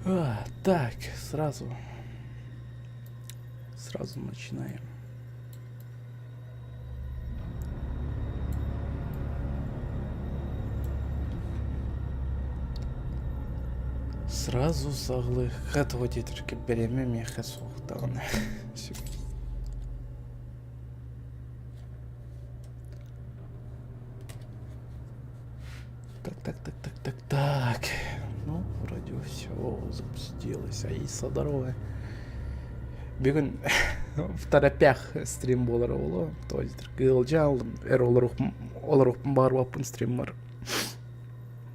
А, так, сразу. Сразу начинаем. Сразу саҕалыахха тоҕо диэтэргэ бэлэмэ миэхэ суох даҕаны. Так, так, так, так, так, так. Ну, вроде все запустилось. Аиса, здорово. Бүгүн в торопях стрим буолар оҕоло. То есть ыалдьаалым, эр олоруохпун баарбаппын стриммар.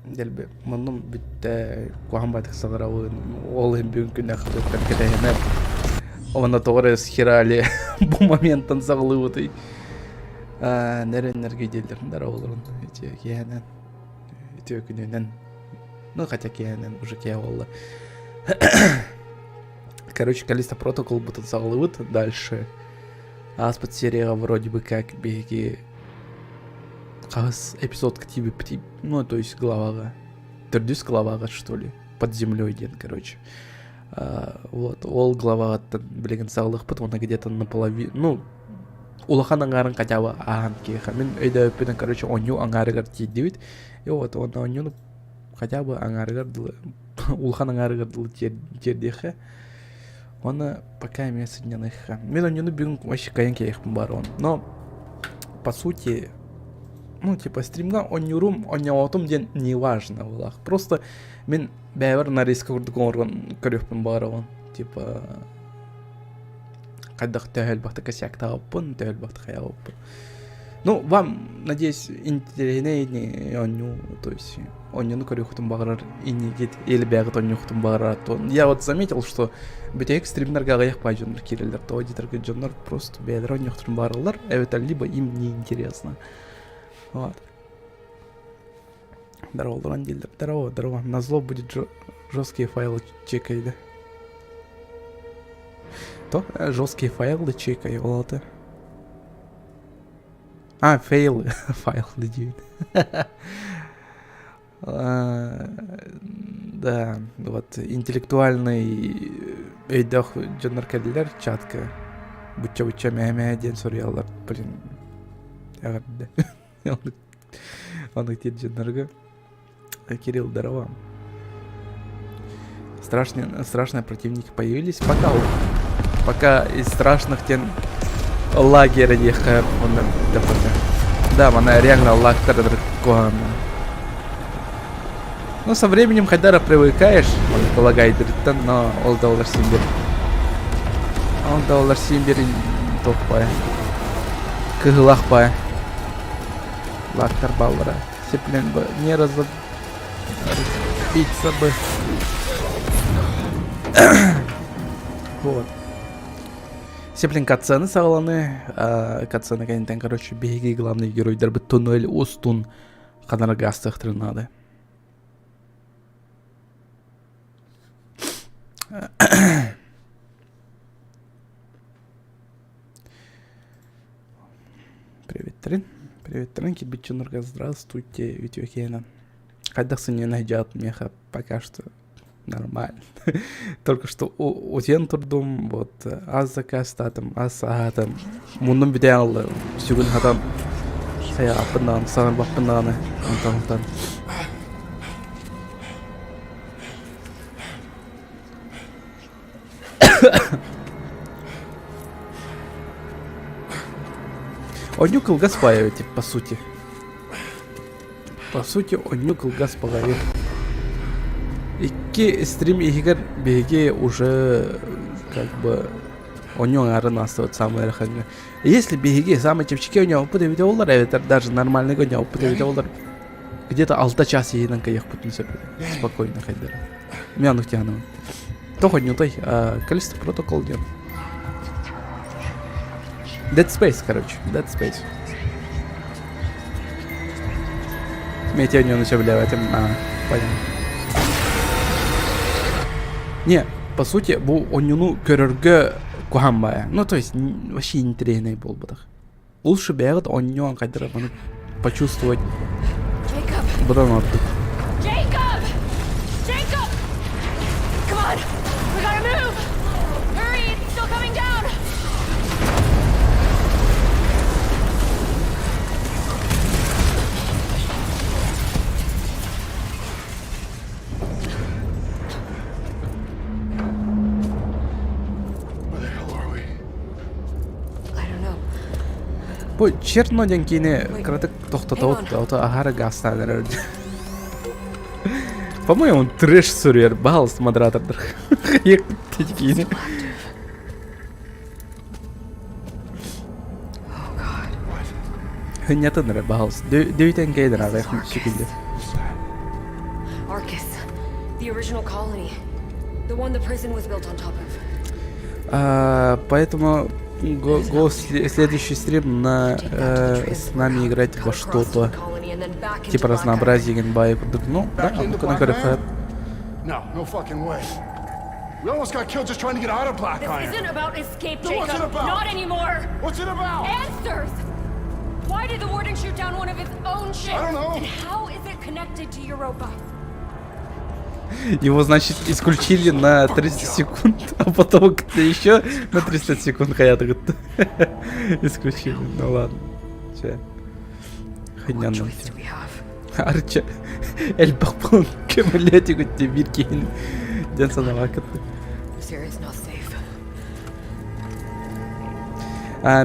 Дэлби муннум бүттэ, куһаҕан баҕайытык саҥарабын, ол иһин бүгүн күннээх туохтан кэтэһимэм. Уонна тоҕо эрэ схерали бу моментан саҕалыыбытый. Нэрэннэргэ дииллэр здороволорун ити киэһэнэн үтүө күнүнэн ну хотя киэһэнэн уже киэһэ буолла. Короче, Калиста Протокол бутун саҕалыыбыт. Дальше ааспыт серияҕа вроде бы как биһиги хаһыс эпизодка тиийбиппит, ну то есть главаҕа төрдүс главаҕа что ли под землей диэн короче. Вот ол главаҕыттан билигин саҕалыахпыт уонна где-то наполовину ну улахан аҥаарын хотя бы ааһан киэхэ мин өйдөөбүппүнэн короче оонньуу аҥаарыгар тиийдибит и вот уонна оонньууну хотя бы аҥаарыгар дылы улахан аҥаарыгар дылы тиэрдиэххэ уонна пока эмиэ сынньаныахха мин оонньууну бүгүн вообще кайан кэлиэхпин баар но по сути ну типа стримҥа оонньуурум оонньооботум диэн не важно буолаах просто мин бэйэбэр нарезка курдук оҥорон көрүөхпүн баҕарабын типа хайдах төһө элбэхтик косяктаабыппын төһө элбэхтик хайаабыппын ну вам надеюсь интэриэһинэй оонньуу то есть оонньууну көрүөххүтүн баҕарар иннигит или бэйэҕит оонньуоххутун баҕарар то я вот заметил что бүтэһик стримнэргэ аҕыйах баай дьоннор киирэллэр тоҕо диэтэргэ дьоннор просто бэйэлэрэ оонньуохтарын баҕараллар эбэтэр либо им неинтересно вот Здорово, Лоран дииллэр. Здорово, здорово. Назло будет жесткие файлы чекай, да? То жесткие файлы чекай, ол это. А, фейлы, файлы диэн. Да, вот интеллектуальный өйдөөх дьоннор кэллилэр чатка. Бучча-бучча мээ-мээ диэн суруйаллар. Блин, эҕэрдэ. Он идти дьоннорго. Кирилл, здорово. Страшные, страшные противники появились. Пока, пока из страшных тен лагеря диэххэ онно Да, она реально лактар Ну, со временем хайдара привыкаешь, он полагает, но ол да олар син бир. Ол да олар син бир тохпай. Кыһылах бай. Лактар баллара. Сеплен бы не разбиться бы. Вот. Сеплин катсцены саҕаланы, катсцены кэнниттэн, короче, биһиги главный геройдарбыт туннель устун ханарга астыахтарын наада. Приветтерин. Приветтерин, кирбит дьоннорго здравствуйте, үтүөкээнэн. Хайдах сынньана сылдьаҕыт миэхэ пока что нормально. Только что утуйан турдум, вот ас заказтаатым, ас аһаатым. Муннум бүтэн ылла, сүгүн хатан хайааппын даҕаны, саҥарбаппын даҕаны, онтон онтон. Оонньуу кылгас баайа тип по сути. По сути оонньуу кылгас баҕайы. Икки стрим иһигэр биһиги уже как бы оонньуу аҥаарын аастыбыт самый ыарахаҥҥа. Если биһиги самый чэпчэки оонньообуппут эбитэ буоллар эбэтэр даже нормальный оонньообуппут эбитэ буоллар где-то алта час иһинэн кыайыахпытын сөп этэ. Спокойно хайдара. Мен оннук тиһанабын. Тоҕо оонньуутай? Callisto Protocol диэн. Dead Space, короче. Dead Space. Мен оонньууну сөбүлээбэтим. Понятно. Не, по сути, бу оонньууну көрөргө куһаҕан баайа. Ну, то есть, вообще интэриэһинэй буолбатах. Лучше бэйэҕит оонньоон хайдах эрэ почувствовать быдан ордук. Jacob! Jacob! Come on! Бу Черно диэн киини кыратык тохтотобут, ото аһара гаастаан эрэр. По-моему, он трэш суруйар, баһалыс модератордар. Киини. Хынньатын эрэ, баһалыс. Дөйтен кейдер аҕыйах секунда. Arcus, the original colony. The one the prison was built on top of. А, поэтому го, го следующий стрим на э, с нами играть во что-то. Типа разнообразие геймбай. Ну, да, ну-ка на No, no fucking way. We almost got killed just trying to get out of Black This Iron. isn't about escape, Then what's Jacob. it about? Not anymore. What's it about? Answers! Why did the warden shoot down one of his own ships? I don't know. And how is it connected to Europa? Его, значит, исключили на 30 секунд, а потом еще на 300 секунд Хаят исключили. Ну ладно. Че. What choice do we have? Арча элбэх буолан көмөлөөтүгүт биир киһини дьон санаабаккыт. This area is not safe.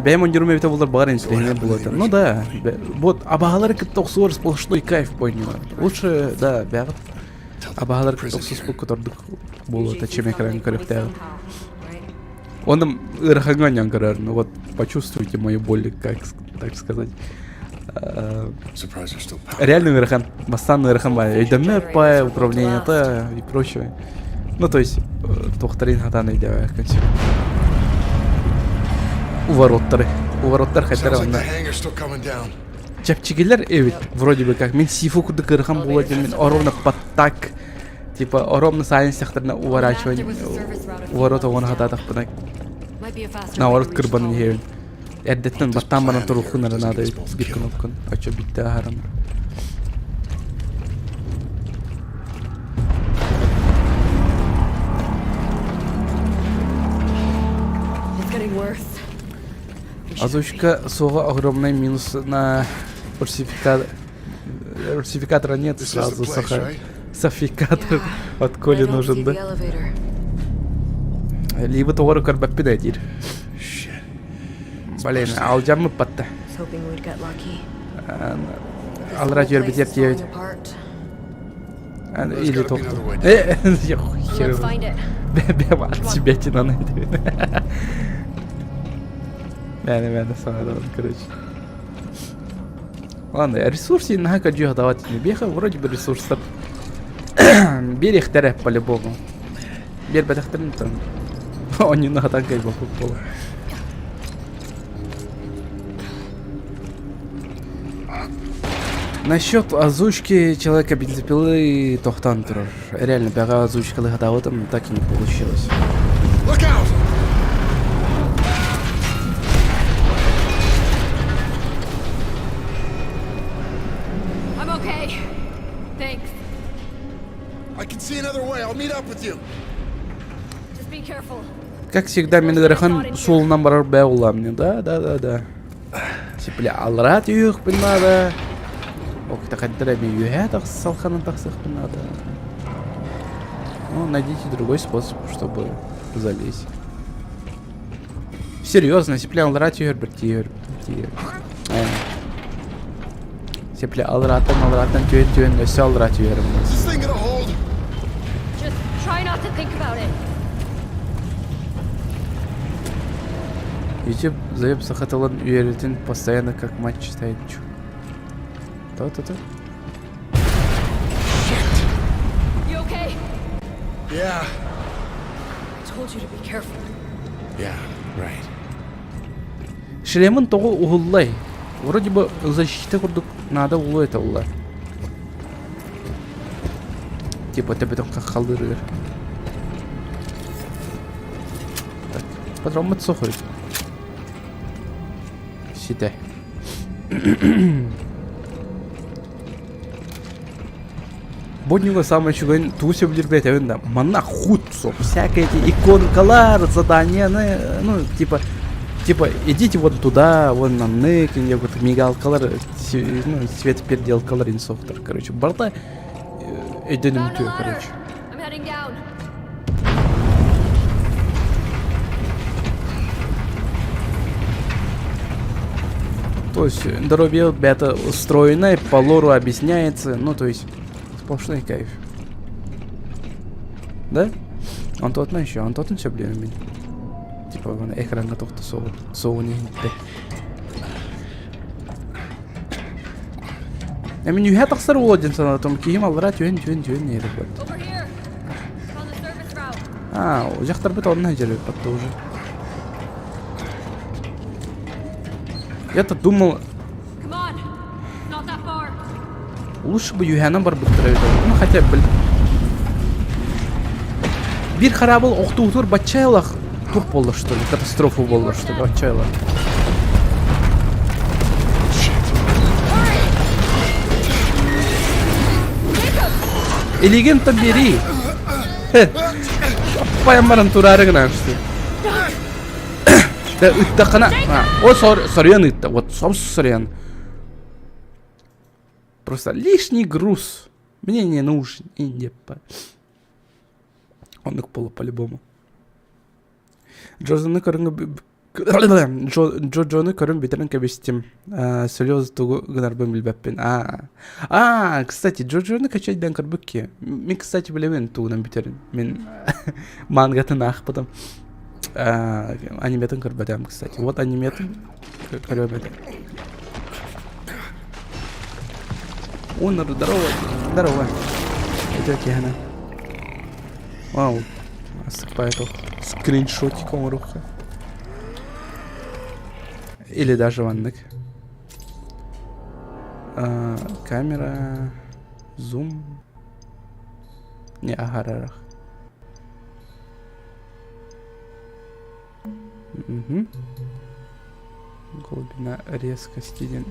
Бэйэм ондирум эбитэ буолар баҕар интеллигент буолуо Ну да, вот абаһалары кытта охсуор сплошной кайф поняла. Лучше, да, бэҕит абаһалары кытта охсуспукка ордук буолуо чем экран көрүөхтээҕин. Онно ыарахаҥҥа оонньоон көрөр. Ну вот почувствуйте мою боль, как так сказать. Реально ыарахан. Бастаан ыарахан баай. Өйдөммөт баай, управлениета и прочее. Ну, то есть, туохтарын хатаан өйдөөбөккүн сөп. Увороттары. Увороттар хайдара онно чэпчэкилэр эбит вроде бы как мин сифу курдук ыарахан буолуо диэн мин ровно под так типа ровно сайын сехтарына уворачивание уворот оҥоро сатаатахпына наоборот кырбанан иһэбин Эрдэттэн баттаан баран туруоххун эрэ наада эбит биир кнопканы. Оччо бүттэ аһаран. It's getting worse. Озвучка суоҕа огромный минус на русифика... русификатора нет, This is the сразу place, саха... right? Софикатор Yeah, от but I Коли don't see нужен, the да? elevator. Либо тоҕо көрбөппүн ээ диир. Shit. Блин, алдьаммыт батта. Was hoping we'd get lucky. This Алра whole үөрбүтүгэр place is тиийэбит. falling apart. There's Или gotta be туох. another way down. Э, я хуй хер Let's его. find it. Бэм от себя тянан Мээнэ мээнэ саҥарабын, короче. Ладно, ресурсы наһаа көрдьүөх давать не беха, вроде бы ресурстар биэриэхтэрэ по-любому. Биэрбэтэхтэрин там онньуну хатан кайбаппыт буолар. Насчет озвучки человека бензопилы тохтан турар. Реально, бэҕэ озвучкалы хатаабытым, так и не получилось. Look out! I'm okay. Thanks. I can see another way. I'll meet up with you. Just be careful. Как всегда, мин ыарахан суолунан барар бээ улаамньы. Да, да, да, да. Типа, аллараа түһүөхпүн наада. Ок, хайдах эрэ үөһээ салханан тахсыахпын наада. Ну, найдите другой способ, чтобы залезть. Серьезно, сепля аллараа түһэр тиэр тиэр. Сепля алларааттан алларааттан түһэн түһэн өссө аллараа түһэрим. Is this thing gonna hold? Just try not to think about it. YouTube заеб саха тылын үөрэтин постоянно как мать читает. То-то-то. You okay? Yeah. I told you to be careful. Yeah, right. Шлемин тоҕо уһуллай? Вроде бы защита курдук надо улу это улла. Типа төбөтүн хаххалыырыгар. Так, патроммут сухой. Ситэ. Бу самое үчүгэй тугу сөбүлүүр этэбин да манна худ суох всякие эти иконкалар задания ну типа типа идите вот туда вон маннык вот мигалкалар ну светопеределкалар инсофтер короче барыта Found a өйдөнүмтүө ladder. короче I'm heading down. То есть здоровье бэйэтэ устроенное, по лору объясняется, ну то есть сплошной кайф. Да? Онтуотунан еще, онтуотун сөбүлүөм мин. Типа экраҥҥа тохто суоҕун иһиттэ. Мин үһэ тахсар уол диэн санаатым. Киһим аллара түһэн түһэн түһэн иһэр буолла. А, дьахтарбыт онно сылдьар эбит уже. Я-то думал... Лучше бы үһээнэн барбыттара эбит. Ну хотя, блин. Биир хараабыл охтуутур баччайлах туох буолла что ли? Катастрофа буолла что ли? Баччайлах. Илигин-то бери. Аппайан баран тураары гынан что Да ыттаххына о соруйан ытта вот соруйан просто лишний груз мне не нужен и не по оннук буолла по-любому Джозаны көрүҥ Джоджону көрөн бүтэрэн кэбистим. Слезы тугу гынарбын билбэппин. А, кстати, Джоджону качайдан көрбүкки. Мин, кстати, билэбин тугунан бүтэрин. Мин мангатын аахпытым. Аниметын көрбөтөм, кстати. Вот аниметын көрөм этэ. Онор, здорово, здорово. Это киһана. Вау, Асыппай скриншотик оҥоруохха. Или даже маннык. Камера, зум. Не аһарарах. Угу. Глубина резкости диэн.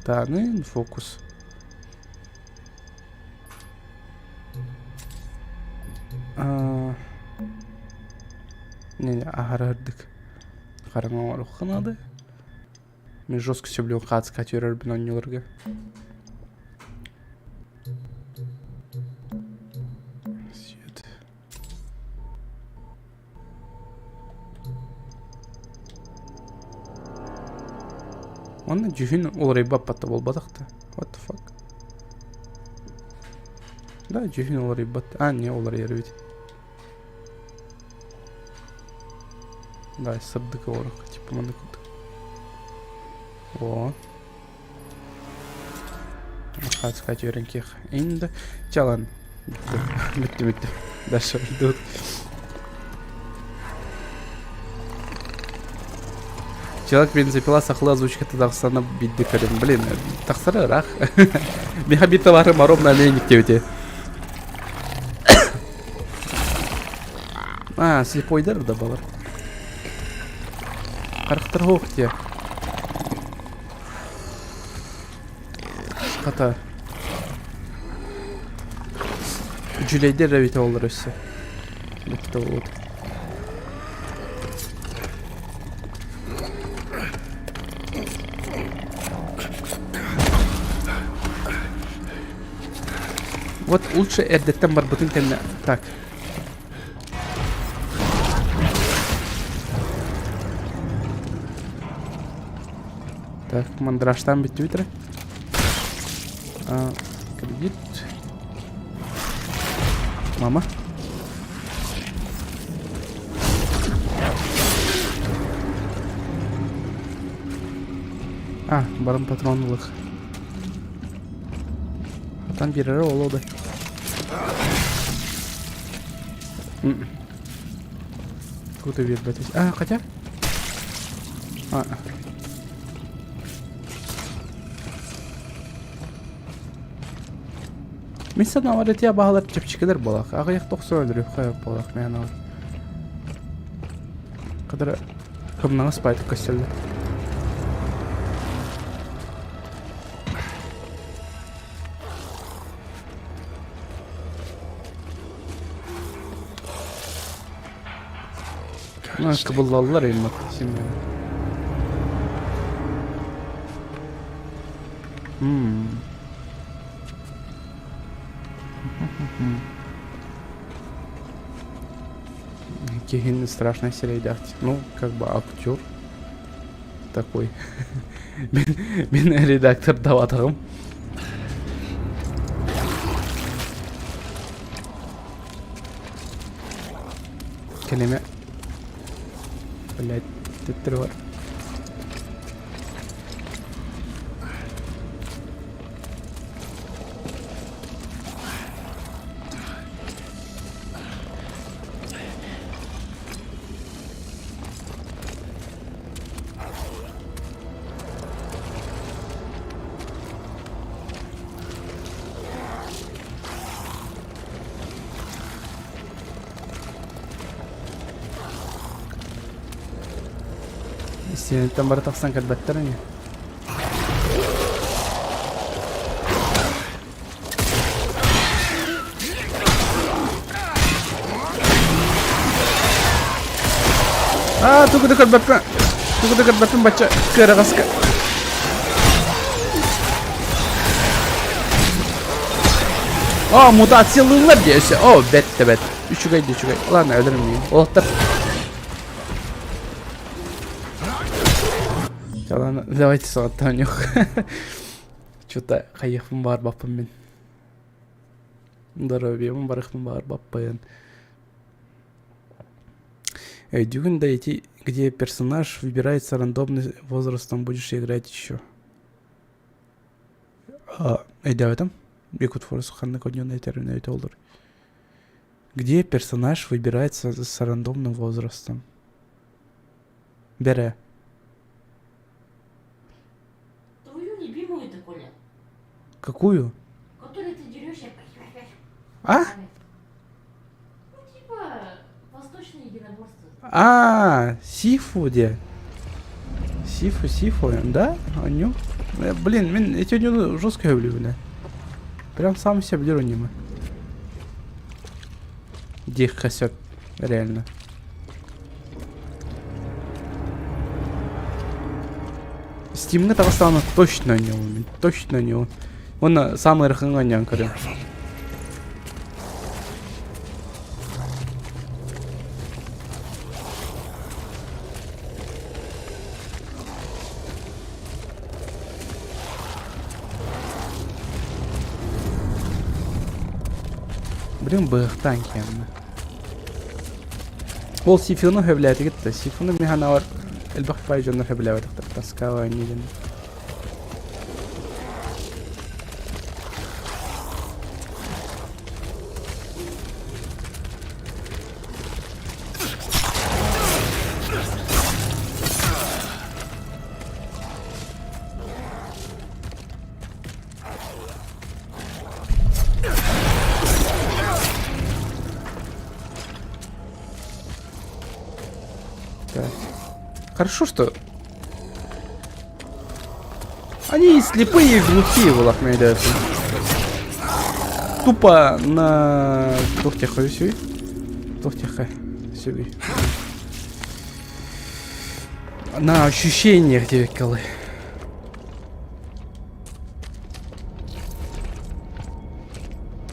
Данный фокус. Не, аһарардык. Хараҥа оҥоруохха наада. Мин жестко сөбүлүүн хаацка түөрэрбин оонньууларга. Свет. Уонна дьүһүн уларыйбаппат да буолбатах да. What the fuck? Да, дьүһүн уларыйбат. А, не уларыйар эбит. Да, сырдык оҕорок, типа маннык курдук. О. Хаацка түөрэн киэх. Инда чалан. Бүттү, бүттү. Дальше идут. Человек бензопила сахалыы озвучката тахсана бидди көрүм. Блин, тахсара ыраах. Миха бит товары ровно олейник диэбити. А, слепойдар да балар. Харахтар хоох те. Хата. Дьүлэйдэр эбитэ олор өссө. Букта вот. Вот лучше эрдэттэн барбытын кэннэ. Так. Так, мандражтан бүттүбүт эрэ. Кредит. Мама. А, баран патрон ылых. Атан биэрэрэ ол да. Куда биэрбэт. А, хотя... А. Мин санаабар ити абаһалар чэпчэкилэр буолах. Аҕыйах тохсо өлөрүөххэ буолах мээн ол. Кадара кымнаҕас баайтык көстөллөр. Кыбыллаллар именно симмэ. Киһин страшный сирэйдээх. Ну, как бы актер такой. Мин редактор даватаҕым. Кэлимэ. Блядь, төттөрү бар. Истиэнэттэн бары тахсан кэлбэттэр ини. Аа, тугу да көрбөппүн. Тугу да көрбөппүн бачча кыараҕаска. О, мутациялыыллар дии өссө. О, бэт да бэт. Үчүгэй да үчүгэй. Ладно, өлөрүм миигин. Олохтор. Ладно, давайте саҕаттаан Что-то хайыахпын баҕарбаппын мин. Здоровьем барыахпын баҕарбаппын. Өйдүүгүн да ити, где персонаж выбирается рандомный возрастом, будешь играть еще. Өйдөөбөтүм. Якут Форс ханнык онньон этэрин өйтө олор. Где персонаж выбирается с рандомным возрастом? Бере. Твою любимую-то, Коля. Какую? Которую ты дерешься. А? Ну, типа, восточное единоборство. А, Сифу где? Сифу, Сифу, да? Аню? Блин, мин эти оонньууну жестко люблю, бля. Прям сам себе билэр оонньума. Диэххэ сөп, реально. Стимҥэ таҕыстаҕына точно оонньуом мин, точно оонньуом. Уонна саамай ыарахаҥҥа оонньоон көрүөм. Блин, быһахтаан киэннэ. Ол сифону сөбүлээтигит да? Сифону мин санаабар элбэх баай дьоннор сөбүлээбэтэхтэр таскаҕа оонньуу Так. Хорошо, что они слепые и глухие в Лахмедиате. Тупо на Тохтеха сюй. Тохтеха сюй. На ощущениях диэбиккэ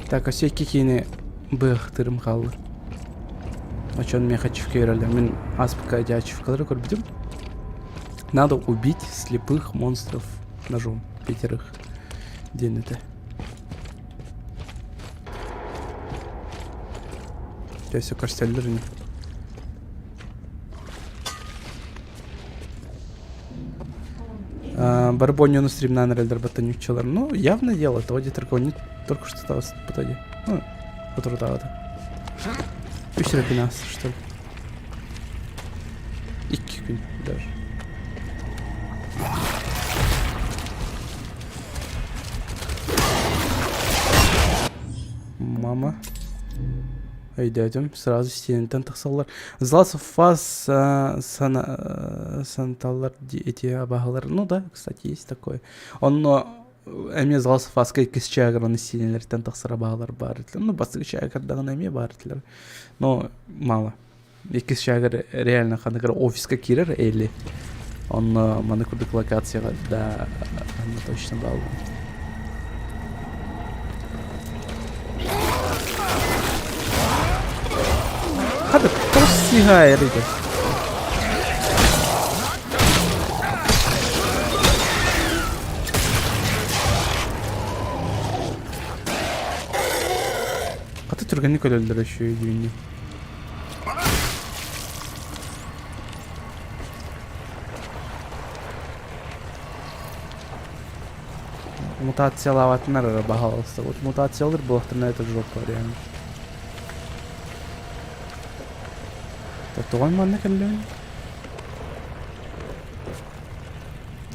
Так, өссө икки киини быахтырым хаалла. Очон миэхэ ачивка берэллэр. Мин ааспыкка эти ачивкалары көрбүтүм. Надо убить слепых монстров ножом. Пятерых. Диэн этэ. Дьэ, өссө көрсөллөр ини. Бары бонньону стримнаан эрэллэр баттанюччалар. Ну, явно дело, того где только только что сталось в итоге. Ну, отрутаҕыта. Үс эрэ күн ааста, что ли? Икки күн даже. Мама. Өйдөөтүм, сразу стенаттан тахсаллар. Злас фас санталлар эти абаһалар. Ну да, кстати, есть такое. Онно эмиэ Злас фаска иккис чаагыраны стенелэртэн тахсар абаһалар баар этилэр. Ну, бастакы чаагырдаҕына эмиэ баар этилэр. Но мало. Иккис чаагыр реально ханнык эрэ офиска киирэр или онно маны курдук локацияҕа да онно точно бааллар. Хата, тоҕус Сыыһа эрийдэ. Хата түргэнник өлөллөр үчүгэй дүүннү. Мутациялаабатынар эрэ баһаалыста. Вот мутациялыыр буолахтарына это жопа реально. Тоҕо манна кэллэҥ?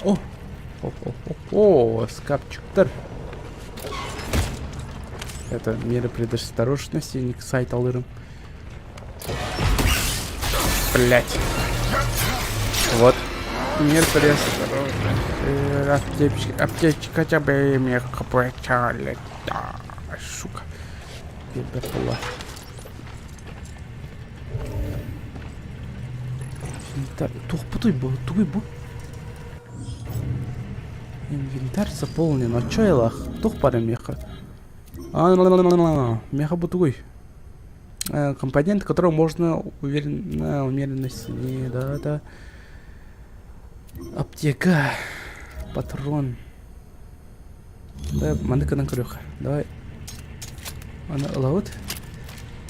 О! О, скапчиктар. Это меры предосторожности, не сайт алырым. Блять. Вот. Мер предосторожности. Аптечка, аптечка хотя бы мне Да, сука. Була. Туохпутуй бу? Тугуй бу? Инвентарь заполнен. А чё ылах? Туох баар миэхэ? Миэхэ бу тугуй? Компонент, которого можно уверенно, умеренность, не, да, да. Аптека. Патрон. Да, маннык гынан көрүөххэ. Давай. Аны ылабыт.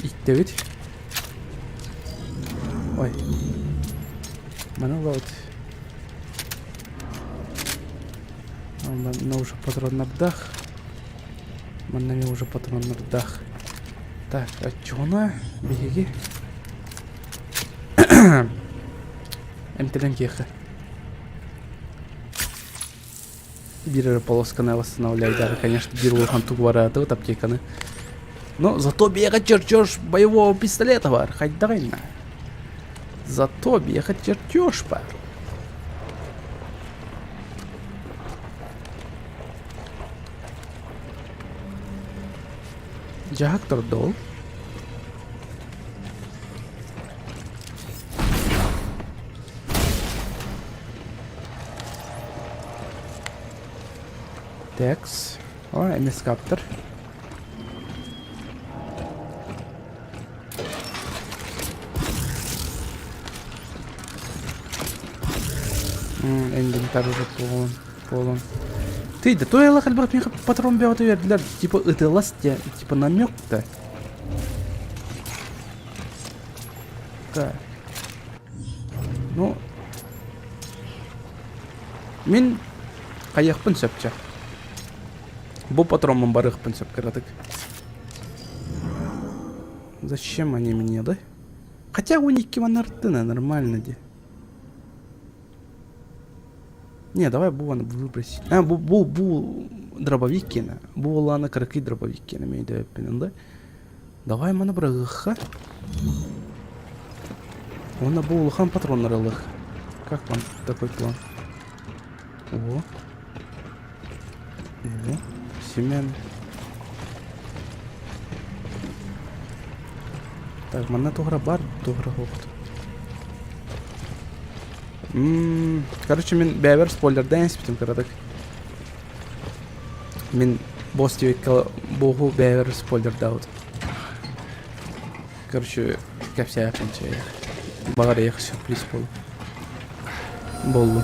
Иттэбит. Ой. Маны ылабыт. Манна уже патроннардах. Манна мен уже патроннардах. Так, отчуона биһиги эмтэнэн киэхэ. Биир эрэ полосканы восстановляй даже, конечно, биир улахан тугу бараатыбыт аптеканы. Но зато бега чертеж боевого пистолета бар, хайдаҕайна. Зато бега чертеж бар. Дьаһак турда ол. Текс. О, эмискаптор. Инвентарь уже полон. Полон. Ты, да то я элбэх миэхэ патрон бөҕөтө биэрдилэр. Типа ытылас диэн, типа намек-то. Так. Ну, мин хайыахпын сөп чэ. Бу патроммун барыахпын сөп кыратык. Зачем они мне, да? Хотя у них киванартына нормально де. Не, давай бу выбросить. А, бу, бу, бу дробовик киэнэ. Бу буоллаҕына кыракый дробовик киэнэ мейдөбүппүн да. Давай маны быраҕыахха. Уонна бу улахан патроннары ылыах. Как вам такой план? О. О. Семен. Так, манна туһара бар, туһара суох. Короче, мин бэйэбэр спойлердаан испитим кыратык. Мин босс диэбиккэ буоһу бэйэбэр спойлердаабытым. Короче, кэпсээхпин чэй. Баҕар эйиэхэ сюрприз буолуо. Буоллун.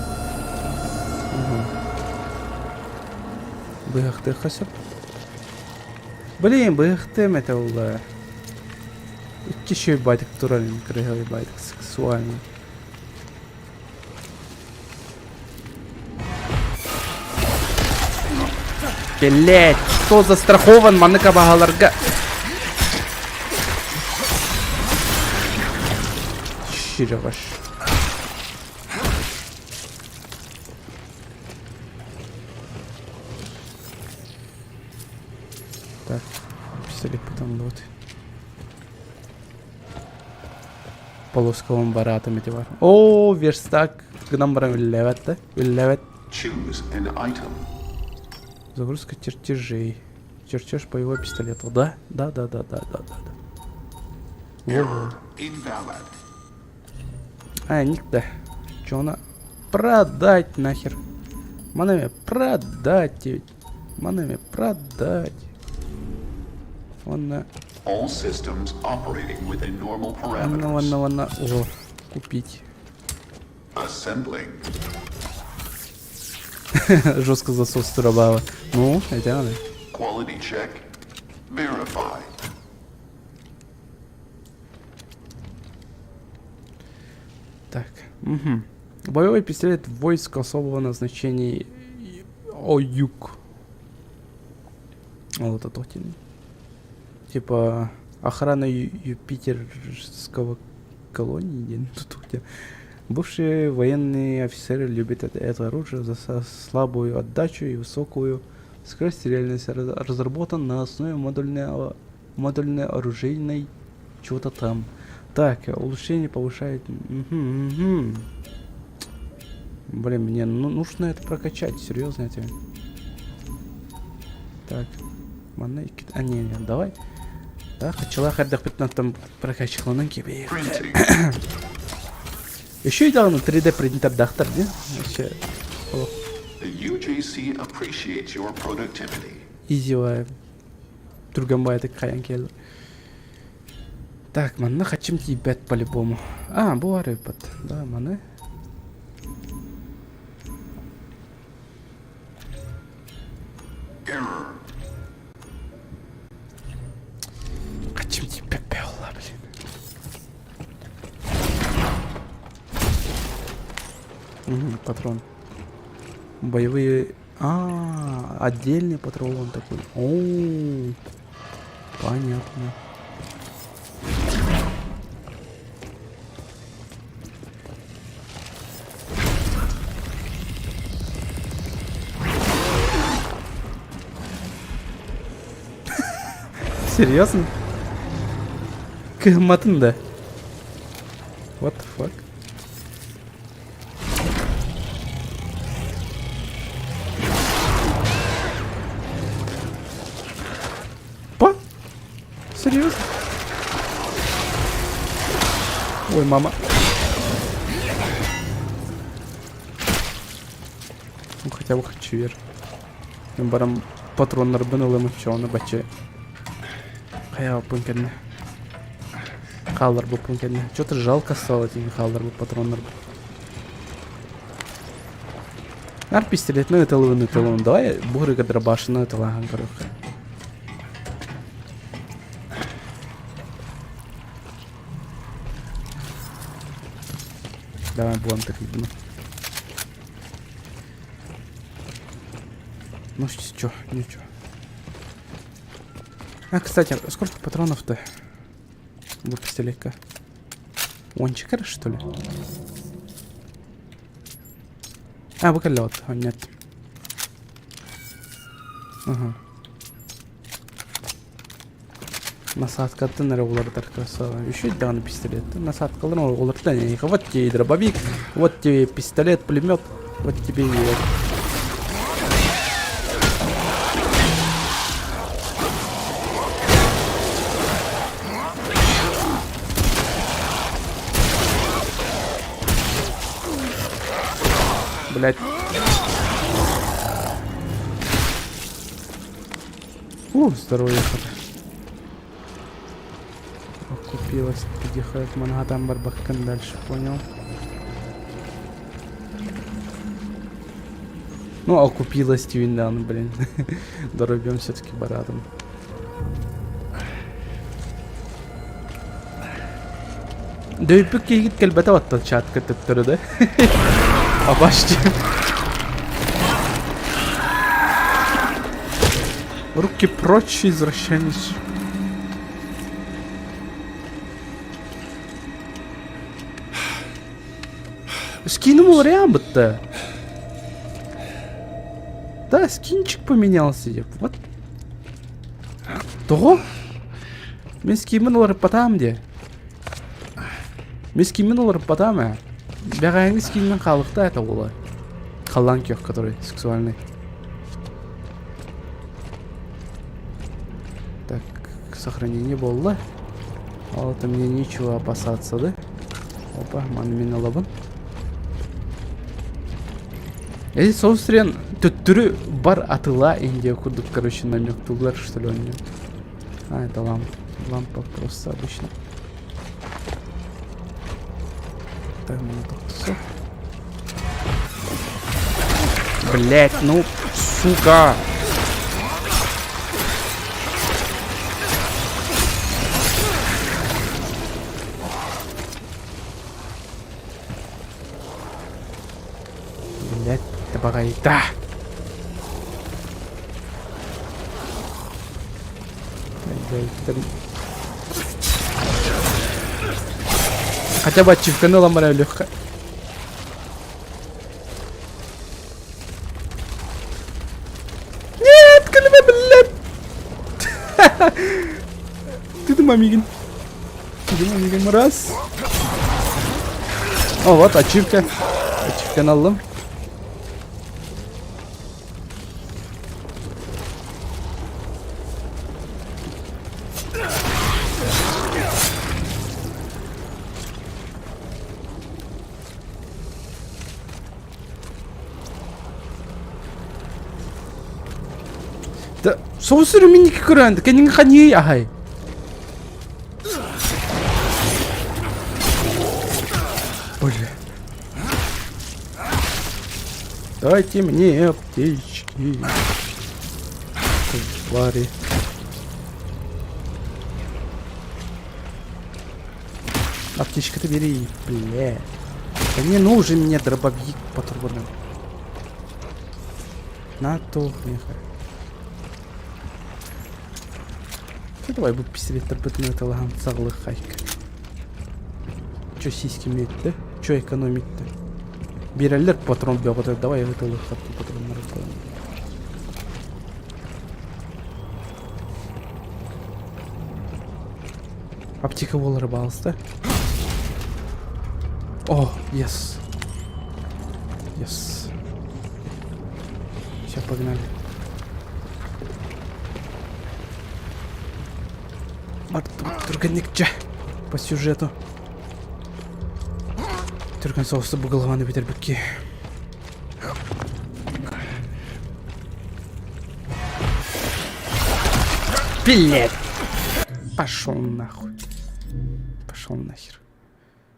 Быһахтыахха сөп. Блин, быһахтыам этэ буолла. Икки үчүгэй баайдык турар кырыһыай баайдык сексуальный. Блять, что застрахован маннык абаһаларга? Щиреваш. Так, пистолет потом будет. Полосковым бараатым ити бар. Оо, верстак гынан баран үллээбэт да? Үллээбэт. Choose an item. Загрузка чертежей. Чертеж боевого пистолета. Да? Да, да, да, да, да, да. да. Error. Invalid. А, никто. Че она? Продать нахер. Манами продать. Манами продать. Он на... All systems operating within normal Ладно, parameters. ладно, ладно. О, купить. Assembling. Жестко засос турабава. Ну, это надо. Quality check. Verify. Так. Угу. Боевой пистолет войск особого назначения ОЮК. Вот это вот. Типа охрана Юпитерского колонии. диэн тут Бывшие военные офицеры любят это оружие за слабую отдачу и высокую скорострельность. Разработан на основе модульного, модульной оружейной чего-то там. Так, улучшение повышает... Угу, угу. Блин, мне ну, нужно это прокачать, серьезно я тебе. Так, манна А, не, не, давай. Да, хачылаах эрдэхпитинэ там прокачкаланан кэбиһиэх. Printing. Еще и даҕаны 3D принтердаахтар дии. Вообще, олох The UJC appreciates your productivity. изи түргэн баайытык хайан кэллэ. Так, манна хачым тиийбэт по-любому. А, бу арыйбыт. Да, маны. Error. Хачым тиийбэт буолла, блин. Угу, патрон. Боевые... А, отдельный патрон такой. О, понятно. Серьезно? Кыһымматын да? What the fuck? Па? Серьезно? Ой, мама. Ну, хотя бы хачивер. Мин баран патроннарбын ылым оччоҕуна бачча хайаабыппын кэннэ хаалларбыппын кэннэ что-то жалко стало этим хаалларбыт патроннарбын Нар пистолетинэн ытылыбын ытылыбын давай буһарыга дробашынан ытылааһын көрүөххэ Давай буолан тыкыйдым Ну что, ничего. А, кстати, сколько патронов-то? Бу пистолетка. Уончика что ли? А, бу кэллэ нет. Ага. Насадкаттан эрэ уларытар красава. Еще даҕаны пистолет. Насадкаларын уларытан Вот тебе и дробовик, вот тебе и пистолет, пулемет, вот тебе и... Блять. Фу, здоровье Окупилась, подъехает Мангатан Барбакан дальше, понял. Ну, окупилась Тюиндан, блин. Дорубим все-таки баратом. Дөйпүк киһигит кэлбэтэ оттон чатка төттөрү да. Абашчы. Руки прочь, извращенец. Скином уларыйан бытта. Да, скинчик поменялся. Вот. Тоҕо? Мин скиммин уларыппатаам диэ. Мин скиммин уларыппатаам ээ. Бэҕэһээҥҥи скиммин хаалыктаа этэ уола. Халлаан күөх, который сексуальный. Так, сохранение буолла. Ол это мне нечего опасаться, да? Опа, маны мин ылабын. Эти собственно төттөрү бар атыла Индия курдук, короче, намек тулар, что ли, он А, это лампа. Лампа просто обычно. Так, Блять, ну, сука! Блять, табаҕайда. Хотя бы ачивканы ылан баран өлүөххэ. Нет, көлүмэ блядь! Ты мамигин. Ты мамигин раз. О, вот ачивка. Ачивканы аллым. Да, соусыры минники көрөндү, кенин хани ахай. Боже. Дайте мне аптечки. Твари. Аптечка-то бери, бля. Да не нужен мне дробовик патроны. На то, нехай. Давай бу пистолеттер бытын сағылық хайк. Чё сиськи имеет-то? Чё экономить-то? Биэрэллэр патрон бөҕөтө, давай ытылыхха патроннары Аптека буолара баалыста. О, yes. Yes. Все, погнали. Түргэнник чэ по сюжету. Түргэн соҕусту бу голованы бүтэрбикки. Блять! Пошел нахуй. Пошел нахер.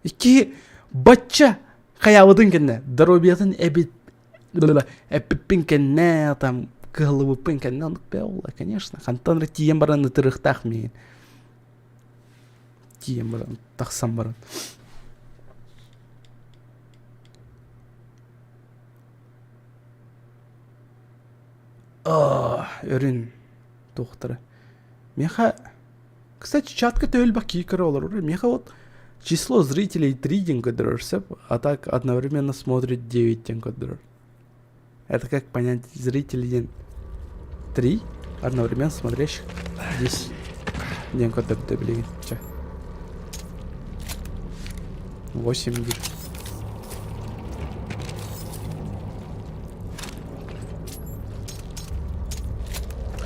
Икки бачча хайаабытын кэннэ доруобуйатын эбит эппиппин кэннэ там кыһаллыбыппын кэннэ оннук буолла конечно хантан эрэ тиийэн баран ытырыахтаах миигин тиийэн баран тахсан баран өрүн туохтара миэхэ Кстати, чатка төһө киикер олорор. Миэхэ вот число зрителей 3 диэн көрдөрөр сөп, а так одновременно смотрит 9 диэн көрдөрөр. Это как понять зрителей диэн 3 одновременно смотрящих 10 диэн көрдөрдө билигин. Чэ. 8 диир.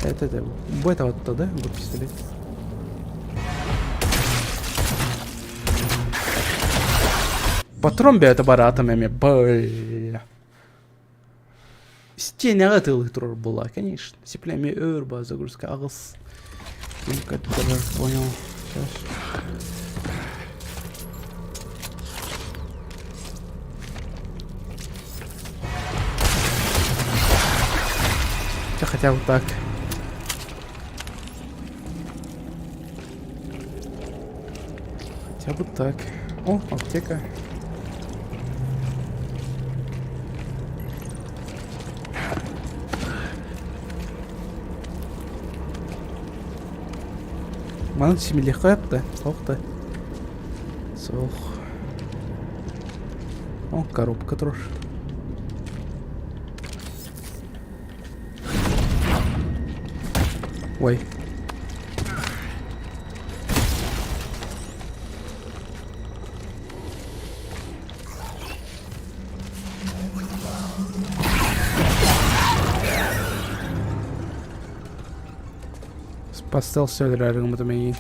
Это это бу это вот да, бу пистолет. Патрон бэйэтэ бараатым эмиэ бля. Стенеҕэ тылы турар буолла, конечно. Сиплями өр ба загрузка аҕыс. Понял. Сейчас. Хотя вот так. Хотя бы так. О, аптека. Манан симилиэххэ да, суох да. Суох. О, коробка турар. Ой. Пастел сөдөрөр гыммытым эйигин.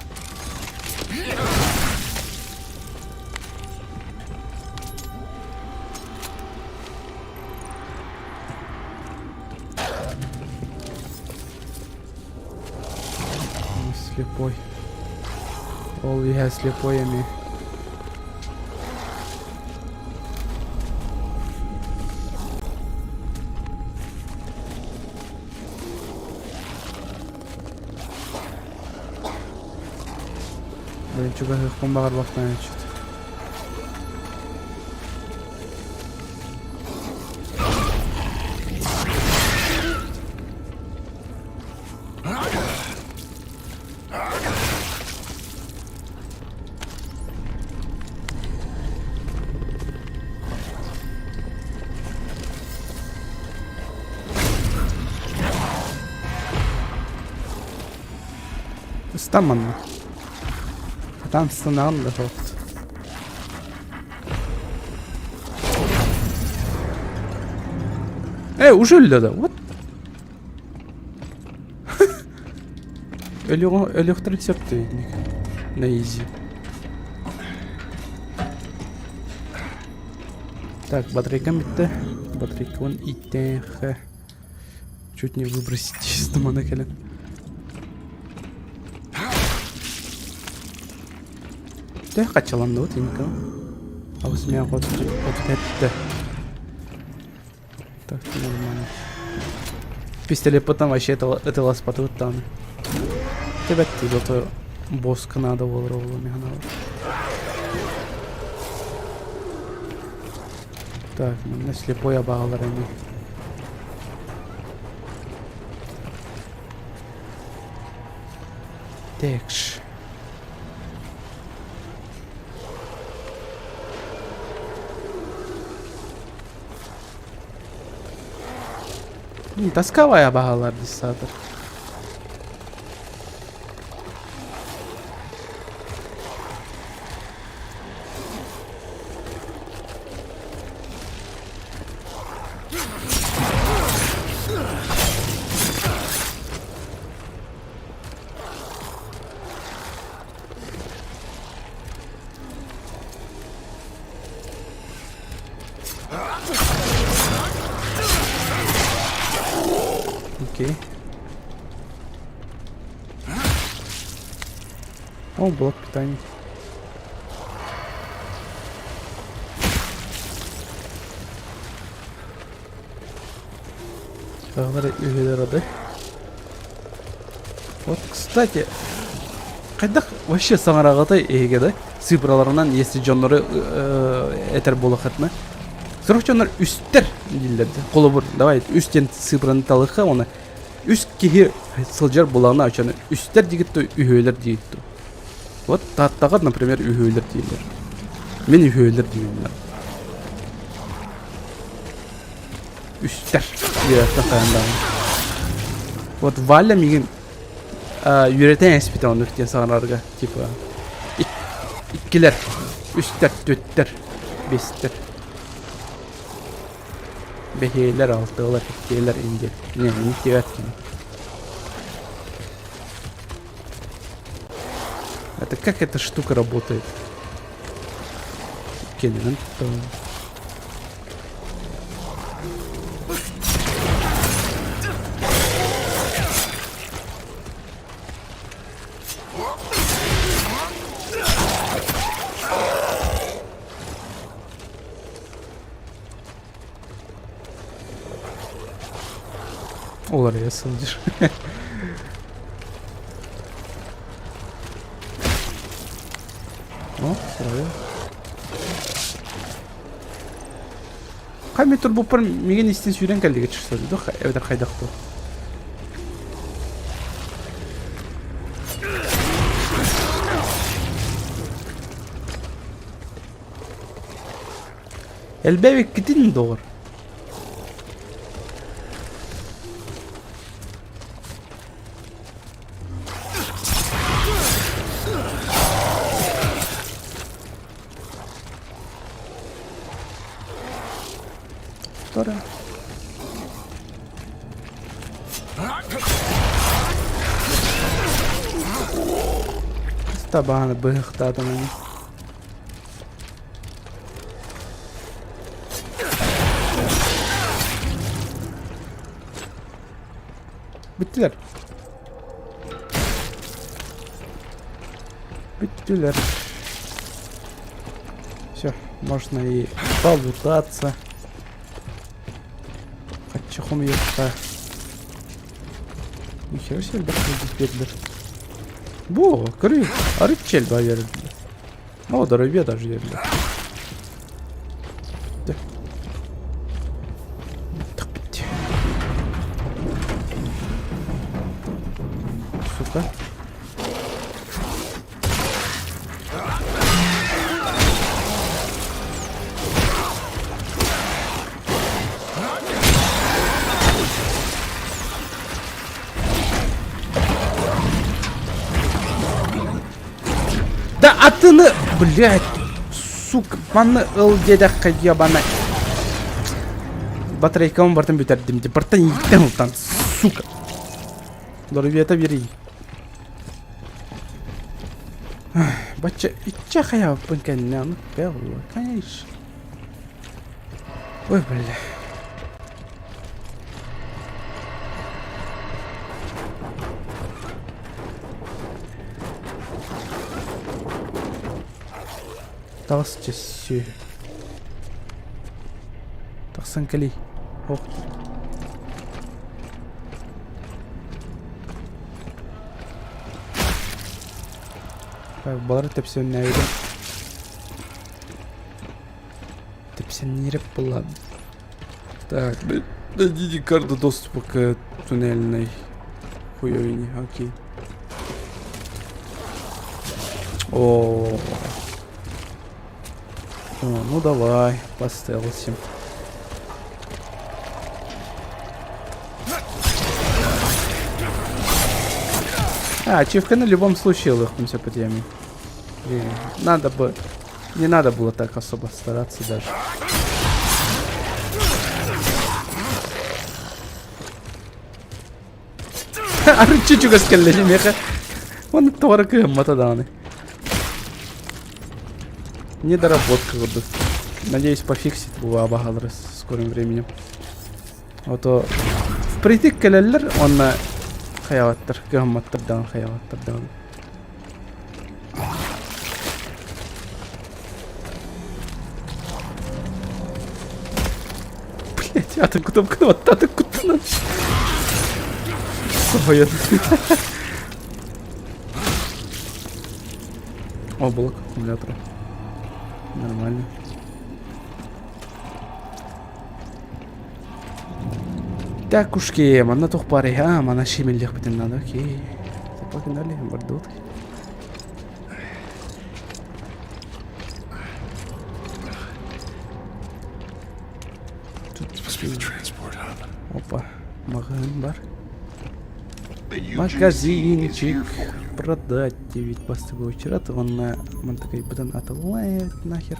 Слепой. Ол иһэ слепой эмиэ. Блин, чугаһыахпын баҕарбахтан иччит. Ыстан манна. Хатаан ыстанаҕын да суох. Э, уже өллө да. Вот. Өлүөхтэрин сөп ник. На изи. Так, батарейкам бүттэ. Батарейкабын ииттээх. Чуть не выбросить из дома кэлэн. Төһө хаччаланныбыт инка? Абыс миэхэ отут Так, нормально. Пистолет потом вообще ытыласпатыбыт даҕаны. Тебэттии зато босска надо буолар оҕолор миэхэ Так, манна слепой абаҕалар эмиэ. Текш. Тасковая абаҕалар дии саатар. Окей. О, блок питания. Үһүлэр Вот, кстати, хайдах вообще саҥараҕытай эһиги да цифраларынан если дьоннору этэр буолаххытына сорох дьоннор үстэр дииллэр да холобур давай үс диэн цифраны талыахха уонна үс киһи сылдьар булаҕына очону үстэр диигит то үһүөлэр диигит то вот тааттаҕа например үһүөлэр дииллэр мин үһүөлэр диибин үстэр диэхтэн хайан даҕаны вот Валя миигин үөрэтэн эспитэ оннук диэн саҥарарга типа иккилэр үстэр түөттэр биэстэр бэһиэлэр алтыалар иккиэлэр индиэ не не диэбэт кини это как эта штука работает Кеннен Уларыйа сылдьар. О, сырайа. Хай турбуппар мигин истин сүүрэн кэллигэ чувствую, да эбэтэр хайдах дуу. Элбээбиккитин доҕор. Тора. Табааны быһыхтаатым ини. Бүттүлэр. Бүттүлэр. Все, можно и полутаться. Хаччы хомуйуохха. Нихера себе элбэх кредит биэрдилэр. Бу, көрүй, арыт элбэх биэрдилэр. О, здоровье даже биэрдилэр. Бүттэ. Бүттэ. Сука. Да атыны, блядь, сука, манны ыл диэтэххэ ебана. Батарейкабын бартын бүтэрдим, бартан ииттэн ылтан, сука. Здоровьета бери. Бачча иччэ хайаабыппын кэннэ ону буолла, конечно. Ой, бля. Таҕыс чэссүү. Тахсан кэлий. Ох. Так, балары тэпсэннээбитим. Тэпсэнниирэ была. Так, дадите карту доступа к туннельной хуевине. Окей. О, О, ну давай, постелсим. А, ачивка на любом случае лыхнемся по теме. Надо бы... Не надо было так особо стараться даже. Арыччы чугас кэллэ миэхэ. Оны тоҕо кыһыммата даҕаны. Недоработка курдук. Надеюсь, пофиксит баһалары с скорым временем. А то впритык кэлэллэр уонна хайаҕаттар, кыһамматтар даҕаны, хайаҕаттар даҕаны. Блять, атын кутум атын куттанан. Соһуйан. О, блок аккумулятора. Нормально. Так, ушки, манна туох баарый, а, манна шимиллиэхпитин надо, окей. Погнали, бардут. Опа, маҕаһыын бар. Магазинчик продать 9 бастыгы учрат, онна мантакайбытын атыллайт нахер.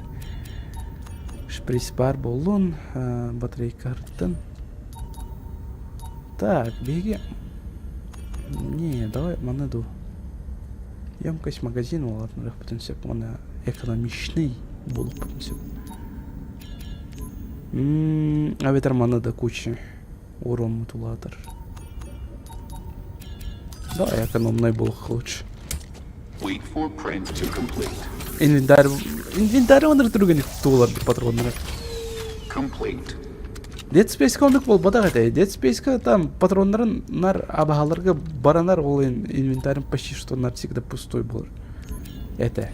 Шприц бар боллун, батарейка ырыттын. Так, биһиги... Не, давай маны ду. Емкость магазин улаатынарыахпытын сөп уонна экономичный буолуохпутун сөп. Эбэтэр маны да куча уроммут улаатар. Давай экономнай буолуох лучше. Wait for print to complete. Инвентарь инвентарь онор түргэнник тууларбыт патроннары. Complete. Dead Space-ка оннук буолбатах этэ. Dead Space-ка там патроннарын нар абаһаларга баранар ол инвентарь почти что навсегда пустой буолар. Это.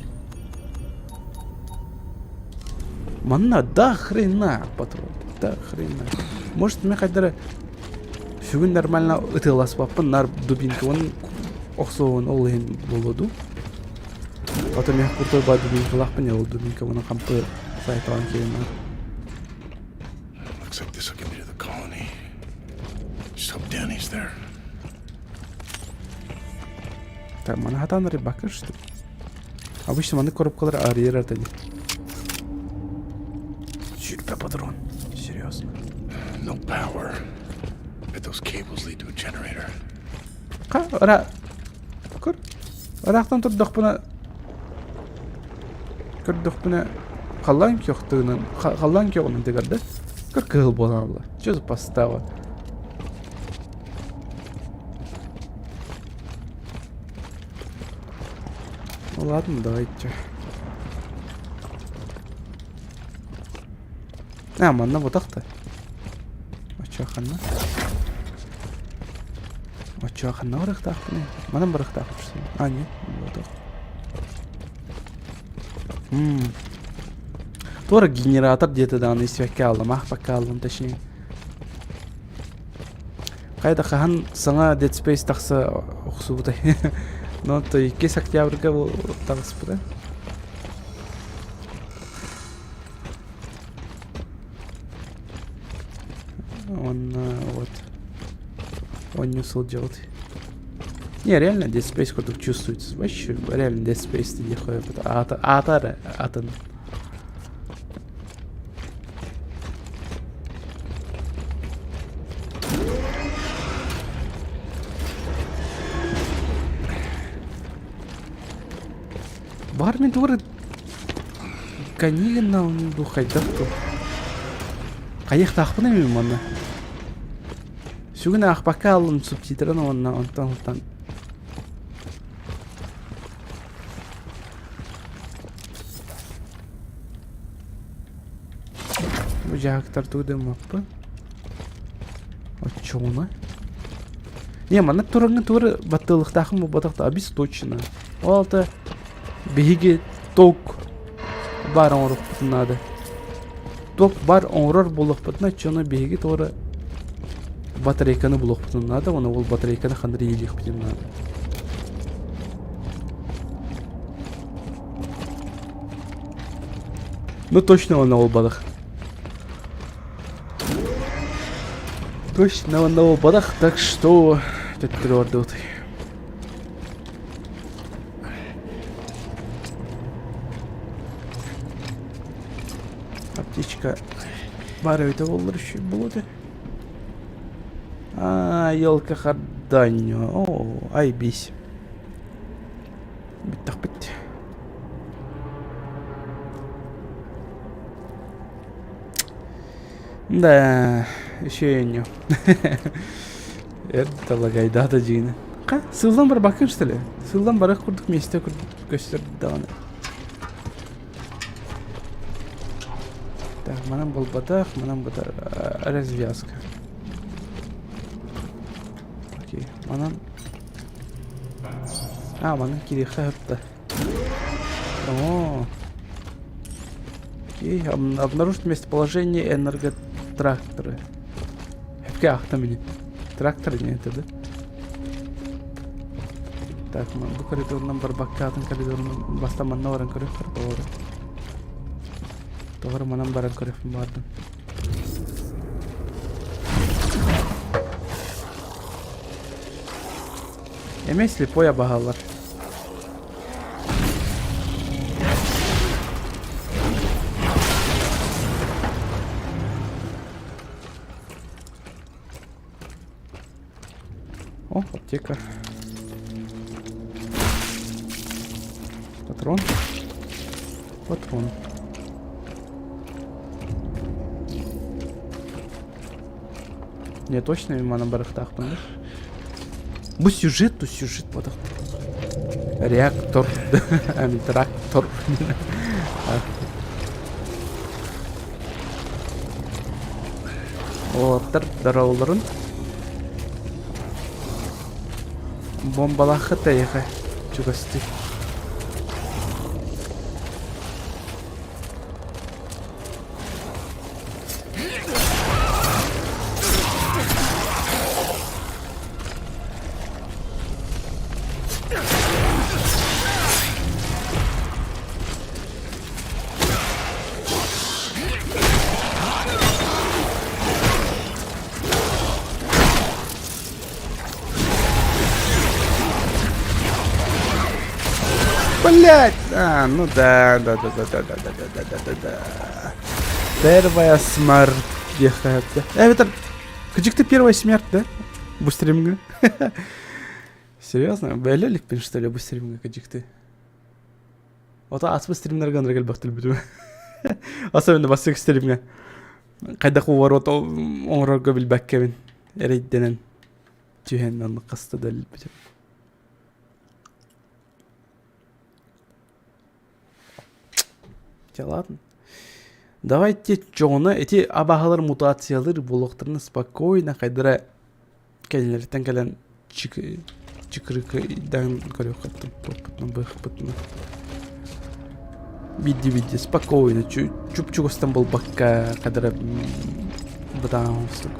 Манна да хрена патрон. Да хрена. Может мен хайдара сүгүн нормально ытыаласпаппын нар дубинкабын охсуон ол иһин буолуо дуу. Ото мен куртой ба дубинкалаахпын ол дубинкабын хампы сайталан киирэн Looks like this will get me to the colony. Just hope Danny's there. Так, маны хатаан рыбака что ли? Обычно маны коробкалар арыйар ата дии. Сүүрбэ патрон. Серьезно. No power. Bet those cables lead to a generator. Ха, ара... Көр. Ыраахтан турдахпына... Көрдөхпүнэ халлаан көхтүгүнэн халлаан көҕүнэн тыгар да көр кыһыл буолан ылла. Что за подстава? Ну ладно, давайте. А, манна ботахта. Оччо ханна? Оччо ханна барыахтаахпыный? Манан барыахтаахпын. А, нет, ботах. Мм. Туора генератор где-то даҕаны испэккэ хааллым, аахпакка хааллым точнее. Хайа да хаһан саҥа Dead Space тахса охсубутай. Ну, то 2 октябрьга таҕыспыта. Он вот он сылдьыбыт. Не, реально Dead Space курдук чувствуется. Вообще, реально Dead Space диэххэ аата аата эрэ атын. Баар мин тугу эрэ Канигина дуу хайдах дуу Хайыахтаахпын эми манна Сүгүн аахпакка хааллым субтитрын уонна онтон ылтан Бу дьаһыктар тугу да гыммаппын. Оччоҕуна? Не, маннык тураҥҥын тугу эрэ баттыалыахтааххын буолбатах да обесточено. Ол аата биһиги ток баар оҥоруохпутун наада. Ток баар оҥорор буоллахпытына оччоҕуна биһиги тугу эрэ батарейканы булуохпутун наада уонна ол батарейканы ханна эрэ иилиэхпитин наада. Ну точно он буолбатах. Точно он буолбатах, так что төттөрү ордубут. Аптечка баар эбитэ буоллар үчүгэй буолуо этэ. Аа, елка харданьо. О, айбись. Бүттэхпит. Да, еще Это лагайдата дьиҥинэ. Ха, сыллан барбаккын что ли? Сыллан барах курдук миэстэ курдук көстөр даҕаны. Так, манан буолбатах, манан бутар развязка. Окей, манан А, манан кириэххэ сөп О. Окей, обнаружить местоположение энерготрактора. Эпке ахта мини. Трактор не это, да? Так, бу коридорунан барбакка атын коридорунан бастан манна баран көрүөххэ тоҕо Тоҕо манан баран көрүөхпүн баҕардым. Эмиэ слепой абаһалар. О, аптека. Патрон. Патрон. Не точно манан барыахтаахпын да? Бу сюжет, то сюжет буолбатах. Реактор, трактор. Уолаттар дороолорун бомбалааххыт эйиэхэ чугастыы. Блять! А, ну да, да, да, да, да, да, да, да, да, да, да. Первая смерть. Э, это... Кыдьык первая смерть, да? Бу стримҥа. Серьезно? Бэлэ иликпин, что ли, бу стримҥа кыдьыкты? Ото ааспыт стримнэргэ онно элбэхтик өлбүтүм. Особенно бастакы стримҥэ. Хайдах уворот оҥорорго билбэккэбин эрэйдэнэн түһэн онно хаста да өлбүтүм. Хотя ладно. Давайте чоҕуна ити абаһалар мутациялыыр буолуохтарына спокойно хайдара кэллэриттэн кэлэн чыкырыкыйдаан көрүөххүттэн туохпутунан быһыахпытынан биирдии-биирдии спокойно чуп-чугастан буолбакка хайдара бытаан оҥостук.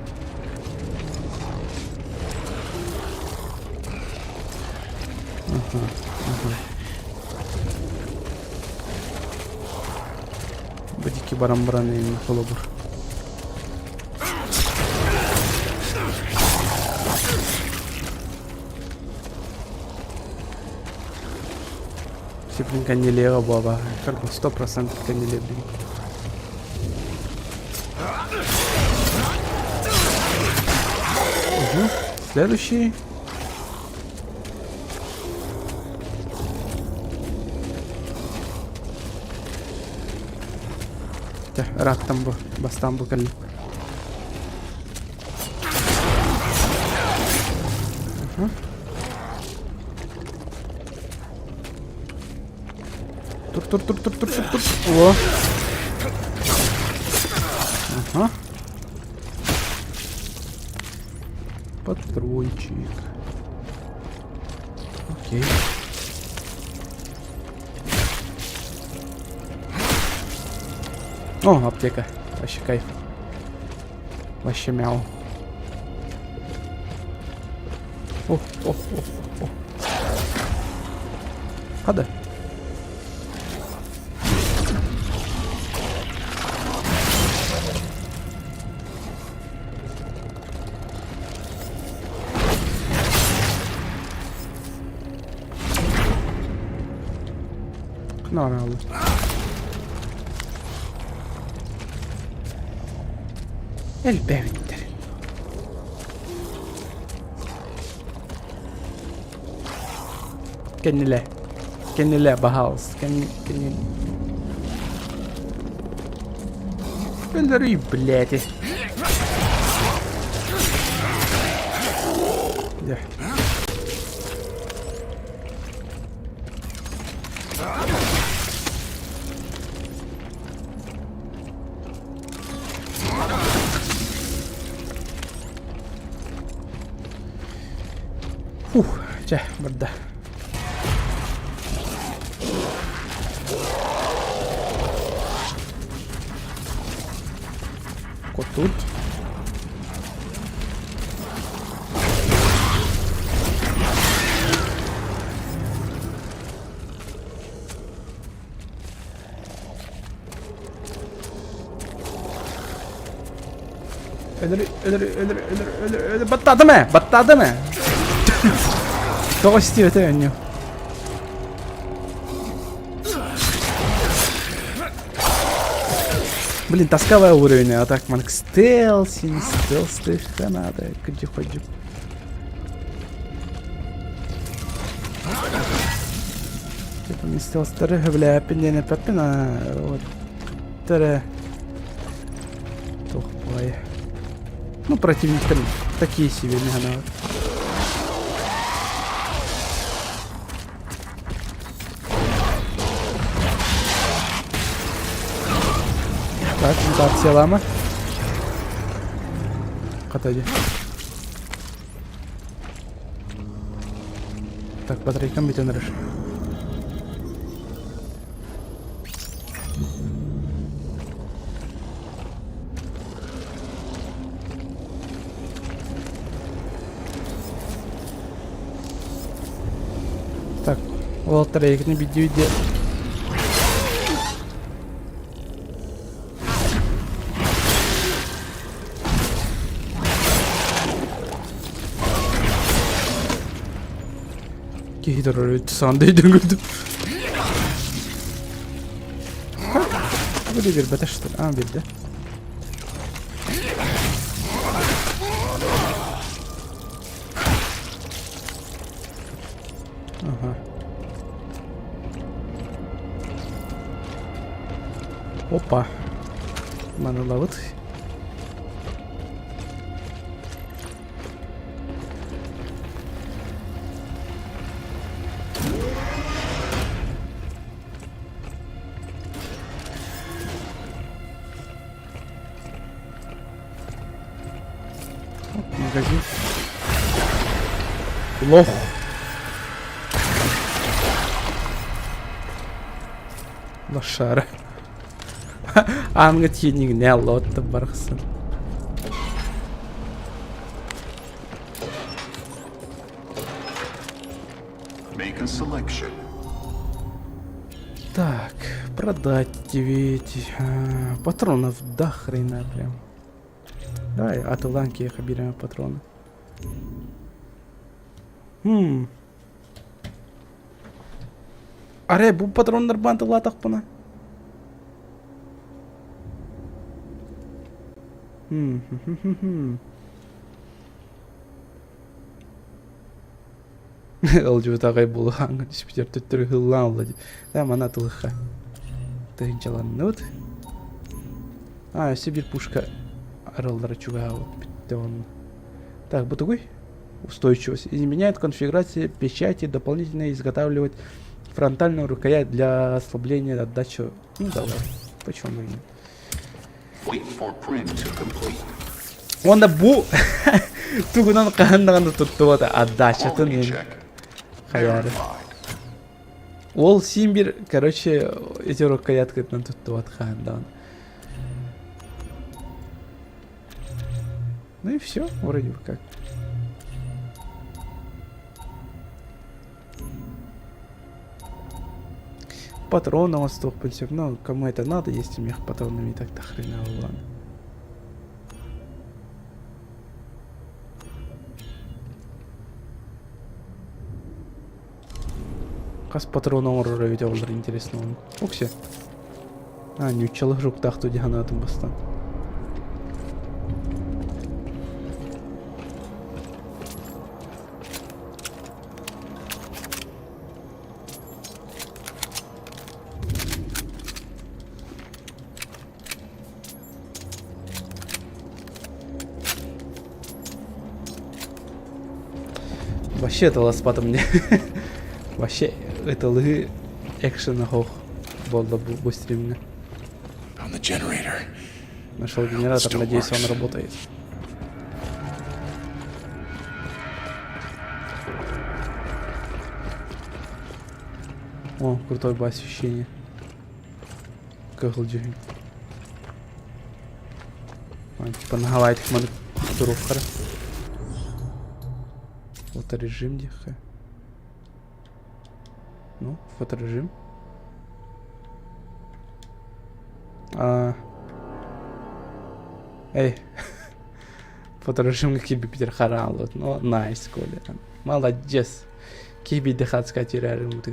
Бу диэки баран баран холобур. Сиплин каннелеға буаба. Как бы 100% каннеле блин. Угу. Следующий. Чэ, ырааттан бу, бастаан бу кэллим. Тур, тур, тур, тур, тур, тур, тур. О. Ага. Патрончик. Окей. О, аптека. Вообще кайф. Вообще мяу. О, о, о, о. Хада. Нормально. Элбээбиттэр. Кэннилэ. Кэннилэ, баһаалыс. Кэнни, кэнни. Өлөрүй, блядь. Дьэ. Фух, чэ, барда. Вот тут. Өлөр, өлөр, өлөр, өлөр, өлөр, өлөр. Баттаатым ээ, баттаатым ээ. Тоҕо истибэтэ өнньү. Блин, тосковая уровень, а так манк стелс, не стелс, ты надо, где ходим. Типа стелстары хөбүлээппин диэн эппэппин, а вот тэрэ туох баҕайы. Ну, противниктар такие себе, не знаю. Так, мутациялама. Хата дии. Так, батарейкам бүтэн эрэр. Так, уолаттар эйигини биирдии-биирдии Киһи турар саанда өйдөн көрдүм. Бу биэрбэтэ что ли? А, биэрдэ. Ага. Опа. Маны ылабыт. Магазин. Лох. Лошара. Аанга тиийиҥ лотта барахсан. Make a selection. Так, продать ведь а, патронов до хрена прям. Давай атылан киэхэ биэрэм патроны. Хм. Арай бу патроннар баантылаатахпына? Хм. Ылдьыбыт аҕай буолуһааҥҥа түспүтэр төттөрү ыһыллаан ылла дии. Да маны атылыхха. Тыһыынчаланныбыт. А, өссө биир пушка арыллара чугаһаабыт бүттэ онно. Так, бу тугуй? Устойчивость. Изменяет конфигурацию печати, дополнительно изготавливать фронтальную рукоять для ослабления отдачи. Ну давай. Почему бы и нет? Wait for print to complete. Уонна бу тугунан хаһан даҕаны туттубата отдачатын Quality check. хайаары. Verified. Ол син бир, короче, эти рукояткатынан туттубат хаһан даҕаны. Ну и все, вроде бы как. Патроны оҥостуохпун сөп, но кому это надо, если у меня патронами и так до хрена ладно. Хас патрон оҥорор эбитэ олор интересно он. Оксе. А, ньуччалых жуктаах ту дьаһанаатын бастан. Вообще это ласпата мне. Вообще это лы экшена хох буолла бу, бу стримҥэ. On the generator. Нашел генератор, Still надеюсь, он works. работает. О, крутой бы освещение. Кыһыл дьүһүн. Типа наһалаайтых маны туруоххара. Фоторежим диэххэ. Ну, фоторежим. А... Эй. Фоторежимҥа киирбиппитигэр харааллыбыт. Ну, найс, Коля. Молодец. Киһи хацка тирээрин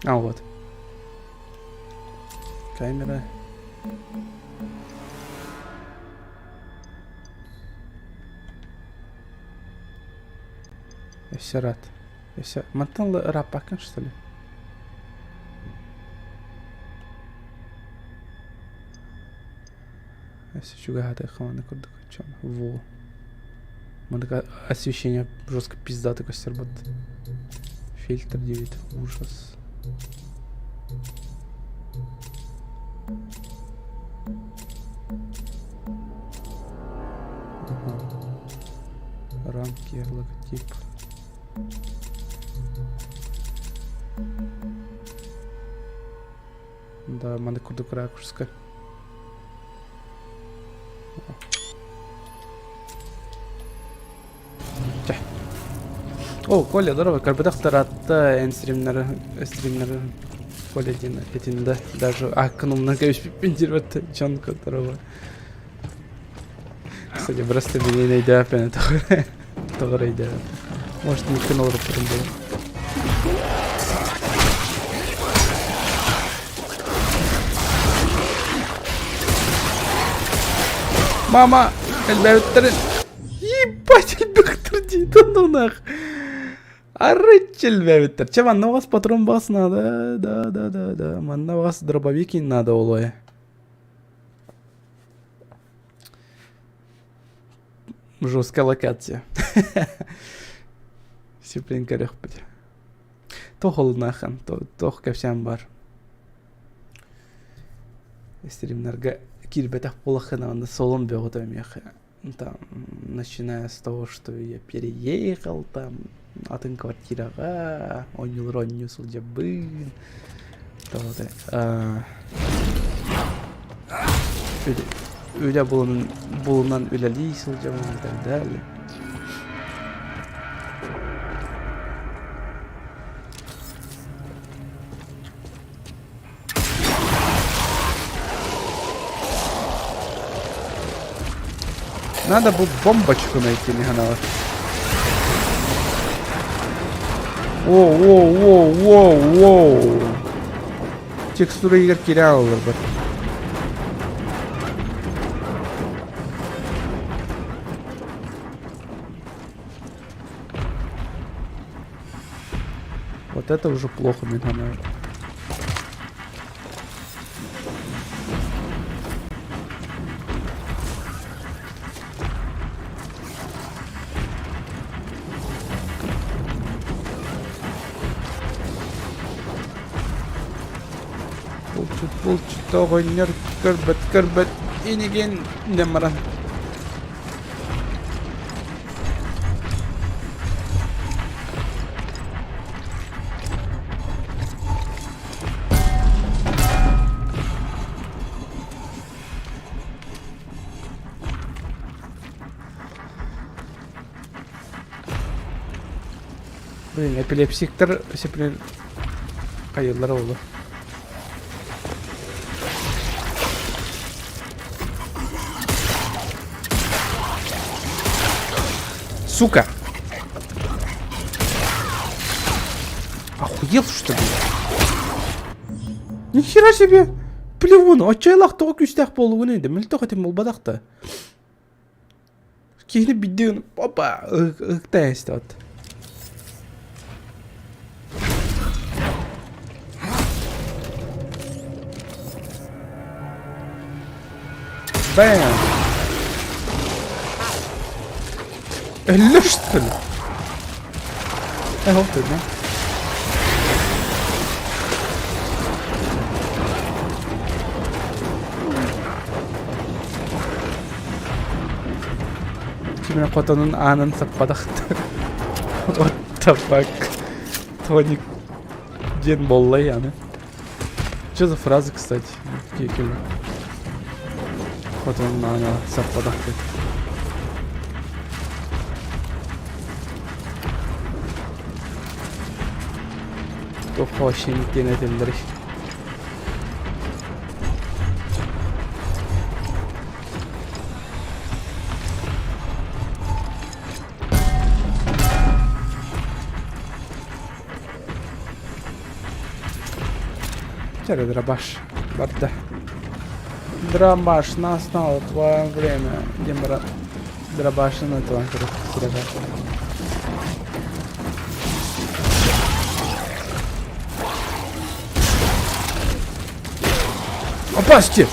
А вот. Камера. Өссө рад. Өссө... Мантан раппаккын, что ли? Өссө чугаһаатахха маны курдук оччоҕуна. Во. Маннык освещение жестко пиздато көстөр Фильтр 9. Ужас. Ага. Рамки, логотип. Да, маннык курдук ракурска. Чэ. О, Коля, здорово. Карбатах таратта эн стримнары, стримнары Коля диэн этинде даже аккын кэбиспиппин дьон которого Кстати, просто меня өйдөөппүн тоҕо өйдөөп. Может, миккин олоруппутум буолуо. Мама, элбээбиттэрин Ебать, элбэхтэр дии, ну нах. Арыч элбээбиттэр. Че, манна вас патрон бас надо, да, да, да, да. Манна вас дробовики надо олоя. Жесткая локация. Сиплин көрөхпүт. Туох олунахан, туох кэпсээн бар. Стримнарга киирбэтэх буоллаххына онно солун бөҕөтө миэхэ. Там, начиная с того, что я переехал, там, атын квартираҕа оонньуулар оонньуу сылдьабын. Үлэ булунан үлэлии сылдьабын и так далее. Надо бы бомбочку найти, Миганова. Воу, воу, воу, воу, воу. Текстура игр терял бы. Вот это уже плохо, Миганова. Булчут булчут оҕонньор көрбөт көрбөт инигин диэн баран Блин, эпилепсиктэр сиприн хайыллара олу. Сука! Охуел, что ли? Нихера себе! Плевун, оччойлах тоҕо күүстээх буолугун инде, мөлтөх этим буолбатах да. Киһини биддиин опа ыктаа истэт. Бэм! Өллө что ли? Э, да? Кимин хотонун аанын саппатахтар. What the fuck? Тоник диэн буолла яны. Что за фраза, кстати? Кекелі. Хотонун аана саппатахтар. Туох вообще диэн этэллэрий? Чэ, дробаш барда. Дробаш настало твое время. Диэн баран дробашын ытылан көрөр Серега. Опасьте!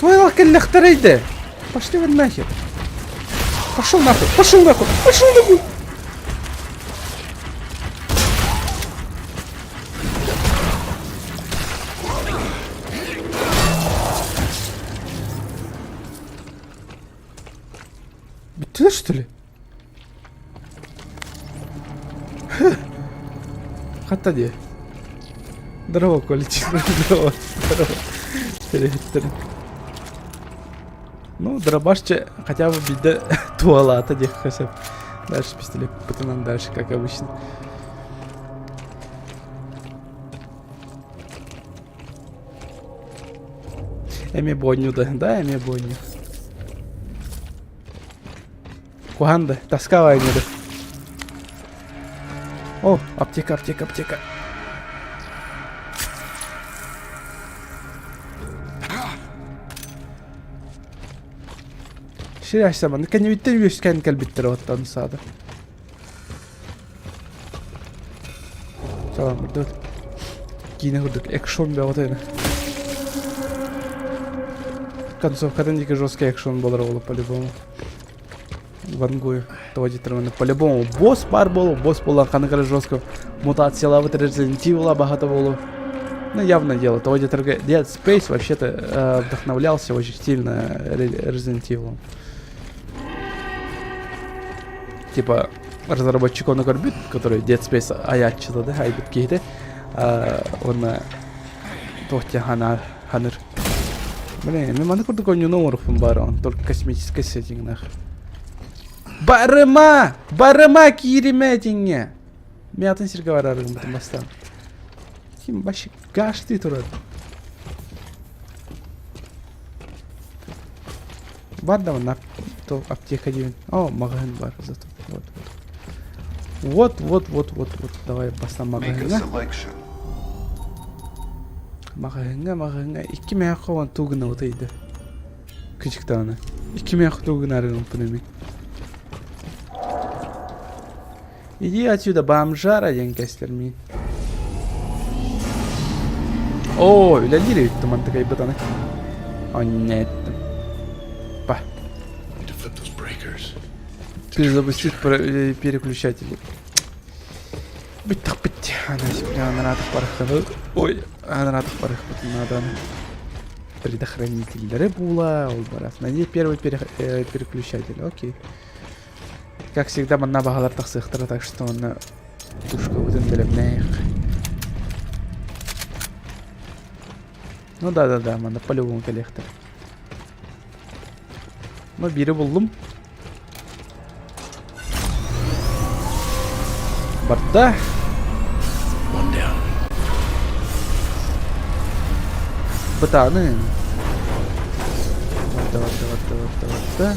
Твоя кэллэхтэрэй Пошли вы нахер. Пошел нахуй, пошел нахуй, пошел нахуй! Бүттүлэр что ли? Хатта дии. Здорово, Колич. Здорово. Здорово. Привет. Ну, дробашча хотя бы биирдэ туолаата диэххэ сөп. Дальше пистолет пытынан дальше, как обычно. Эми бойню да, да, эми бойню. Куһаан да, таскалай да. О, аптека, аптека, аптека. Сир ашсаман, кэннибиттэн үөскээн кэлбиттэр оттон саада. Салам, курдук. Киинэ курдук экшон бөҕөтө. Концовкатын диэки жесткий экшен буолар ол по-любому. Вангую. Того диэтэр по-любому босс баар буолуо, босс буолан ханнык эрэ жестко мутациялаабыт Resident Evil баһата буолуо. Ну, явное дело, того диэтэргэ Dead Space вообще-то вдохновлялся очень сильно Resident Evil. Типа, разработчик ону көрбүт, который Dead Space айааччыта да, айбыт киһитэ, уонна туох диэн ханыр. Блин, мен маны курдук оонньууну оҥоруохпун баар, он только космическай сеттингнах. Барыма! Барыма кииримэ этиҥҥэ! Мен атын сиргэ барарым бастаан. Ким вообще гашты турар? Бар да на то аптека диэн. О, маҕаһыын бар зато. Вот, вот. Вот, вот, вот, вот, вот. Давай бастаан маҕаһыыҥҥа. Маҕаһыыҥҥа, маҕаһыыҥҥа. Икки мээх уон туу гына утуйда. Кычык даҕаны. Икки мээх туу гына арыгымпын эми. Иди отсюда, бомжара диэн кэстэр миин. Оо, үлэлиир эбит тумантыкайбыт аны. Оннеттым. Па. Перезапустить переключатели. Бүттэх бит. Ана анаратых барыхтабы. Ой, анаратых барыхпыт надо. Предохранительлери була, ол барас. Найди первый переключатель. Окей. Как всегда манна баһалар тахсыахтара, так что онно пушкабытын бэлэмнээх. Ну да-да-да, манна по-любому кэлиэхтэр. Ну, биири буллум. Барда. Бытааны. Барда, барда, барда, барда, барда.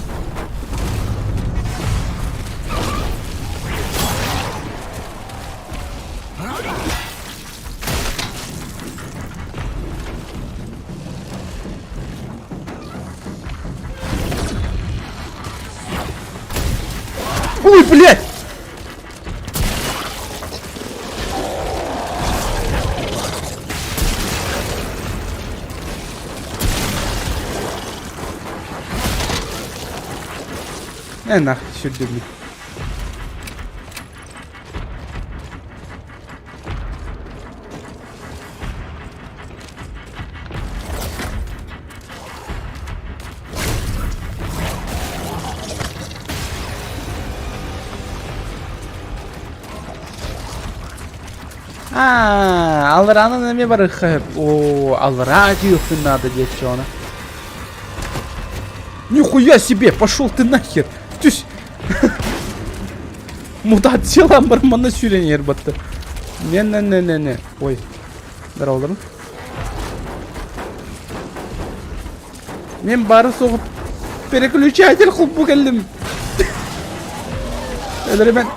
Ой, блядь! Э, нах, сүрдүбүт. А, алларанан эмиэ барыхха О, аллараа диэхпин надо диэччи оны. Нихуя себе, пошел ты нахер. Түс. Мутациялан бар манна сүүрэн иһэр батта. Не-не-не-не-не. Ой. Здорово, Мен бары соҕуп переключатель холбу кэллим. Өлөрүмэн.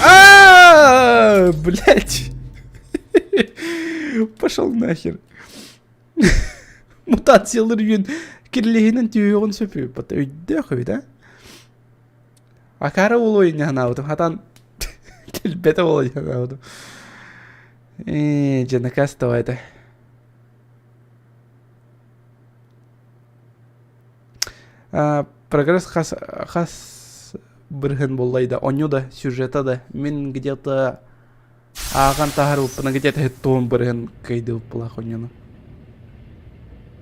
А, блять. Пошел нахер. Мутациялар үйін кирлиһинэн түһүөҕүн сөп үһү. Өйдөөх эбит, а? Акаары буолуо инньэ санаабытым. Хатан кэлбэтэ буолуо дии санаабытым. Ээ, дьэ наказ давай это. Прогресс хас хас бырыһын буоллай да, онньу да, сюжета да. Мин где-то ааҕан таһаарбыппына где-то туон бырыһын кыайдыбыппылаах онньуну.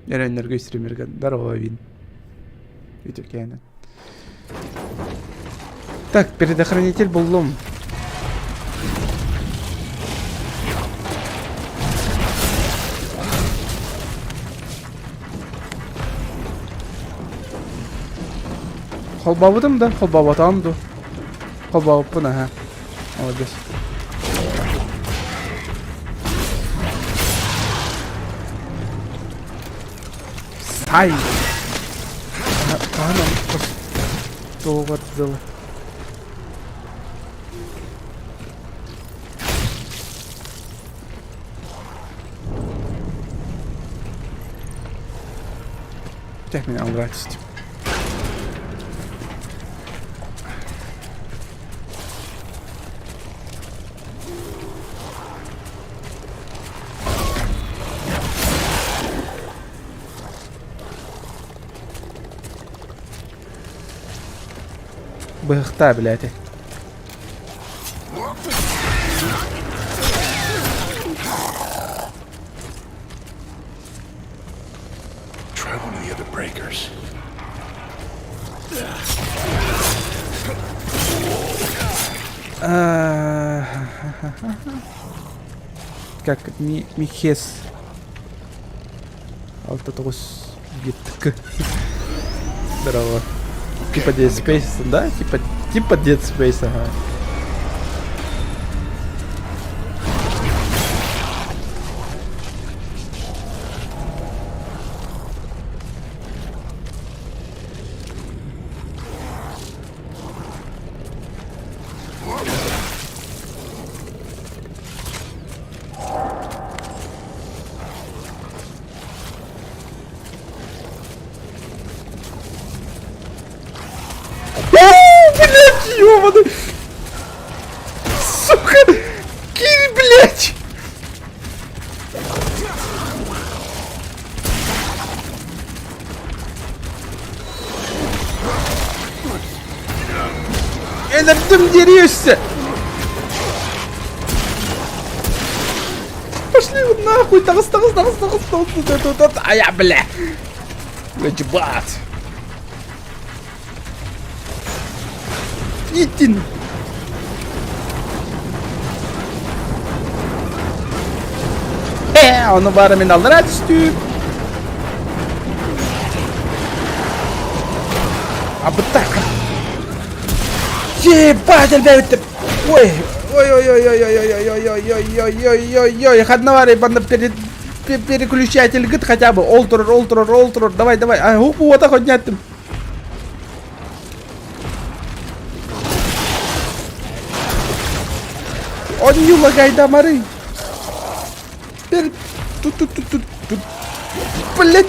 Эрэннэргэ стримергэ здорово, Вин. Үтүкээнэ. Так, предохранитель буллум. Холбообутум да, холбооботоҕум дуу. Холбообуппун аһа. Молодец. Сай! Хаһан туоҕар дылы. Чэ, мин аллараа түстүм. Быһахтаа билээти. Try one of the other breakers. Как ми Михес 69 гитк. Здорово. Типа Dead Space, да? Типа, типа Dead Space, ага. О, блядь, ёбаный! Сука! Кирь, блядь! Өлөрдүм дерешься! Пошли вы нахуй! Тағыс, тағыс, тағыс, тағыс, тағыс, тағыс, А я, бля! Ебать! Иди! Э, ону баара мин аллара түстүм. Абыта. Ебать, элбээбиттим. Ой, ой, ой, ой, ой, ой, ой, ой, ой, ой, ой, ой, ой, ой, ханна бары перед переключатель гыт хотя бы. Ол турар, ол турар, ол турар. Давай, давай. А, уп, вот хоть Онньуу лагайдамарый. Пер... Тут, тут, тут, тут, тут. Блять!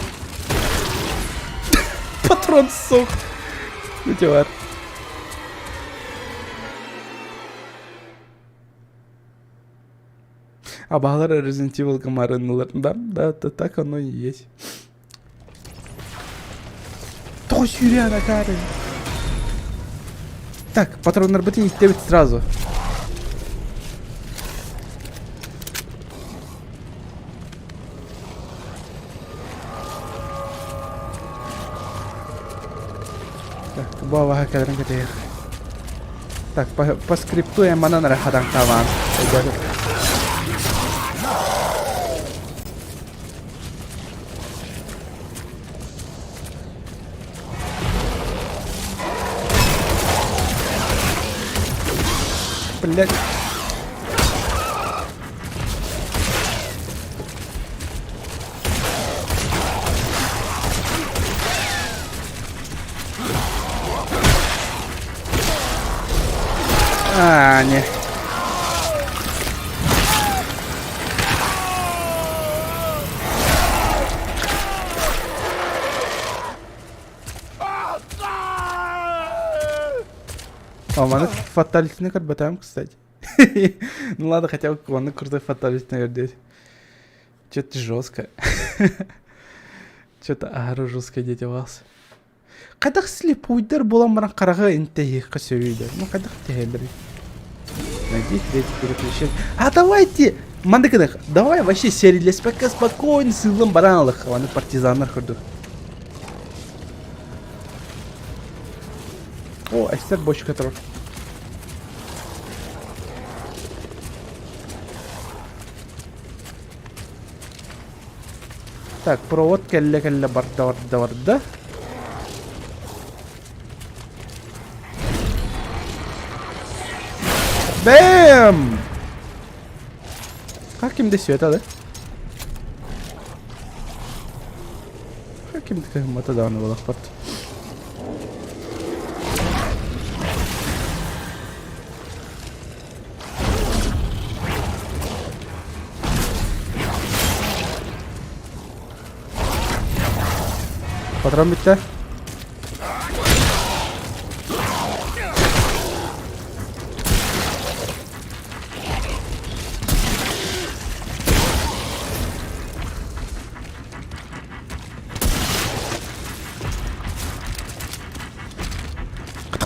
Патрон сух. Метеор. А Абаһалар Resident Evil комарынылар. Да, да, это так оно и есть. Тоҕо сүүрэн акаары. Так, патроннарбытын истэбит сразу. Так, бу абаһа кэлэрин кэтэһиэх. Так, по, по скрипту я манан эрэ хатан хаалаан. Блять. А, не. О, маны фаталитини көрбөтөм, кстати. Ну ладно, хотя бы оны крутой фаталити наверное. Что-то жестко. Что-то агры жестко дети вас. Хайдах слепуйдар буолан баран хараҕы интэһиэххэ сөбүй да? Ну хайдах тэһэллэрий? Найди третий переключение. А давайте! Маннык давай вообще серилеспэккэ спокойно сыыллан баран ылых. Аны партизаннар курдук. О, эстер бочка турар. Так, провод кэллэ-кэллэ барда барда барда. Бэм! Как им света, да? Как им кыһыммата даҕаны буолахпат. Патрон бүттэ.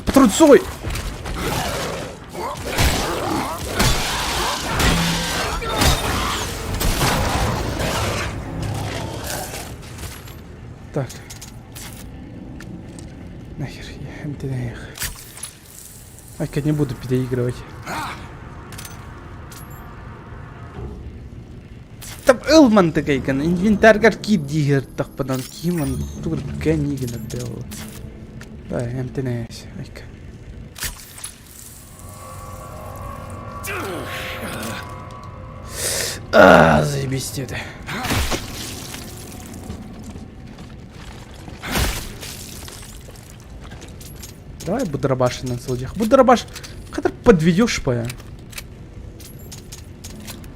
Патрон суой! Так. Нахер, я МТН. Айка, не буду переигрывать. Там ылман тыкайган, инвентарьгар киир диир тахпынан кииман тугур кэннигин эрдэ Да, МТН айка. А, заебись это. Давай будрабаши на сылдьах. Будрабаш, когда подведешь по.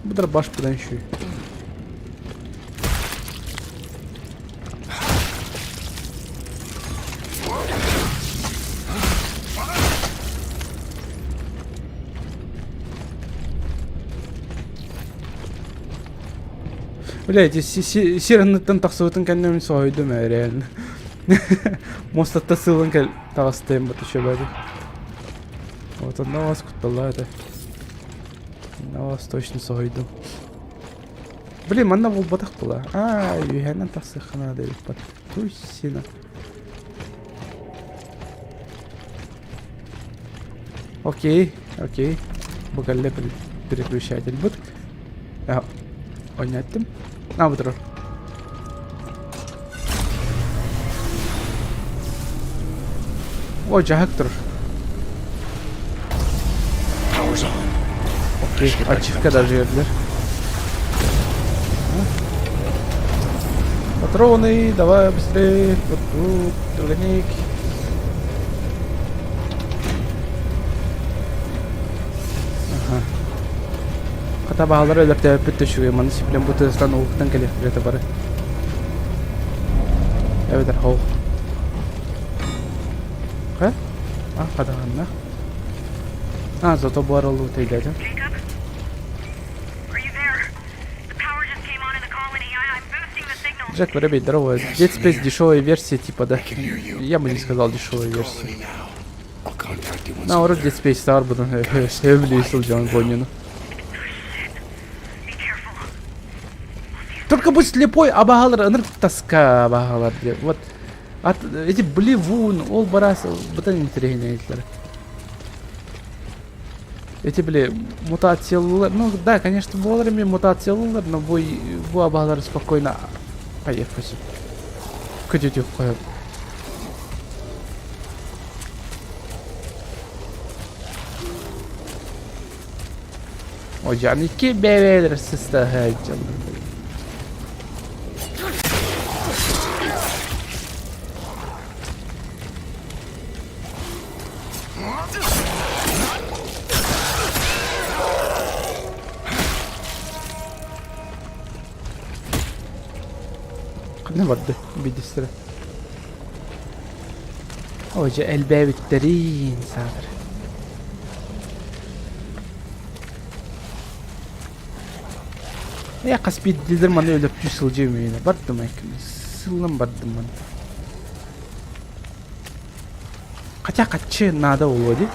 Будрабаш поданщу. Блядь, сиранныттан тахсыбытын кэннэ мин соһуйдум ээ реально. Муостаттан сыылан кэл таҕыстыым бат үчүгэйдик. Вот онно вас кутталлаа этэ. Онно вас точно соһуйдум. Блин, манна булбатах була. Аа, үһэнэн тахсыахха наада эбит бат. Туй сина. Окей, окей. Бу кэллэ переключатель бут. Ойнаттым. А, бу турар. О, дьаһык турар. Окей, ачивка даже бердилэр. Патроны, давай быстрее. Вот тут, турник. Ага. Хата баалара өлөртөөппүт да үчүгэй, маны сиплэн бу тыастан уһуктан кэлиэхтэрэ этэ бары. Эбэтэр хоох. Хэ? А, хадаҕанна. А, зато бу арыллыбыт өйдөөтүм. Джек Воробей, здорово. Dead Space дешевая версия, типа, да? Я бы не сказал дешевая версия. Наоборот, Dead Space таар будан сөбүлүү сылдьан гонину. Только будь слепой, абагалар, ынырык тоска абагалар диye. Вот. От, эти блевун, ол барас, бытан интэриэһинэйдилэр. Эти, били, мутациялар, ну да, конечно, буолар эми мутациялар, но бу, бу абагалар спокойно поехали. Көтүтүк Hocam iki BB lirası daha canım. Ханна барда биирдэстэрэ. Оо дьэ элбээбиттэриин саатар. Ээ хас биирдиилэр маны өлөртүү сылдьыам үһүнэ бардым айкым сыллан бардым маны. Хотя хаччы надо буолуо дии.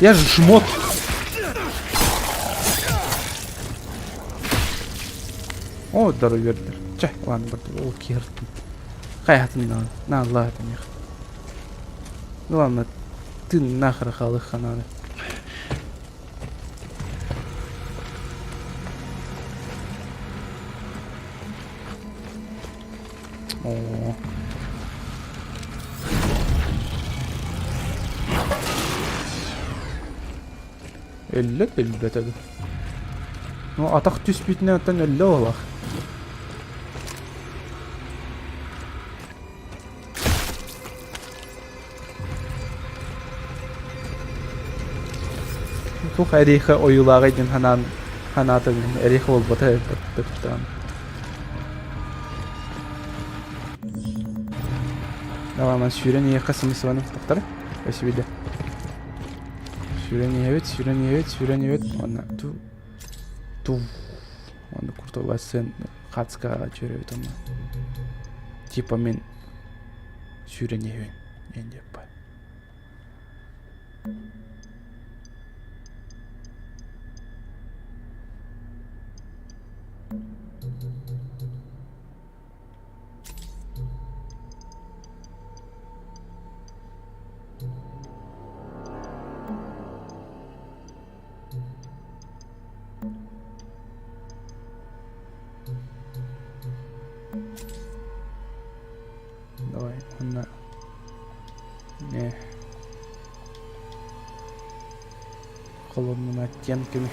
Я же жмот. О, здоровье бердилэр. Чэ, ладно, бардым. Ол киһиртим. Хайатын на, на Аллах это Ну ладно, ты нахер халыха надо. Оо. Өллө өлбөтө Ну, атах түспүтүнэн оттон өллө олох. Туох эриэхэ ойуулааҕый диэн санаан санаатым эриэхэ буолбата эбит Давай, сүүрэн иһиэххэ сымысыбаны тахтара. Спасибо. Сүүрэн иһэбит, сүүрэн иһэбит, сүүрэн иһэбит. Уонна ту ту уонна куртуга сын хацкаҕа түөрэбит онно. Типа мин сүүрэн иһэбин диэн диэппэ. Уонна не холодными оттенками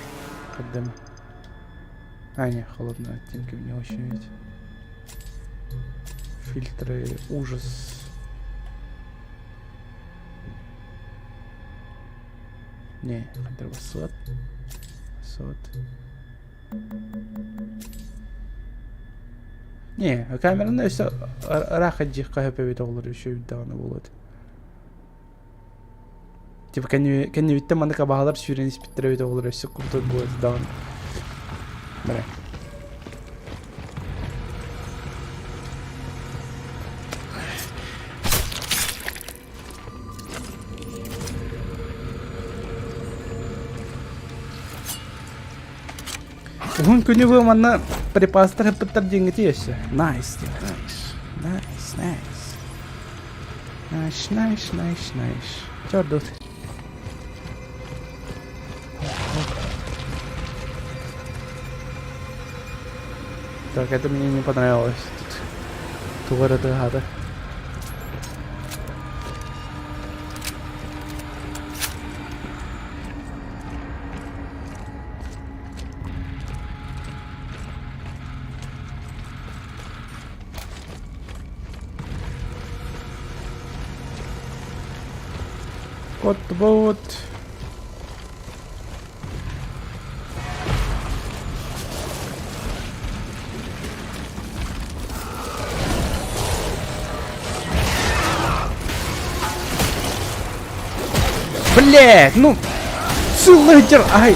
когда а не холодными оттенками не очень ведь фильтры ужас не хадр сот Не, камераны өссө ыраах илдьиэххэ сөп эбит оҕолор үчүгэй даҕаны буолуо этэ. Типа кэннибиттэн маннык абаһалар сүүрэн испиттэрэ эбит оҕолор өссө крутой буолуо этэ даҕаны. Бэрэ. Уһун күнү бу манна припастар ыппыттар диэҥҥитий өссө. Nice диэн. Nice. Nice, nice. Nice, nice, nice, nice. Чордут. Так, это мне не понравилось. Тут тугара тыаһаата. Кот-бот. Блять, ну, сылдьар, ай.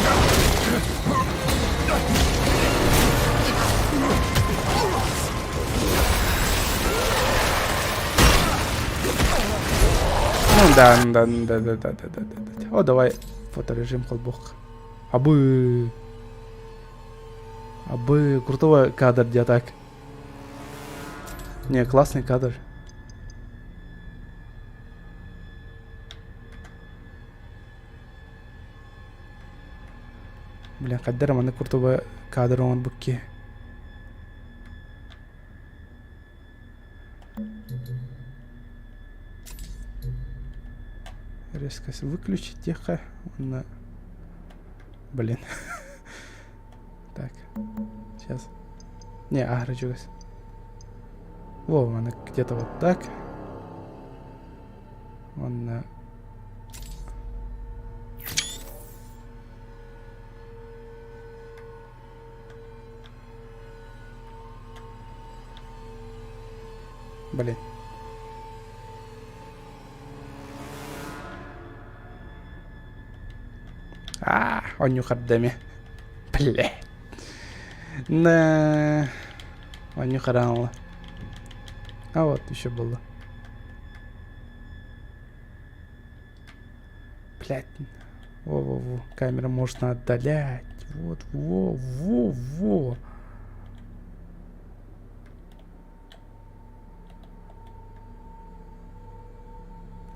Ну да, да, да, да, да, да, да, да. О, давай фоторежим холбух. Абы. Абы, крутого кадр где так. Не, классный кадр. Блин, хайдах маннык курдук кадр оҥорбут киһи. Резкость выключить тихо. Уонна... Блин. Так. Сейчас. Не, аһара чугас. Во, она где-то вот так. Уонна... Блин. Аа, оонньуу хардами. Бля. На. Оонньуу хараҥала. А вот еще было. Блядь. Во-во-во. Камера можно отдалять. Вот, во-во-во.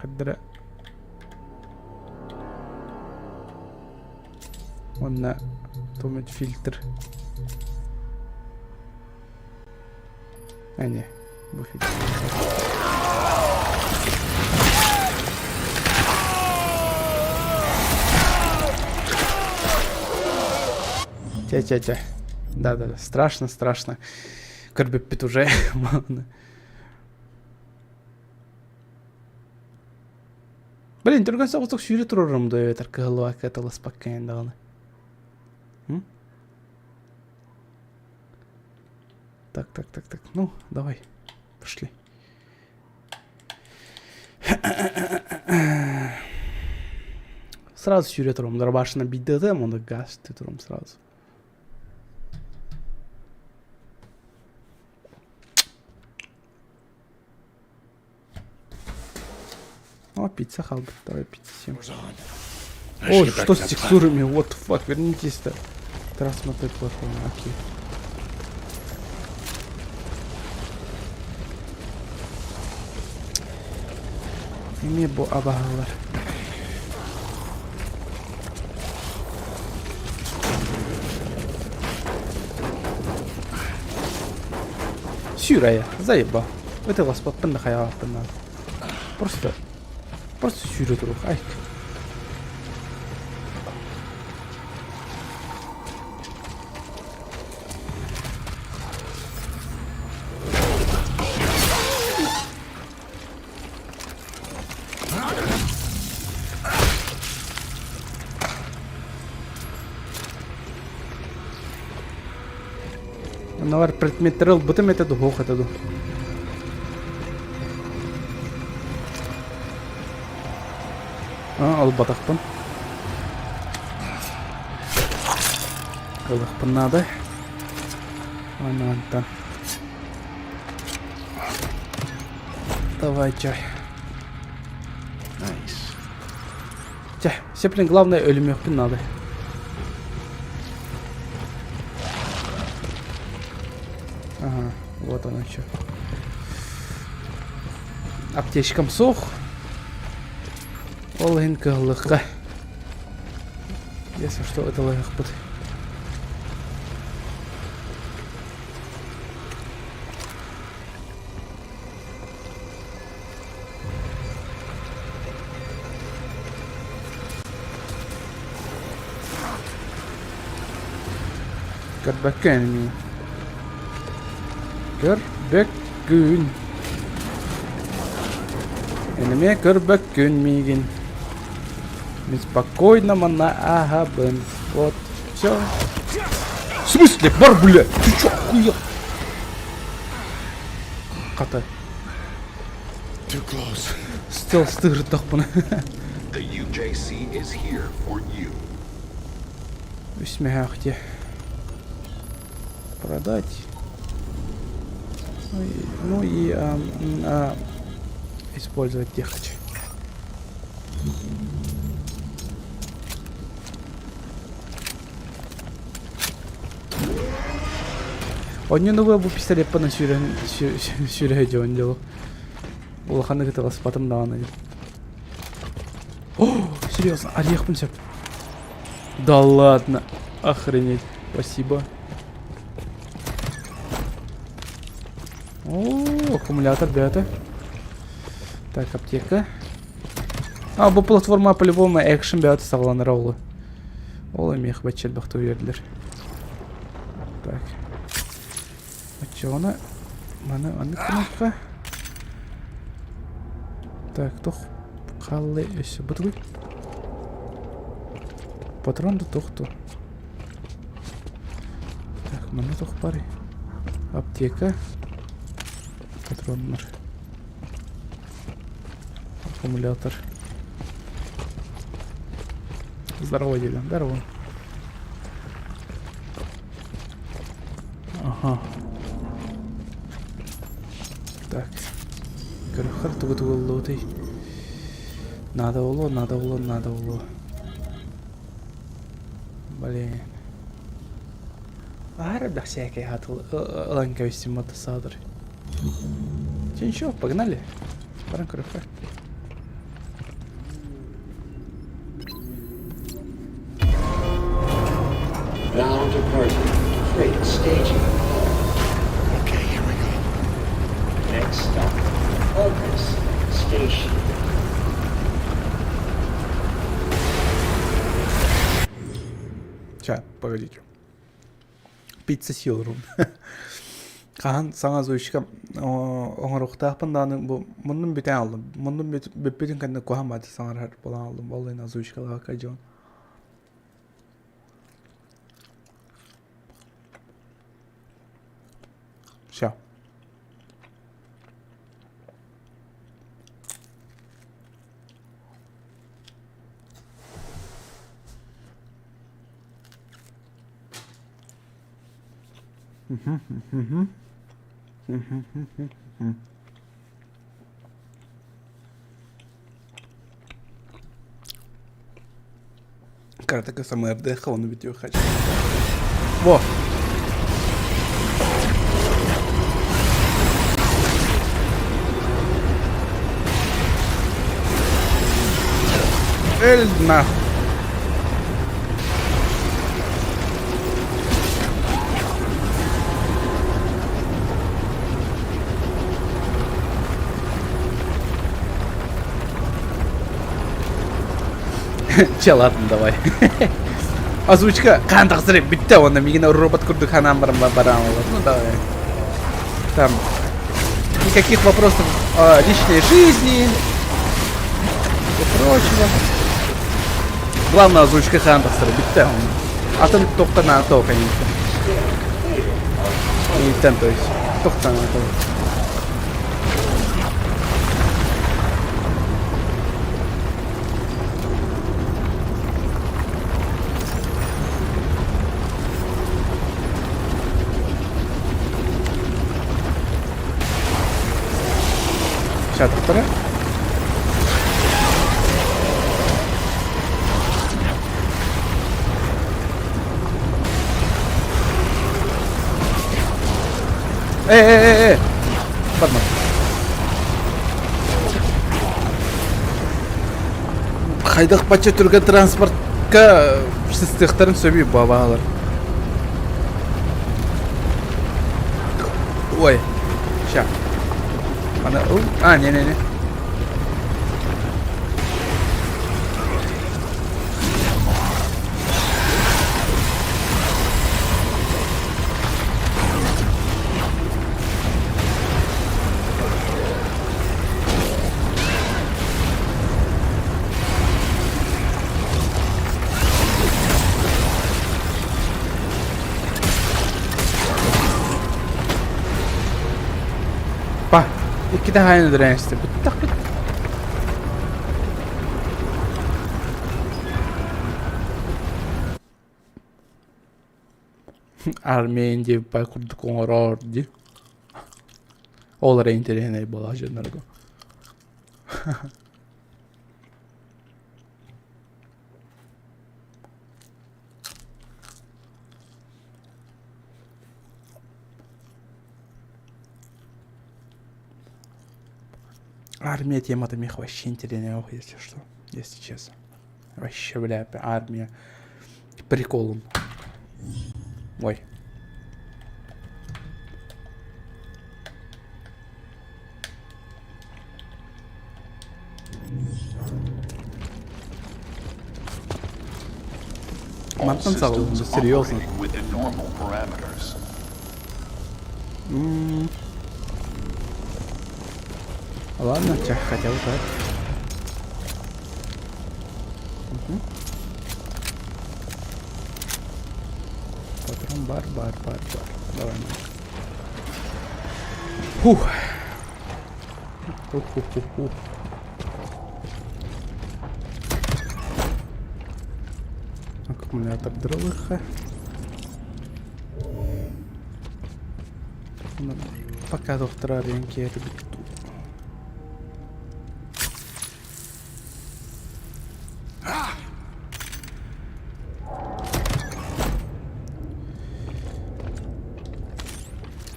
Хаддара. Уонна тумит фильтр. А не, бу фильтр. Тя-тя-тя. Да-да-да, страшно, страшно. Көрбүппүт уже. Блин, түргэн соҕустук сүүрэ турарым дуо эбэтэр кыһаллыбакка таласпакка эн даҕаны. Так, так, так, так. Ну, давай. Пошли. Сразу сүүрэ турум. Дробашына биддетем, оны газ турум сразу. О, пицца хаалбыт. Давай пиццу съем. Ой, что с текстурами? What the fuck? Вернитесь-то. Трансмотой платформы, окей. Эмиэ бу абаһалар. Сүүр айа, заебал. Ытыласпаппын да хайаҕаппын наада. Просто, просто сүүрэ туруох. Айк. Аналар предметтери ылбытым этэ дуһуох этэ ду. А, ылбатахпын. Ылыахпын наада. Аны Давай чай. Nice. Чэ, все, главное өлүмүөхпүн наада. Ага, вот оно что. Аптечкам суох. Ол иһин кыһыллыкка. Если что, это лайықпыт. Көрбөккө эн Көрбөккүн. Энэмиэ көрбөккүн миигин. Мин спокойно манна аһабын. Вот, все. В смысле, бар, бля? Ты чё, охуел? Хата. Too close. Стелс тыырдахпына. The UJC is here for you. Үс мөһөөх Продать. Ну и использовать техач. Онньону бу пистолеппын сүүрэн сүүрэ дьон дьолу. Улаханнык ытыласпатым даҕаны. О, серьезно, орех сөп. Да ладно, охренеть, спасибо. О, аккумулятор бята. Так, аптека. А, бу платформа по-любому экшен бята саҕаланар ол. Ол эмиэх бачча элбэхтэ үөрдилэр. Так. Оччоҕуна маны маннык гыныахха. Так, туох хааллай өссө бутугуй? Патрон да туох туо? Так, манна туох баарый? Аптека. Патроннар. Аккумулятор. Здорово, дядя. Здорово. Ага. Так. Көрөхөр тугу тугуллуутуй. Надо было, надо было, надо было. Блин. Аһар элбэх сээкэй ылан кэбистим мотосаадыр. Че ничего, погнали. Баран көрөххө. Now departing freight staging hall. Okay, here we go. Next stop, August Station. Сейчас, погодите. Пицца силрум. Хаһан саҥа озвучка оҥоруохтаахпын даҕаны бу муннум бүтэн ааллым. Муннум бүппүтүн кэннэ куһаҕан баҕайытык саҥарар буолан ааллым. Ол иһин озвучкалаабакка дьон. Всё. Кратко СМРД ону бүтүөх Во! Эл нахуй. Чэ, ладно, давай. Озвучка хаан тахсар бүттэ уонна миигин робот курдук ханаан баран баран Ну давай. Там никаких вопросов о личной жизни и прочего. Главное, озвучка хаан тахсар бүттэ. Атын туохха наада конечно. И то есть туохха наада. Шатықтары. Э, э, э, э! Барма. Хайдах бачча түргэн транспортка сыстыахтарын сөбүй бабаалар. Ой, ща. Ана, а, не-не-не. Па, иккитэ хаайан өлөрөн истэ. Бүттэх бүт. Армия диэбиппэ курдук оҥороор дии. Ол эрэ интэриэһинэй буолаа дьоннорго. Армия темата миэхэ вообще интэриэһинэй ох, если что, если честно. Вообще, бля, армия. Приколун. Ой. All Мантан systems саҕалыыбын, серьезно. operating within normal parameters. М. Ладно, ча, хотя бы так. Мгм. Патрон бар, бар, бар, бар. Давай. Фух. Ух-ух-ух-ух. Аккумулятор дрылыха. Пока доктора ренке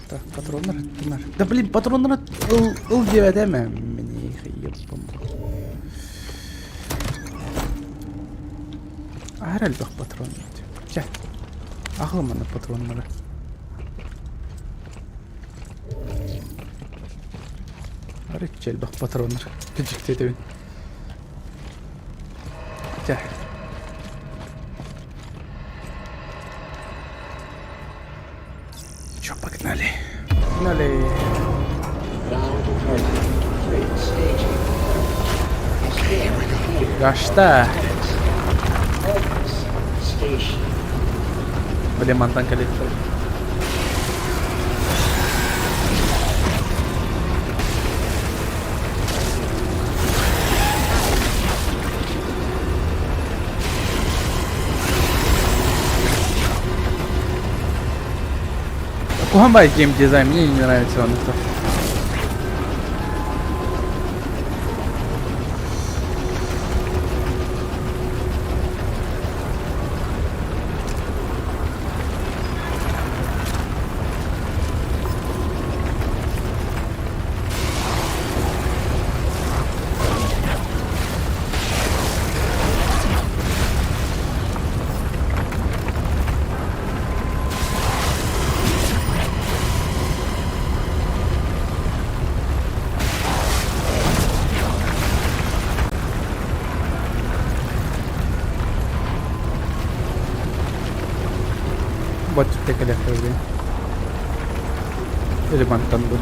Так, патроннар, Да блин, патроннар ыл, ыл диэбэтэ Мне их ебом. Аһар элбэх патрон. Чэ, аҕалым патроннары. Арычча элбэх патроннар. Дьиктиэтэбин. Чэ. Чё, погнали? Погнали. Now departing freight staging. Stand clear. Гашта. Next stop, Argus Station. Блин, мантан коллектор. Кухамбай геймдизайн, мне не нравится он это. Бачча кэлиэхтэрэ Или мантан бу.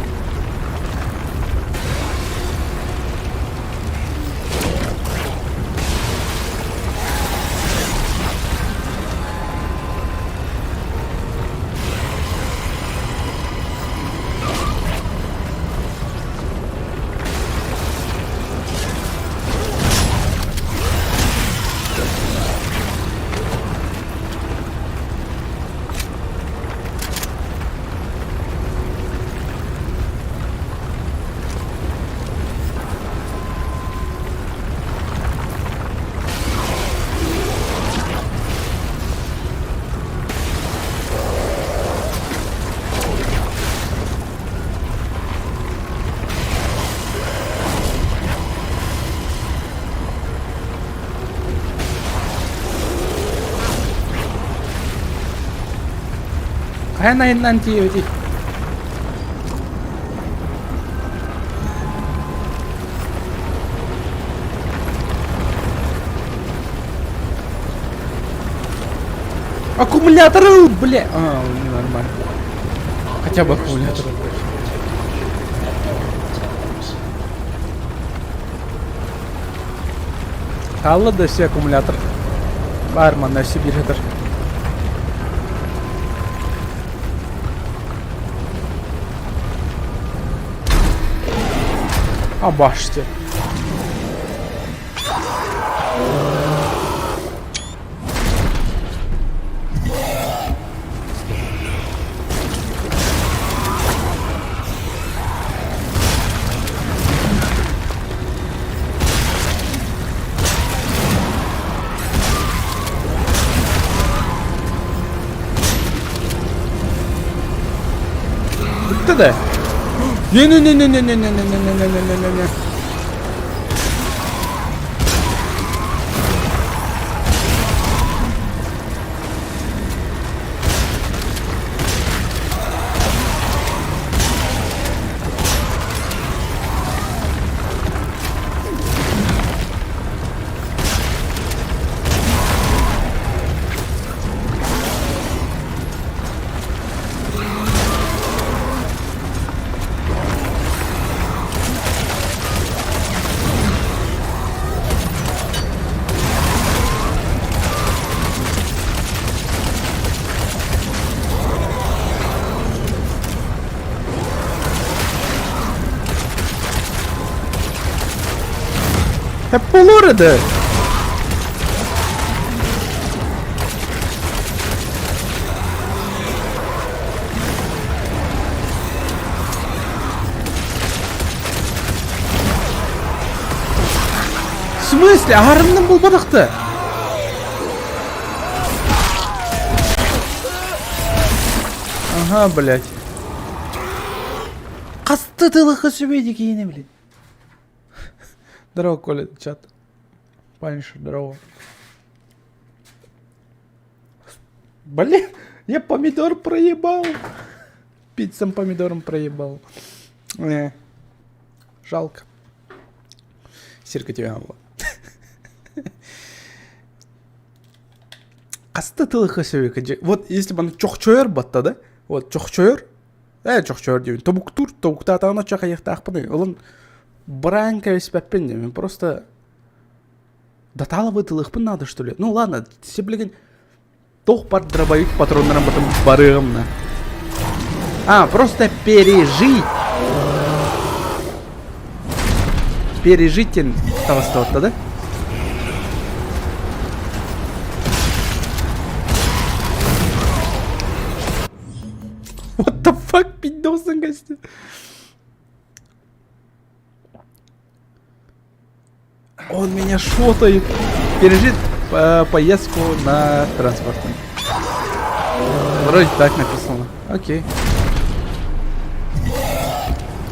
Хайан айаннаан тиийэбитий? Аккумулятор, бля! А, нормально. Хотя бы аккумулятор. Хаалла да өссө аккумулятор баар манна өссө биир сытар. А баште. Бүттэ да? Не-не-не-не-не-не-не-не-не-не-не-не-не. Болор этэ. В смысле? Аһарынным булбатахты. Ага, блядь. Хасты тылыхы сүбэйди киһини, блин. Здорово, Коля, чат. Паниш, здорово. Блин, я помидор проебал. Пиццем помидором проебал. Э, жалко. Сирка тебя была. Хаста тылыха сөбү Вот если бы чохчойор батта да? Вот чохчойор. Э, чохчойор диэбин. Тобуктуур, тобуктаатаҕына чахайыахтаахпын. Олон бараан кэбиспэппин диэбин. Просто датаалабы тылыахпын наада что ли? Ну ладно, сиблигин туох бар дробовик патроннарын потом барыам на. А, просто пережить. Пережить таҕыстыбатта да? What the fuck, пидосын кости. Он меня шотает. Пережить поездку на транспортном. Вроде так написано. Окей.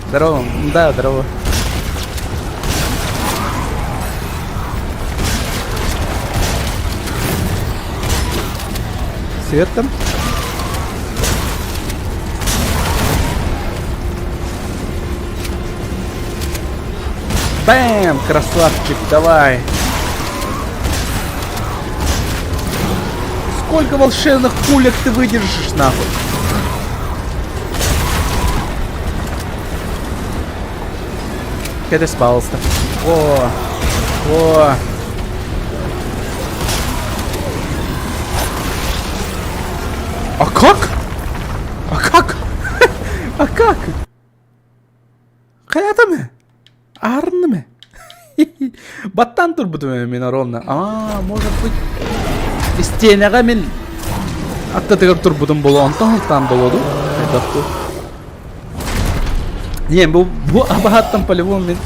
Здорово. Да, здорово. Свет там? Бэм! Красавчик, давай! Сколько волшебных пулек ты выдержишь, нахуй? Кэтэс, пожалуйста. О, о. А как? А как? А как? Хайатым? Аарынным Баттан турбутум мин ровно. А, может быть, истиэнэҕэ мин аттатыгар турбутум буолуо, онтон ылтаан буолуо дуу? Хайдах дуу? Не, бу, бу абаһаттан по-любому мин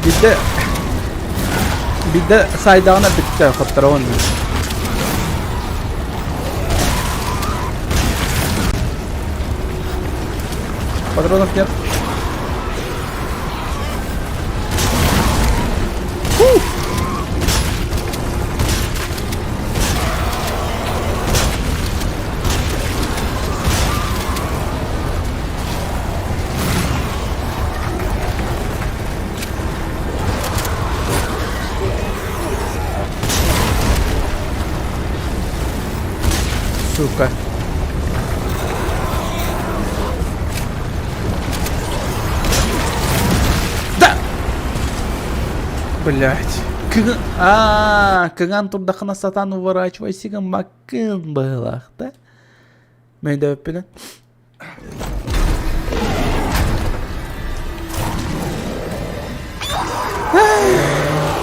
Биирдэ биирдэ саайдаҕына бүттэ хотторобун мин. Патронов нет. Фу! Сука. Да! Блять. А, кыган турдахына сатан уворачивайся, маккын быһылаах, да? Мен дөппүнэн.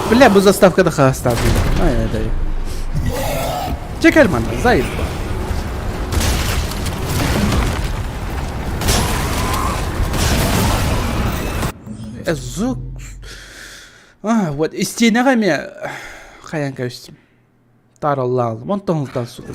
Бля, бу заставкада хаастаах Ай, ай, Чекер манна, заебал. Звук. А, вот, истиэнэҕэ эмиэ хайаан кэбистим. Тараллаалым. Онтон ылтан сука.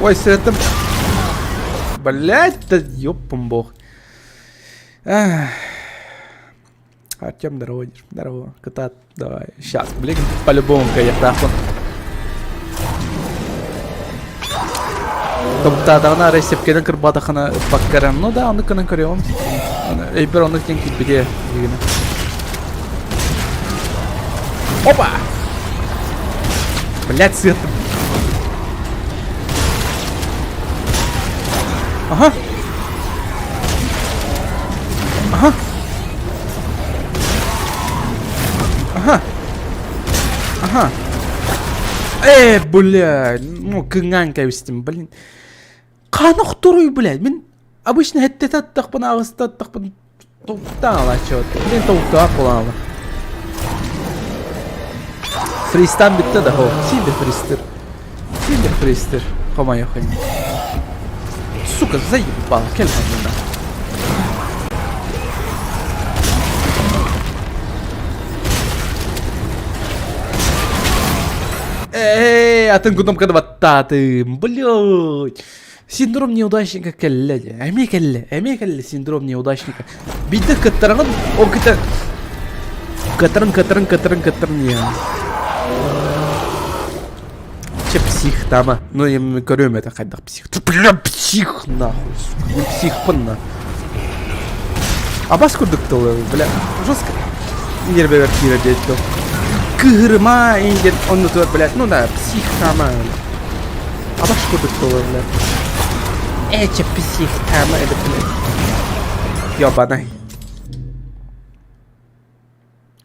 Ой, это... Блять, да ёпом бог. Артем, здорово, здорово. Кота, давай. Сейчас, блин, по-любому кайяхтаахпын. Тобуктаатаҕына арай сепкенен кырбаатахына ыппаккаран, ну да, оннук гынан көрүөҕүм. Өйбөр оннук диэн киирбитэ билигин. Опа! Блядь, сыаттым. Ага. Ага. Ага. Ага. Э, бля, ну кыҥаан кэбистим, блин. Хаан охторуй, блядь, мин обычно хэттэтэ аттахпын, аҕыста аттахпын тобуктаан алааччы Блин, тобуктаах буолаала. Фристан бүтте да, хо. Син де фристер. Син де фристер. Хомойох Сука, заебал, кэл манна. Эй, атын кнопканы баттаатым, блядь. Синдром неудачника кэллэ дии. Эмиэ кэллэ, эмиэ кэллэ синдром неудачника. Биирдэ кыттараҕын, ол кытта кыттарын, кыттарын, кыттарын, кыттарын иһэн. Че псих тама. Ну, я көрүөм это хайдах псих. Бля, псих нахуй, сука. Мен психпын на. Абас курдук тылы, бля, жестко. Нервебер киирэр диэт Кыһырыма инден оннутугар, блядь, ну да, псих тама. Абаш курдук тылы, блядь. Эче псих тама, это, блядь. Ёбаный.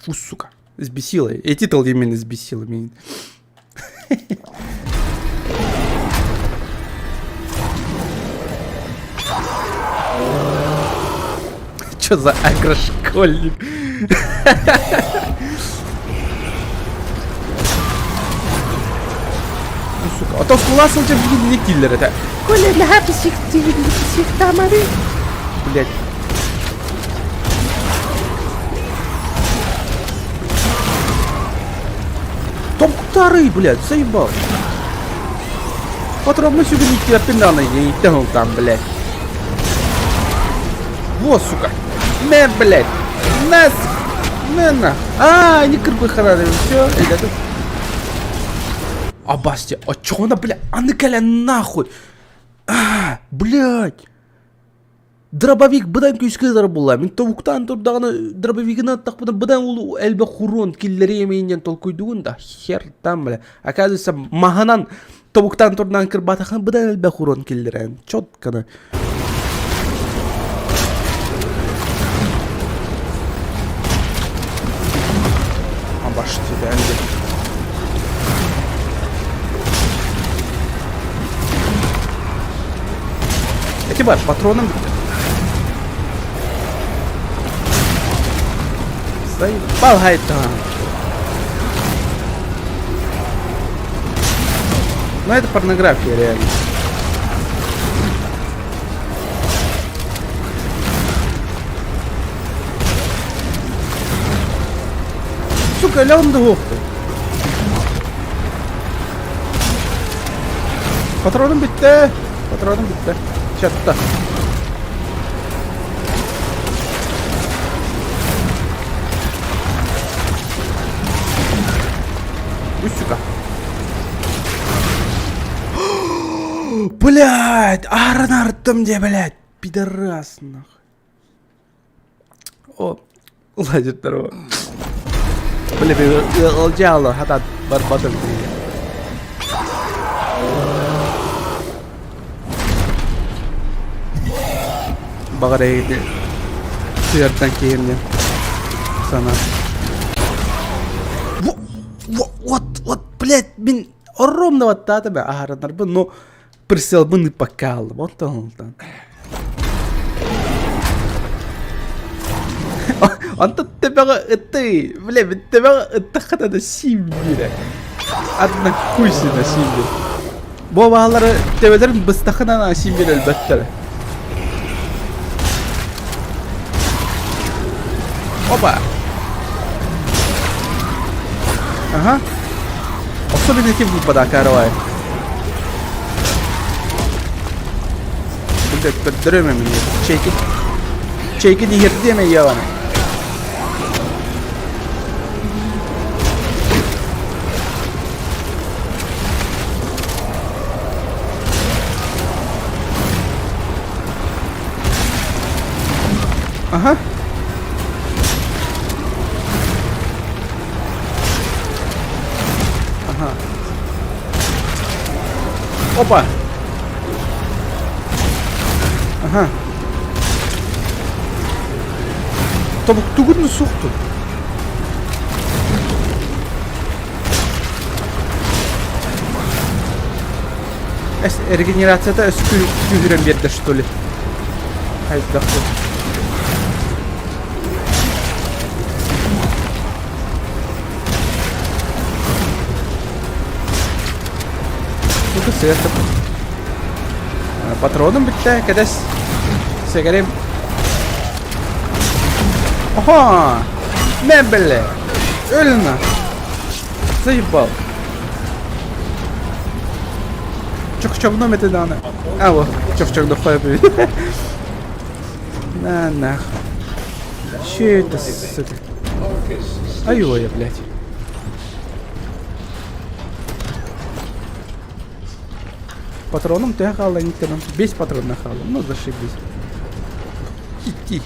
Фу, сука. Сбесила. Эти тыл именно сбесила меня. Чё за агрошкольник? Ну, сука, а то скула сылдьар билигин дииллэр этэ. Коля, наһаа псих, псих Блять. Топтары, блядь, заебал. Патроммун сүгүн ииттибэппин даҕаны ииттэн ылтаам, блядь. Во, сука. Мэ, блядь. На, на, на. А, не кырбыханады. Все, ребята. Абасти, а чё она, бля, аны кэлэн нахуй. А, блядь. Дробовик быдан күүскэ ытар буолла. Мин тобуктаан турдаҕына дробовигынан аттахпына быдан улуу элбэх урон киллэриэм диэн толкуйдугун да хер там бля. Оказывается, маһынан тобуктаан турдаан кырбаатахына быдан элбэх урон киллэрэн. Четко. Абаш тебя, Эти бар, патроном бүттү. Заебал хайта. Ну это порнография реально. Сука, лям да Патроным бүттэ. Патроным бүттэ. Чатта. Уй, сука. Блядь, ааран где, блядь, пидорас, нахуй. О, ладит здорово. Бля, ыалдьаалы хатаат барбатым. Баҕар эһигини сыартан киһим диэн санаа. Вот, вот, блядь, мин ровно баттаатым аһаранарбын, но прицелбын ыыппакка хааллым. Онтон онтон. Онтон төбөҕө ыттый, бля, мин төбөҕө ыттаххына да сиим биирэ. Одна хуйсина сиим биир. Бу баалары төбөлөрүн быстаххына сиим биир өлбөттөр. Опа! Ага. Особенно тем выпада, Блядь, көрдөрүөм эмиэ. Чэйки. Чэйки иһирдиэм эйиэҕэ. Ага. Ага. Опа! Ага. Тобуктугун суқту. Регенерацията өскү күүһүрэн биэрдэ что ли? Хайдах Сука сыата. Патроным бүттэ, кэдэс. Сэгэрим. Ага! Мебеле! Өлүнэ! Заебал. Чохчогном это дана. А вот, чохчогно На нах. Че это, сука? Ай-ой, блядь. Патроном ты хаала никогда. Бес патрон хаала. Ну, зашибись. Идти.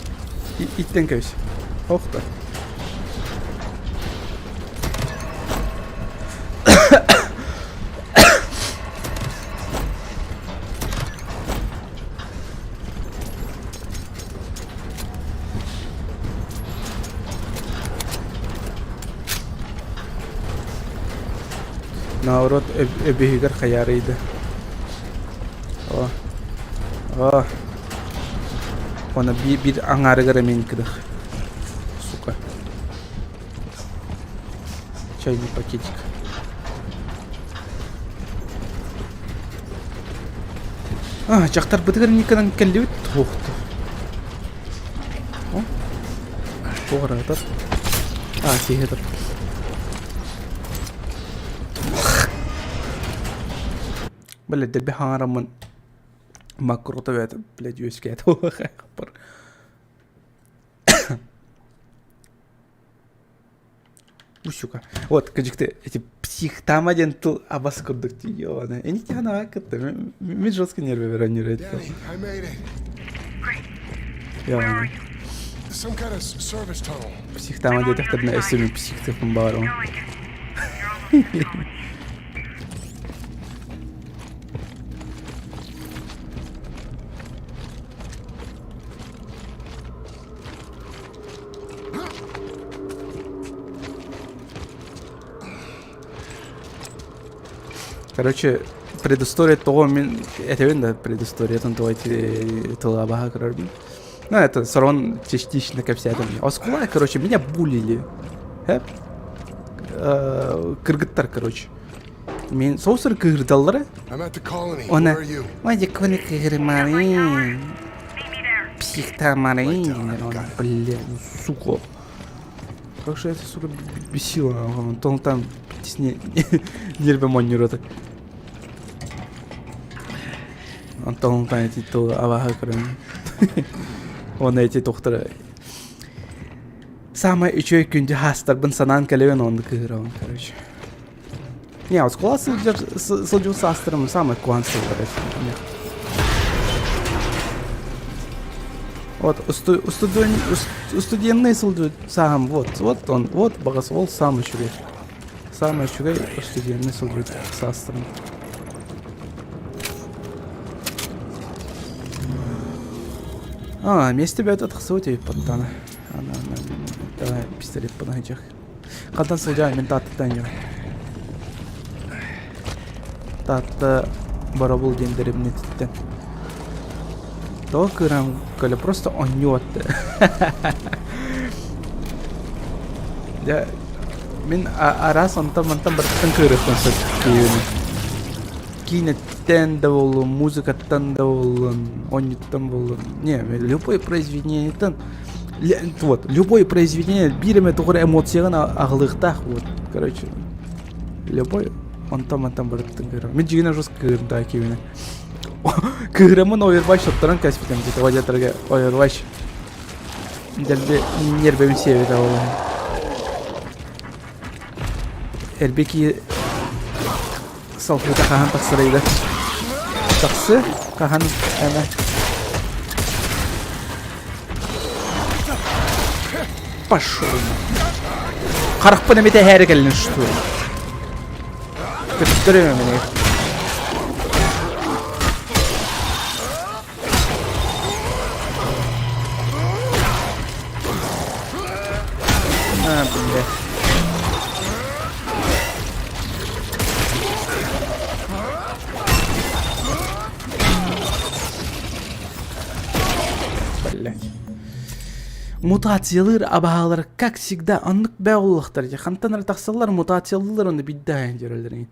Иттен кэбис. Ох ты. Наоборот, өбүһүгэр хайаарыйда. О. О. Оны биир аҥаарыгар эмиэн кыдах. Сука. Чайный пакетик. А, дьахтарбытыгар никынан кэллибит туохту. О, туох А, киһи Бля, дэлби хаҥараммын макрота бэт, блядь, үөскээтэ буолуохпар. Сука. Вот, кыдьыкты, эти психтама диэн тыл абас курдук тиийиэ Эни анаға кытта. Мен жестко нервы веронир Danny, I made it. Great. Some kind of service tunnel. Психтама диэтэхтэринэ өссө мин психтыхпын баарым. Короче, предыстория того мин этэбин да предысториятын того эти тылабаха көрөрбүн. Ну, это сорон частично кэпсээтим. Оскула, короче, меня булили. Хэп. Кыргыттар, короче. Мен соусыр кыырдаллара. Она, Ой, кони кыырмары. Психтамары. Бля, ну, сука. Как же это, сука, бесило. Он там нервы монюрата. Антон там эти то аваха көрөн. Он эти тохтора. Самый үчүгэй күндү хаастарбын санаан кэлэбин онну кыһырабын, короче. Не, оскуола сылдьар сылдьыбыт саастарым самый куһаҕан сыллар этэ. Вот, устудьуоннай сылдьыбыт сааһым вот, вот он, вот баҕас ол самый үчүгэй. Самый үчүгэй устудьуоннай сылдьыбыт саастарым. А, миэстэ бэйэтэ тахсыбыт эбит паттана. Ана, давай пистолет панайдьах. Хантан сылдьаай, мин Тааттаттан дьон. Таатта Боробул диэн дэриэбинэтиттэн. Тоҕо кыыран көлө просто оонньуу атты. Дьэ, мин араас онтон-мантан барыттан кыырыахпын сөп киһибин. Киинэттэн да буоллун, музыкаттан да буоллун, оонньууттан буоллун. Не, любой произведениеттан вот, любое произведение биир эмэ тугу эрэ эмоцияҕын аҕылыахтаах вот, короче, любой онтон-мантан барыттан кыырам. Мин дьиҥинэн жестко кыырым да киһибинэ. Кыыраммын Overwatch оттаран кэспитим, типа владетарга Overwatch дэлби нервэбин сиэбит ол. Элби киһи салфета хаһан тахсарый да? Тахсы хаһан эмэ Пошел. Харахпын эмитэ эһээри кэллин что ли? Көттөрүмэ мени. А, бля. Блять. Мутациялыыр абаһалар, как всегда, оннук бээ буоллахтар дии. Хантан эрэ тахсаллар, мутациялыыллар онно биирдэ дьөрөллөр.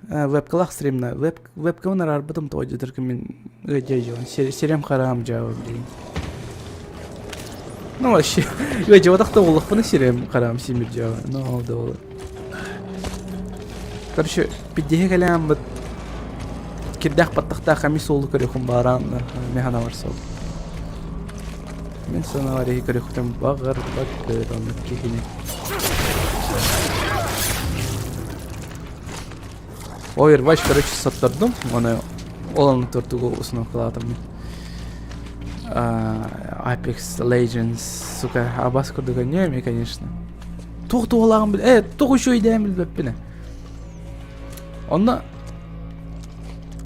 Вебкалаах стримна. Веб вебкабын араарбытым тоҕо дьэтэркэ мин ыадьа сирэм хараам дьаабы билигин. Ну вообще, ыадьабатах да буоллахпына сирэм хараам симир дьаабы. Ну ол да буолар. Короче, пиддиһи кэлээн кирдээх баттахтаах ами суолу көрүөхүм баараан механа бар сол. Мин санаабар иһи көрүөхтэн баҕарбат оннук киһини. Overwatch, короче, соттардым. Оны ол аны тортугу установкалаатым мин. Apex Legends, сука, абас курдук өнньүөм, конечно. Туох туһалааҕын бил... Э, туох үчүгэйдээн билбэппин. Онно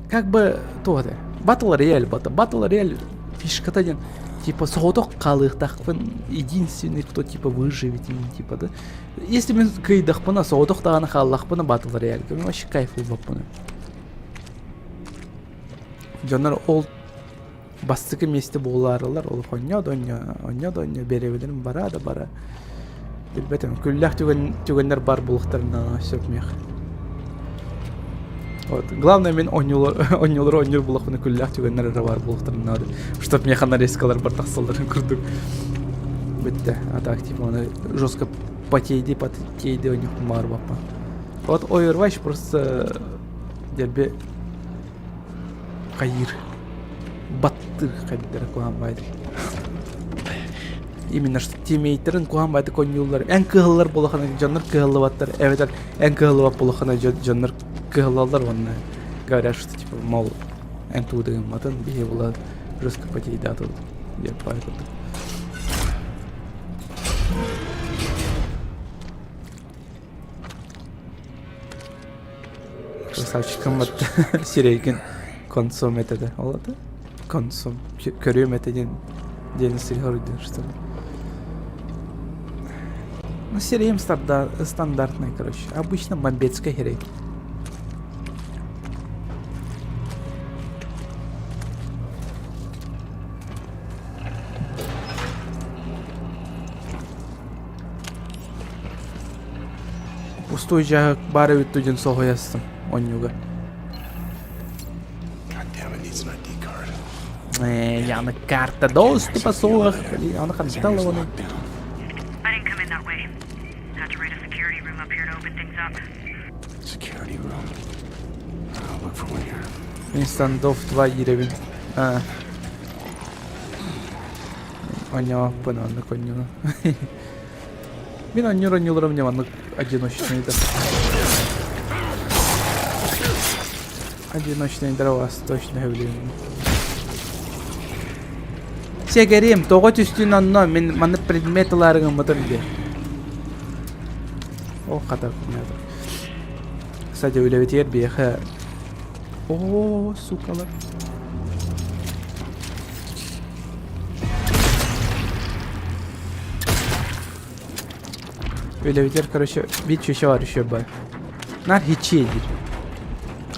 как бы туох этэ Battle Royale Battle Royale фишката диэн типа соҕотох хаалыахтаахпын единственный кто типа выживет типа да если мин кыайдахпына соҕотох даҕаны хааллахпына Battle Royale вообще кайф ылбаппын дьоннор ол бастакы миэстэ буолаарылар олох онньоо да онньоо онньоо да онньоо биэрэбилэрин бара да бара билбэтим күллээх түгэн түгэннэр бар буолуохтарына сөп миэх вот главное мин оонньуулар оонньуулары оонньуур буоллахпына күллээх түгэннэр эрэ баар буолуохтарын наада чтоб миэхэ нарезкалар бар тахсалларын курдук бүттэ а так типа аны жестко потейди потейди оонньуохпун баҕарбаппын вот Overwatch просто дерби. хайыыр баттыыр хайдара куһаан баайдык. Именно что тиммейтерин куһаан баайдык оонньууллар. Эн кыһыллар буолахына дьоннор кыһаллыбаттар эбэтэр эн кыһаллыбат буолахына дьоннор кыһаллаллар уонна говорят, что типа мол эн тугу да гымматын биһи була жестко потейдатыл диэн баай курдук. Красавчикым вот сирэйгин консум этэ ол это консум көрүөм этэ диэн диэн сири что ли. Ну, сирэйим стандартный, короче. Обычно бомбецкая херей. Пустой дьаһык баар эбит дуу диэн соһуйастым онньуга. Ээ, яны карта доступа суох. Аны хантан ылабын. I didn't come in that way. Had to raid a security room up here to open things up. Security room. I'll look for one here. Мин Standoff 2 киирэбин. Аа. Оонньооппун оннук оонньууну. Мин оонньуур оонньууларым дьэ маннык одиночныйдар. Одиночныйдар вас точно сөбүлүүбүн. Сэгэрим, тоҕо түстүн онно мин маннык предмет ылаары гыммытым дии. О, хата, Кстати, үлэбитигэр биһиэхэ О, сукалар. Үлэбитигэр, короче, биир чүчэ бар еще бар. Нар хичи диир.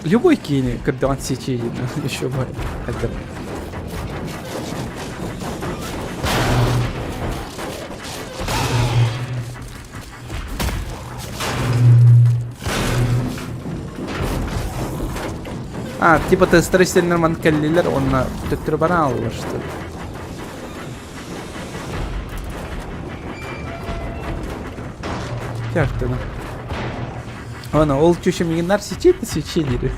Любой киини кырдьаҕан сичи диир еще бар. Это А, типа тестеры сеннер кэллилэр уонна төттөрү баран аллар что ли? Тяжтына. Ана, ол чүші мигин сечет сече дири.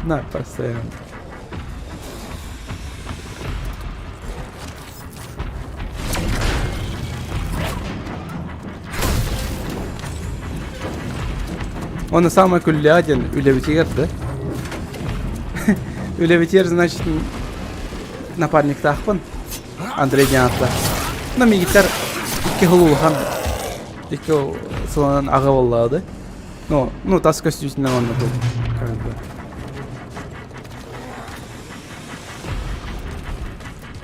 На, постоянно. Оны самый күллээх диэн үлэбитигэр да. Үлэбитигэр, значит, напарниктаахпын. Андрей диэн ааттаах. Но мигиттэр икки сыл улахан, икки сылынан аҕа буоллаҕа Ну, ну тас көстүүтүнэн онно как бы.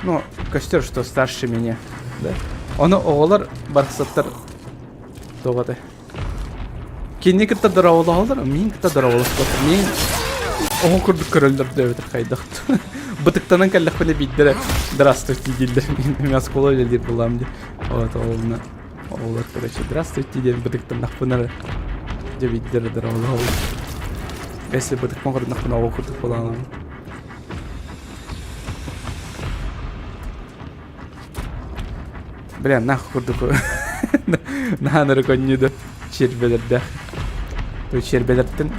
Ну, костер, что старше меня, да? Ону оҕолор барахсаттар туох этэй? Кинини кытта дорооболоһоллор, миин кытта дорооболоспоттор. Миин оҕо курдук көрөллөр диэбитэр хайдах. Бытыктанан кэллэхпинэ биирдэрэ здравствуйте дииллэр. Мин оскуола үлэлиир буолаам дии. Вот олуна оҕолор короче здравствуйте диэн бытыктаннахпына эрэ дьэ биирдэрэ дорооболоһоллор. Если бытыкпын көрдөхпүнэ оҕо курдук буолаам. Бля, нах курдук наһаа эрэ көнньүдэ чиэрбэлэрдээх. То чиэрбэлэртэн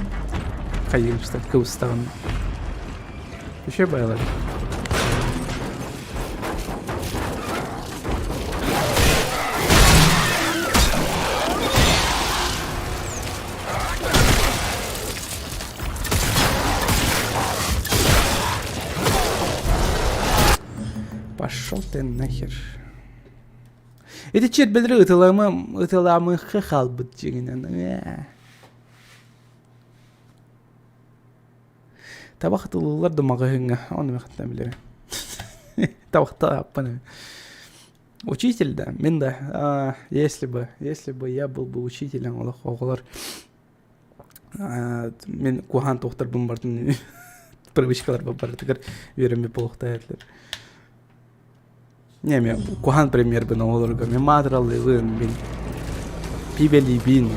хайыыбыстан кыбыстаҕын. Еще байлар. Пошел ты нахер. Ити чиэрбэлэри ытыламы ытыламыхха хаалбыт дьиҥинэн. Табах ытылыыллар да маҕаһыыҥҥа, ону мехаттан билэрим. Табахтааппын. Учитель да, мин да, а, если бы, если бы я был бы учителем, олох оҕолор Мин куһаан туохтарбын бардым привычкаларбын барытыгар үөрэммит буолуохтаах этилэр. Не, мен куһаан примербин оҕолорго мен маатыралыыбын, мин пиибэлиибин.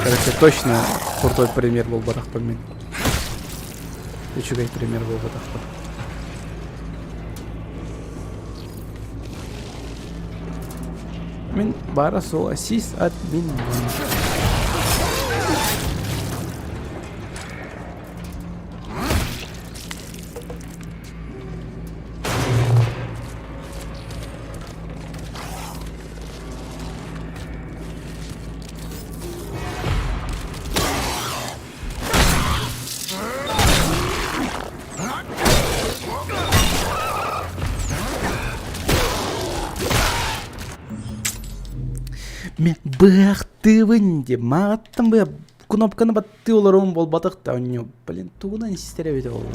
Короче, точно крутой пример буолбатахпын мин. Үчүгэй пример буолбатахпын. Мин баара суоҕа сис админ. Мен быахтыыбын дии. Маҕаттан быа кнопканы баттыы олоруум буолбатах да онньу. Блин, тугунан истэр эбитэ буолла.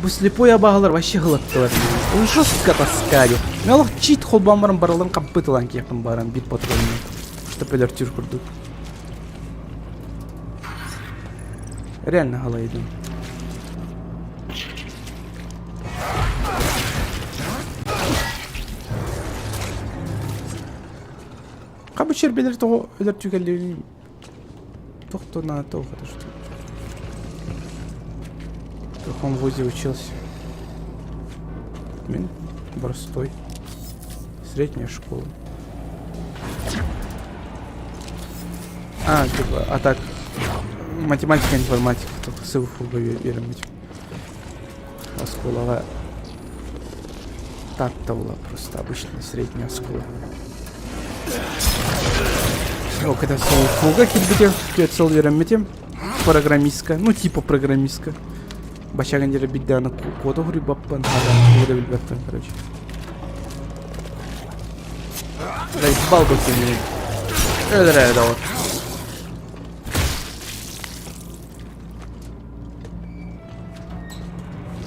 Бу слепой абаһалар вообще хылаттылар. Жестко таскали. Мен олох чит холбоон баран барыларын хаппыт ылан киэхпин баран бит патронун. Что өлөртүүр курдук. Реально халайдым. Хабы чербелер тоҕо өлөр түгэллэрин тохто на то это что? В каком вузе учился? Мин простой. Средняя школа. А, типа, а так, математика, информатика, только СВФУ-га үөрэммитим. Оскуолаҕа Таатта була просто обычная средняя оскуола. Ол когда СВФУ-га киирбитим, түөрт сыл үөрэммитим. Программистка, ну типа программистка. Бачаган диэри биирдэҕинэ куота уһуруйбаппын, тугу да билбэппин, короче. Заебал бы ты меня. Өлөрөө да вот.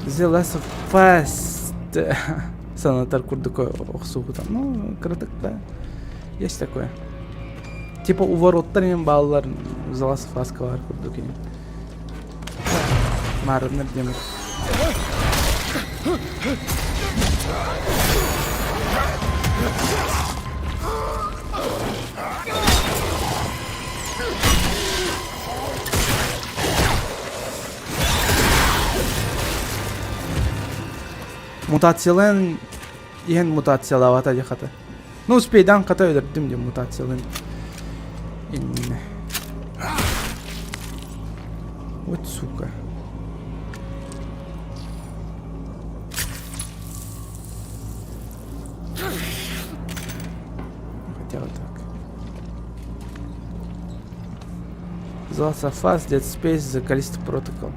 The Last of Us санатар курдук охсуһута. Ну, кыратык да. Есть такое. Типа у вороттар мен баалар The Last of Us бар курдук ини. Маарыннар диэмит. Мутациялаан иһэн мутациялаабата дии хата. Ну успейдаан хата өлөрдүм диэн мутациялаан иннинэ. Вот сука. Хотя вот так. The Last of Us, Dead Space, The Callisto Protocol.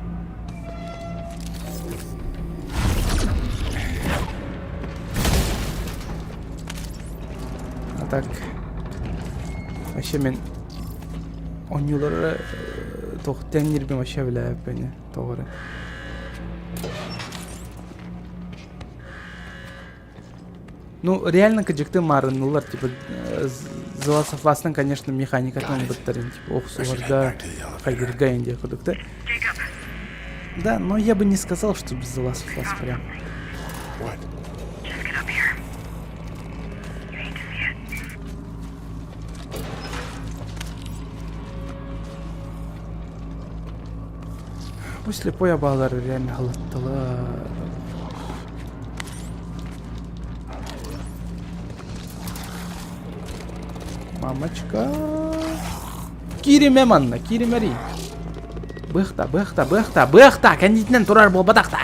А так вообще мен оонньуулары туох тэҥнирбин вообще билээбиппин тоҕо эрэ. Ну, реально кыдьыкты маарыннылар, типа, The Last of Us-тан, конечно, механикатын ылбыттарын, типа, охсуһарга, хайгырга диэн курдук, да? Да, но я бы не сказал, что без The Last of Us прям. Бу слепой абаалары реально халаттылар. Мамочка. Кииримэ манна, кииримэрий. Быахта, быахта, быахта, быахта, кэннитинэн турар буолбатах да.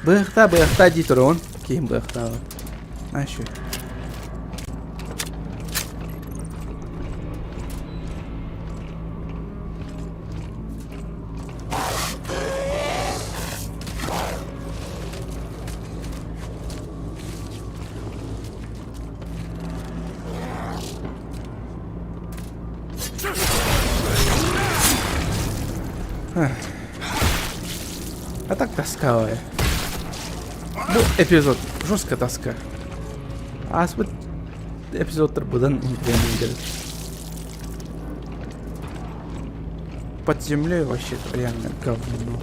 Быахта, быахта дии турун. Киһим быахтаабыт. Ашы. А так тоска Бу эпизод жестко тоска. Ааспыт эпизодтар быдан интриэннэрин Под землей вообще реально говно.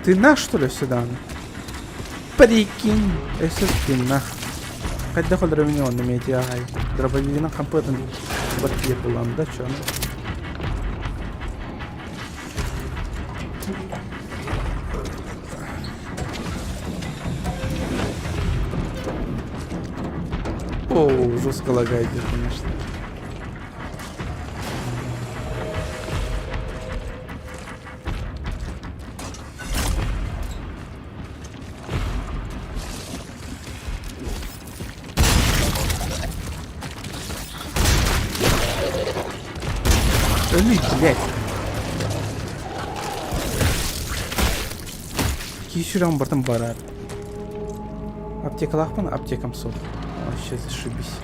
Тыыннаах что ли өссө даҕаны? Прикинь, өссө тыыннаах. Хайдах өлөрөмүн онно метео аҕай. Дробовигынан хампыатын баттыйар булам да чон. О, жестко лагает, конечно. Өлүй, блядь. Киһи сүрэҕим бартан барар. Аптекалаахпын, аптекам суох. Вообще зашибись.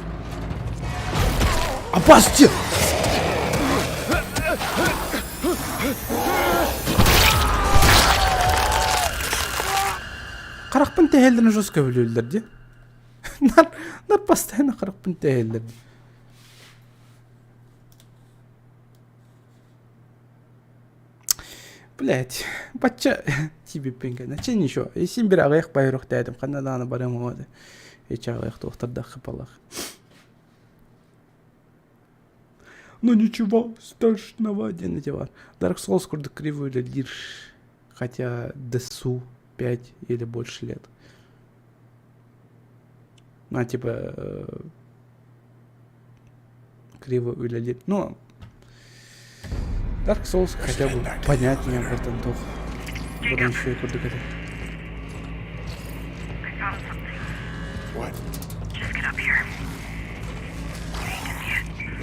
Опасьте! Харахпын тэһэллэрин жестко өлүүллэр дии. Нар, нар постоянно харахпын тэһэллэр дии. Блять, бачча тиийбиппин кэннэ. Чэ ничего, син бир аҕыйах байырыхтаатым, ханна даҕаны барыам оҕо эчи аҕыйах туохтардаах хапалаах. Ну ничего страшного диэн ити бар. Dark Souls курдук криво үлэлиир, хотя ДСУ 5 или больше лет. Ну, типа, криво үлэлиир. Ну, Dark Souls хотя бы понятнее братан туох. Бадан үчүгэй курдук этэ. What? Just get up here. You need to see it.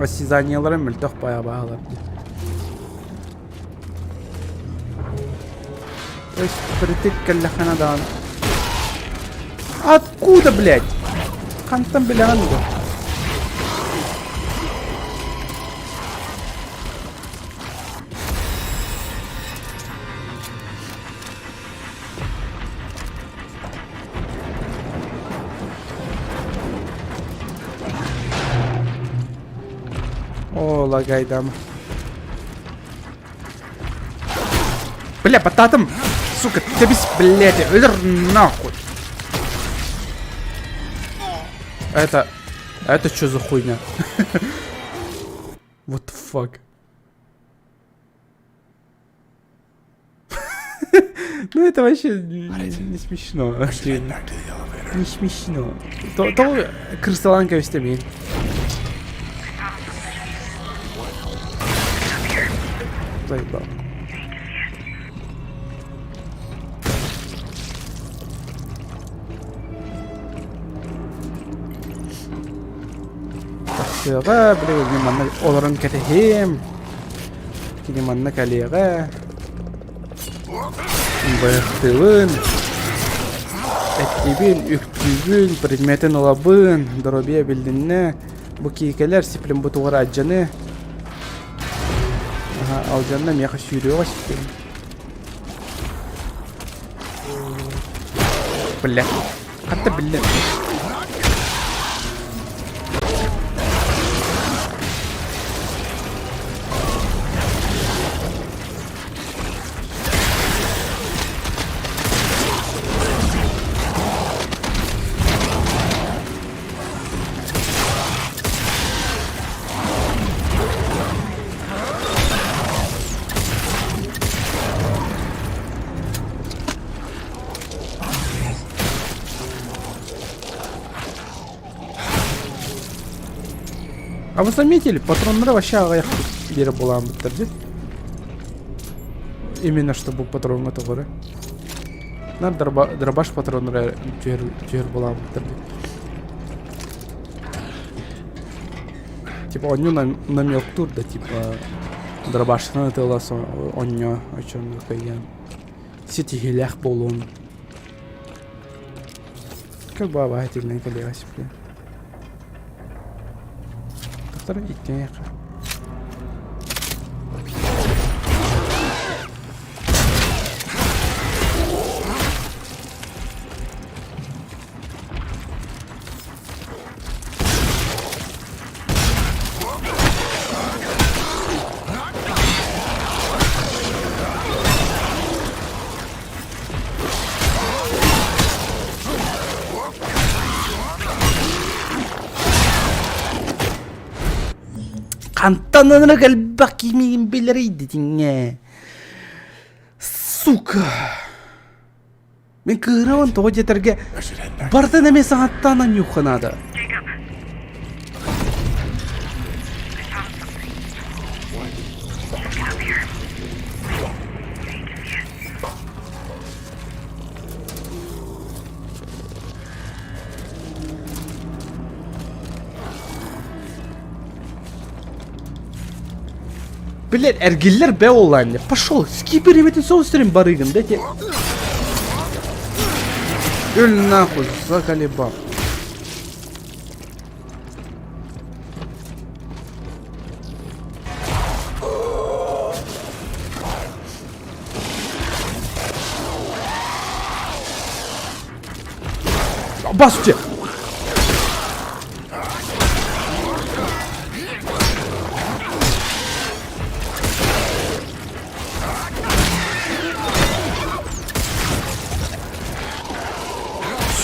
Осязаниелара мөлтөх баҕа баалар дии. То есть впритык кэллэххинэ даҕаны Откуда, блядь? Хантан билэҕин дуо? О, лагайдам. Бля, бататым! Сука, тебис, блядь, өлөр нахуй! Это... Это что за хуйня? What the fuck? Ну это вообще не смешно. Не смешно. То, то кырсалаан кэбистэ мин. Заебал. Тахсыаҕа, били манна олорон кэтэһиэм. Кини манна кэлиэҕэ. Быһахтыыбын, эттиибин, үктүүбүн, предметин ылабын, доруобуйа эбилиннэ. Бу киикэлэр сиплим бутугар алдьаны. Аха, алдьанна миэхэ сүүрүөҕэ сиплим. Бля, хатта биллэн. А вы заметили, патроннары вообще аҕыйах биэрэ буолааммыттар дии. Именно чтобы патроҥҥа тоҕо На дробаш патроннары түһэр түһэр буолааммыттар дии. Типа онньу намектуур да типа. Дробашынан ытыалас онньо оччону кыйан ситиһиилээх буолуон. Как баба этилинэн кэлиэҕэ сипле. Тахтар иккиэхэ. Хантан ынырык элбэх киимигин билэрий дитиҥҥэ. Сука! Мин кыырабын тоҕо диэтэргэ барытын эмиэ саҥаттаан анньуохха наада. Блядь, эргиллэр бэ оллаан Пошел, скипер эбитин соус барыгын да те. Өл нахуй, заколебал. Басте!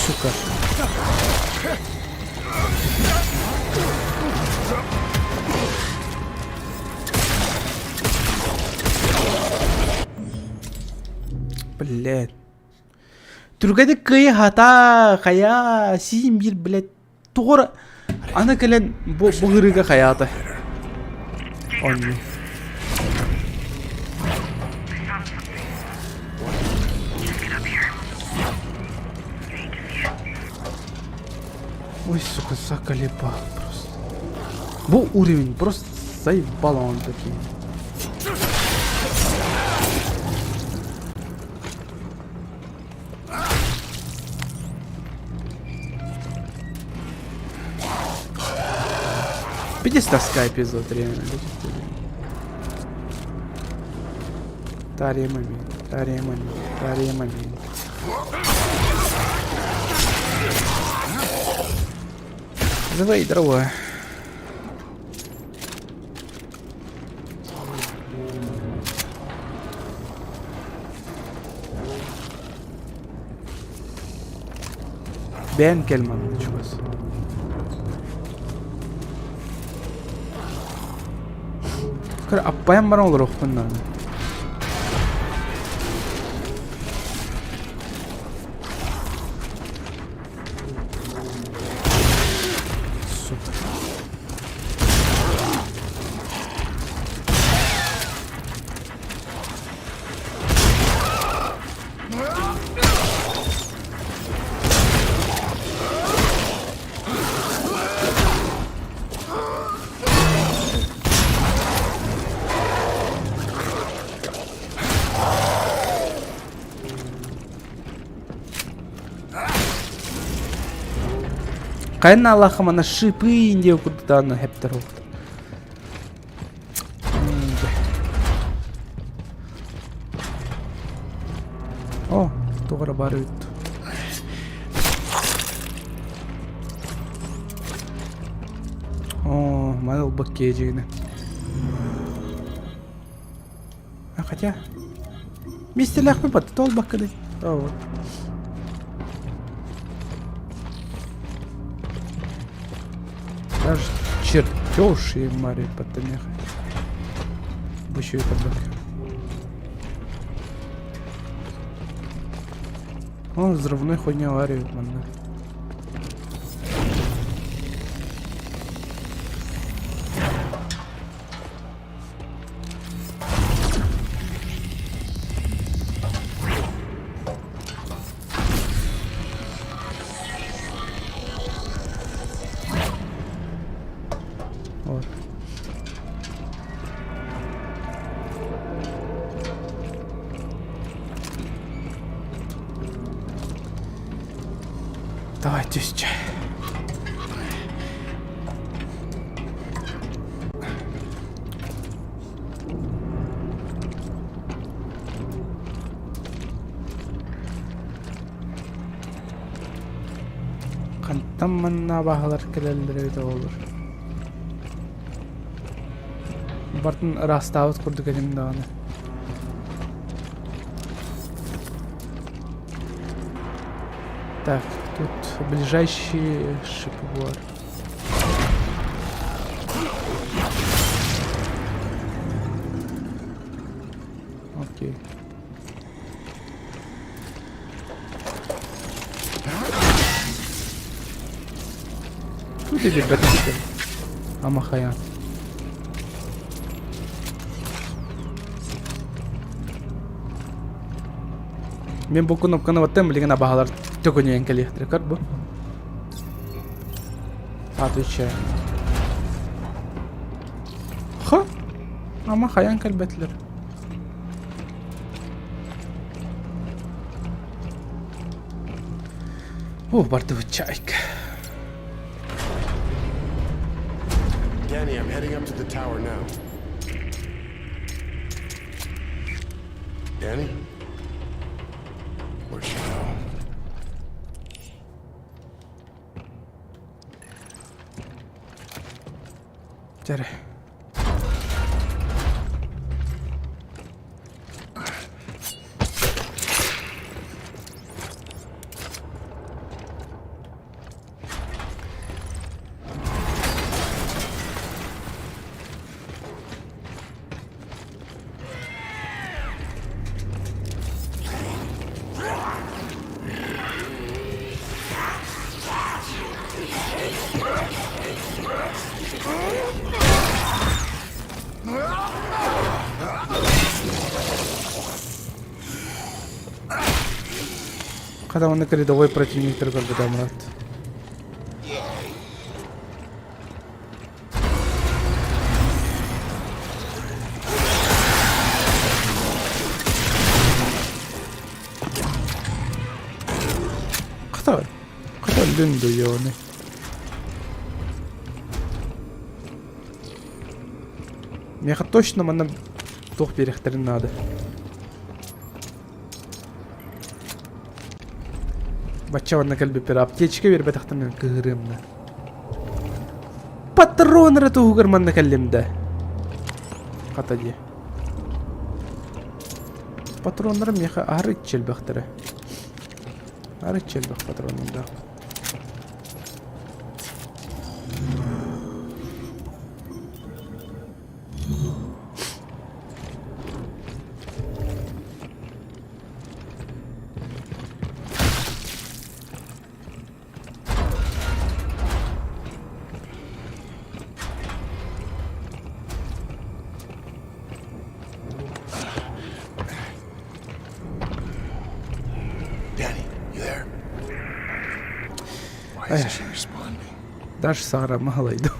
Сука. Блядь. Түргэнник кыайа хата хайа сиин биир блядь тоҕо аны кэлэн бу бу ырыга хайаата Онньу. Ой, сука, заколебал просто. Бу уровень просто заебал он такие. Пиздец тоска эпизод, реально. Таре момент, таре момент, таре момент. Давай, дрова. Бэйэм кэл манна чугас. Көр аппайан баран олоруохпун наада. Сука. Хайа Аллахым ана шипы диye курдук хептер oldu. О, туох эрэ баар эбит. О, маны ылбыт киэдьигинэ. А хотя... Миэстэлээхпин бат, толбаккыный. О, вот. Даже чертеж и Мари подтамеха. Еще это бак. Он взрывной хуйня аварию манна. Вот. Давай түс чэ. Хантан манна абааһылар кэлэллэр эбитэ буоллар. Бартын ыраастаабыт курдук этим даҕаны. Так, тут ближайший шипвор. Окей. Тут или бэтмен? Амахаян. Мен бу кнопканы баттым, билигин абаһалар төкөнүйэн кэлиэхтэрэ көр бу. Отвечаю. Ха? Ама хайан кэлбэтилэр. О, бардыбыт чайка. Danny, I'm heading up to the tower now. Danny? Where'd she go? Дьэ Хата маннык рядовой противниктары көрбүтэ Мурат. Хата хата өллүн дуйуону. Миэхэ точно манна туох биэриэхтэрин наада. Бачча манна кэлбиппэр аптечка биэрбэтэхтэринэ кыһырыам да. Патрон эрэ туһугар манна кэллим да. Хата дии. Патроннарым миэхэ аһары иччи элбэхтэрэ. Аһары иччи элбэх патроннардаах. Danny, you there? Why isn't she responding? Даже Сара мало йду.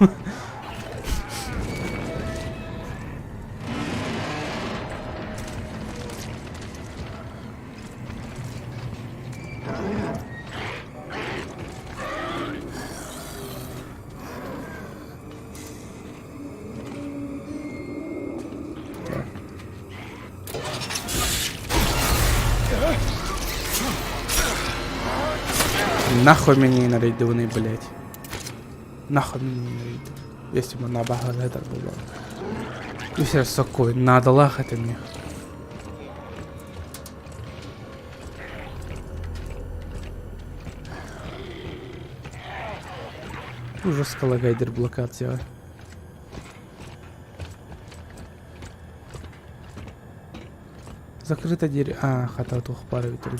Нахуй меня не нарейдованный, блядь. Нахуй меня не нарейду. Если бы на это было. И все сокой, надо лахать мне. Ужас лагайдер блокация. Закрыта дверь. А, хата тух пара ветер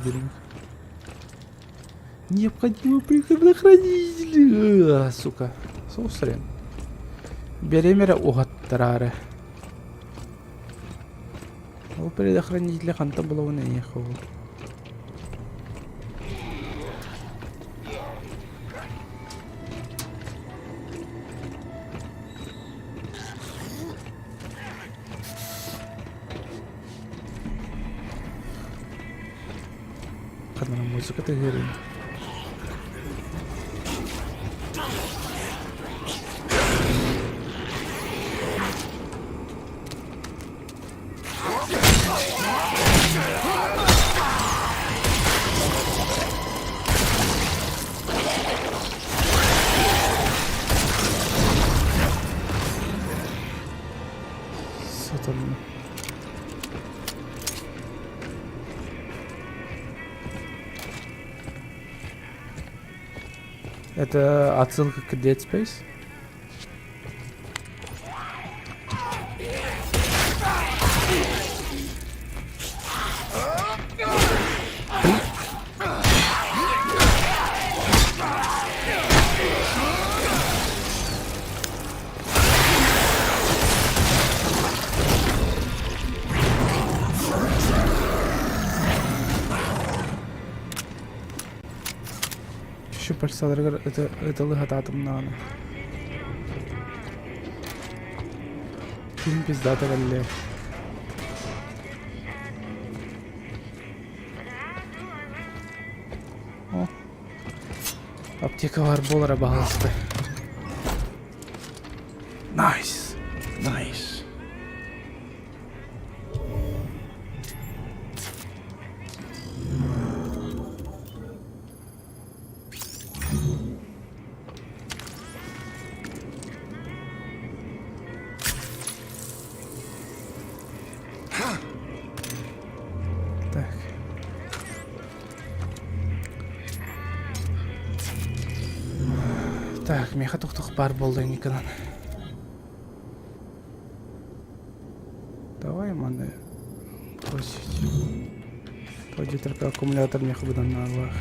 Необходимо предохранители. А, сука. Соусрен. Беремере угаттарары. Ол предохранители ханта булауын ехал. Ханна музыка тыгырын. Сатанна. Это отсылка к Dead Space? Щупальцаларыгар ытылыһатаатым даҕаны. Ким пиздата кэллэ? О, аптека бар буолара баһылыста. Nice. Nice. Так. Так, миэхэ тохтох баар буолла Николан. Давай маны бросить. Пойди только аккумулятор миэхэ быдан наалаах.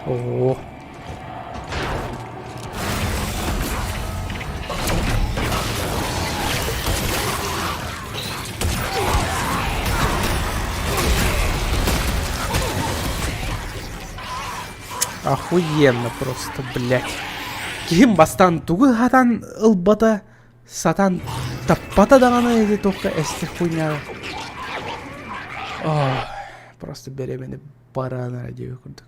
Оо. Охуенно просто, блядь. Киһим бастаан тугу сатаан ылбата, сатаан таппата даҕаны ити туохха эстих хуйняҕа. Просто беременный баран эрэ диэбит курдук.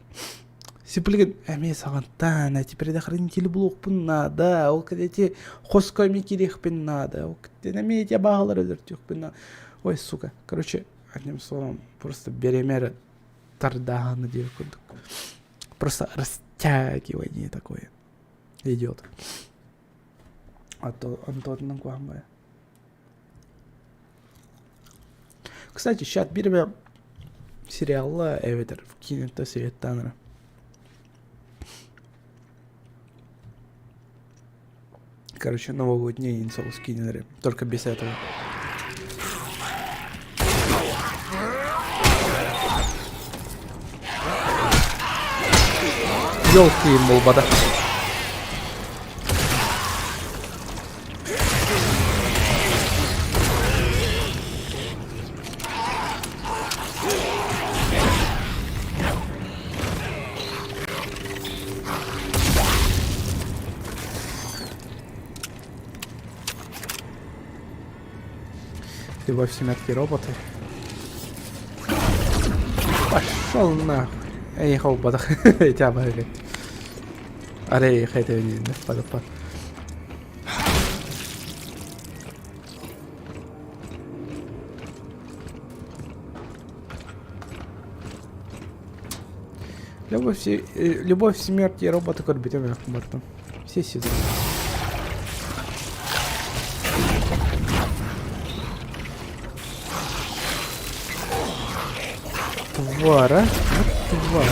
Сиплигин эмиэ саҕантаан эти предохранители булуохпун наада, ол эти хоско эмиэ киириэхпин наада, ол эмиэ эти абааһылары өлөртүөхпүн наада. Ой, сука, короче, одним словом, просто беремер тардааһыны диэбит курдук. Просто растягивание такое идет. А то Антоннан куһаҥҥа. Кстати, сейчас биир сериалла эбэтэр киинэтэ светтаанара. Короче, новогодний инсоус кинулери. Только без этого. Елки буолбата. Любовь, смерть и роботы. Пошел нахуй. Эй, холбатах. Тябали. Арей, хайта падапа. Любовь, любовь, смерть и роботы көрбүтүм бартым. Все сезоны. Тварь, а? Вот тварь.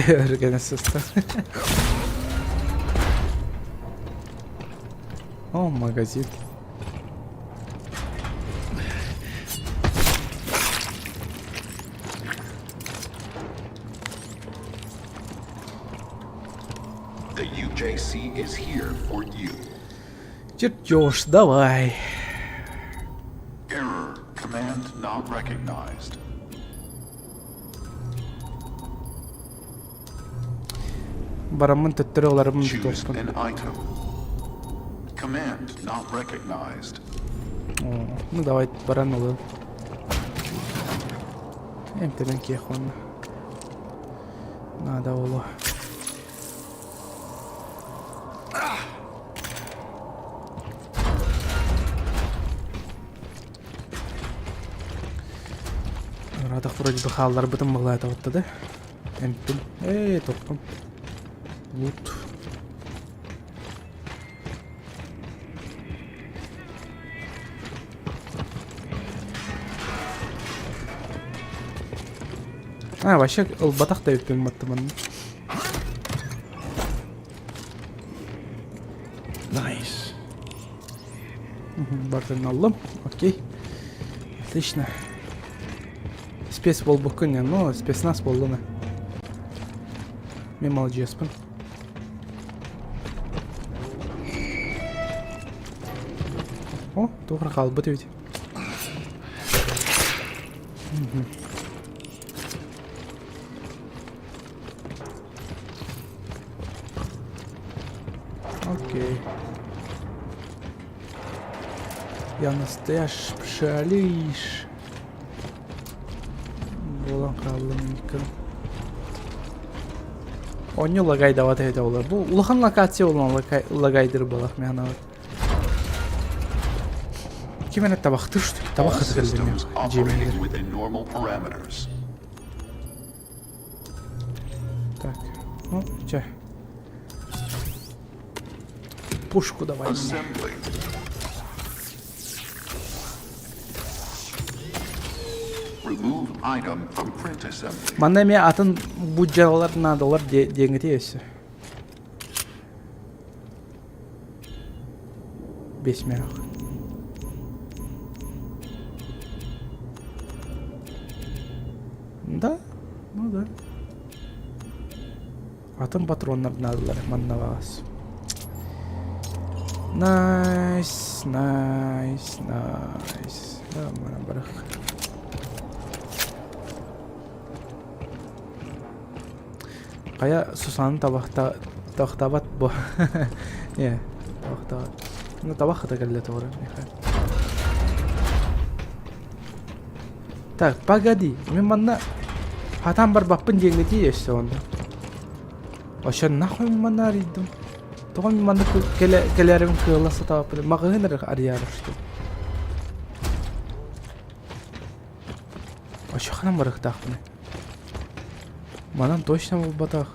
Өргөнө сыста. О, магазин. The UJC is here for you. Чертеж, давай. Error. Command not recognized. Бараммын төттөрү ыларым Choose тутуохпун. an item. Command not recognized. О, ну давай баран ылын. Эмтэнэн киэх уонна. Наада буолуо. Ыраатах вроде бы хаалларбытым быһылаатабытта да. Эмпин. Ээ, тохтум. Лут. А, вообще ылбатах да эбиппин баттымын. Nice. Бартын аллым. Окей. Отлично. Спец буолбуккун не, ну, спецназ буоллун. Мен маладьыаспын. О, туох эрэ хаалбыт эбит. Окей. Я настоящий пшалиш. Буолан хааллым иккин. Онньу лагайдабат эбитэ буолар. Бу улахан локация буолан лагайдыр буолар мен анаабар. Ким эрэ табахтыыр что ли? Табах All хатыгар systems дьиэмигэр. operating within normal parameters. Так, ну, чэ. Пушку давай мне. Assembly. Remove item from print assembly. Манна эмиэ атын бу дьыалалар наадалар диэҥҥитий өссө. Бесмех. Да, ну да. Атын патроннар наадалар манна баҕас. Найс, найс, найс. Да, манан барах. Хайа Сусаны табахта табахтаабат бу. Не, табахтаабат. Ну табах хата кэллэ тоҕо Так, погоди, мин манна хатаан барбаппын диэҥҥэ тиий өссө онно. Вообще нахуй мин манна арыйдым? Тоҕо мин манна кэлэ кэлээрим кыалла сатаабаппын? Маҕаһыын эрэ арыйаары что ли? Вообще ханан барыахтаахпыный? Манан точно буолбатах.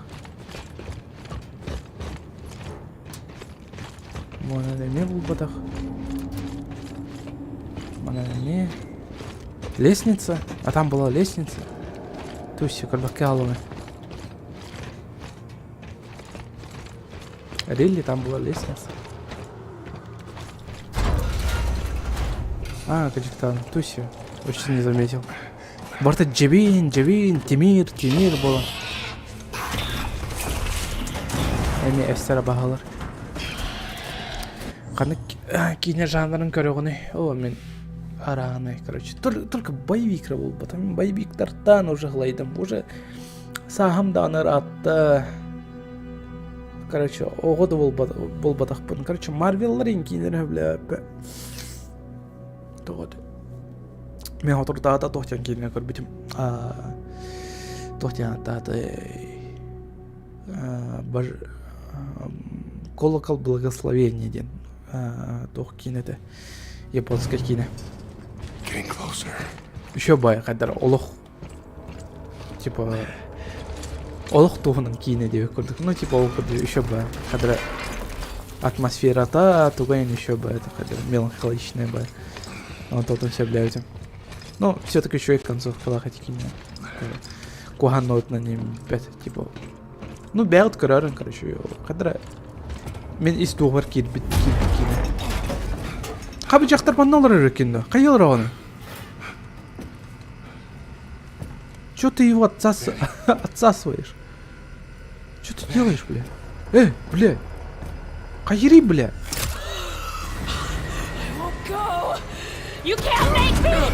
Манан эмиэ булбатах. Манан эмиэ. Лестница. А там была лестница. Туси, көрбөккө Рилли там была лестница. А, Кадиктан, Туси. Вообще не заметил. Барта Джебин, Джебин, Тимир, Тимир было. Эми эстера баһалар. Ханнык киинэ жанрын көрөҕүнүй? О, мин араанай, короче. Только боевик буолбата. Мин боевиктартан уже ылайдым. Уже сааһым даҕаны ыраатта. Короче, оҕо да буолбатахпын. Короче, Марвеллар киинэлэрин сөбүлээбэппин. Тоҕо Мин соторутааҕыта туох диэн киинэ көрбүтүм. Туох диэн ааттаатый? Колокол благословения диэн туох киинэ этэ японскай киинэ. Еще бай хайдар олох типа олох туһунан киинэ диэбит курдук. Ну типа ол курдук еще бай хайдара атмосферата тугайын еще бай это хайдара меланхоличная бай. Онтон сөбүлээбитим. Ну, все-таки еще и концовкалаах эти киинэ. Куһаан ноутунан иҥпэт, типа. Ну, бэйэҕит көрөөрүҥ, короче, хадара мин ис туоһугар киирбит киирбит киинэ. Хабы дьахтар манна олорор кино. Хайа олороҕуну? Чё ты его отсас... отсасываешь? Чё ты делаешь, бля? Э, бля! Хайри, бля! Go! You can't make me!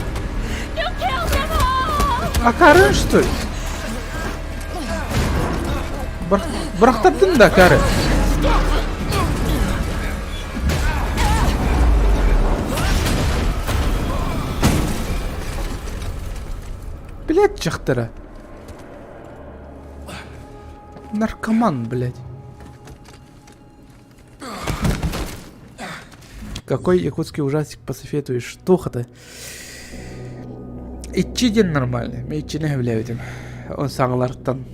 You killed them all! Акарын, что ли? Бырахтардын да, кары. Блядь, дьахтара. Наркоман, блядь. Какой якутский ужастик посоветуешь? Туох-то? Иччи диэн нормальный. Мин иччини сөбүлээбитим. Он саҥалартан,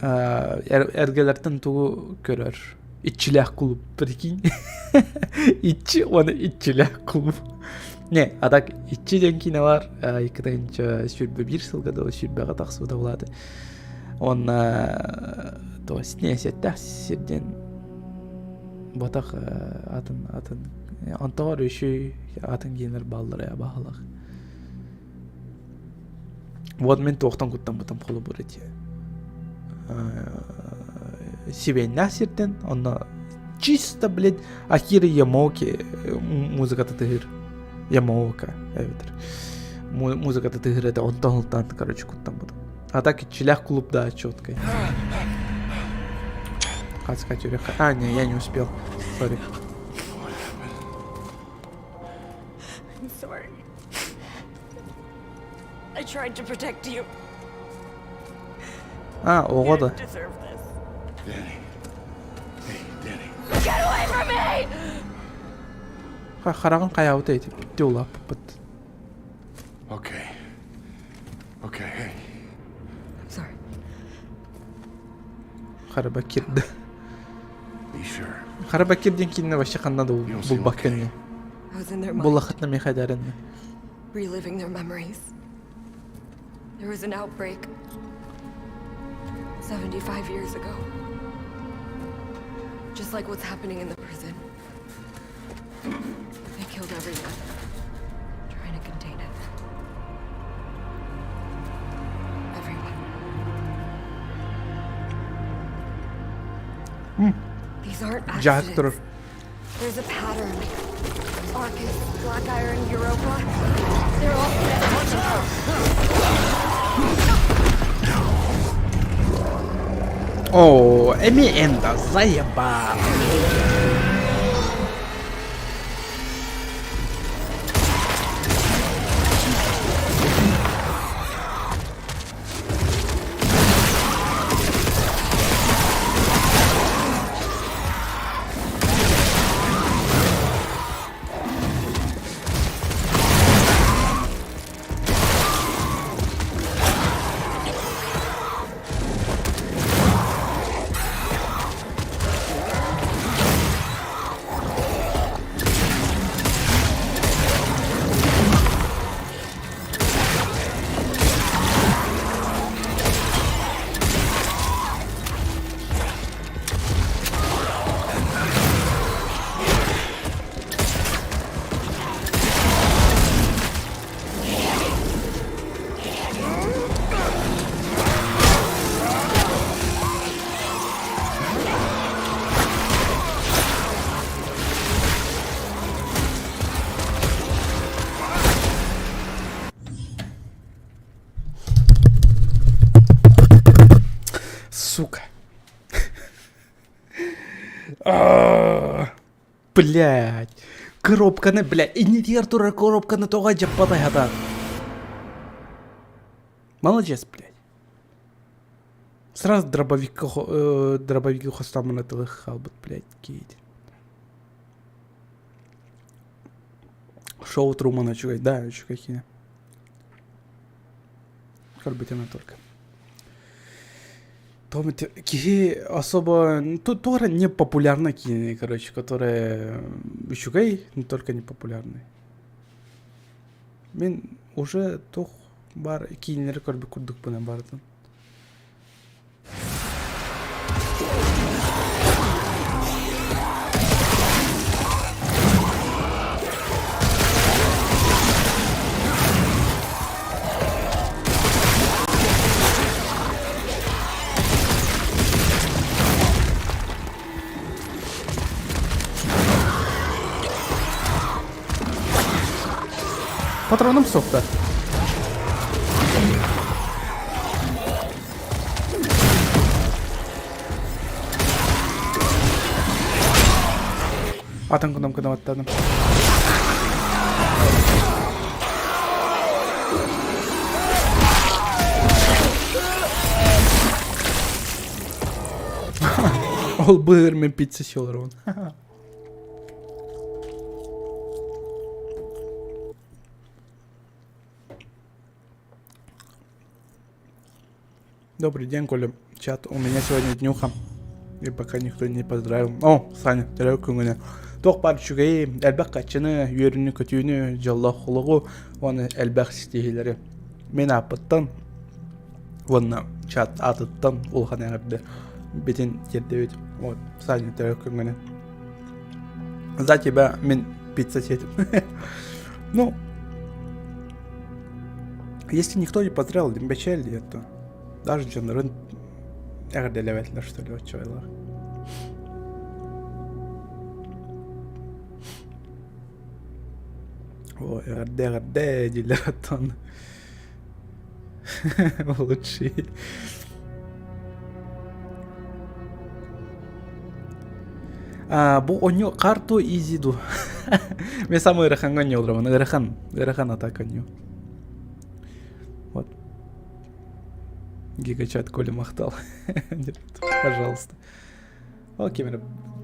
эргэлэртэн тугу көрөр? Иччилээх клуб, прикинь. Иччи уонна иччилээх клуб. Не, а так иччи диэн киинэ бар. Икки сүүрбэ биир сылга да сүүрбэҕэ тахсыбыта булааты. Уонна то есть не сэттээх сирден ботах атын атын онтоҕор үчүй атын генер баллара баһылах. Вот мин туохтан куттаммытым холобур ити сибиэннээх сиртэн онно чисто блядь Акира Ямаоки музыката тыһыр Ямаока эбэтэр музыката тыһыр этэ онтон ылтаан короче куттаммытым. А так иччилээх клуб да четкой. А, не, я не успел. Сори. I'm sorry. I tried to protect you. А, оҕо да. You didn't deserve this. Danny. Hey, Danny. Get away from me! Хараҕын хайаабыта ити бүттэ улааппыт. Okay. Okay, hey. I'm sorry. Хараба кирді. Be sure. Хараба кирден кинне вообще ханна да булбак кэнне. I was in their mind, Буллахытна мехайдарынна. reliving their memories. There was an outbreak 75 years ago. Just like what's happening in the prison. They killed everyone, trying to contain it. Everyone. These aren't Дьаһык турар. accidents. There's a pattern. Arcus, Black Iron, Europa. They're all connected. О, эми энда заебал. Сука. Блять. Коробканы, блядь. Иннитигэр турар коробканы тоҕо дьаппатай хатаан. Молодец, блядь. Сразу дробовик, дробовики хостамына тылых хаалбыт, блядь, киит. Шоу Трумана үчүгэй, да, үчүгэй киинэ. Көрбүтүм только. Том киһи особо туора не популярный киинэ, короче, которая үчүгэй, но только не популярный. Мин уже туох баар киинэлэри көрбүт курдукпун барытын. Патроным суохтар. Атын кнопканы баттадым. Ол быыр мен пицца сиолар Добрый день, Коля. Чат, у меня сегодня днюха. И пока никто не поздравил. О, Саня, төрөө күҥүнэ. Туох баар үчүгэйи, элбэх хаччыны, үөрүүнү-көтүүнү, дьоллоох олоҕу уонна элбэх ситиһиилэри мин ааппыттан уонна чат аатыттан улахан эҕэрдэ битин тиэрдэбит. Вот, Саня, төрөө күҥүнэ. За тебя мин пицца сиэтим. Ну, если никто не поздравил, бэчээл то даже дьоннорун эҕэрдэлээбэтилэр что ли оччойлор. О, эҕэрдэ эҕэрдэ дииллэр оттон лучший. А, бу онньу карту изи ду. Мен самый ыарахаҥҥа онньу олоробун. Ыарахан, ыарахан атака онньу. Вот. Гигачат Коля махтал. Пожалуйста. О, кемере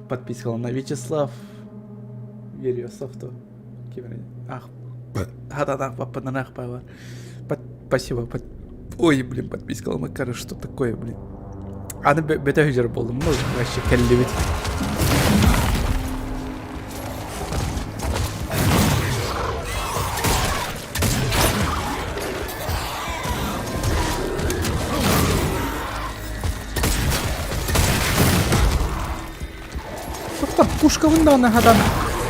подписывал на Вячеслав Вересов то. Кемере. Ах, хатанах папанах пава. Спасибо. Ой, блин, подписка Макара, что такое, блин? Аны бөтө хүжер болдум, ну, вообще кэллибит. Тоқтар, пушкабын даҕаны хатан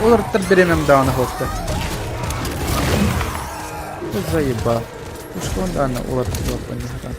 олортор бириэмэм даҕаны суохта. Заеба. Пушкабын даҕаны уларытыахпын хатан.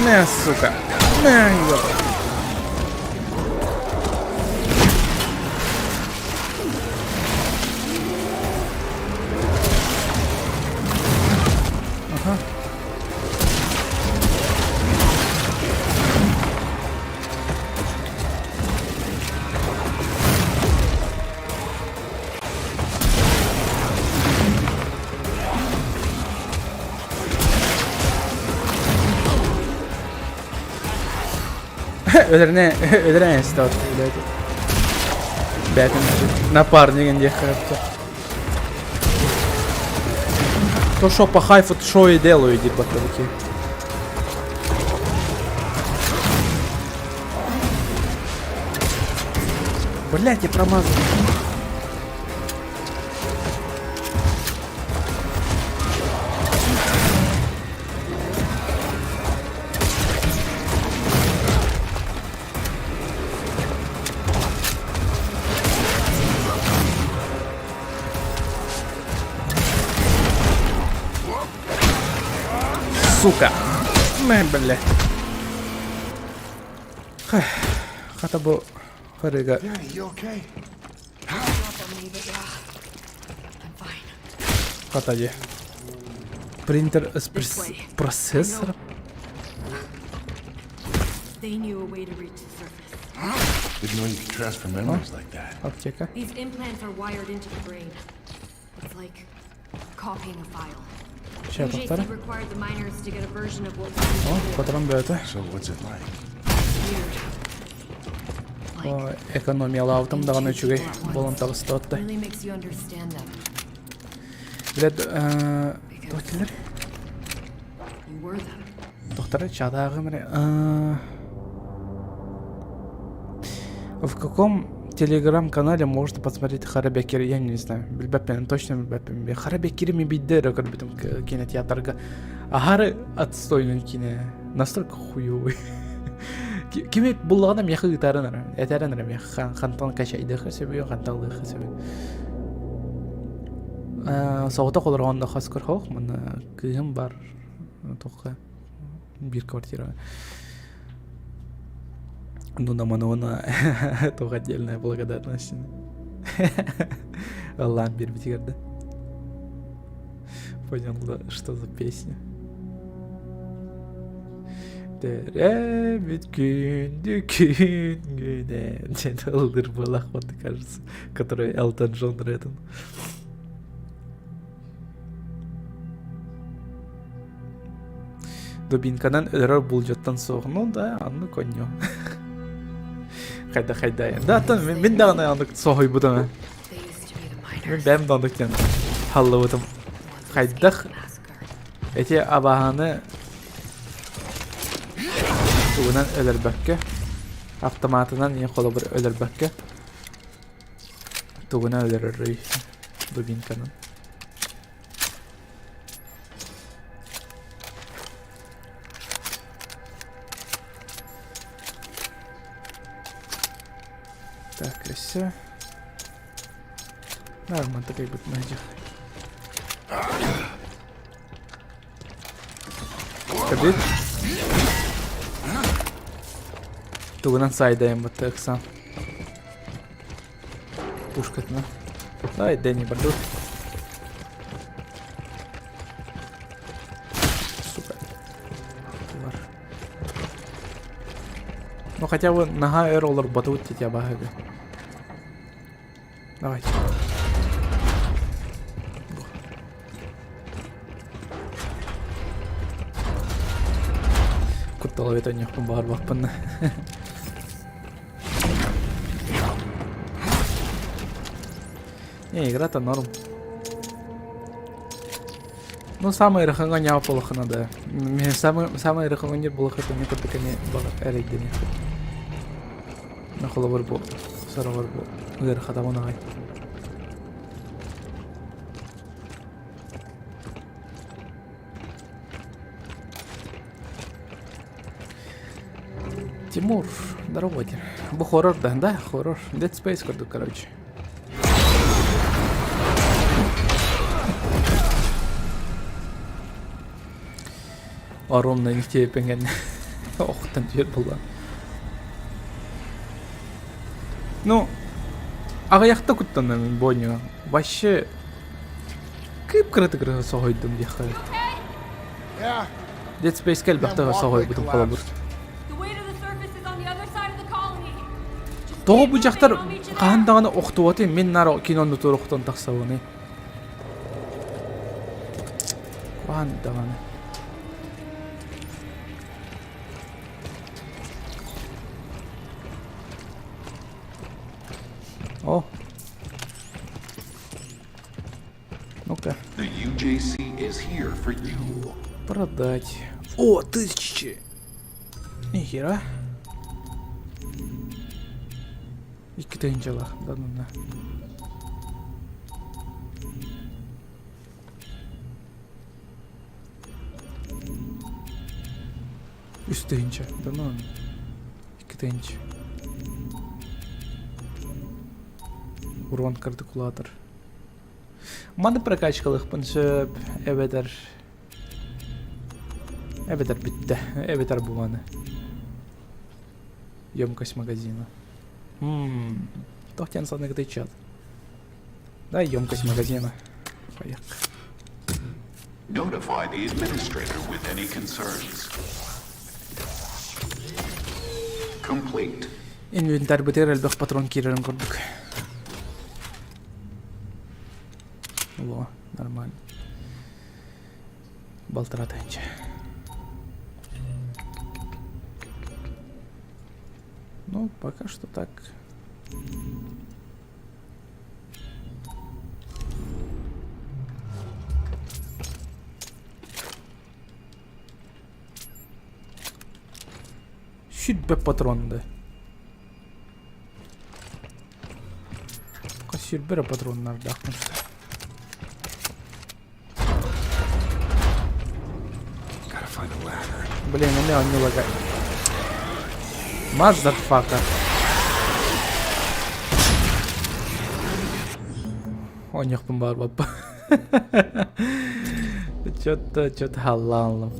На, сука. На, ёпта. Ага. Өлөрүнэ өлөрөн эстэ блядь. Бээтин напарнигын диэххэ То шо по хайфу, шо и делаю, диир баттабыки. Блять, я промазал. Сука! Мэ, бля. Хата бу харыга. Хата дии. Принтер с процессором. Didn't know you could transfer memories like that. Аптека. These implants are wired into the brain. It's like copying a file. Ща UJC повторю. required the miners to get a version of what О, патрон бөтө. So what's it like? weird. Like О, экономиялаабытым даҕаны үчүгэй буолан таҕыста оттой. really makes you understand them. Блядь, туох дииллэр? You were them. Доктора чатааҕым эрэ. В каком телеграм-канале можно посмотреть Харабекер? Я не знаю. Билбэппин, точно билбэппин. Харабекери мен биирдэ эрэ көрбүтүм кинотеатрга. Аһары отстойный кино. Настолько хуёвый. Кими буллаҕына миэхэ ыытарын эрэ, этэрин эрэ миэхэ хантан качайдыахха сөбүй, хантан ылыахха сөбүй. Соҕотох олорон хас көрһөх, манна кыыһым бар туохха биир квартира. Ну, на Манона туох отдельная благодарность. Аллаан биэрбитигэр да. Понял, да, что за песня. Төрөөбүт күндү күнгүнэн диэн ыллыыр буолах вот кажется, который Элтон Джон Редден. Дубинканан өлөрөр булдьуттан суох. Ну да, анны конню. Хайда хайда. Да, аттан мин даҕаны аннык соһуйбутум. Мин бэйэм да оннук диэн халлыбытым. Хайдах эти абаһаны тугунан өлөрбөккө, автоматынан ийэ холобур өлөрбөккө тугунан өлөрөрүй дубинканан. Так, өссө. Нормально такой будет Кабит. Тугунан сайдайым бытта ыксан. Пушкатына. Давай, Дэнни, борду. Сука. Бар. Ну хотя бы наһаа өр олорботубут дии абааһыга. Давайте. Куттал эбит онньохпун баҕарбаппын. Не, игра-то норм. Ну, самый ыарахаҥа ньаа буолахына да. Самый, самый ыарахаҥа ньир буолахата мне курдук эмиэ эрэйдэниэх. Холобур бу, сороҕор бу ыарахатабын аҕай. Тимур, здорово, Бу хоррор да, да, хоррор. Dead Space курдук, короче. Оромна нихтиэппин охтан түһэр буолла. Ну, аҕыйахта куттанным бойню. Вообще кып-кыратык соһуйдум диэххэ. Dead Space элбэхтэ соһуйбутум холобур. Тоҕо бу дьахтар хаһан даҕаны охтубатый мин наар кинону тура охтон тахсабыный. Хаһан даҕаны. О. Ну-ка. The UJC is here for you. Продать. О, тысячи! Нихера. Икки тыһыынчалаах да да. Үс тыһыынча да ну икки тыһыынча. Урон кырдык улаатар. Маны прокачкалыахпын сөп эбэтэр эбэтэр бүттэ эбэтэр бу маны емкость магазина Ммм, туох диэн саныгытый чат Дай емкость магазина Поехали. Notify the administrator with any concerns. Complete. Инвентарьбытыгар элбэх патрон киирэрин курдук. Во, нормально. Балтара тыһыынча. Ну, пока что так. Сүүрбэ патронды. Сүүрбэ эрэ патроннардаахпын. Блин, эмиэ онньу лагай. Motherfucker. Оонньуохпун баҕарбаппын. Чё-то, чё-то халлаан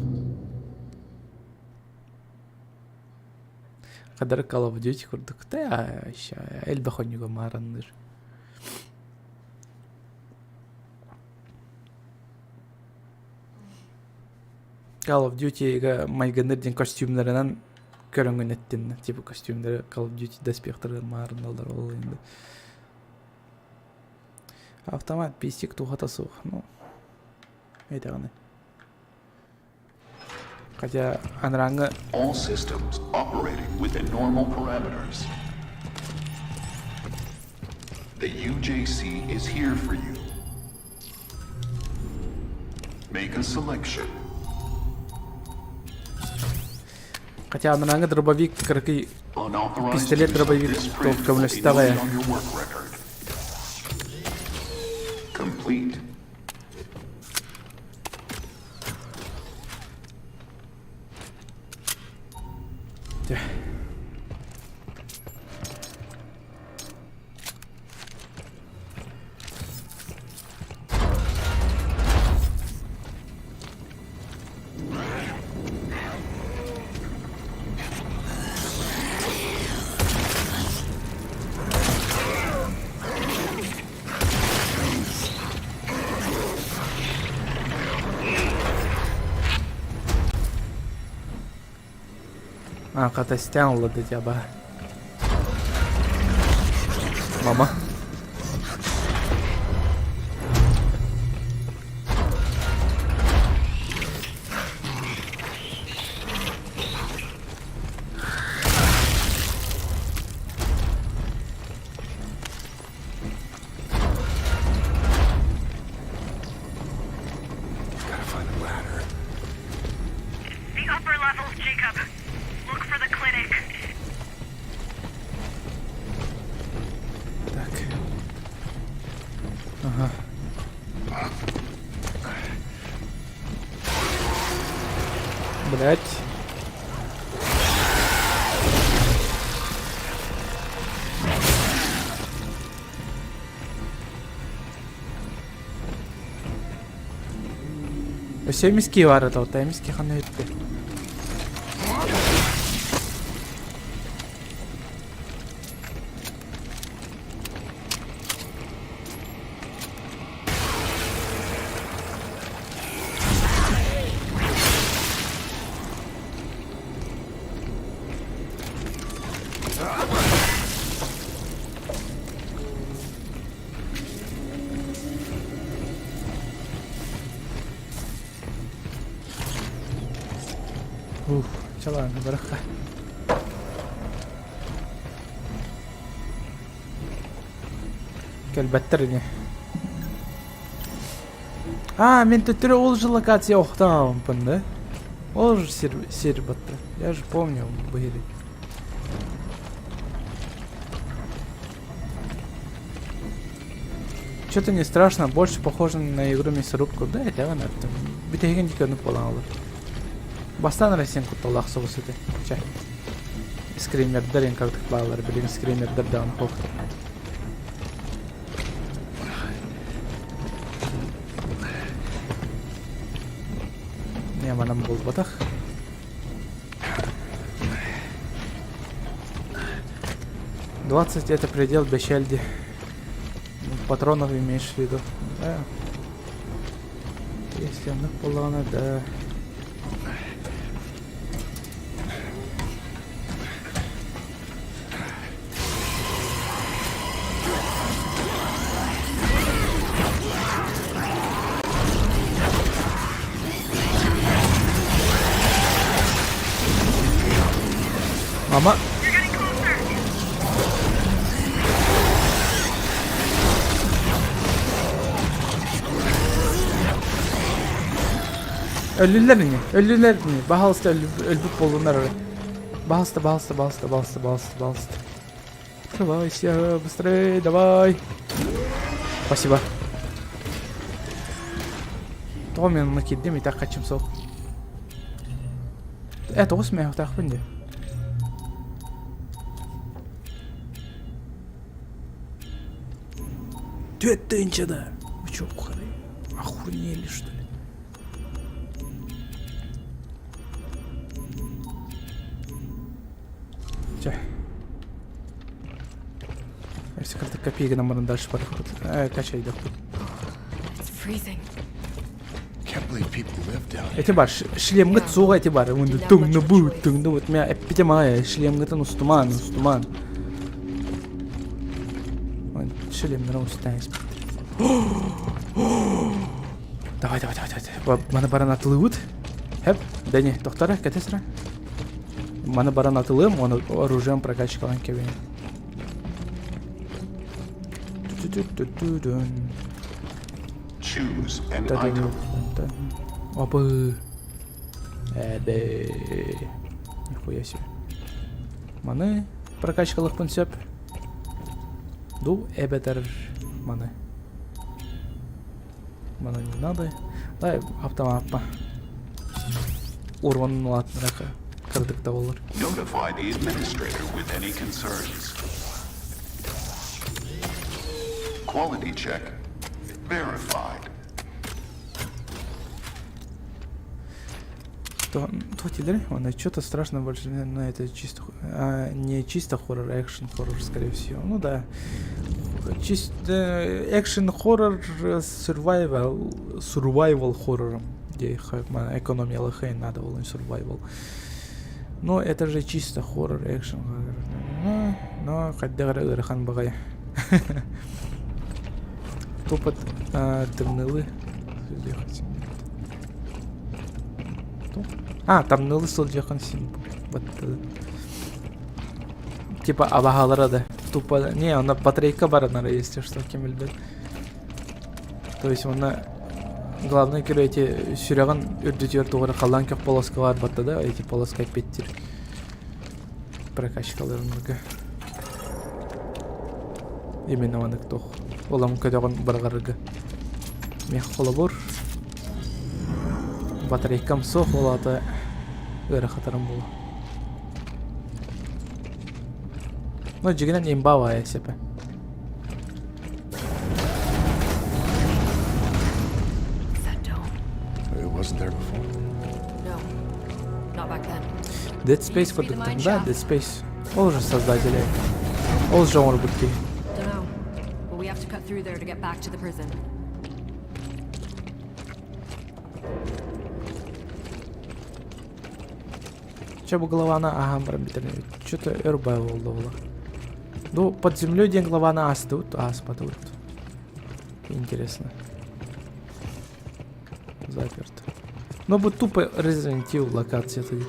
Хадары Call of Duty курдук да еще элбэх онньуга мааранныыр. Call of Duty-га майгынныр диэн костюмнарынан көрөҥҥүн эттин. Типа костюмнары Call of Duty доспехтарыгар маарынналлар ол инде. Автомат пистик туһата суох. Ну, этэҕинэ. Хотя анарааҥҥы All systems operating within normal parameters. The UJC is here for you. Make a selection. Хотя анарааҥҥы дробовик кыракый Unauthorized пистолет use of дробовик this print will be көмөлөстөҕө noted on your work record. Complete. Дьэ. А, хата истээн ылла дии аба. Мама. Gotta find a ladder. The upper levels, Jacob. Look for the clinic. Так. Ага. Блять. Өссө эмискэ баар этэ, эмискэ ханна бүттэ? Ух, чалаан барахха. Кэлбэттэр ини. А, мин төттөрү ол же локация охтоомпун да? Ол же сир, сир батта. Я же помню были. Что-то не страшно, больше похоже на игру мясорубку. Да, это она там. Бүтэһигин диканы буолан Бастаан эрэ син кутталлаах соҕус этэ. Чэ. Скримердэр эн кырдык бааллар, билигин скримердэр даҕаны суохтар. Не, манан булбатах. 20 это предел бешельди. Патронов имеешь в виду? Да. Если оннук буоллаҕына да. Мама. You're getting closer. Өллүлэр ини, өллүлэр ини. Баһаалыста өлбүт буоллуннар эрэ. Баһаалыста, баһаалыста, баһаалыста, баһаалыста, баһаалыста, баһаалыста. Открывайся, быстрее, давай. Спасибо. Тоҕо мен онно киирдим, итак хачым суох. Э, тоҕус мээхтаахпын дии. Түөрт тыһыынча да? Вы чё, охренели, что ли? Чэ. Если карта копейка нам баран дальше барахпыт. Э, качайдахпыт. It's freezing. Can't believe people live down here. Эти бар, шлемгыт суоҕа эти бар. Мунду тыҥны бу, тыҥны вот мя эппитим аҕай, шлемгытын устумаан, устумаан. Шлемнэрин устаан испит. Давай, давай, давай, давай. Маны баран атылыбыт. Хэп, Дани, тохтара, кэтэсра. Маны баран атылым, оны оружием прокачкалан кэбиһин. Choose an item. Опы. Эбэ. Нихуя себе. Маны прокачкалыхпын сөп. Ду эбэтэр маны. Маны не надо. Дай автоматпа. Урон улаатынара кырдык да болар. Notify the administrator with any concerns. Quality check verified. То, то теперь, он что-то страшно больше, но это чисто, а, не чисто хоррор, а экшен хоррор, скорее всего. Ну да, чисто экшен хоррор survival, survival хоррором, где их экономия хейн надо было survival. Но это же чисто хоррор, экшен хоррор. Но, но хайдах эрэ ыарахан баҕайы. Тупо тымнылы. А, тамнылы сылдьыахын син. Вот Типа абаһалара да. Тупо... Не, она батарейка баранара, если что, ким билбэт. То есть она главное көрө эти сүрэҕин үрдүтүгэр тугу эрэ халлаан көх полоска баар батта да эти полоска эппиттир прокачкаларынарга именно маннык туох улам көтөҕүн быраҕарга миэх холобур батарейкам суох ол аата ыарахатарым буолуо ну дьиҥинэн имба баайа сэпэ That dome. It wasn't there before. No. Not back then. Dead Space курдук да, Dead Space. Ол же создатели. Ол же оҥорбут киһи. Dunno. But we have to cut through there to get back to the prison. Чэ бу главаны ааһан баран бүтэрин Что-то өр бай буолла була. Ну, под землей диэн главаны аастыбыт, ааспатыбыт. Интересно. Заперто. Ну, бу тупо Resident Evil локация тогда.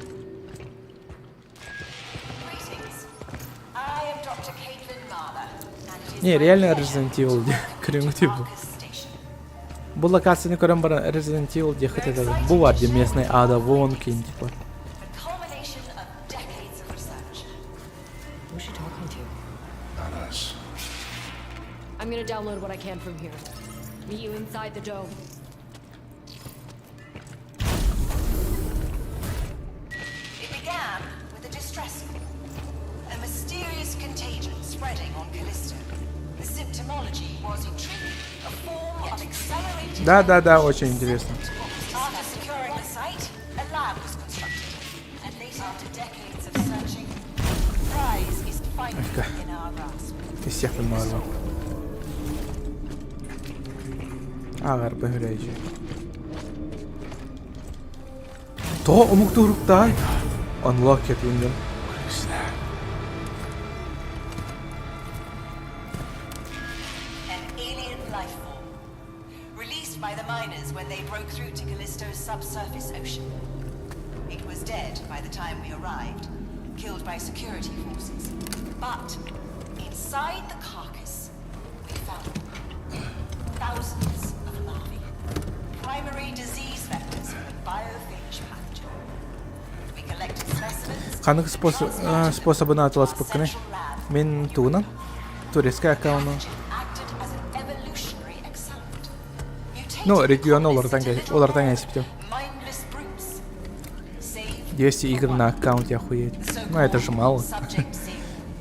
Не, реально Resident Evil көрүҥү типа. Бу локацияны көрөн баран Resident Evil диэххэ этэ бу бар дии местный ада вон кин типа. Who's she talking to? Not us. I'm gonna download what I can from here. Meet you inside the dome. It began with a distress call. A mysterious contagion spreading on Callisto. The symptomology was intriguing. A form of accelerated Да, да, да, очень интересно. After securing the site, a lab was constructed. And later, after decades of searching, the prize is finally in our grasp. Истиэхпин баҕарбын. Ааҕар бөһүрээдьи. Тоҕо омук туруктаай? Unlock it иннин. An alien life form. Released by the miners when they broke through to Callisto's subsurface ocean. It was dead by the time we arrived, killed by security forces. But inside the carcass, we found thousands of larvae. Primary disease vectors for the biophage pathogen. We collected specimens Ханнык способынан атыласпыккыный? Мин тугунан? Турецкай аккауну. acted as an evolutionary accelerant. Ну, Mutated регион colonists олортан into little олортан кэспитим. mindless brutes. Save 200 игр на аккаунте охуеть. Ну, это же мало. subject zero.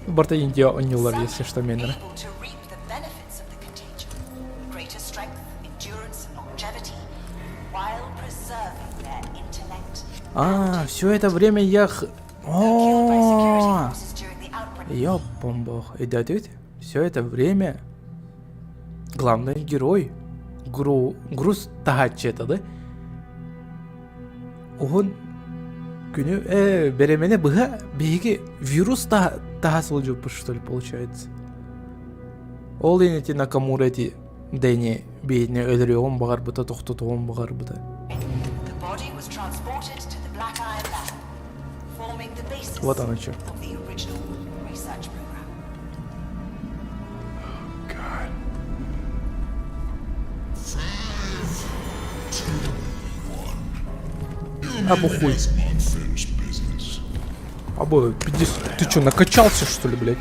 Барта Индия онньуулар, если что, менере. Able to reap the benefits of the contagion. А, все это время я... О, Ёпом бог. Идет Все это время главный герой Гру... Груз таһааччы это, да? Уһун күнү э, беремени быһа биһиги вирус таһа сылдьыбыппыт что ли получается. Ол иһин ити Накамура ити Дэни биһини өлөрүөҕүн баҕарбыта, тохтотуоҕун баҕарбыта. Вот оно что. А бухуй. Або, пиздец, ты что, накачался, что ли, блядь?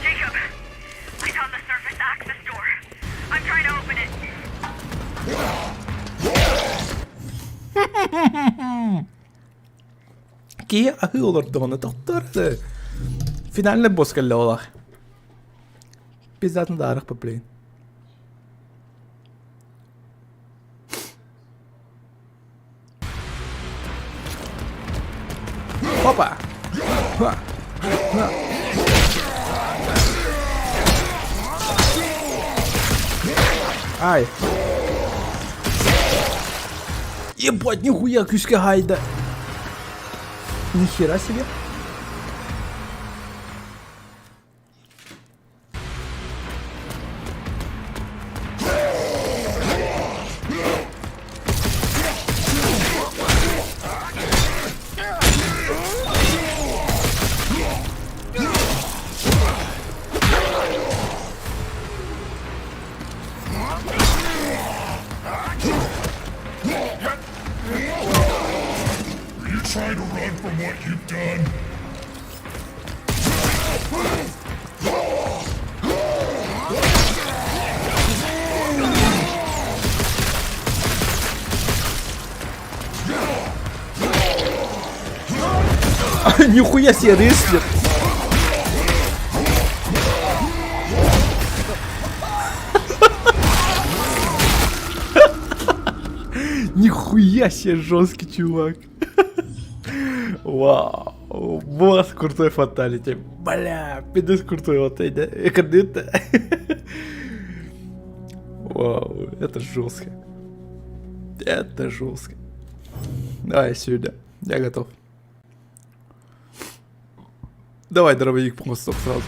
Jacob, I found the surface access door. I'm trying to open it. Киһи аһыы олордоҕуна тохтор финальный босс кэллэ олох. Пиздатын даарах блин. Опа! Ха! Ха! Ай! Ебать, нихуя күүскэ хайда! Нихера себе! Are you trying to run from what you've done? Нихуя себе рестлер! Нихуя себе жесткий чувак. Вау. Босс крутой фаталити. Бля, пиздец крутой вот эти. Вау, это жестко. Это жестко. Давай сюда. Я готов. Давай дробовик просто сразу.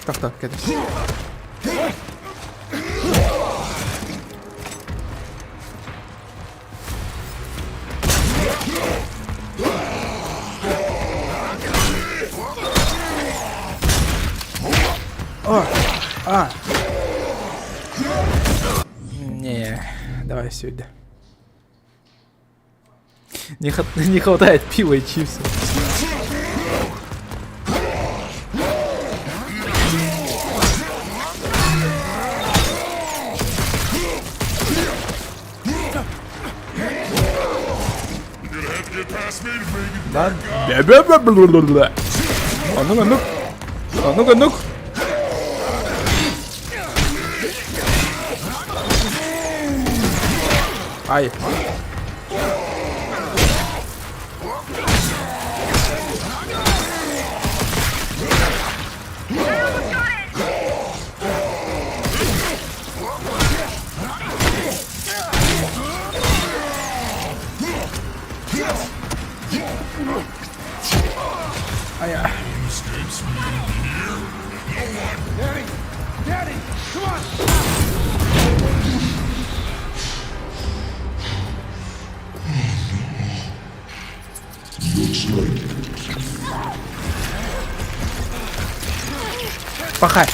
Так, так, это. А, а. Не, давай сюда. Не, не хватает пива и чипсов. Да. А ну-ка, ну. А ну-ка, ну. Ай. Ай. Daddy! Daddy! Come on! Пахай.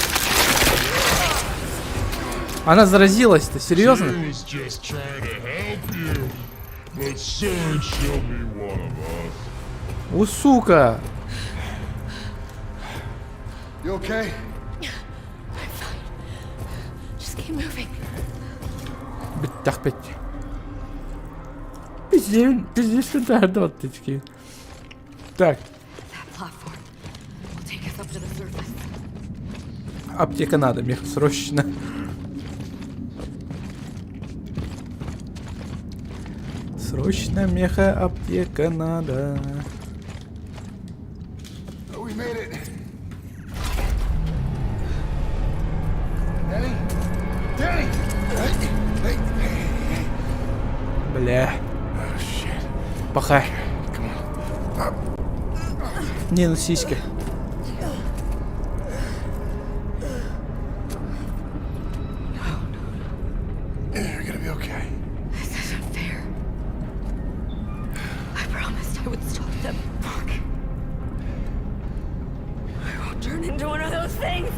Она заразилась-то, серьезно? She was just trying to help you, but soon she'll be one of us. У, сука. You okay? I'm fine. Just keep moving. Бүттэхпит. Пиздец, пиздец, да, вот такие. Так. Аптека надо, мех, срочно. Срочно меха аптека надо. We made it. Danny? Danny! Hey, hey, hey, Бля. Oh, shit. Пахай. Come on. Не, ну сиськи. You're gonna be okay. This isn't fair. I promised I would stop them. Fuck. I won't turn into one of those things.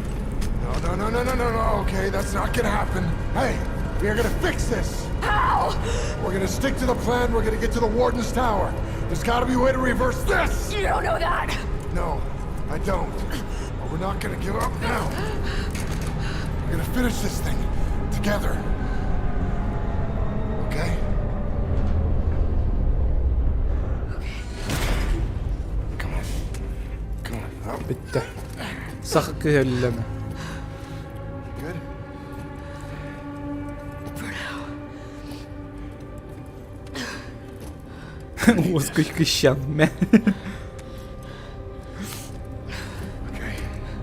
No, no, no, no, no, no, no. Okay, that's not gonna happen. Hey, we are gonna fix this. How? We're gonna stick to the plan. We're gonna get to the Warden's Tower. There's gotta be a way to reverse this. You don't know that. No, I don't. But we're not gonna give up now. We're gonna finish this thing together. Okay? Okay. Come on. Come on. Up. Бүттэ. Саха кыһаллана. Good? For now. Уоскуй кыщан. Мэ. Okay.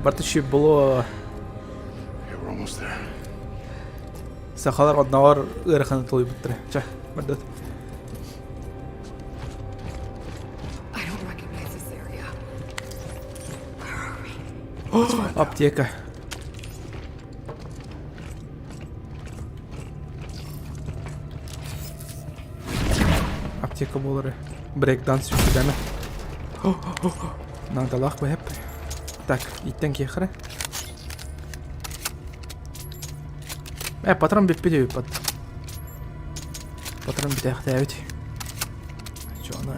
Барта еще было Okay, we're almost there. сахалар одноҕор ыараханы толуйбуттара. Чэ, бардат. I don't recognize this area. Where are we? Аптека. Аптека буолары. Брейк-данс үчүгэнэ. Наадалаах бэһэп. Так, иттэн киэхэрэ. Э, патрон бүппүт пат. Патрон бүтээхтээбит. Чоно.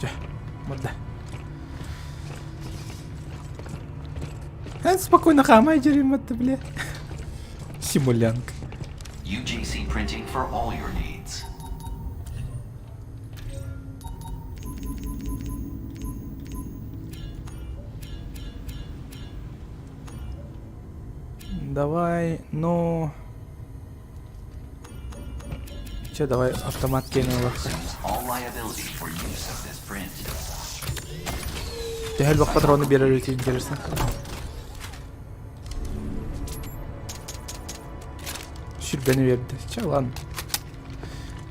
Чэ, морда. Эн спокойно хаамай дьэрим бля. Симулянка. UGC printing for all your needs. Давай, ну... Че, давай автомат кинула. Assumes all liability for use of this print. Төһө элбэх патроны биэрэр үтү интересно. Сүрбэни биэрдэ. Че, ладно.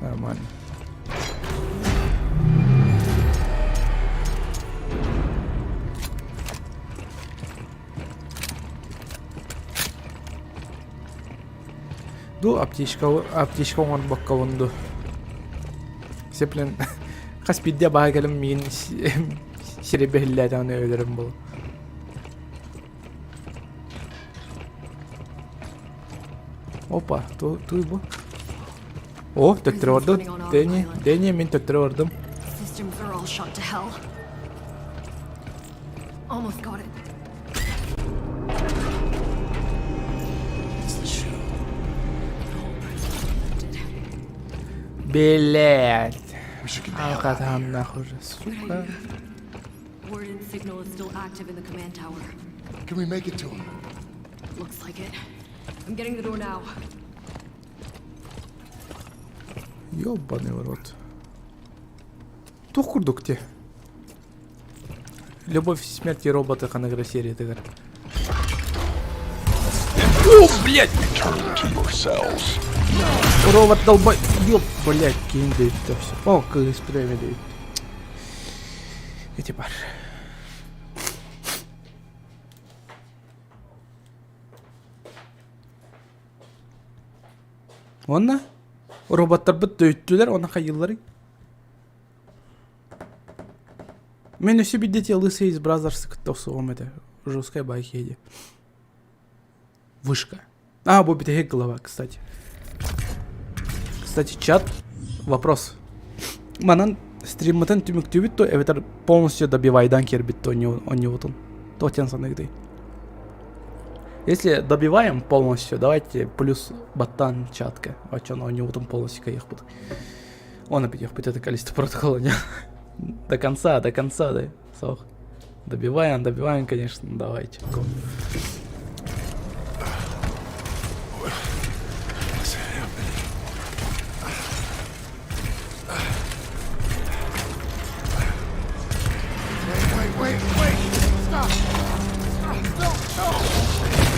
Нормально. Ду аптечка аптечка оҥорбоккобун ду. Сеплен хас биирдэ баһа кэлэн миигин сирэбэһиллээтэҕинэ өлөрүм буолуо. Опа, ту туй бу. О, төттөрү бардым. Дэнни, Дэнни мин төттөрү бардым. Systems are all shot to hell. Almost got it. It's the shoe. The whole prison lifted. Блять. We should get the hell out of Алкатан here. нахуй же, сука. Warden signal is still active in the command tower. Can we make it to him? Looks like it. I'm getting the door now. Ёбаный в рот. Туох курдук те. Любовь, смерть и роботы ханнык серия тыгар. О, блядь! Return to your cells. Робот долбай... Ёб, блядь, кинь дают все. О, кыс премия дают. Эти бар. Онно роботтарбыт дөйттүлэр, онно хайыылларый? Мен өссө биирдэ Лысый из Brothers кытта охсуһуом этэ. Жесткая байхеди. Вышка. А, бу бүтэһик глава, кстати. Кстати, чат. Вопрос. Манан Стриммытын түмүктүүбүт дуо эбэтэр полностью добивайдан киирбит дуо оонньуубутун? Туох диэн саныыгытый? Если добиваем полностью, давайте плюс баттан чатка. Оччону оонньуубутун полностью кыайыахпыт. Оны бүтүөхпүт это количество протокола не. До конца, до конца, да. Сох. Добиваем, добиваем, конечно, давайте. Го.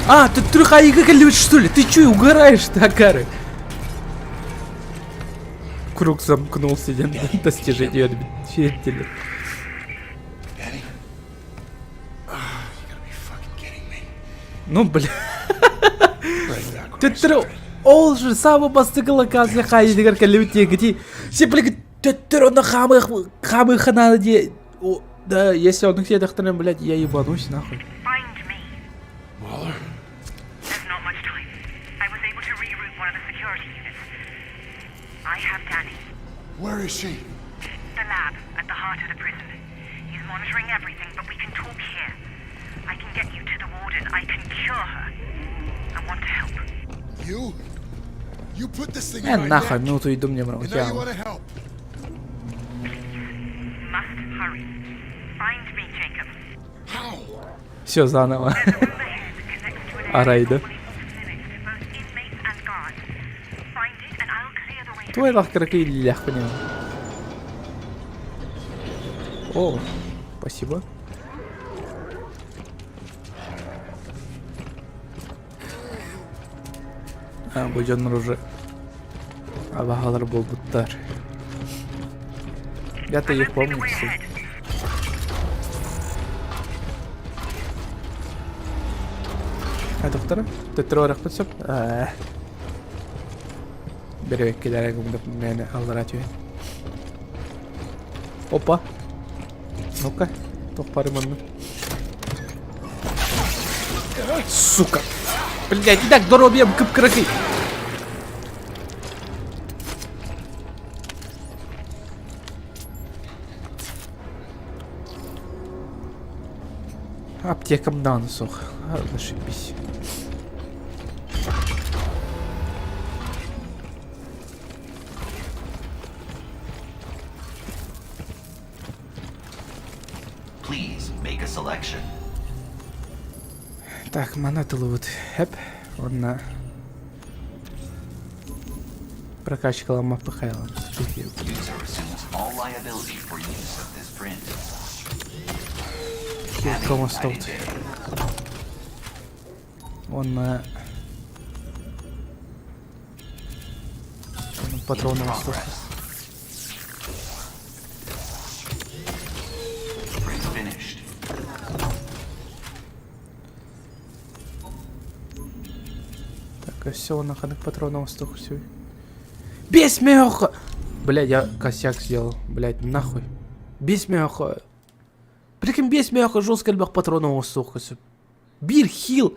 А, ты трюхаига кэллибит что ли? Ты чё, угораешь ты, Акары? Круг замкнулся, диэн достижение ответили. Ну, бля. Төттөрү ол же самый бастакы локация хаайытыгар кэллибит диэки Все, блядь, төттөрү онно хаамых хаамыха надо дии Да, если он сиэтэхтэринэ, блядь, я ебанусь нахуй. Find me. Mahler? There's not much time. I was able to reroute one of the security units. I have Danny. Where is she? The lab, at the heart of the prison. He's monitoring everything, but we can talk here. I can get you to the warden. I can cure her. I want to help. You? You put this thing in Э, my нахуй, neck, минуту иду мне and now you мраутян. want to help. Please. You must hurry. Find me, Jacob. How? Все заново. There's a room ahead that connects to an area Арай, да? normally off limits to both inmates and guards. Find it and I'll clear the way for Твой you. лах кыракый понял. О, спасибо. А, бу дьоннор уже абаһалар буолбуттар. Я-то I их won't see помню, the way кстати. ahead. А доктора? Төттөрү барахпыт сөп. Аа. Бэрибэккилэрэ гумдап мээнэ аллара түһэн. Опа. Ну-ка, туох бары манна. Сука. Блять, и так доруобуйам кып-кыракый. Аптекам даҕаны суох. Зашибись. Please make a selection. Так, маны тылыбыт. Хэп. Онна прокачкаламмаппы хайалам. User assumes all liability for use of this print. Кирка оҥостобут. Уонна патрон оҥостуох. Print finished. Так, все, на ханнык патрон оҥостуох все. Без меха! Блядь, я косяк сделал. Блядь, нахуй. Без меха. Прикинь, без меха жестко элбэх патрон оҥостуохха сөп. Биир хил.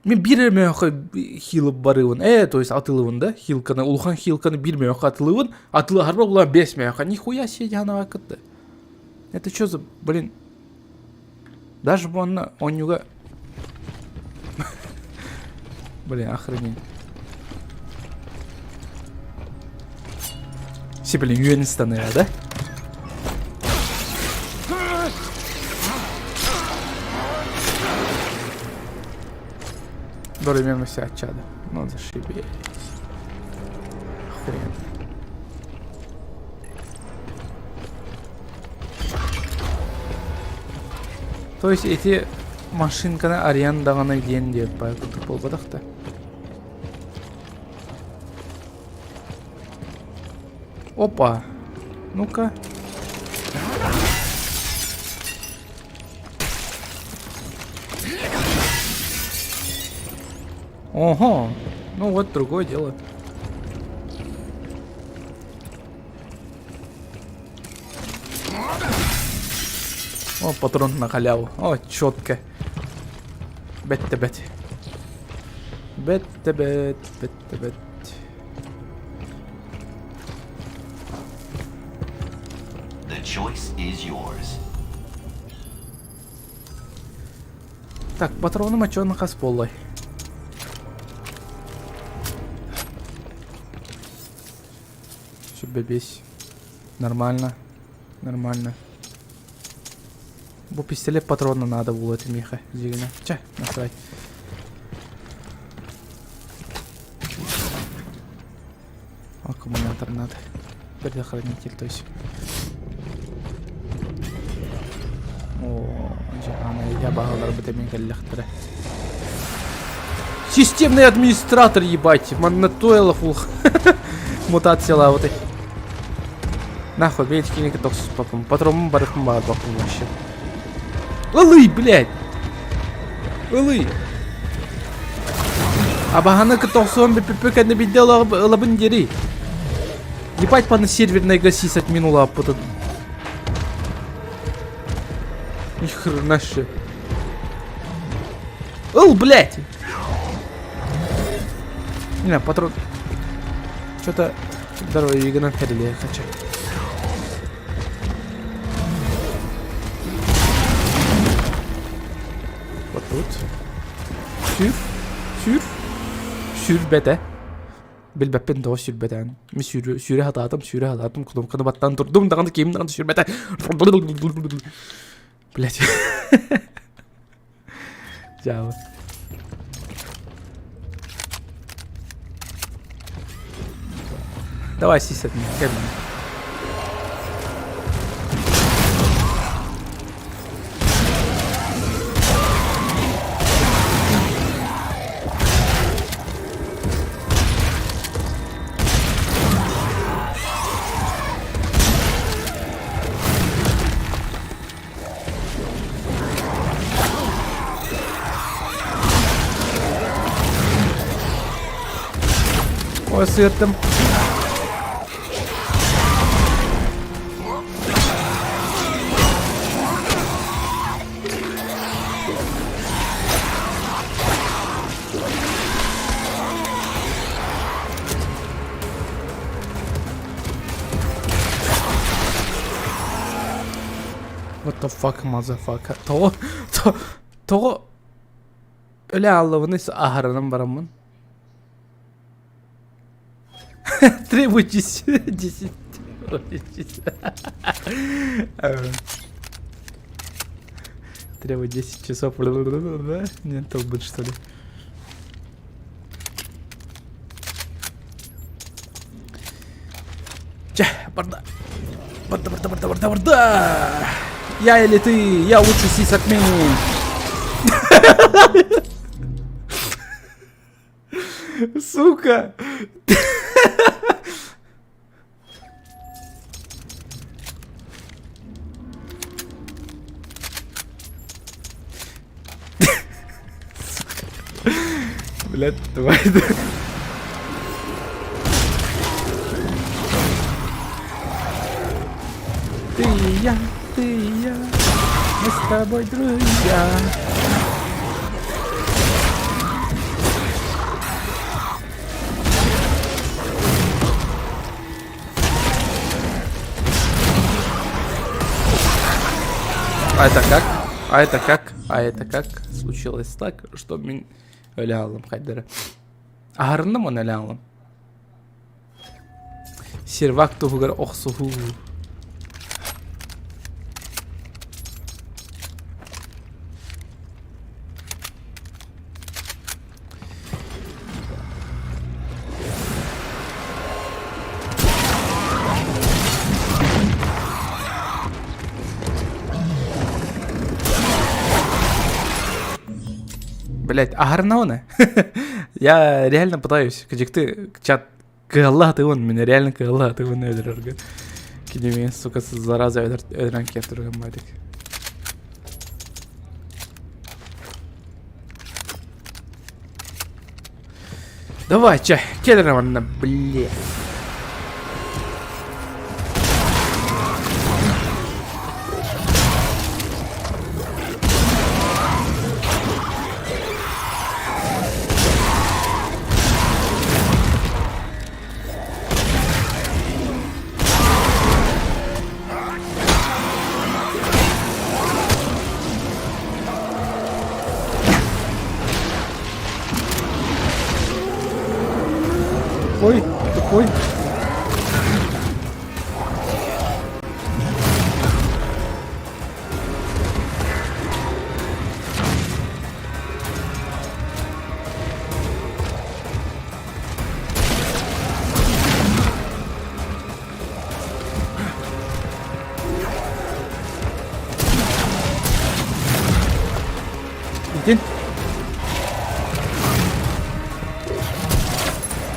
Мин биир эрэ мөөхө хилып барыбын. Э, то есть атылыбын да, хилканы, улахан хилканы биир мөөхө атылыбын. Атылаһарба була бес мөөхө. Нихуя себе диана кытты. Это что за, блин, даже онно онньуга Блин, охренеть. Все, блин, үөн да? Дори все отчада. Ну, зашибись. Охуенно. То есть эти машинканы арыйан даҕаны диэн диэт курдук буолбатах да. Опа! Ну-ка. Ого! Ну вот другое дело. О, патрон на халяву. О, четко. Бет бет. Бет бет бет бет. choice is yours. Так, патроны моченый хас буоллай. Сүрбэ Нормально. Нормально. Бу пистолет патрона надо было это миха. Дигина. Че, насрать. Аккумулятор надо. Предохранитель, то есть. О, я бағалар бітемен кэллэхтэрэ. Системный администратор, ебать! Маннатойлов улх. Мутациялаабытай. Нахуй, бэйэтикини тохсуспаппын. Патроммун барыппын баҕарбаппын вообще. Ылый, блядь! Ылый! Абаһаны тохсуон бүппүппү кэннэ биирдэ ылабын диэри. Ебать паны сервернайга сисадмин улааппытын. Ни хрена себе. Ыл, блядь! Не, патрон. Что-то здоровье гынан кэлилиэ хача. Вот тут. Сүр. Сүр. Сүрбэтэ. Билбэппин тоҕо сүрбэтээн. Мин сүүрэ, сүүрэ сатаатым, сүүрэ сатаатым, кнопканы баттаан турдум даҕаны киим даҕаны сүрбэтэ. Блять. Дьаабы. Давай сисет кэл. Ой, сыттым. What the fuck, motherfucker? Тоҕо, тоҕо өлө ааллабыный аһарынан бараммын. Требую 10 Требую 10 часов. Нет, будет что ли? Чэ, барда. Барда, барда, барда, барда, барда. Я или ты? Я лучше сисадмин. Сука! Блядь, давай. Ты и я, ты и я, мы с тобой друзья. А это как? А это как? А это как случилось так, что мин өлө хааллым хайдары. Аһарынным оны өлө хааллым. Сервак туһугар охсуһуу. Блять, аһарына Я реально пытаюсь. Кыдьыкты чат кыалла тыгын, меня реально кыалла тыгын өлөрөргө. Кини сука, зараза өлөрөн киэр турган бадик. Давай, чэ, кэл манна, блядь. Тупой, тупой. Иди.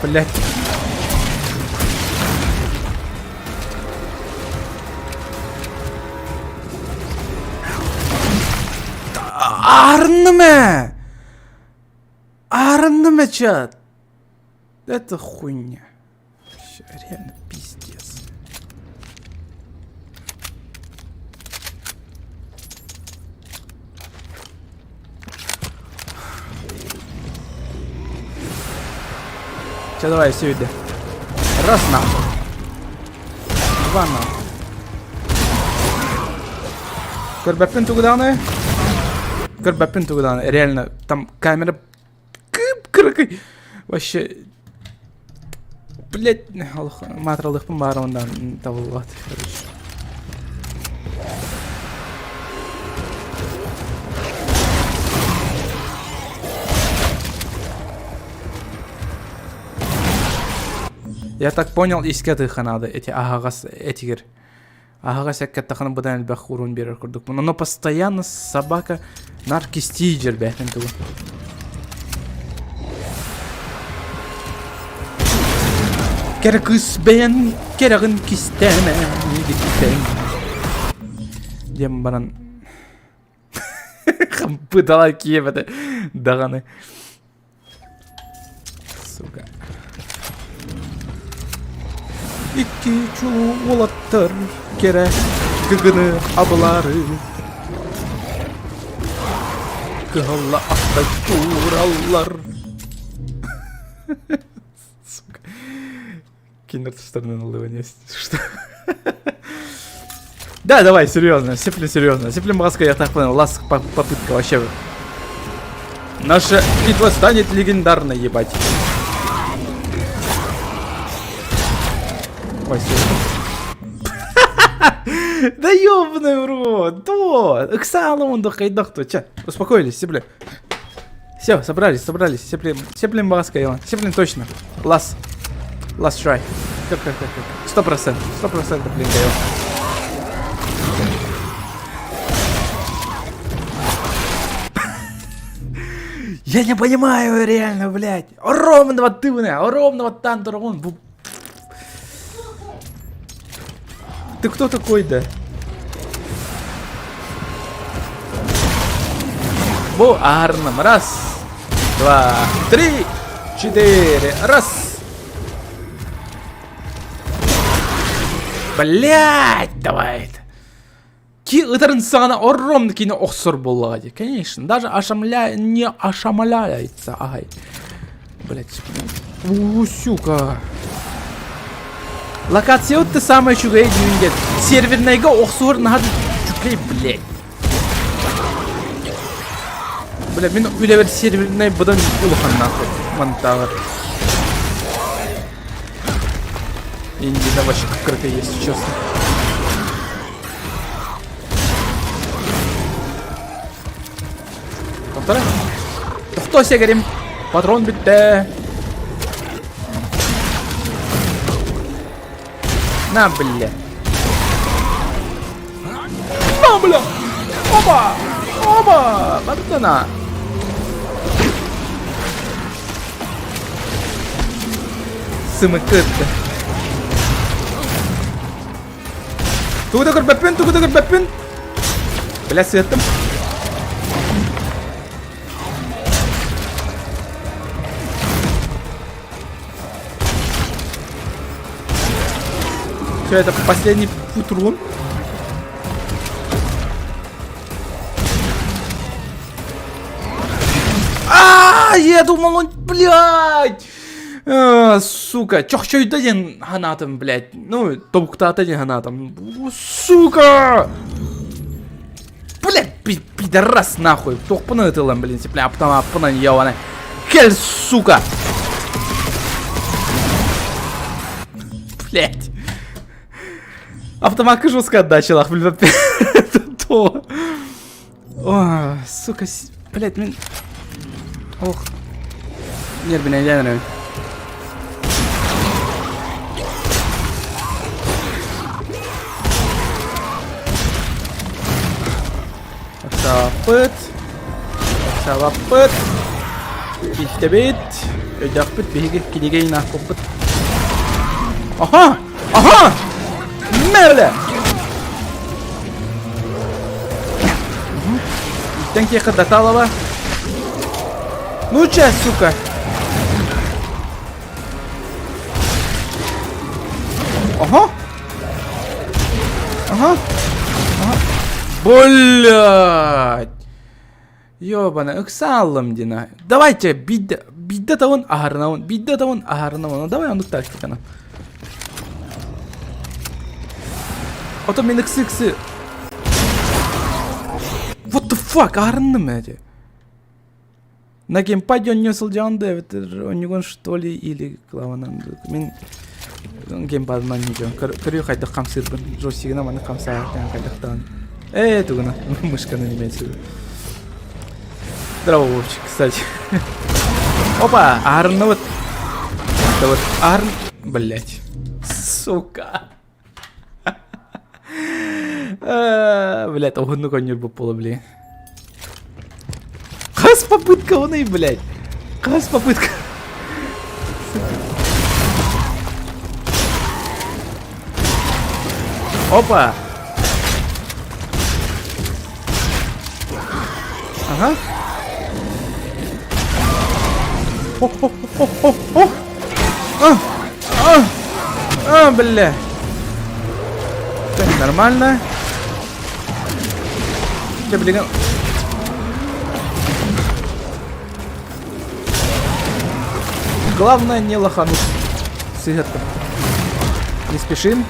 Блять. Арынным ээ! Арынным ээ, чат! Это хуйня. Вообще, реально пиздец. Все, давай, все иди. Раз нахуй. Два нахуй. Көрбөппүн тугу даҕаны. Көрбөппүн тугу даҕаны. Реально, там камера кып-кыракый. Вообще, блять, матралыхпын баара ондан табыллыбат, короче. Я так понял, иске надо эти аһаҕас этигэр. Аһаҕас эккэттахына быдан элбэх уруун биэрэр курдукпун. Но постоянно собака наркистии дьэрбээтин тугу. Кэрэ кыыс бэйэн кэрэҕин кистээмэ миигиттэн диэн баран хампытала киэбэтэ даҕаны Сука. Икки чулуу уолаттар кэрэ кыгыны абылаары кыһалла ахтай туураллар. Сука. Киндер стороны наливание. Что? Да, давай, серьезно, сиплю серьезно. Сиплю маска, я так понял, ласк попытка вообще. Наша битва станет легендарной, ебать. Ой, Да ёбаный в рот, то! Ыксаалым онда хайдах Че, успокоились, сиплю. Все, собрались, собрались. Сеплин, Сеплин маска, Иван. Сеплин точно. Last. Last try. Как, как, как, как. 100%. 100% блин, даем. Я не понимаю, реально, блядь. Ровного тывна, ровного тантура, он. Ты кто такой, да? Бу арным. Раз, два, три, четыре. Раз. Блять, давай. Ки ытарын саҕана орром кини охсор буоллаҕа дии. Конечно, даже ашамля не ашамляется. Ай. Блять. У, сука. Локация вот ты самая үчүгэй диэн сервернайга охсуһар наһаа үчүгэй, блять. Бля, мин үлэбэр сервернай быдан улахан нахуй монтажер. Индия вообще как если честно. Тохтора. Тохто сэгэрим. Патрон бүттэ. На, бля. На, бля. Оба! Оба! Бардана. Сымыкытта. Тугу да көрбөппүн, тугу да көрбөппүн. Бля, сыаттым. Все, это последний путрун. А, я думал, он, блядь! Э, сука, чохчойдо диэн ханаатым, блядь. Ну, тобуктаата диэн ханаатым. Сука! Блядь, пидорас нахуй. Туохпун ытылан, блин, бля, аптама аппынан ебаный. Кэл, сука! Блять. Автоматка жестко отдачалаах билбэппин. То. О, сука, блять, мин... Ох. Нервинэйдээн эрэбин. Ыксаабаппыт. Ыксаабаппыт. Истэбит. Өйдөөхпүт биһиги кинигэ инаахпыппыт. Аха! Аха! Мерле! Иттэн киэхэ даталава. Ну че, сука? Ага. Ага. Ага. Блядь! Ёбана, ыксааллым дина. Давайте, бидде, бидде тавын аһарынабын, бидде тавын аһарынабын. Давай оннук тактиканы. Ото мен ыксы ыксы. What the fuck, аһарынным эти. На геймпаде он не сылдьаҕын да эбэтэр онньугун что ли или клаванан мин геймпадынан ньидьон көрүү хайдах хамсыырбын джойстигынан маннык хамсаабыт хайдахтаан ээ тугуна мышканы имеется в виду Здорово, Вовчик, кстати. Опа, аһарынныбыт. Это вот аһарын... Блять. Сука. Блять, уһуннук онньурбут буола, блин. Хас попытка оный, блядь. Хас попытка. Опа! Ага. О-о-о-о-о! А! А! А, бля! Так, нормально. Дьэ, билигин... Главное не лохануть. Сыгаттым. Не спешим.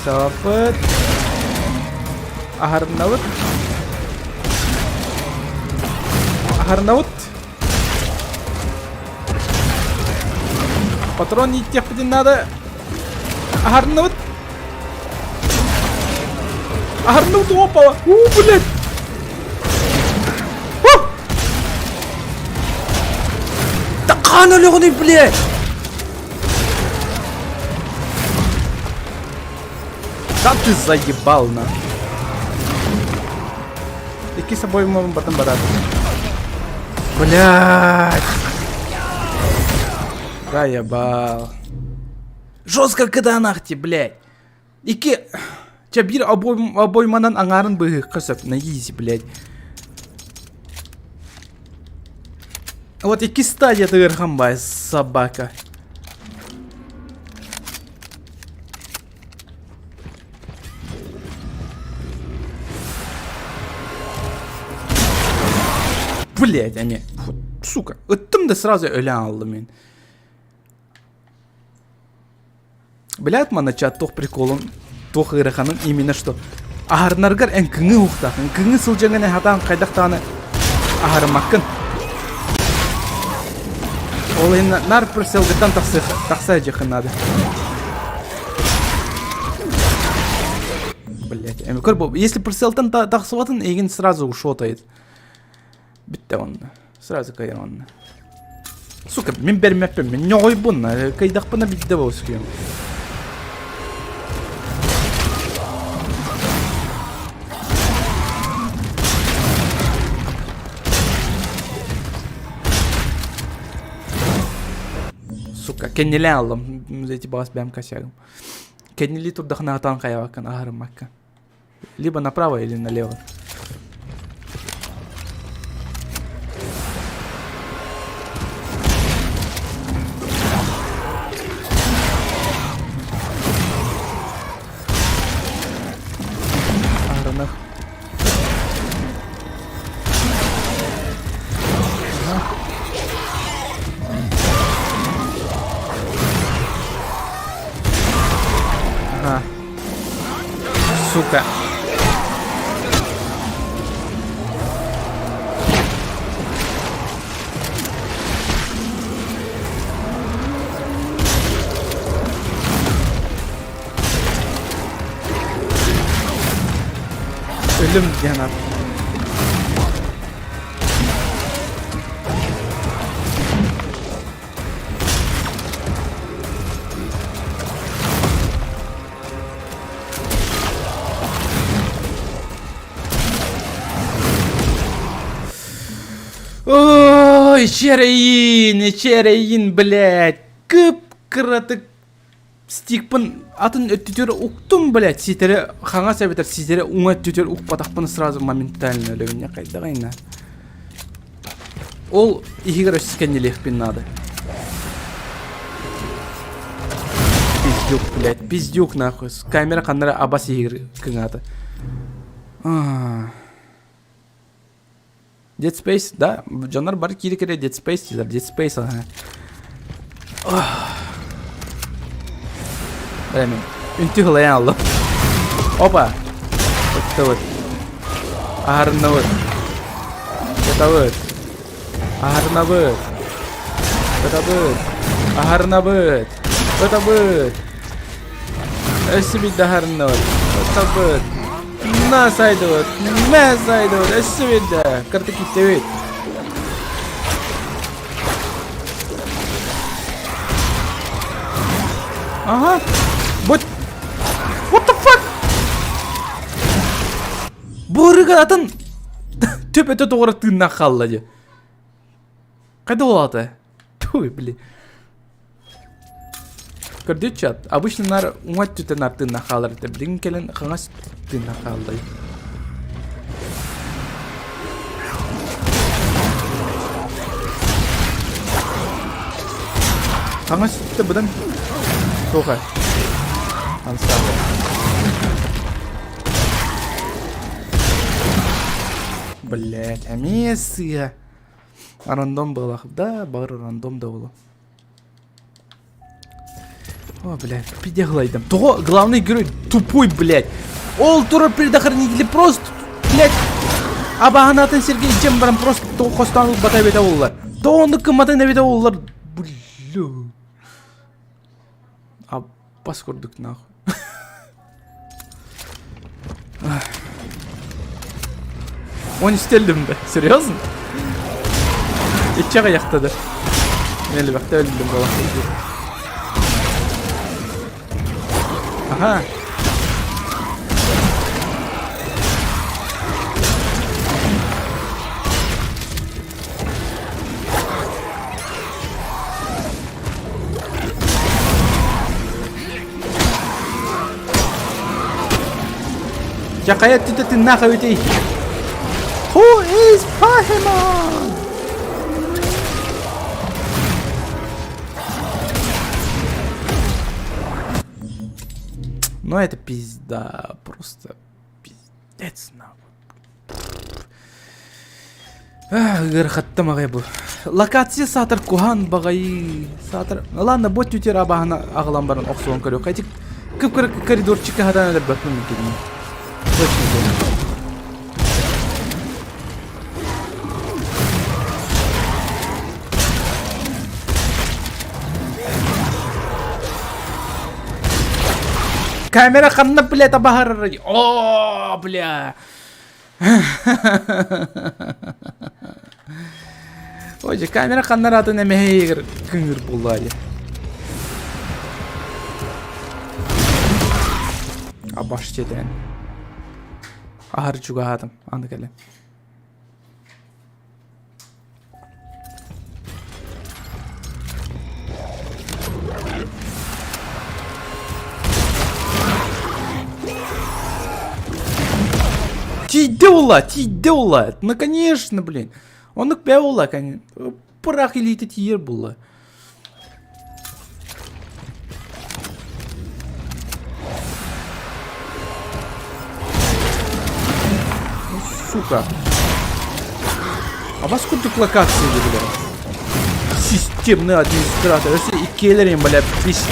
Сапыт. Аһарыннабыт. Аһарыннабыт. Патрон ииттиэхпитин надо. Аһарыннабыт. Аһарыннабыт опа. У, блядь. Да хаан өлөҕүнүй, блядь! Да ты заебал, на. Икки собой потом барат. Блядь! Заебал. Жестко кыдаанахти, блядь. Икки... Чэ, биир обойманан аҥаарын быһыахха сөп, на изи, блядь. Вот икки стадия ыархан бай, собака. Блять, они... Сука, ыттым да сразу өлөн аллым мин. Блядь, маначат туох приколун, туох ыараханын именно что аһарынаргар эн кыҥыы уһуктааххын, кыҥыы сылдьаҥҥын эн хатаан хайдах даҕаны аһарымаккын. Ол иһин нар прицелгыттан тахса дьиэххин наада. Блять, көр, если прицелтан тахсыбатын, эйигин сразу ушотает. Бүттэ онно. Сразу кыайар онно. Сука, мин бэрмэппин, мин ньоҕойбун, кыйдахпына бидде боускуйум. Сука, кэннилээн аллым, эти баҕас бэм косягым. Кэннилии турдахына атаан хайабаккын, аһарыммаккын. Либо направо или налево. Аранах. Ага. Сука. Өллүм диэн ат. Ой, чэрэйин, чэрэйин, блядь. Кып-кыратык стикпын атын өттүтүгэр уктум, блядь. Ситэри хаҥас эбэтэр ситэри уҥа өттүтүгэр укпатахпын сразу моментально өлөбүн хайдаҕайна. Ол иһигэр өссө кэннилиэхпин наада. Пиздюк, блядь, пиздюк нахуй. Камера ханнара абас иһигэр кыҥаата. Dead Space, да, дьоннор бары киирэ-киирэ Dead Space дииллэр, Dead Space аһа. Бля, үнтү хылайан аллым. Опа! Ыттыбыт. Аһарынныбыт. Ытабыт. Аһарынабыт. Ытабыт. Аһарынабыт. Ытабыт. Өссө биирдэ аһарынныбыт. Ытабыт. На сайдыбыт. Мэ сайдыбыт. Өссө биирдэ. Кырдык киттибит. Ага. What? What the fuck? Бу ырыга атын төп өтө тоҕура тыыннаах хаалла дии. Хайда буолаата? Туй, блин. Көрдүт чат. Обычно нар уҥа өттүттэн нар тыыннаах хаалар этэ. Билигин кэлэн хаҥас тыыннаах хаалла. Хаҥас өттө быдан суоха. Ансаата. Блять, эмиэ сыыһа. Рандом буолах да, бары рандом да буолуо. О, блядь, пиздеглайдам. Того главный герой тупой, блядь. Ол турар предохранители просто, блядь, абаһанатын Сергей дьэн баран просто тоҕо хостоон ылбата эбитэ буоллар. Тоҕо оннук гымматын эбитэ буоллар. Бля. Аппас курдук нахуй. Он истеллим да? Серьезно? Иччэ аҕыйахтады. Мен элбэхтэ өллүм буолан. Аха. Дьэ хайа өттүтэ тыыннаах эбитий? Who is Pokemon? Ну это пизда, просто пиздец нахуй. Ыарахаттым аҕай бу. Локация саатар куһаан баҕайы. Саатар... Ладно, бот түтер абаһына аҕалан баран охсуон көрүөх. Эти кып-кыра коридорчикка хатан өлөрбөппүн миnkини. Точно помню. Камера ханна, блядь, абаһарар. О, бля. Ой, дьэ, камера ханна атын эмэһэйигэр кыҥыр буолла дии. Абаш четэн. Аһар чугаһаатым, аны кэлэн. Тиийдэ ула, тиийдэ ула. Ну, конечно, блин. Оннук бээ ула, конечно. Пырах илиитэ тиийэр буолла. Ну, сука. А вас курдук локация, бля. Системный администратор. Өссө иккиэлэрин, бля, бис.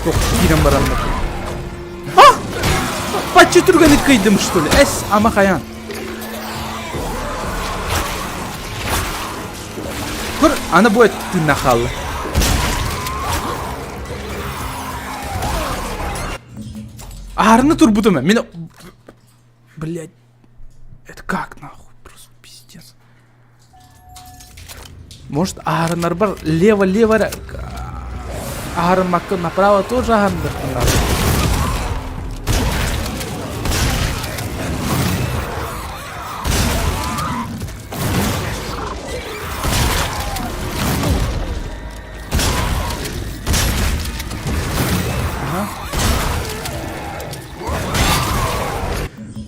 Туох киирэн бараннар. А! Бачча түргэнник кыйдым, что ли? Эс, ама хайаан. Көр, аны бу тыынна хаалла. Аарны турбутум. Мен... Блядь. Это как нахуй? Просто пиздец. Может, аһарынарбар лево-лево эрэ аһарыммакка направо тоже аһарыныахпын наада.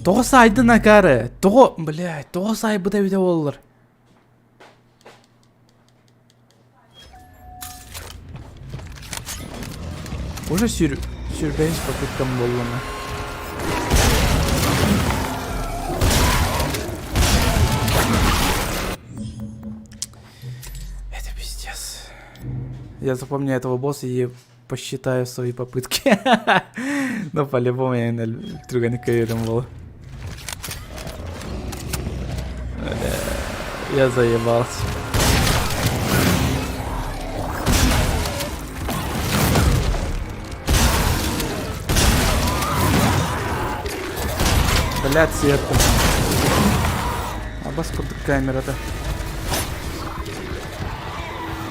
Тоҕо саайдын акаары? Тоҕо, блядь, тоҕо саайбыта эбитэ буоллар? Уже сүр, сүрбэһис попыткам буоллана. Это пиздец. Я запомню этого босса и посчитаю свои попытки. Но по-любому я түргэнник кэйэрим буолла. Я заебался. Блядь, сверху. Абас курдук камерата.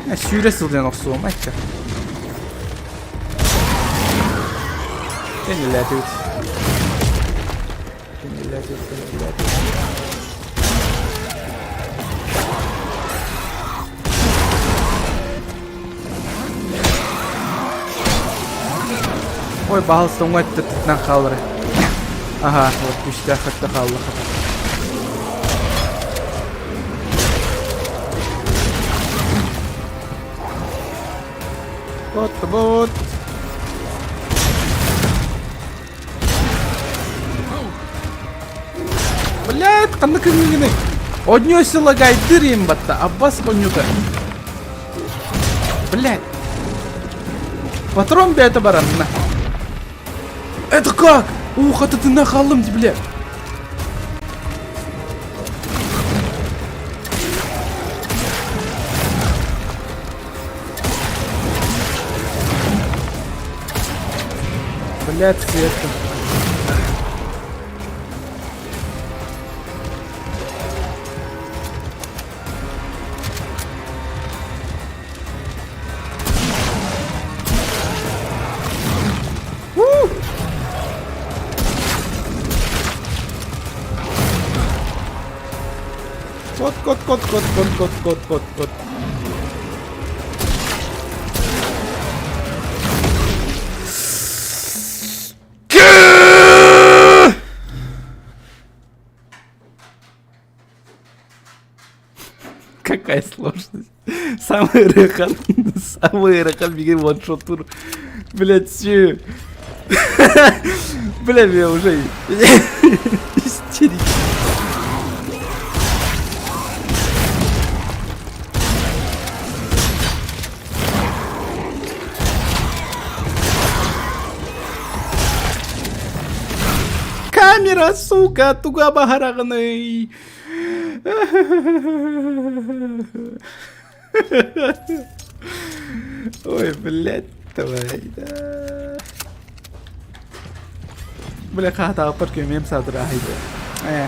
Сүүрэ сылдьан охсуом айтта. Кэннилээтибит. Кэннилээтибит, кэннилээтибит. Ой, баһылыста уҥа өттүттэн хаалар. Аха, вот күүстээх өттө хаалла. Вот, вот. Блядь, ханна кыҥыгыный? Однёси лагайдыр им батта, Аббас конюта. Блядь. Патрон бэйэтэ баранна. Это как? Ух, это ты нахалым, бля. Блядь, сверху. Кот, кот, кот, кот, кот, кот, кот, кот, кот. Какая сложность. Самый ыарахан, самый ыарахан бигин ваншоттуур. Блять, все. Бля, меня уже истерики. Камера, сука, туга баҕараҕыный. Ой, блядь, давай, да. Бля, хаатааппар көмүөм саатыраахайда. Э.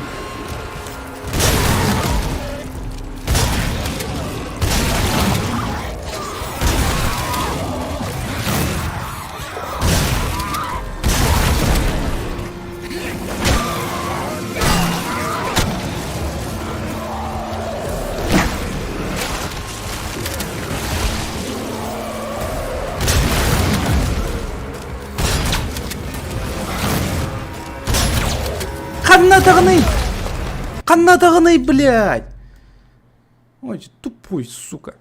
Ханна даҕаный! Ханна даҕаный, блядь! Ой, тупой, сука.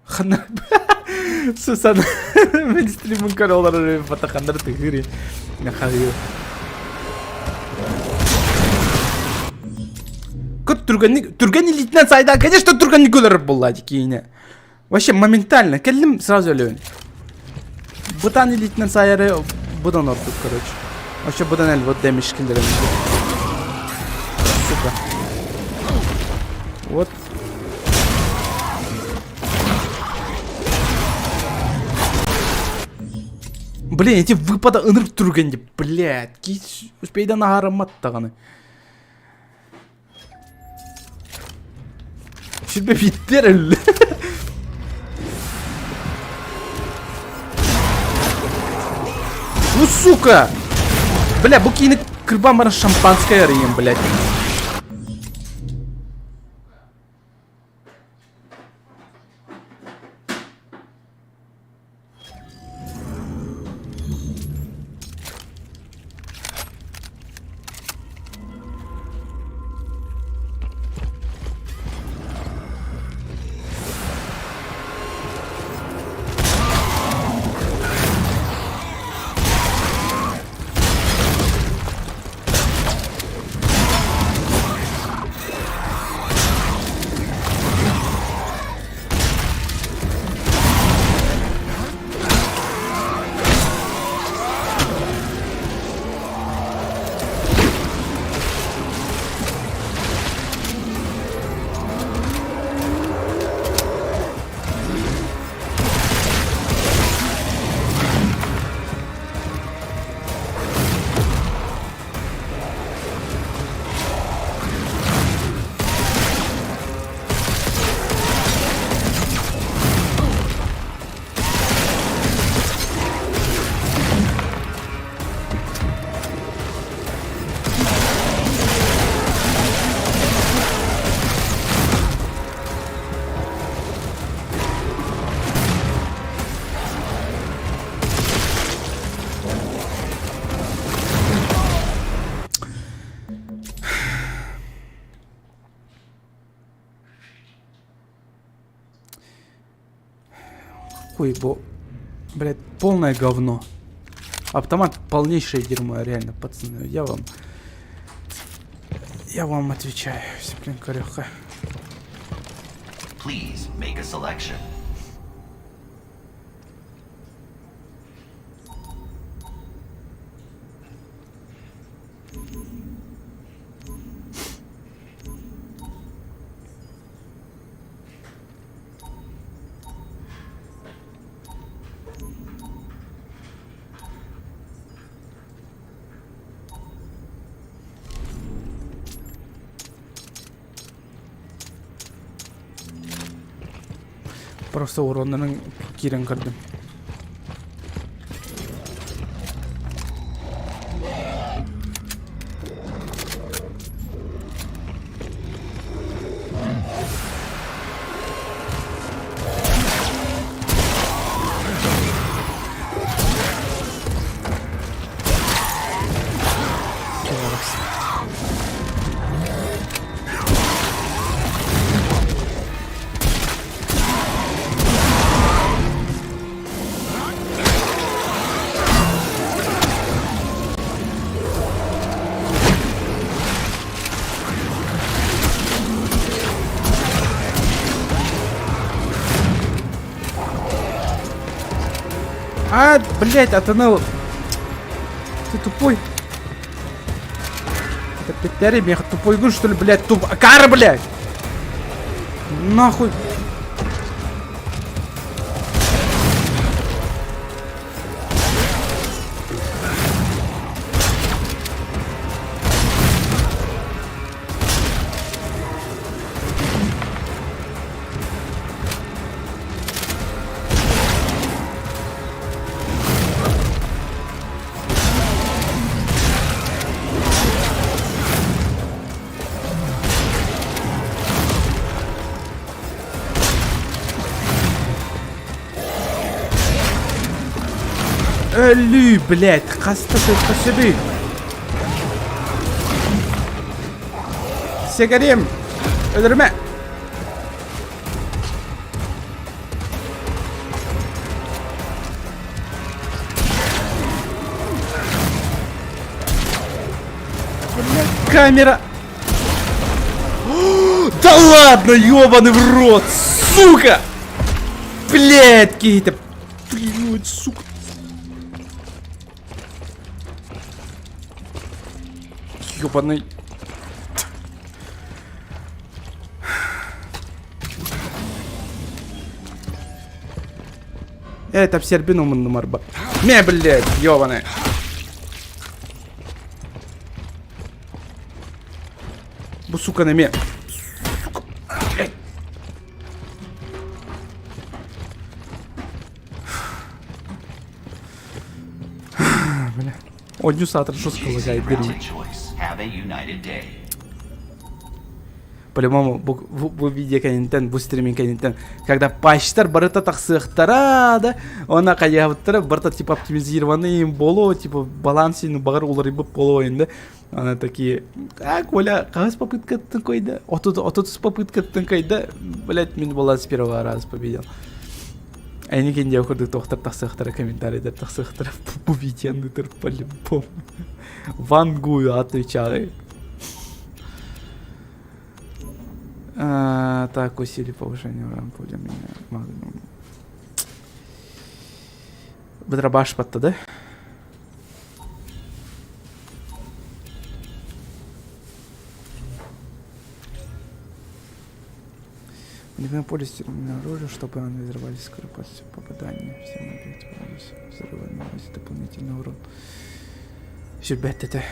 Ханна Сусан мин стримын көрө олорор батаханнар тыгыри. Михаил. Көр түргэнник түргэн илиитинэн сайда, конечно, түргэнник өлөрөр буолла киинэ. Вообще моментально кэллим сразу өлөбүн. Бытан илиитинэн сайары быдан ордук, короче. Вообще быдан эл вот дэмиш киллерем. Сука. Вот. Блин, эти выпада ынырык түргэн деп, блядь, кис успейдан аһарыммат даҕаны. Сүрбэ биттер өллө. Ну, сука! Бля, бу киини кырбан баран шампанское арыйым, блядь. Хуй, бо... Блядь, полное говно. Автомат полнейшее дерьмо, реально, пацаны. Я вам... Я вам отвечаю, блин, корюха. Please make a selection. Просто уроннарын киирэн көрдүм. А, блядь, атыныл. Ты тупой. Это петляри, меха тупой гун, что ли, блядь, туп... Кара, блядь! Нахуй. Өлүү, блядь, хаста сөппөсөбүй. Сигарем, өлөрүмэ. Камера! Да ладно, ёбаный в рот, сука! Блядь, какие-то... Блядь, сука. Ёбаный... Это в сербину марба. Мэ, блядь, ёбаная. Бу сука эмиэ. Сука, блядь. Бля. Одню саатар жестко лагает Granted choice. Have a united day. По-любому, бу, бу, бу видео кэнниттэн, бу стриминг кэнниттэн, когда патчтар барыта тахсыахтара, да, она хайаабыттара барыта типа оптимизированный боло, типа балансин багар уларыйбыт боло да, она такие, а, Коля, хаһыс попыткаттан койда, отут, отут попыткаттан койда, блять, мин баланс первого раза победил. Эйникин диэ курдук тохтор тахсыахтара, комментарийдар тахсыахтара, бу видеоны по-любому. Вангую отвечаю. А, так, усилий повышения урона поля меня магнум. Быдрабаш да? Любимое поле оружие, чтобы они взорвались скоро после попадания. Всем объектам взрыва наносит дополнительный урон. Ребят, это...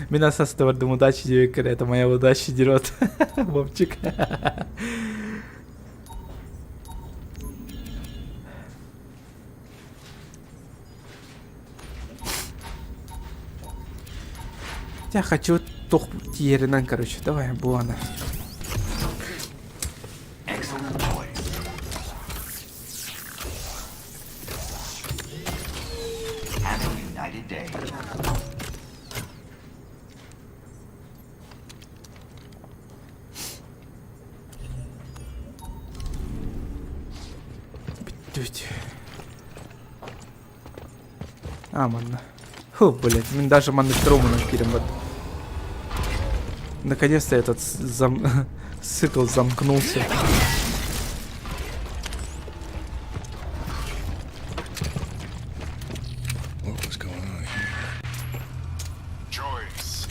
Меня состав удачи директор, это моя удача дерет. Вовчик. Я хочу тух тиэринэн, короче, давай, буана. Excellent choice. Have a united day. Бүттүбүт. А, манна. Фу, блядь, мин даже маннык труманан киирэн бат. Наконец-то этот зам... цикл замкнулся. What was going on here? Choice.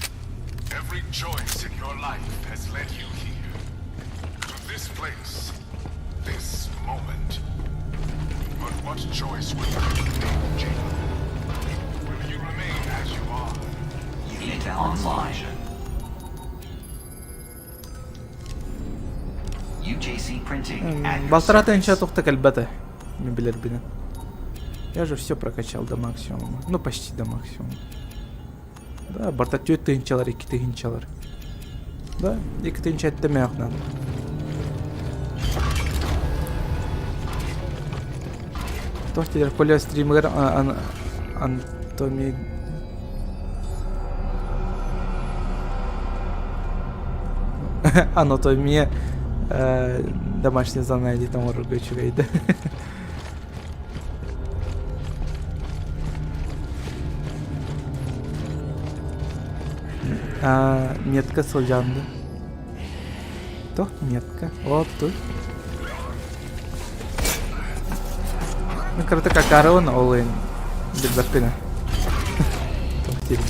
Every choice in your life has led you here. To this place. This moment. But what choice will you make, Jane? Will you remain as you are? Unit online. UJC printing at your Балтарата service. инча тухта кэлбэтэ. Не билэрбинэн. Я же все прокачал до максимума. Ну, почти до максимума. Да, барта түөрт тыһыынчалар, икки тыһыынчалар. Да, икки тыһыынча эттэмээх надо. Туох диир Коля стримигэр Антони Анатомия домашнее задание диэн оҥорорго үчүгэй да. Метка сылдьан да. Туох метка? Оо, тут. Ну, кырата какарыбын ол иһин билбэппин Туох диибин.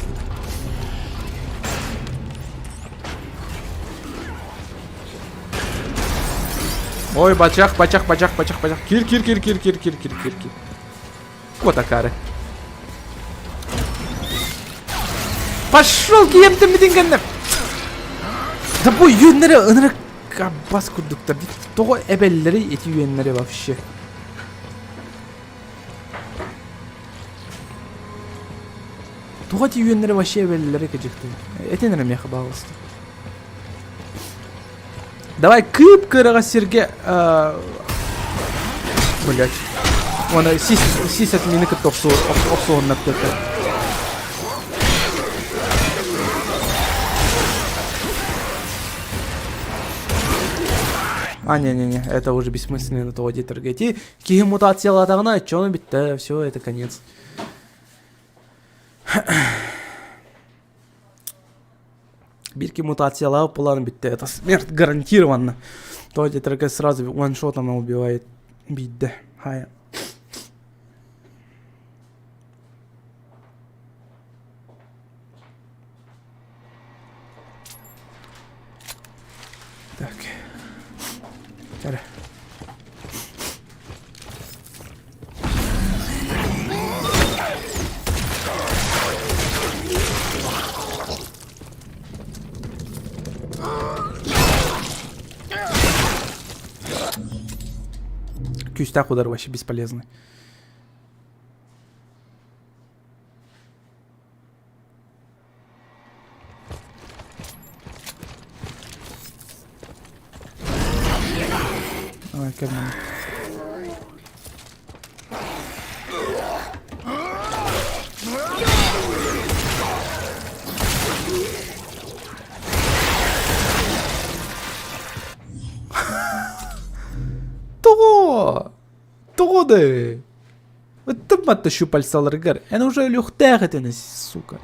Ой, бачах, бачах, бачах, бачах, бачах. Кир, кир, кир, кир, кир, кир, кир, кир, кир. Кот акары. Пошел киемтем бүтүн Да бу үөннэри ынырык бас курдуктар. Тоҕо эбэллэри эти үөннэри вообще. Тоҕо эти үөннэри вообще эбэллэри кыдьыктыы. Этин эрэ миэхэ баҕалыста. Давай кып-кыраҕа сиргэ блять. Уонна сис сис мини кытта охсуһуннар төртө. А, не-не-не, это уже бессмысленно того диэтэргэ. Киһи мутациялаатаҕына, чону бүттэ, все, это конец. Бирки мутациялаах план бүттэ. Это смерть гарантированно. То диэтэргэ сразу ваншотом убивает. Биирдэ. Хая. Так. Чара. Күүстээх удар вообще бесполезный. Давай, кэллим. Тоҕо? Тоҕо да? Ыттым батта щупальцаларыгар. Эн уже өлүөхтээх этин, сука.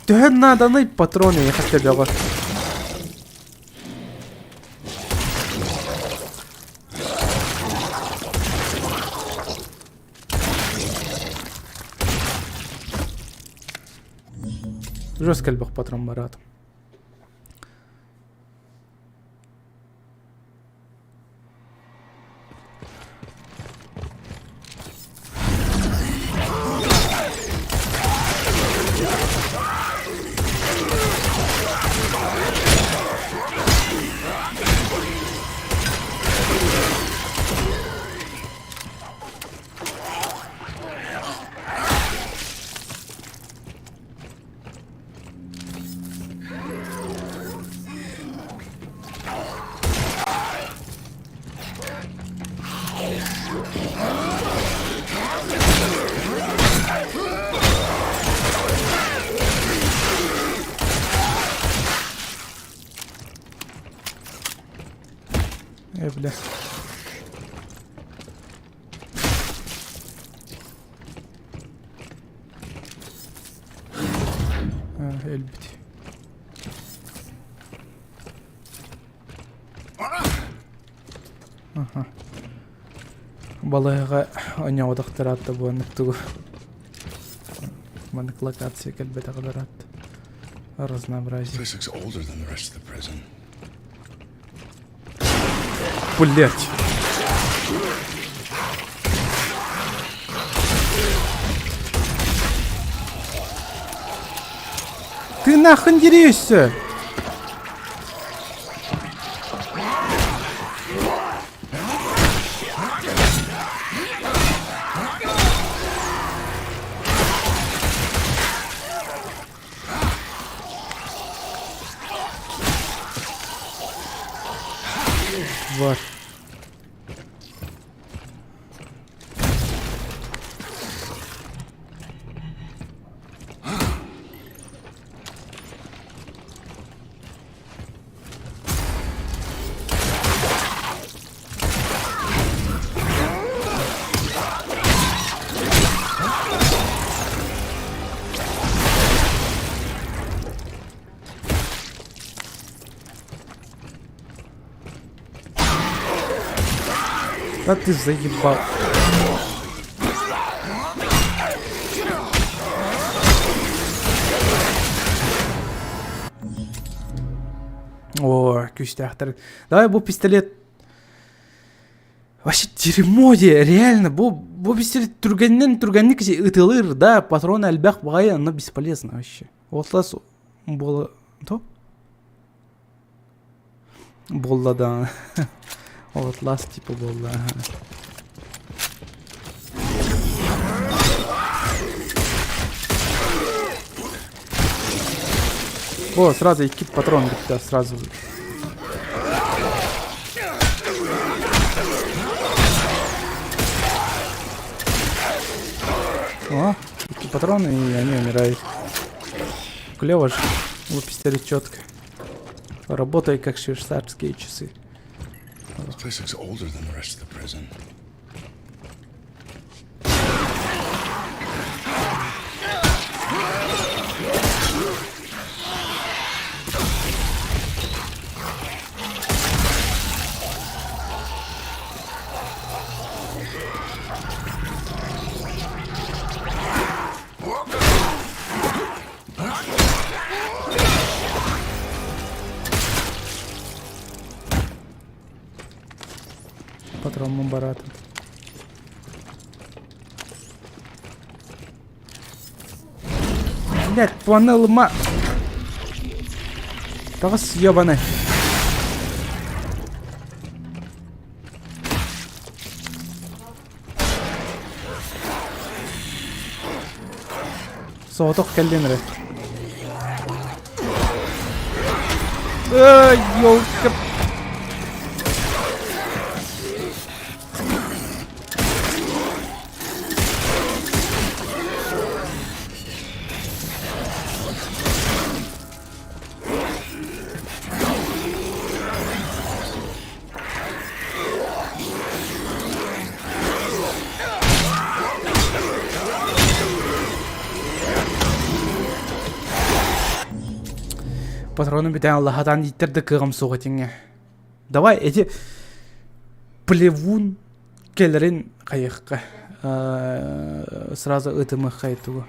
Төһө нааданый патрон эйиэхэ төбөҕө? Жестко элбэх патрон бараатым. Э, бля. Өлбүт. Балыыһаҕа онньоҕотохтор аатта буоннук тугу маннык локация кэлбэтэҕилэр аатта разнообразие. This looks older than the rest of the prison. Блять. Ты нахуй дерешься? Var. Да ты заебал. О, күүстээхтэр. Давай бу пистолет Вообще дерьмо де, реально, бу, бу пистолет түргэнинэн түргэнник ытылыр, да, патрон элбэх баҕайы, но бесполезно вообще. Отлас буола... То? Буолла да. Отлас типа буолла. О, сразу икки патрон да, сразу. О, икки патроны, и они умирают. Клево же. Вот пистолет четко. Работай как швейцарские часы. This place looks older than the rest of the prison. Патроммун бараатым. Блядь, планы ылыма. Таҕыс ебаный. Соҕотох кэллин эрэ. Эй, ёлка. Патрону бүтэн Аллахатан ииттэр да кыаҕым суох этиҥҥэ. Давай эти плевун кэлэрин хайыахха сразу ытымыхха тугу.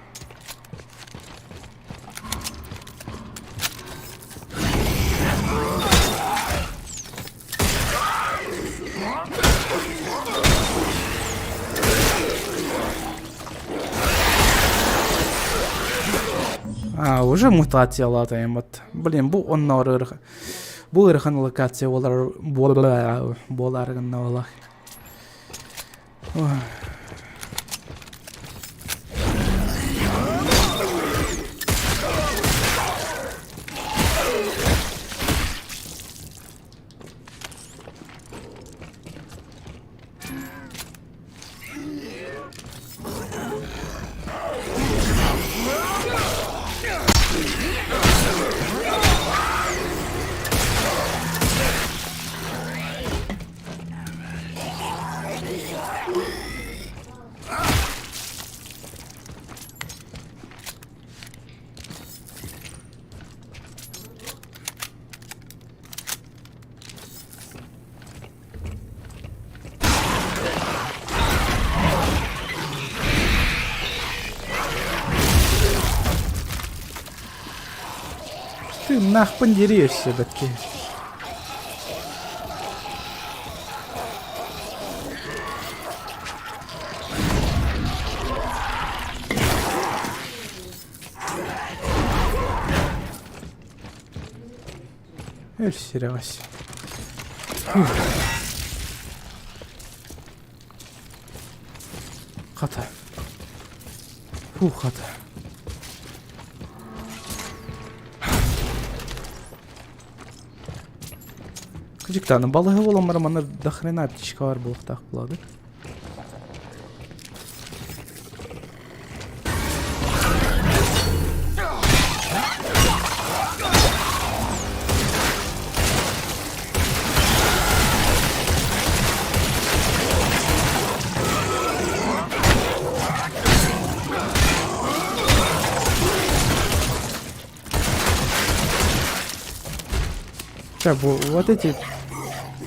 А, уже мутациялаатайыммыт. Блин, бу оннооҕор ыарахан. Бу ыарахан локация буолар буолаары гынна буоллах. Тыыннаахпын диэри өссө бэкки. Өр сирэҕэс. Хата. Фу, хата. Кыдьыктааны балыһы буолан баран манна до хрена аптечка бар буолуохтаах буолаады. Так, вот эти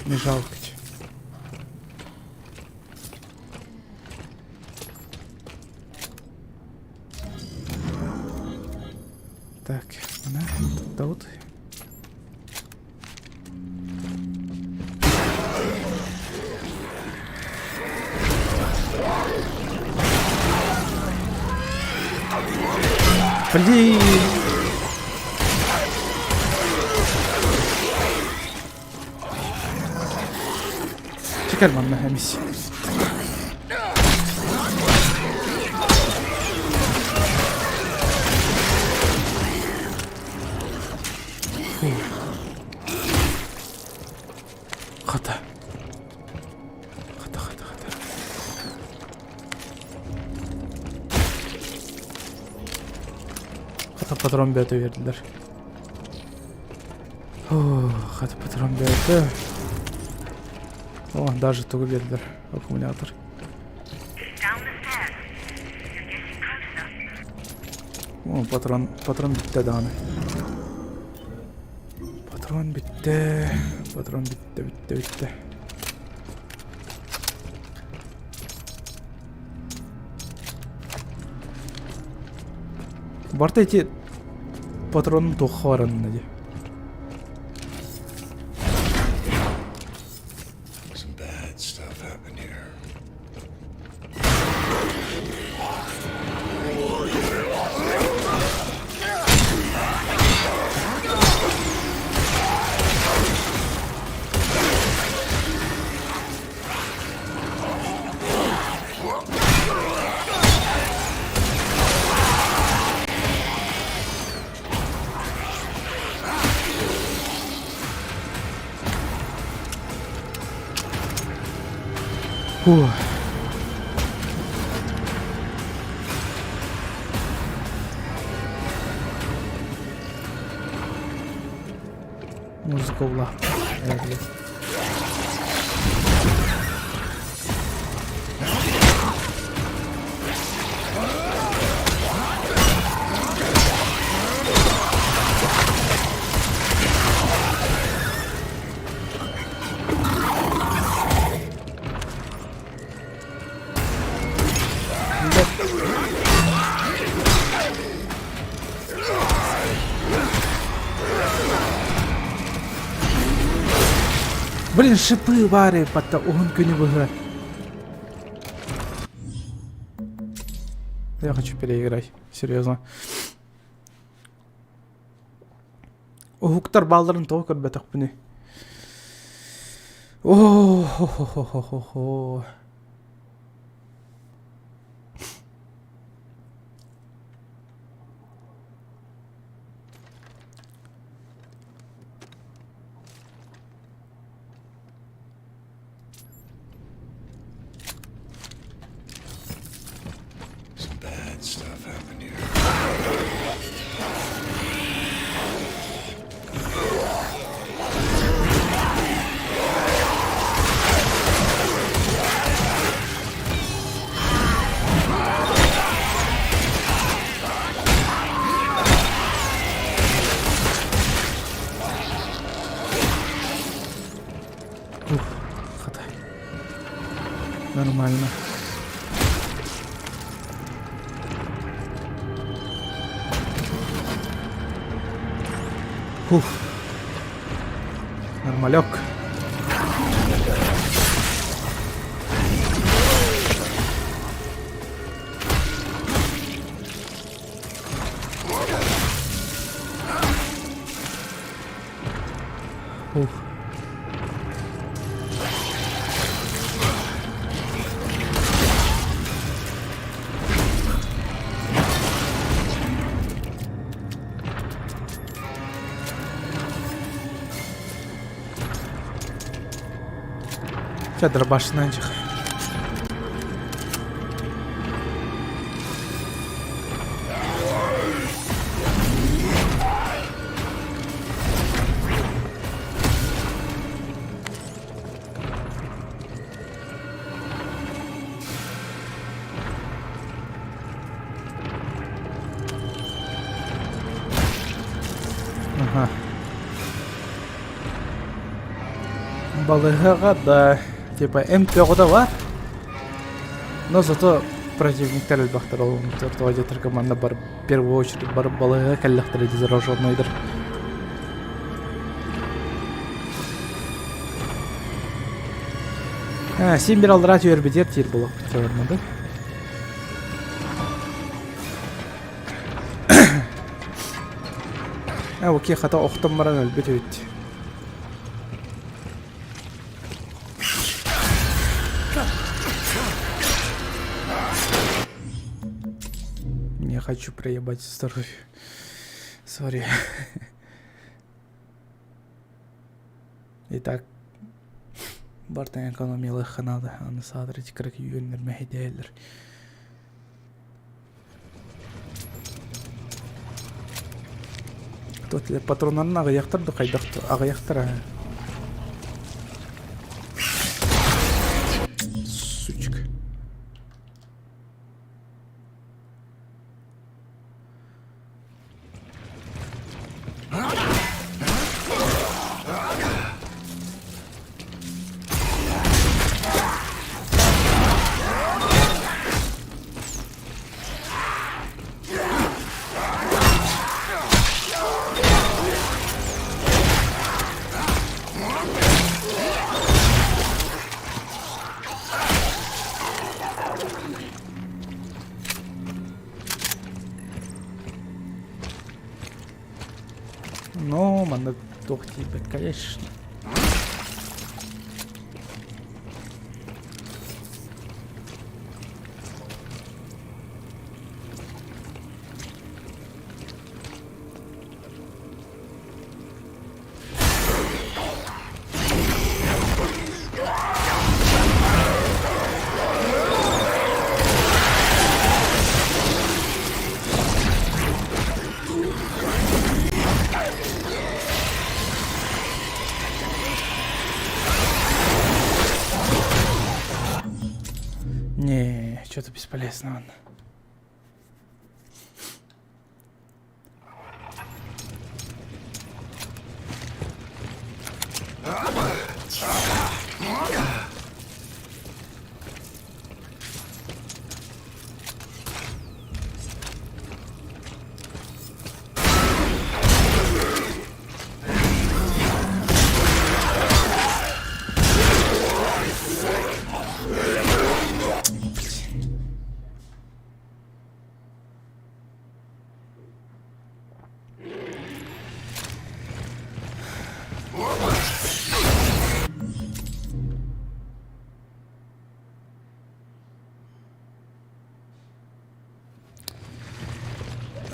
не жалко. Так, мына тут. Блин! Чекер манна эмис. Хата. Хата, хата, хата. Хата патрон бөтө бердилер. Хата патрон бөтө. О, даже тугу бердилер. Аккумулятор. О, патрон, патрон бүттэ даҕаны. Патрон бүттэ. Патрон бүттэ, бүттэ, бүттэ. Барта эти патронун туохха баранна дии. Фух. Музыка улааппыт. Блин, шипы баары батта уһун күнү быһа. Я хочу переиграть, серьезно. Уһуктар баалларын тоҕо көрбөтөхпүнүй? О-хо-хо-хо-хо-хо. Some bad stuff happened here. Ух, хата. Нормально. Фух. Нормалек. Ух. Чэ, дробашынан дьих. Ага. Балыыһаҕа да типа МП-ҕа бар. Но зато противниктар элбэхтэр ол тоҕо диэтэргэ манна бар в первую очередь бар балыыһа кэллэхтэрэ дии зараженнойдар. А, син бир аллараа түөрбүтүгэр тиир буолуохпут да? А, окей, хата охтон баран өлбүт эбит. Не хочу проебать здоровье. Сори. Итак, бартан экономиялыахха наада. Аны саатар ити кыра күйүөннэр мэһэйдэһэллэр. Патроннарын аҕыйахтар да хайдах аҕыйахтар аа. Сучка. Ну, маннык туох тиийбэт, конечно. Не, что-то бесполезно он.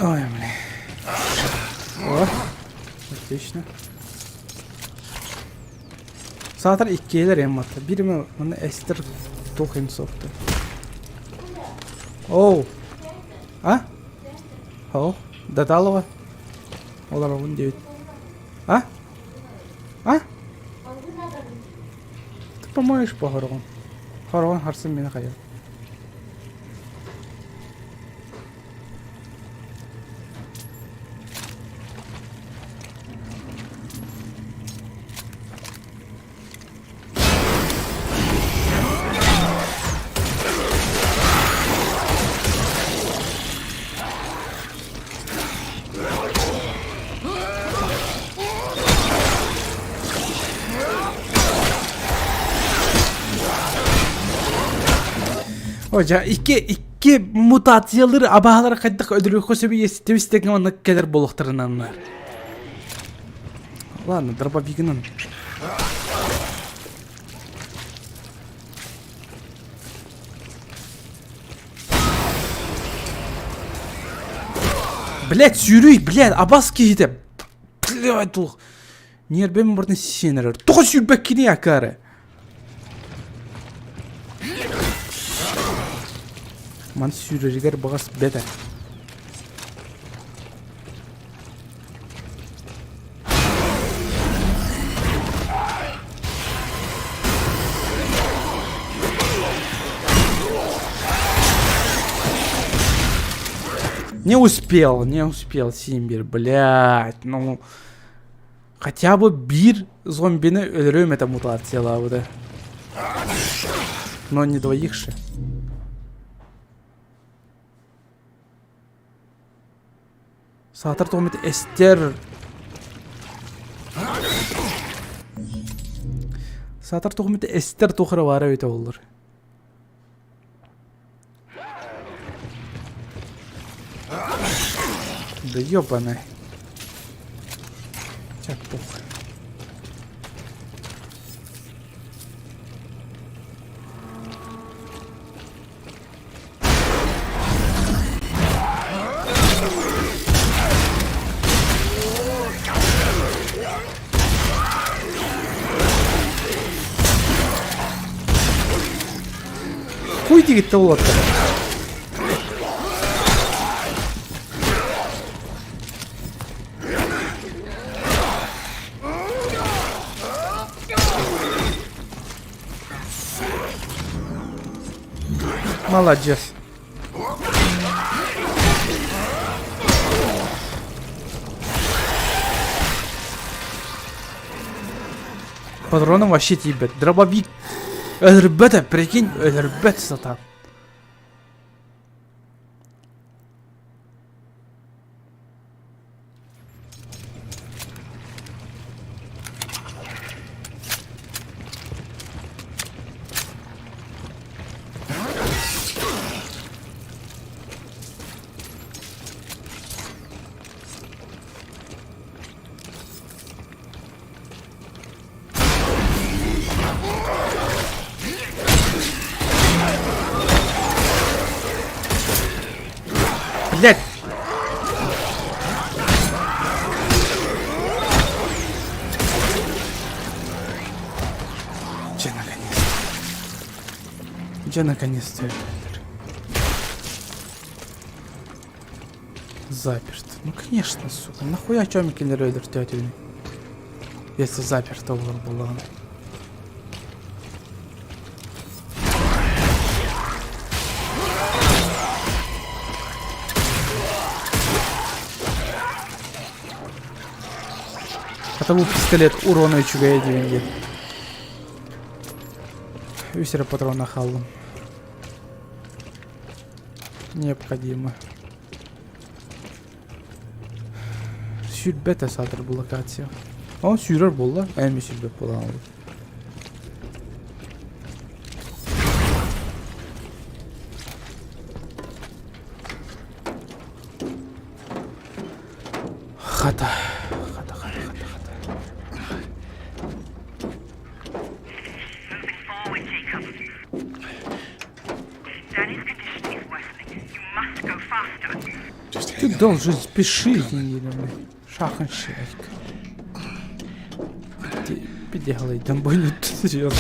Ой, блин. О, отлично. Саатар иккиэлэр эммата. Биир манна эстер туох им суохта. Оу. А? Оу. Даталова. Олоробун диэбит. А? А? Ты помоешь по хороҕун. Хороҕун харсын мені хайа. Ожа икки икки мутациялары абаһалары хайдах өлөрүөххэ сөбүй истибис тэҥҥэ маннык кэлэр буолуохтарынан Ладно, дробовигынан. Блять, сүүрүй, блять, абас киһитэ. Блять, туох. Ньиэрбэм барытын сиэн эрэр. Тоҕо сүүрбэккиний акаары? Ман сүүрэригэр баҕас бэтэ. Не успел, не успел Симбир, блядь, ну... Хотя бы биир зомбины өлөрүөм этэ мутациялаабыта. Но не двоих же. Саатар тоҕо эстер Саатар тоҕо эстер туох эрэ баара эбитэ буоллар. Да ёбаный. Чэ, похуй. Хуй диэбиттэ уолаттар. Молодец. Патроном вообще тиийбэт. Дробовик өлөрбөт, прикинь, өлөрбөт сатаан. Блять! Дьэ наконец-то. Дьэ наконец-то Заперт. Ну конечно, сука. Нахуя чомикилер өлөртөөтүнүй? Если заперто олор буоллаҕына. Хата бу пистолет урона үчүгэйэ диэн диэн. Үс эрэ патрона хааллым. Необходимо. Сүүрбэт саатар бу локация. О, сүүрэр буолла. Эми сүүрбэт буолан олор. Хата, хата, хата, хата, хата. Moving forward, Jacob. Danny's condition is worsening. You must go faster. Ты должен спешить, Шахан шайк. Підігли, бою, серйозно.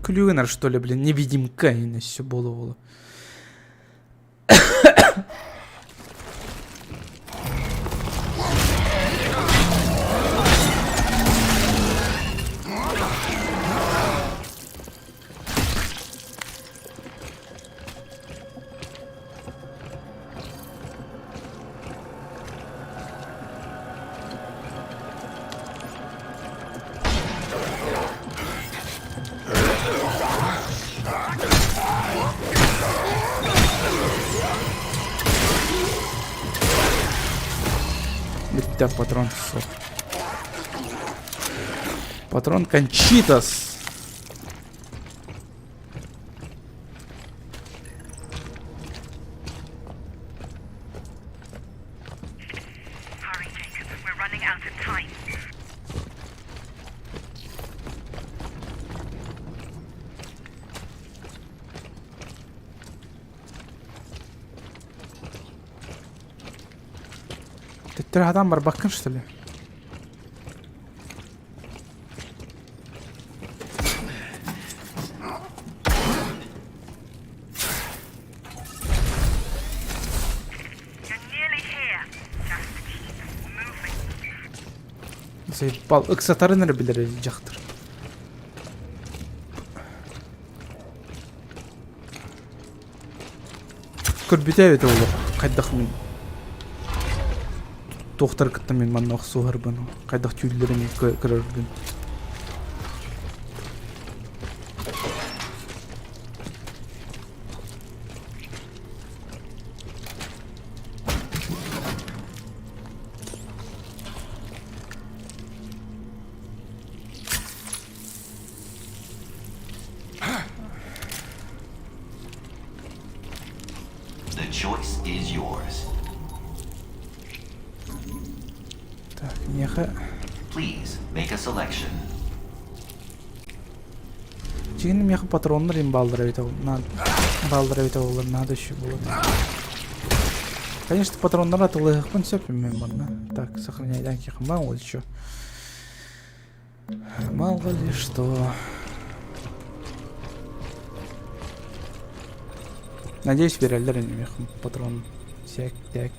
Клюнер, что ли, блин, невидимка и все было. Бүттэ патрон суох. Патрон Кончитас. Hurry, Jacob. We're running out of time. Төттөрү хатаан барбаккын что ли? You're nearly here. Just keep moving. Заебал. Ыксатарын эрэ билэр дьахтар. Көрбүтэ эбитэ олох хайдах мин туохтары кытта мин манна охсуһарбын, хайдах түүллэрин көрөрбүн. The choice is yours. Так, миэхэ Please make a selection. Дьиҥин миэхэ патроннар им бааллар эбитэ бааллар эбитэ буоллар наада еще было. Конечно, патроннар атылыһыахпын сөп мен манна. Так, сохраняй мало еще. Мало ли что. Надеюсь, биэрэллэр ини миэхэ патрон. Сяк, так.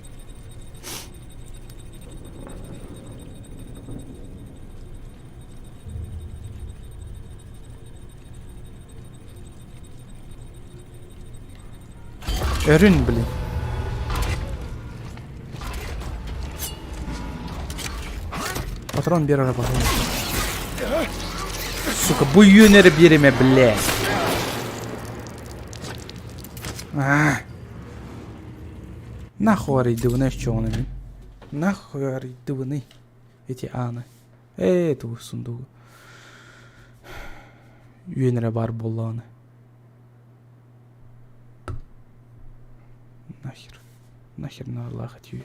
Өрүн, блин. Патрон биэрэрэ патрон. Сука, бу үөнэри биэримэ, блядь. А. Нахуй арыйдыбыный чоҕун Нахуй арыйдыбыный эти ааны. Ээ, тугу сундугу. Үөн эрэ баар буоллаҕына. Нахер. Нахер наалаах эти үөн.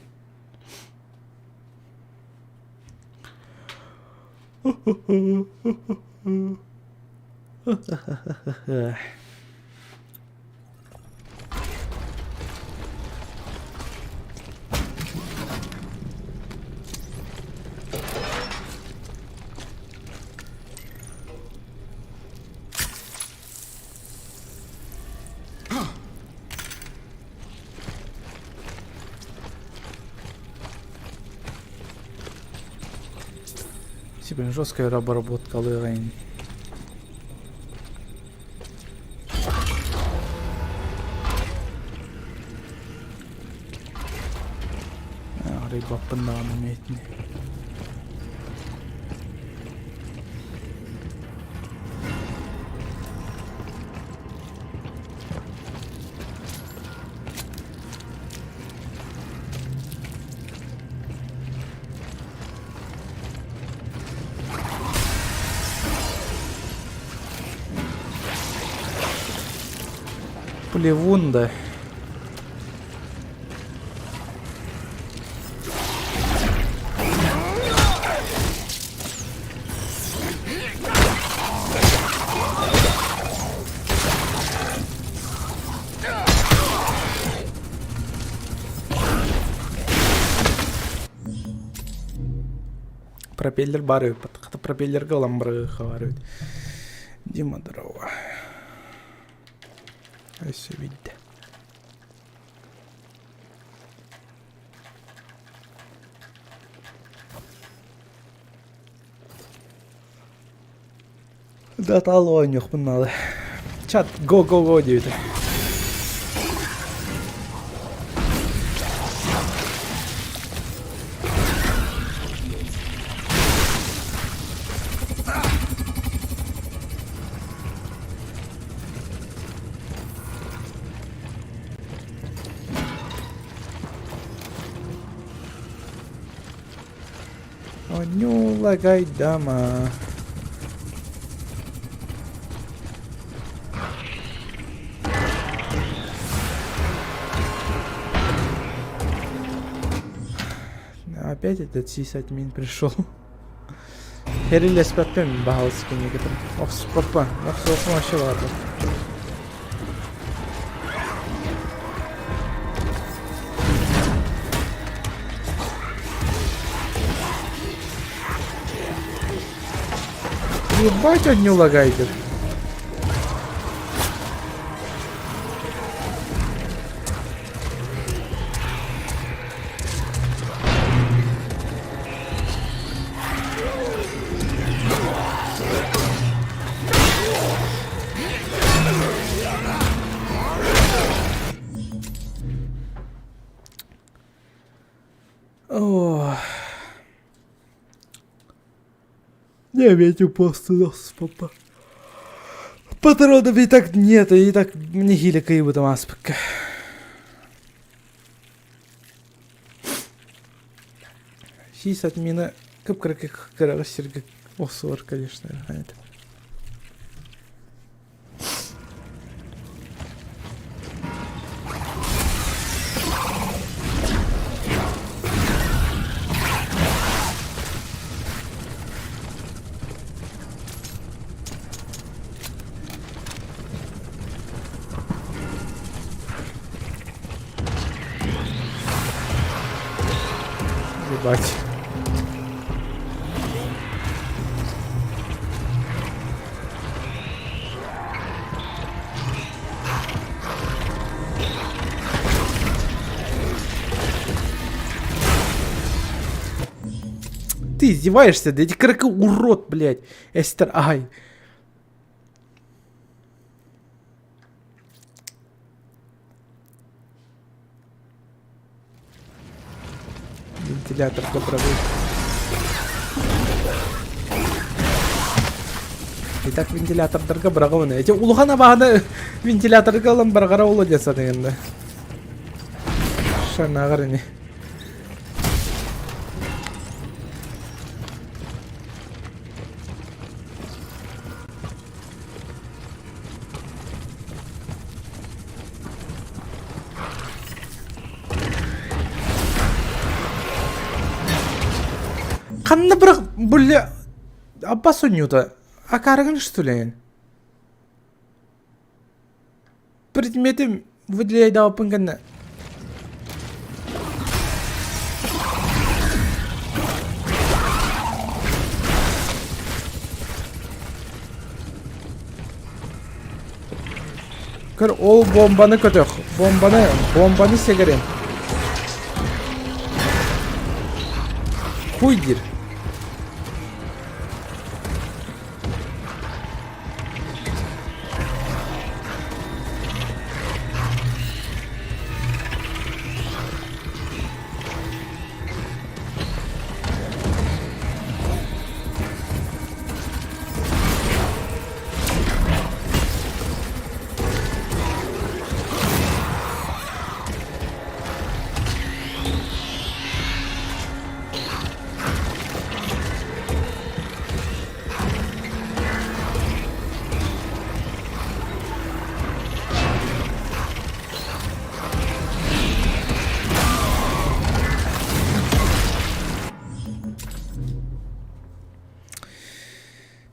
Типа жесткая обработка ин. Арыйбаппын даҕаны эмиэтини. Плевун да. Пропеллер баар эбит. Хата пропеллерга ылан бырыыха баар эбит. Дима здорово. Өссө билдэ. Да таал оонньуохпун наада. Чат го го го диэбитэ. Оонньуу-лагайдама. Опять этот сисадмин пришел. Хэрилэспэппин баһалыска некоторые. Охсуппаппа. Охсуохпун вообще баҕарбат. Ебать одни лагает. Ох. Не, ведь просто папа. Патронов и так нет, и так нэһиилэ кыайбытым ааспыкка. Сисадмина кып-кыракый кыраҕа сиргэ охсуор, конечно, это. Ебать. Ты издеваешься, да эти урод, блядь. Эстер, ай. Вентилятор добровый. Итак, вентилятордарга быраҕабын. Эти улахан абаһаны вентиляторга ылан барҕара оло диэн саныгын да. Шанааҕар ини. Ханна бырах бля Аббас онньуута акаарыгын что ли Предмети выделяйдаабыппын кэннэ Көр, ол бомбаны көтөх. Бомбаны, бомбаны сэгэрин. Хуй диир.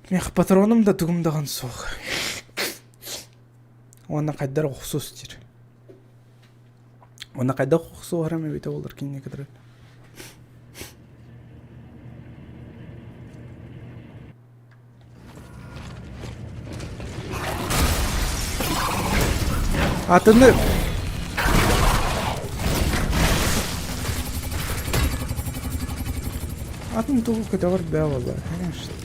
Миэхэ патроным да тугум даҕаны суох. Уонна хайдах охсус диир. Уонна хайдах охсуһарым эбитэ буоллар кинини кытары. Атыны Атын тугу көтөҕөр бээ буолла, конечно.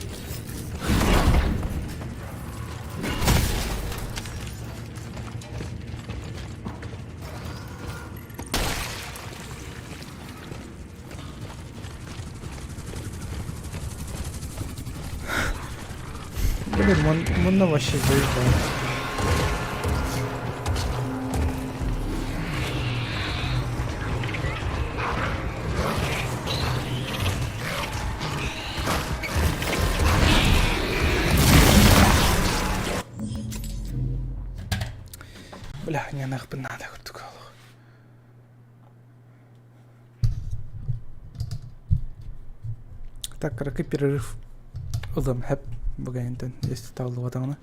Блин, мунна вообще заебал. Бля, не нахуй надо курдук олох. Так, кыракый перерыв ылым хэп бүгэнтэн если табыллыбатаҕына.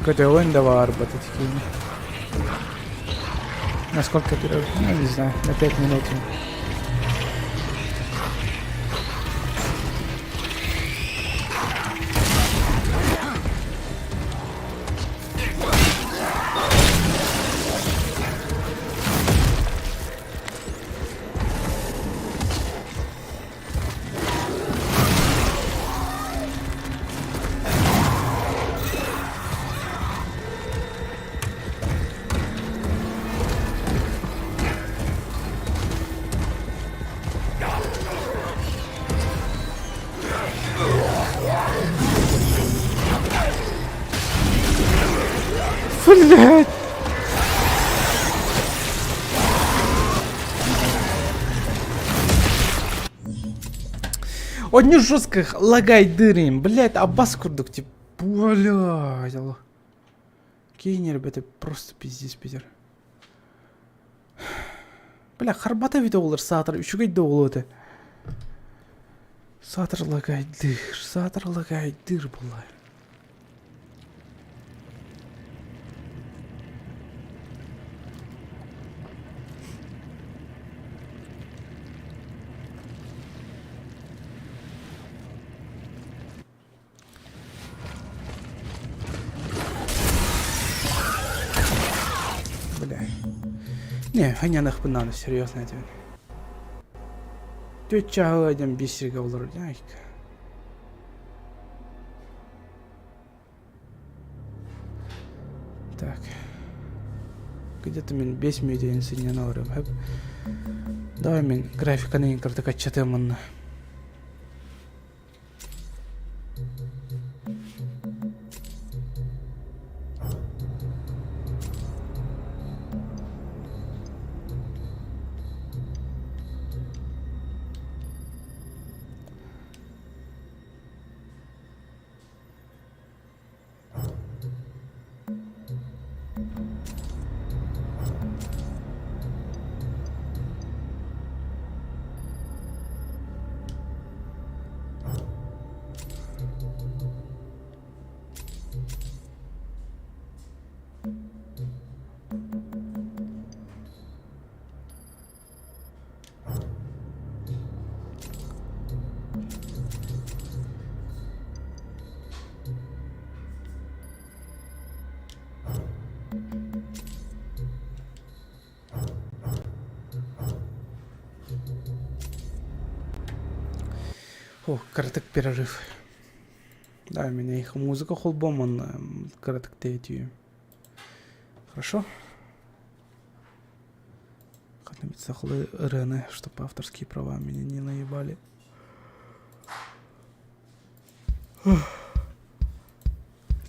Көтөҕүн да баҕарбат ити Насколько перерыв? Ну, не знаю, на 5 минут. Блять! Одни жестко лагай дырым, блять, аббас курдук, типа, блядь, алло. Кейнер, это просто пиздец, Питер. Бля, харбата ведь олар саатар, үчүгэй да ол этэ. Саатар лагайдыр, саатар лагайдыр буолла. Бля. Не, хайнянахпын надо, серьезно этим. Түөрт чааһы диэн биир сиргэ олорор дьаайка. Так. Где-то мин 5 мүнүүтэ сынньана олоруом. Давай мин графиканы кырдык аччатыам онно. О, кыратык перерыв. Да, меня их музыка холбом, он кыратык тетию. Хорошо? Хатнабит ырыаны, чтобы авторские права меня не наебали.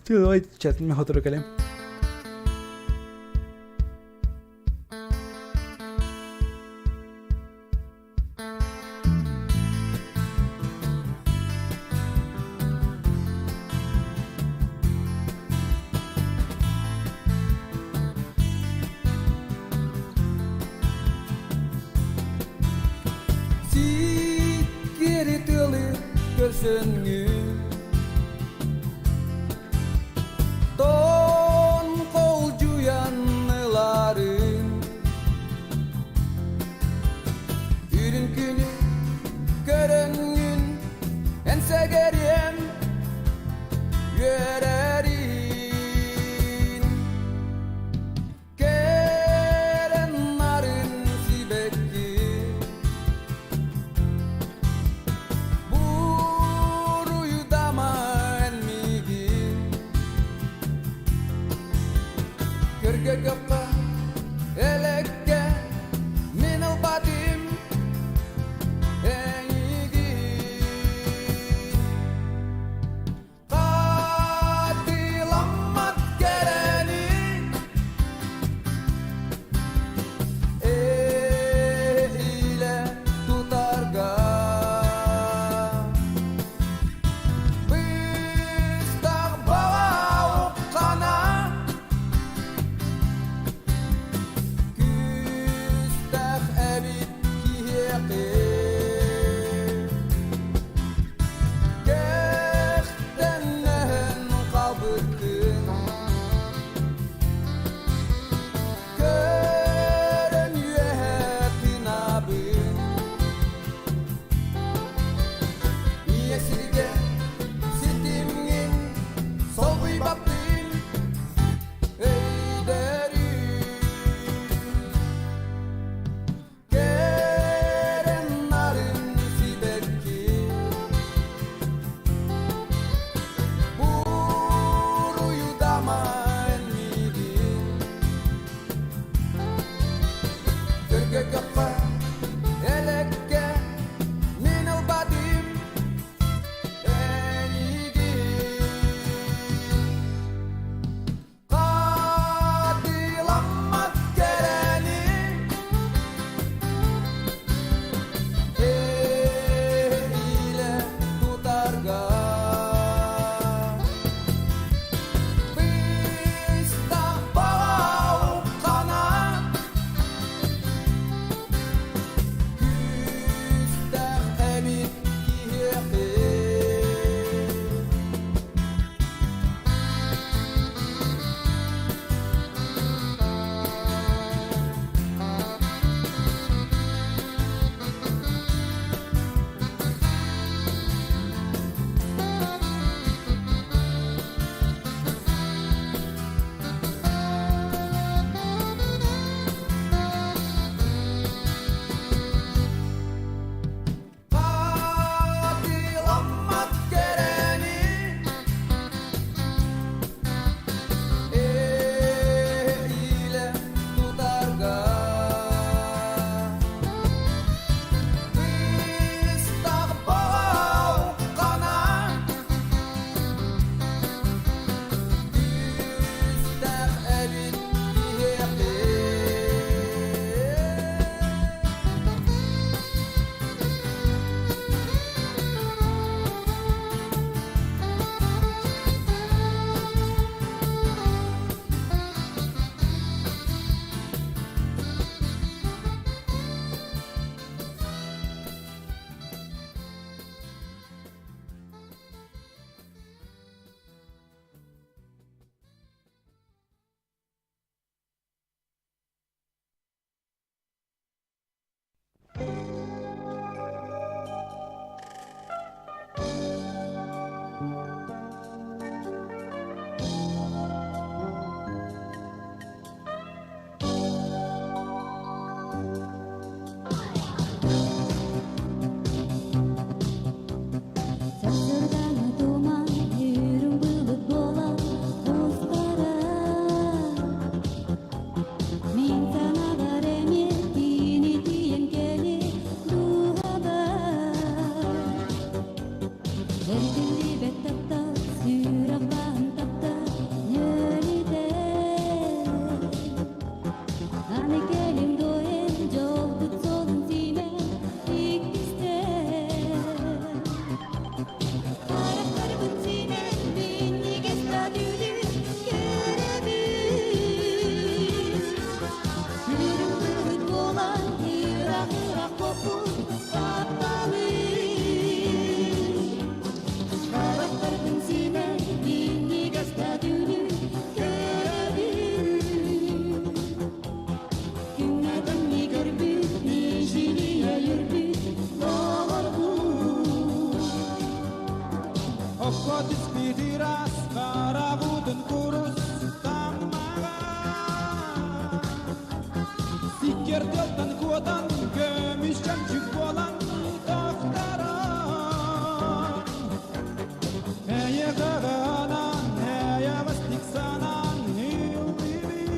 Давай, чат, мен хотуру кэлем. Көрсөнгүн Тон холдьуйан ыларын Үрүн күнү көрөнгүн эн сэгэриэм үөрэрин Кэрэн нарын сибэкки Буруйдама эн миигин Көргө көххө элекке мин ылбатым эйигин Хатыламмат кэрэни Эһиилэ тутарга Быстах баҕа уххана. Ньиргиэр тыалтан куотан, көмүс чөмчүк буолан тохторон. Эйиэхэҕэ анаан, эйэҕэстик санаан ыллыыбын.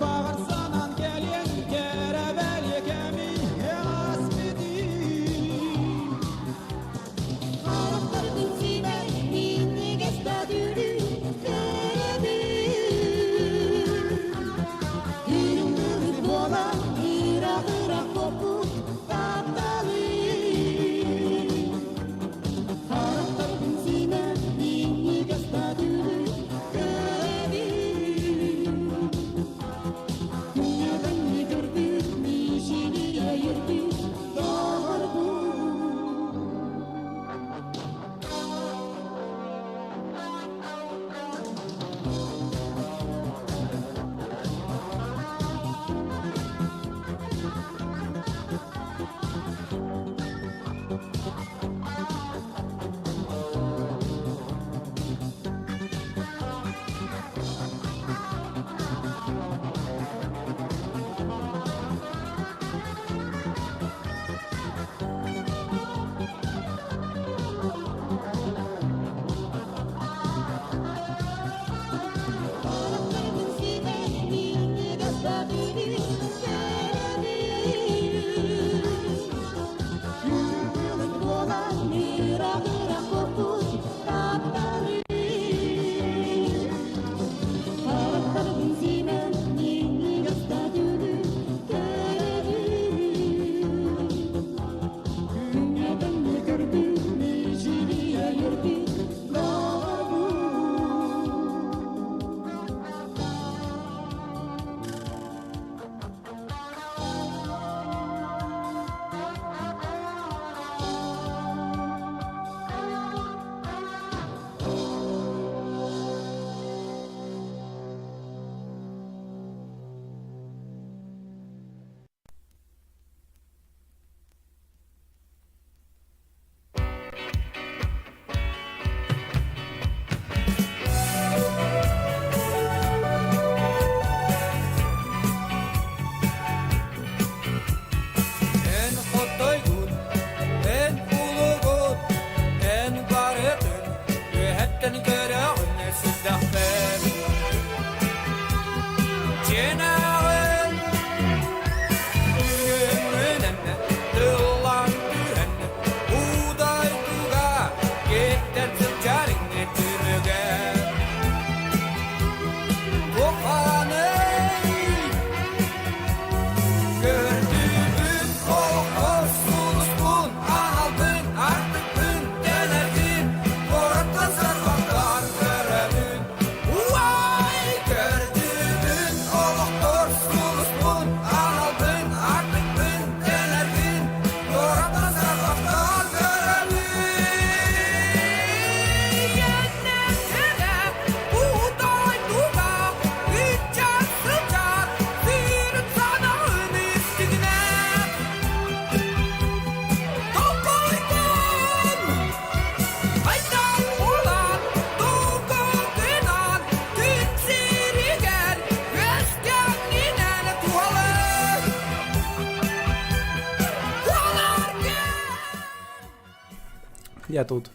Баҕар санаан кэлиэн, кэрэ бэлиэ кэми ааспытын. Харахтаргын симэр минньигэс да түүлү көрөбүн. Үрүҥ былыт буолан ыраах-ыраах куоппут тапталым. Харахтаргын симэр минньигэс да түүлү көрөбүн. Күннээҕинни көрбүт, миичини айырбыт доҕорбун. Эн хотойгун, эн улугун, эн барытын үөһэттэн көрөҕүн сирдэхпэр. Дьиэнээҕин Күҥҥүнэн тыллан түһэн Удайдуга киттэн сылдьарыҥ түмүгэ Туханый Көрдүүбүн хос сулуспун аналбын артыкпын тэлэрбин Куораттан сарбахтан көрөбүн Уай көрдүүбүн олохтор сулуспун аналбын артыкпын тэлэрбин Куораттан сарбахтан көрөбүн Я тут.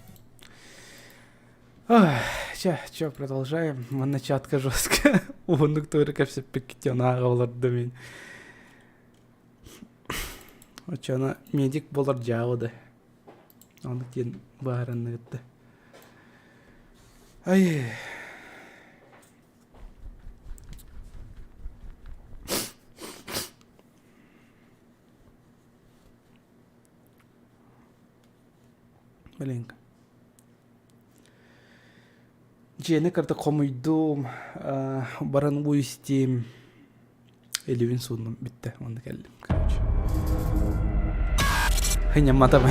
Ах, чэ, чё, продолжаем. Манна чатка жестко. Уһуннук тугу кэпсэппиккитин ааҕа олордум мин. Оччоно медик буолар дьаабы да. Оннук диэн быһаарынныгытта. Ай. Блин. Дьиэни кытта хомуйдум, баран уу истиим, илибин сууннум бүттэ уонна кэллим короче. Хынньамматым.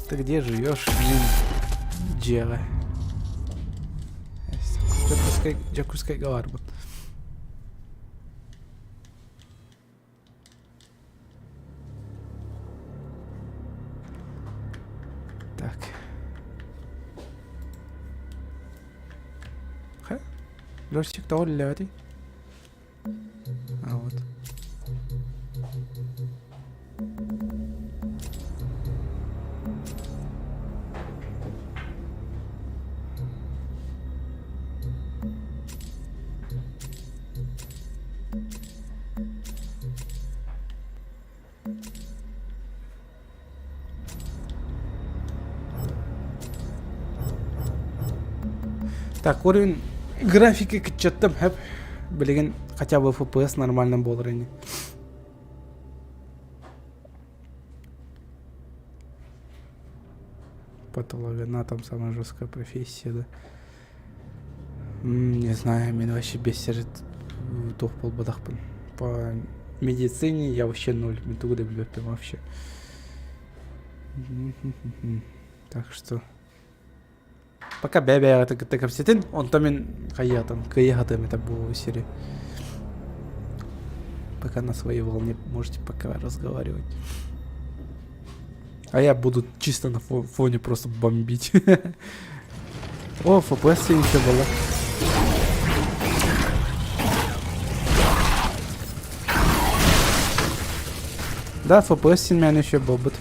Ты где живешь, блин, дьиэҕэ? Дьокуускай, Дьокуускайга барбыт. Так. Джойстик тоҕо үлэлээбэтий? А вот. Так, уровень графики кыччаттым хэп. Билигин хотя бы FPS нормально буолар ини. Патологоанатом самая жесткая профессия, да. Не знаю, мин вообще бессер туох буолбатахпын. По медицине я вообще ноль, мин тугу да билбэппин вообще. Так что пока бэйэ-бэйэҕитин кытта кэпсэтин, онтон мин хайыатым, кыайа сатыам этэ бу сири. Пока на своей волне можете пока разговаривать. А я буду чисто на фоне просто бомбить. О, FPS еще было. Да, FPS мен еще был бы.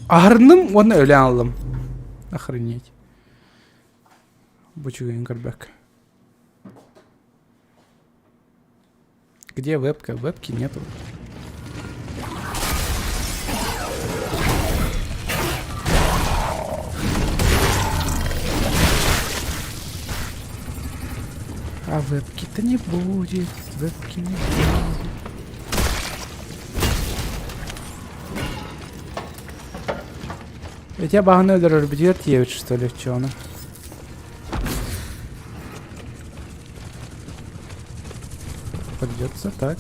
Аһарным уонна өлөн аллым. Охренеть. Бу үчүгэйин көрбөк. Где вебка? Вебки нету. А вебки-то не будет, вебки не будет. Ведь я бағаны өлөрөр бүтүөр тиэбит что ли, чё ону? Придется так.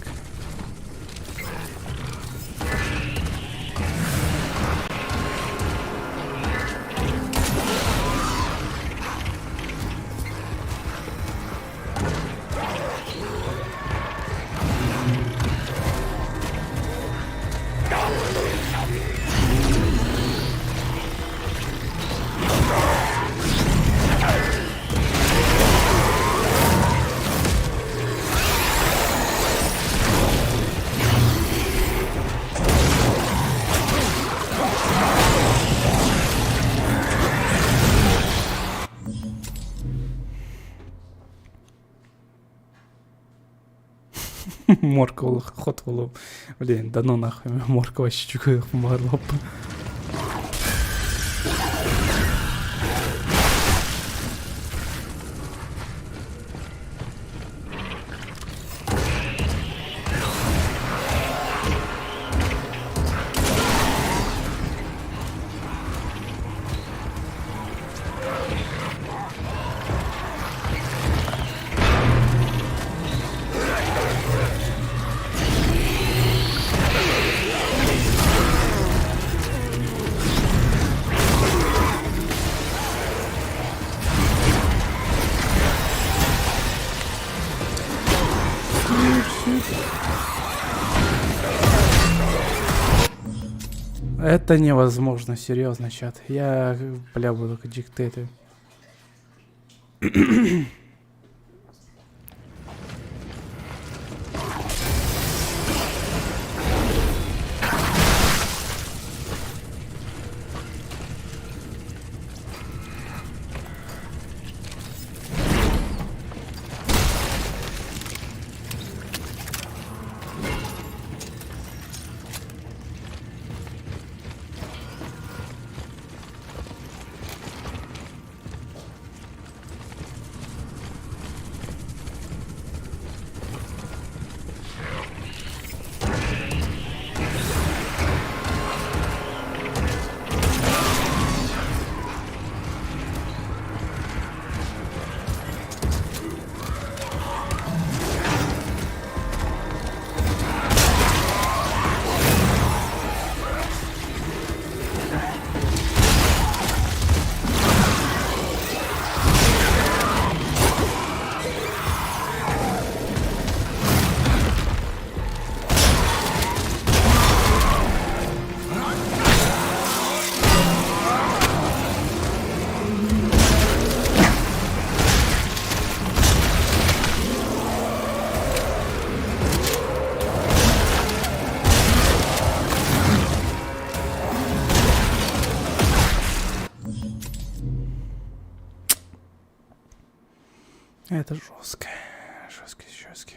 Морква хот Блин, да ну нахуй, морква щучку марлоп. Это невозможно, серьезно, чат. Я, бля, буду диктаты. Это жестко. Жесткий, жесткий.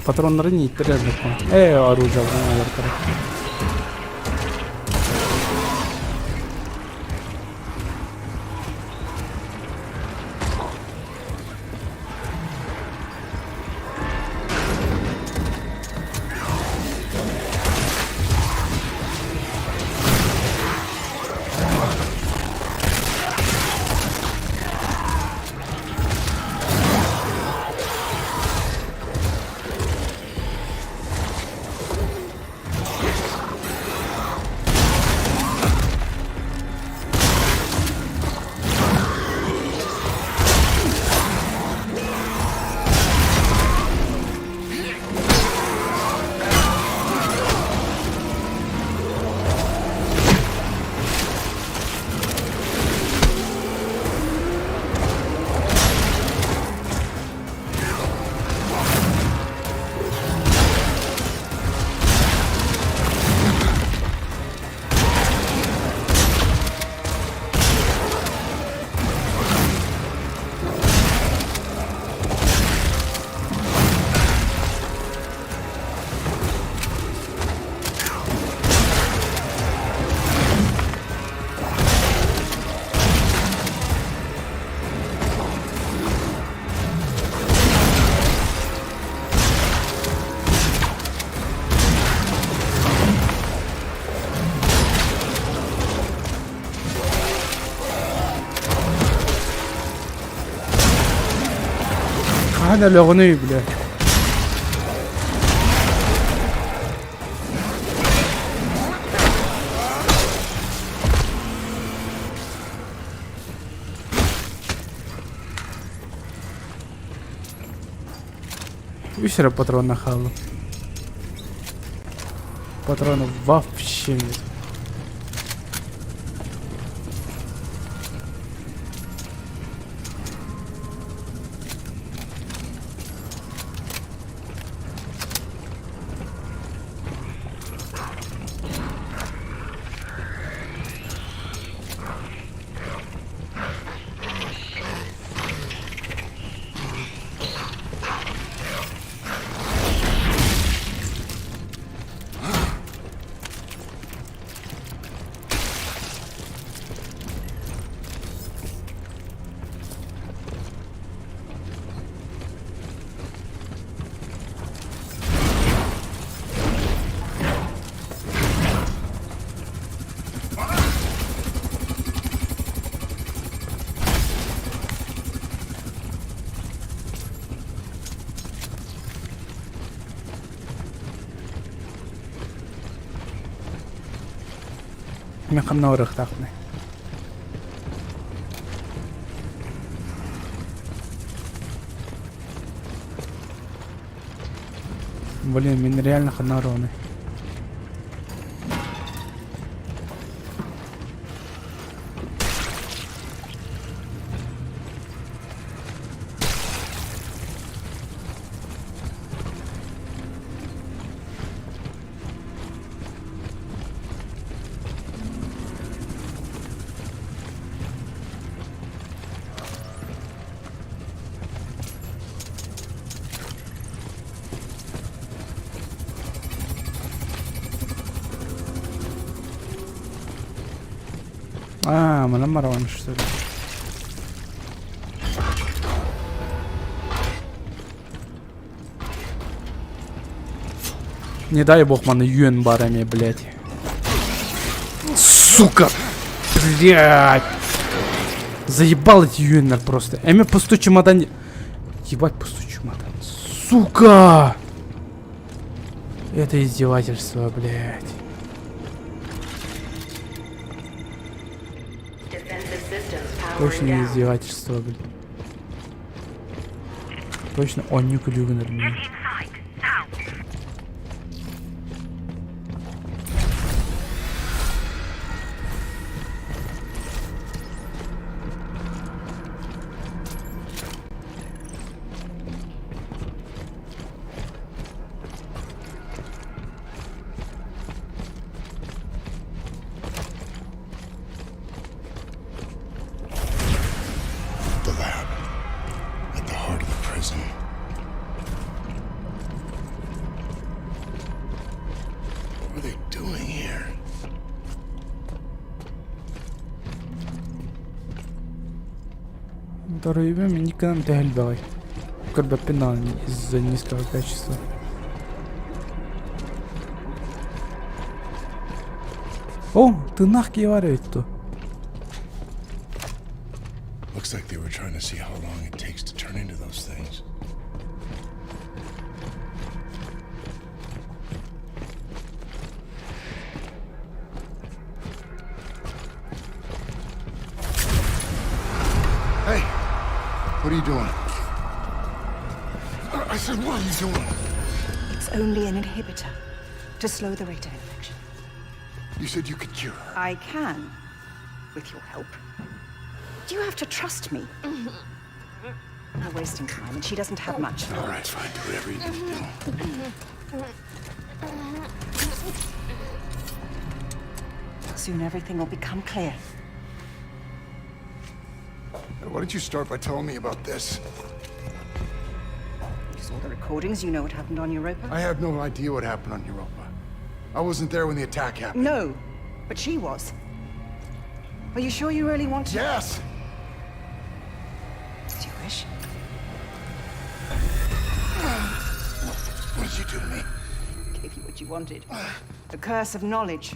Патроннарын ииттэр элбэххэ. Ээ, оружиеларын олортор. Хаһан өлөҕүнүй, бля? Үс эрэ патрона хаалла. Патронов вообще нет. Мин ханна барыахтаахпыный? Блин, мин реально ханна барабыный? А, манан барабан что ли? Не дай бог маны үөн бар эмиэ, блядь. Сука! Блядь! Заебал эти юннер просто. Эми пустой чемодан. Ебать пустой чемодан. Сука! Это издевательство, блядь. Точно издевательство, блядь. Точно он не күлүгүнэр. The lab. At the heart of the prison. What were they doing here? Здоровье никогда не Көрбөппүн из-за низкого качества. О, ты нахки то. Looks like they were trying to see how long it takes to turn into those things. Hey, what are you doing? I said, what are you doing? It's only an inhibitor to slow the rate of infection. You said you could cure her. I can, with your help. Do you have to trust me? We're wasting time, and she doesn't have much. All right, fine. Do whatever you need to do. Soon everything will become clear. Why don't you start by telling me about this? You saw the recordings. You know what happened on Europa. I have no idea what happened on Europa. I wasn't there when the attack happened. No, but she was. Are you sure you really want to? Yes! As you wish. What did you do to me? Gave you what you wanted. The curse of knowledge.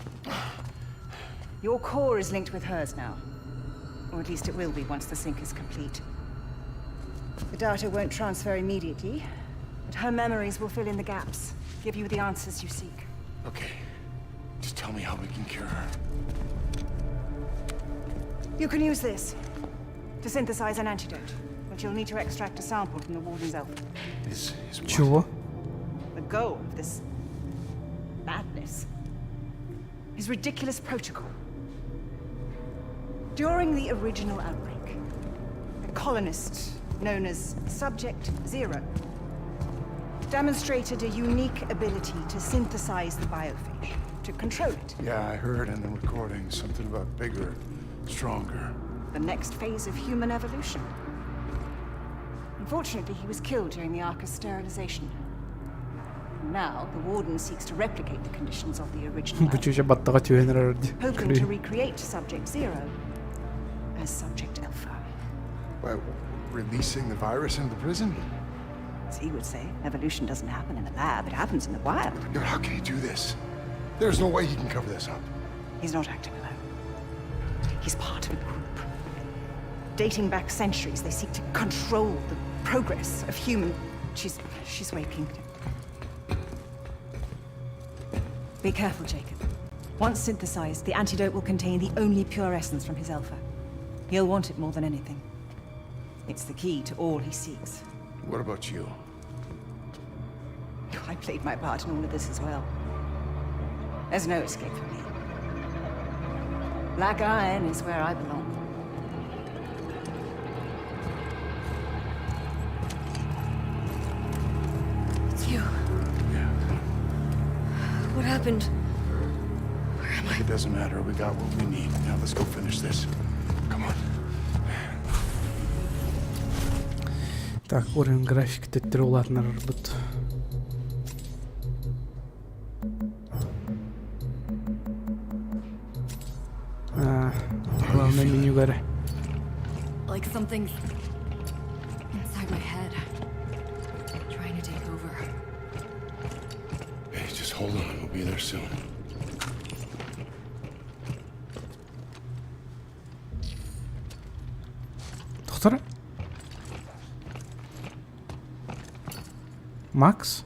Your core is linked with hers now. Or at least it will be once the sync is complete. The data won't transfer immediately, but her memories will fill in the gaps, give you the answers you seek. Okay. Just tell me how we can cure her. You can use this to synthesize an antidote, but you'll need to extract a sample from the Warden's Alpha. Is what? Чего? The goal of this madness is ridiculous protocol. During the original outbreak, a colonist known as Subject Zero demonstrated a unique ability to synthesize the biophage, to control it. Yeah, I heard in the recording something about bigger, stronger. The next phase of human evolution. Unfortunately, he was killed during the Arcus sterilization. And now, the Warden seeks to replicate the conditions of the original Бу чүчэ баттаҕа түһэн эрэр hoping to recreate Subject Zero as Subject Alpha. By releasing the virus into the prison? As he would say, evolution doesn't happen in the lab, it happens in the wild. Yeah, but how can he do this? There's no way he can cover this up. He's not acting alone. He's part of a group. Dating back centuries, they seek to control the progress of human. She's waking. Be careful, Jacob. Once synthesized, the antidote will contain the only pure essence from his alpha. He'll want it more than anything. It's the key to all he seeks. What about you? I played my part in all of this as well. There's no escape for me. Black Iron is where I belong. It's you. Yeah. What happened? Where am I? It doesn't matter. We got what we need. Now let's go finish this. Come on. Так, уровень графики төттөрү улаатыннарбыт. А, главное меню Like something's inside my head. Trying to take over. Hey, just hold on. We'll be there soon. Тохтор. Макс?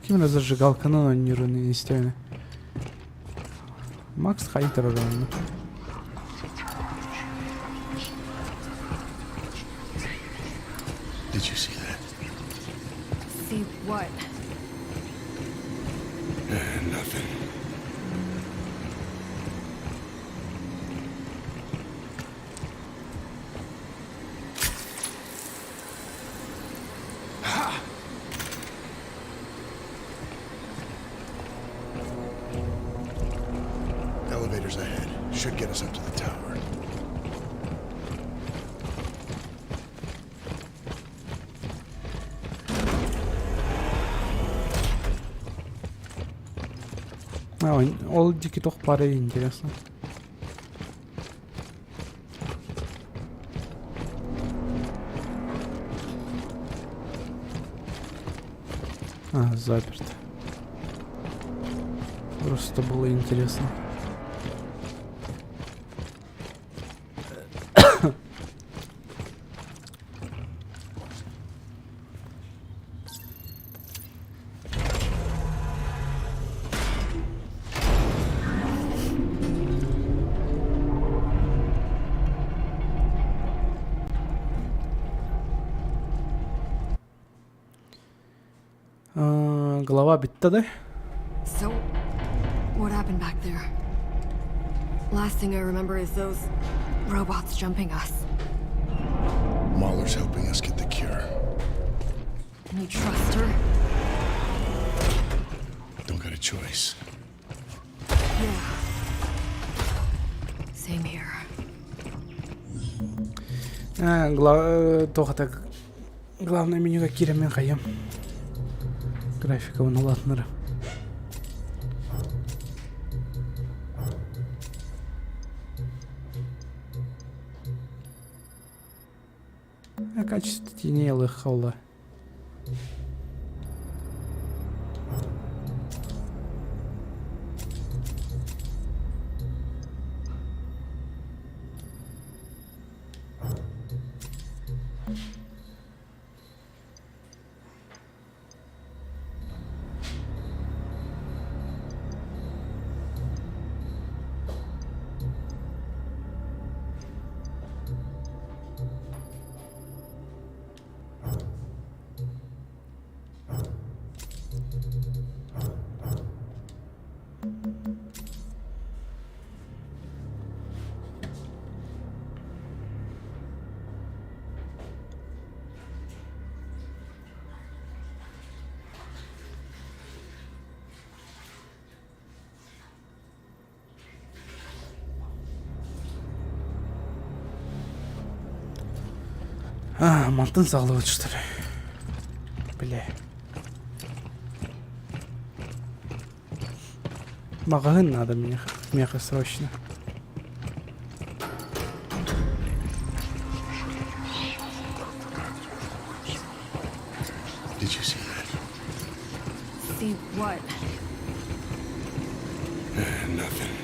Ким эрэ зажигалканан оонньуурун истэбинэ. Макс Хайтер оронно. Did you see that? See what? Nothing. Elevators ahead. Should get us up to the tower. А, ол диэки туох баарый интересно. А, заперто. Просто было интересно. Глава бүттэ да? So, what happened back there? Last thing I remember is those robots jumping us. Mahler's helping us get the cure. And you trust her? Don't got a choice. Yeah. Same here. Туох так главное менюга киирэммин хайыам. Графикабын улаатыннара. А качество теней ылыхха А, мантан саҕалабыт что ли? Бля. Маҕаһыын надо мне, меха срочно. Did you see that? See what? Nothing.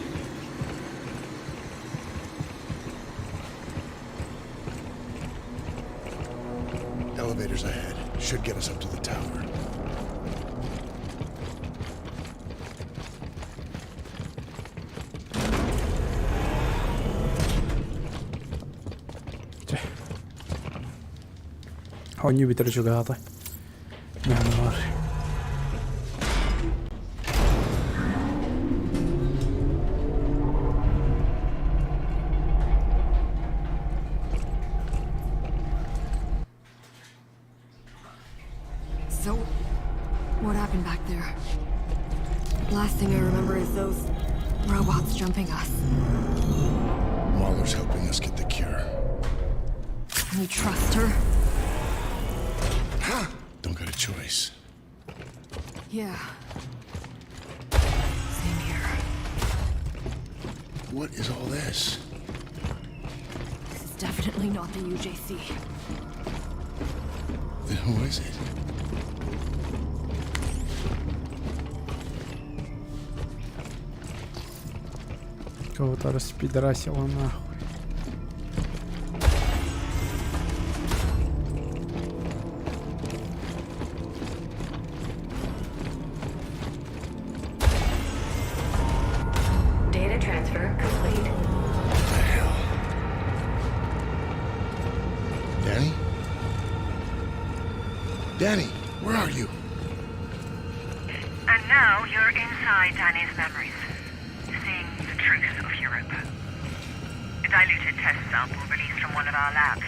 Elevators ahead. Should get us up to the tower. Чэ. Оонньуу бүтэр чугаһаата. Мянвар. So, what happened back there? Last thing I remember is those robots jumping us. Mahler's helping us get the cure. And you trust her? Don't got a choice. Yeah. Same here. What is all this? This is definitely not the UJC. Then who is it? Кого-то распидорасило нахуй. Transfer complete. What the hell? Danny? Danny, where are you? And now you're inside Danny's memories, seeing the truth of Europa. A diluted test sample released from one of our labs.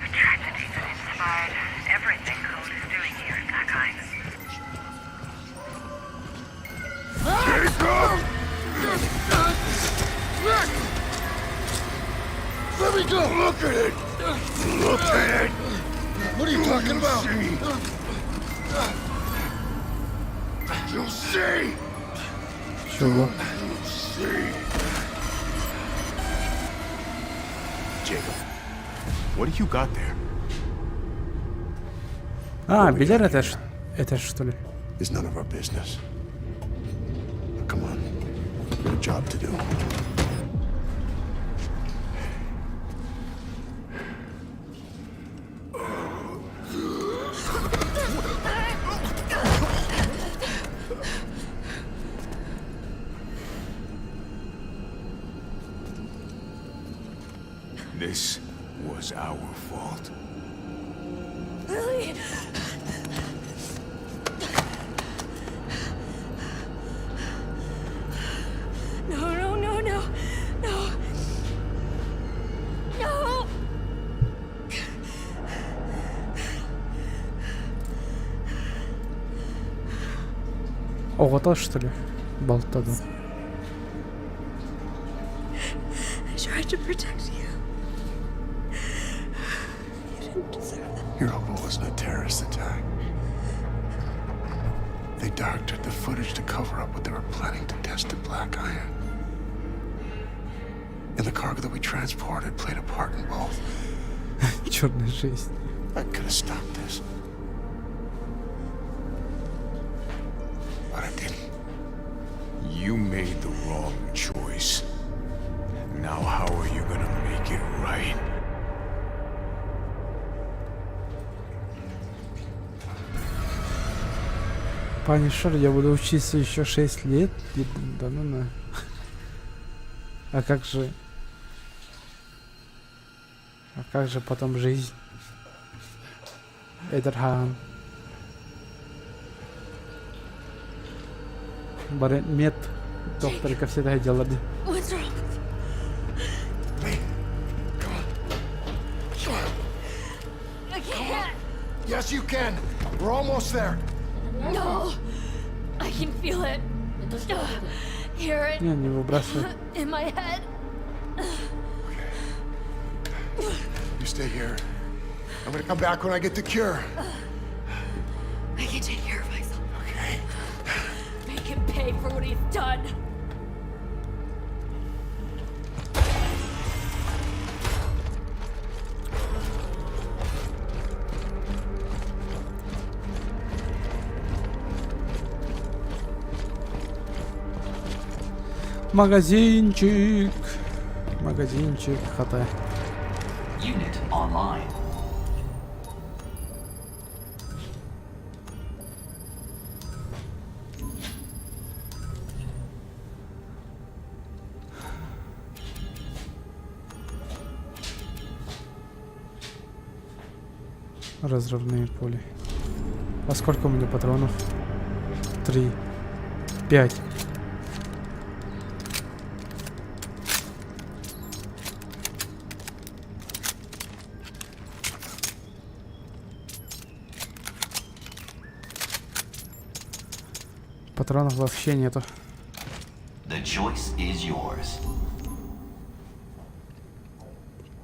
A tragedy that inspired everything Cole is doing here at Black Iron. Jacob! Let me go! Look at it! Look at it! What are you talking about? See. You'll see! Чего? You'll see! Jacob, what do you got there? А, билэр этэ, этэ что ли? It's none of our business. Now, come on. We've got a job to do. This was our fault. Lily! No, no, no, no. No. No! Оҕото что ли? Балта дуу? I tried to protect you. You didn't deserve that. Europa wasn't a terrorist attack. They doctored the footage to cover up what they were planning to test at Black Iron. And the cargo that we transported played a part in both. Черная жизнь. I could have stopped this. But I didn't. You made the wrong choice. Now how are you gonna make it right? Punisher, я буду учиться еще 6 лет? Да ну на. А как же... А как же потом жизнь? Эдерхан. Бары мед доктор ко всегда делали. What's wrong? Come on. Come on. I can't. Yes, you can. We're almost there. No. I can feel it. Hear it Не, не выбрасывай. in my head. You stay here. I'm gonna come back when I get the cure. I can take care of myself. Okay. Make him pay for what he's done. Магазинчик. Магазинчик, хата. Unit online. Разрывные пули. А сколько у меня патронов? Три. Пять. Патронов вообще нету. The choice is yours.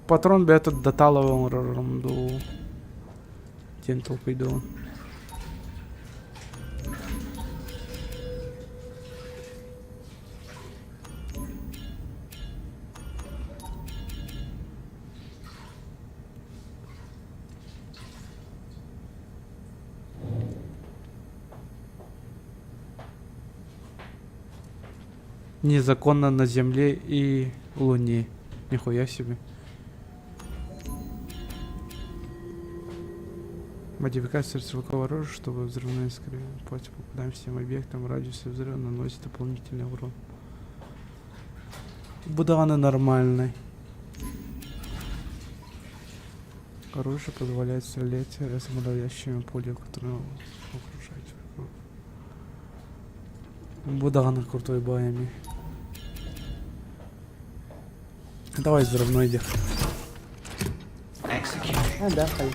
Патрон бы этот даталовым дуу. Диэн толкуйдуун. Незаконно на Земле и Луне. Нихуя себе. Модификация стрелкового оружия, чтобы взрывные искры против попадаем всем объектам в радиусе взрыва наносит дополнительный урон. Бу даҕаны нормальный. Оружие позволяет стрелять самодавящими пули, которые окружают врагов. Бу даҕаны крутой баайами. Давай взрывной диэх. Executing. А, да, хай.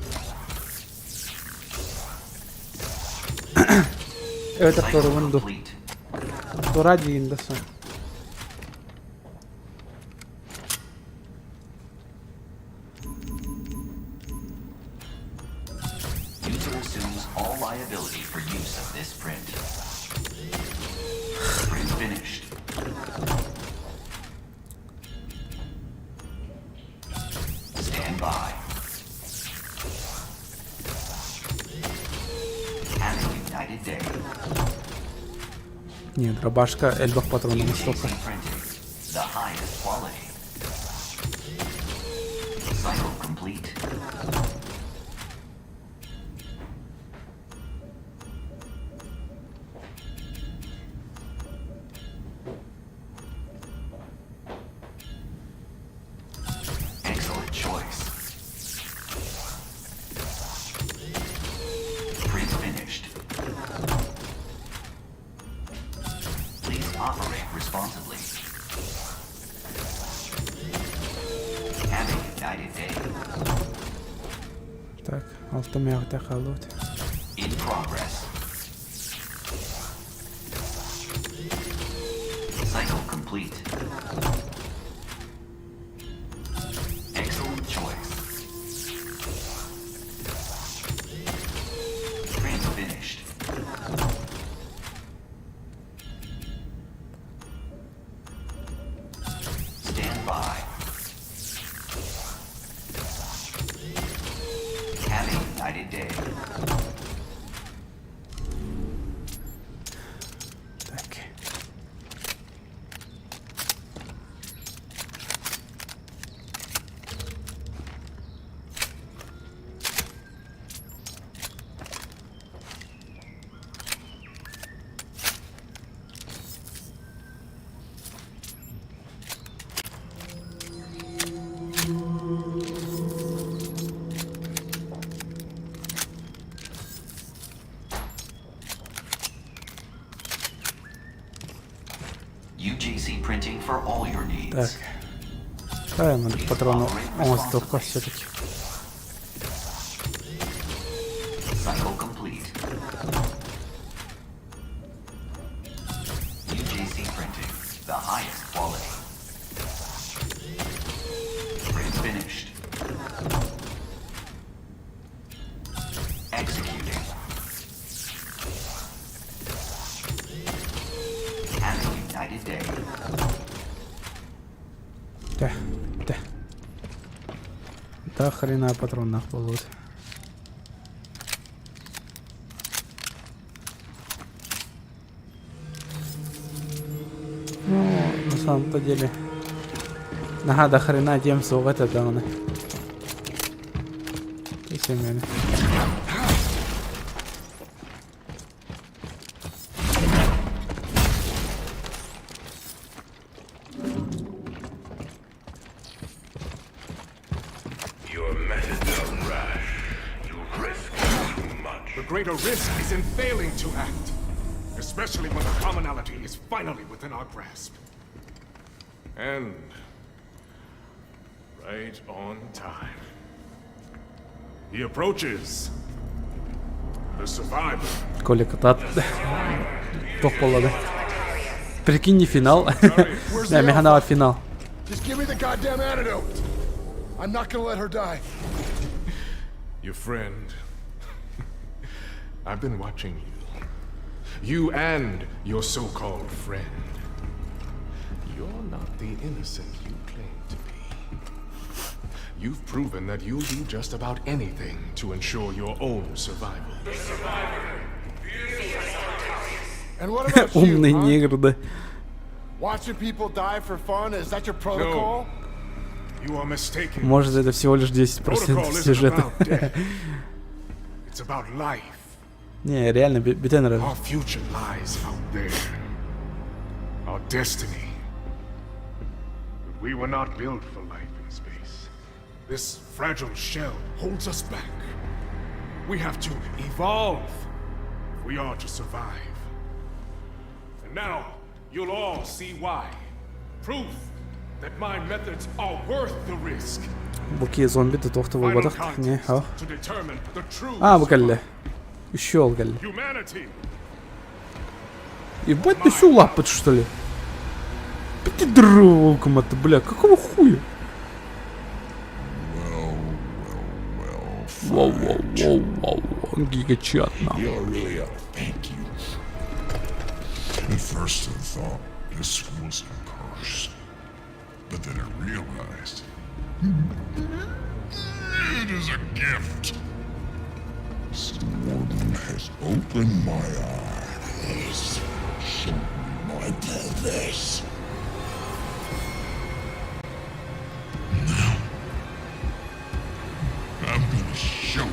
Это Cycle второй ду. complete. Тура диин да сон. User assumes all liability for use of this print. Print finished. Stand by. Have a united day. Нет, дробашка элбэх патронов UJC столько. printing. The highest quality. Cycle complete. Excellent choice. Print finished. Please operate responsibly. Have a united day. Так, автомат хаалбыт. In progress. Cycle complete. Excellent choice. Print finished. Stand by. Have a united day. Так. UJC printing for all your needs. Так. Давай мы патрону оҥостуохха все-таки. Cycle complete. UJC printing, the highest quality. Print finished. Executing. Have a united day. Тэ, тэ. Да хрена патронов болот. Ну, на самом-то деле. Наһаа до хрена тем суох этэ даҕаны. Исемени. Your methods are rash. You risk too much. The greater risk is in failing to act. Especially when the commonality is finally within our grasp. And right on time. He approaches. The survivor. Коля кытаат. Туох буолла Прикинь, не финал. Не, механава финал. Just give me the goddamn antidote. I'm not gonna let her die. Your friend. I've been watching you. You and your so called friend. You're not the innocent you claim to be. You've proven that you'll do just about anything to ensure your own survival. And what about you, Умный huh? негр, да. Watching people die for fun? Is that your protocol? You are mistaken. Может, это всего лишь 10% Protocol isn't сюжета. about death. It's about life. Не, реально, бүтэн эрэр. Our future lies out there. Our destiny. We were not built for life in space. This fragile shell holds us back. We have to evolve if we are to survive. And now, you'll all see why. Proof that my methods are worth the risk. Бу ки зомби да туох да буолбатах не To determine the true А, бу кэллэ. Еще ол кэллэ. humanity. Ебать ты всю лапать, что ли? Ты дрогом это, бля, какого хуя? Воу, воу, воу, воу, он гигачат нахуй. You're really a thank you. At first I thought this was a curse. But then I realized it is a gift. This warden has opened my eyes, shown me my purpose. Now, I'm gonna show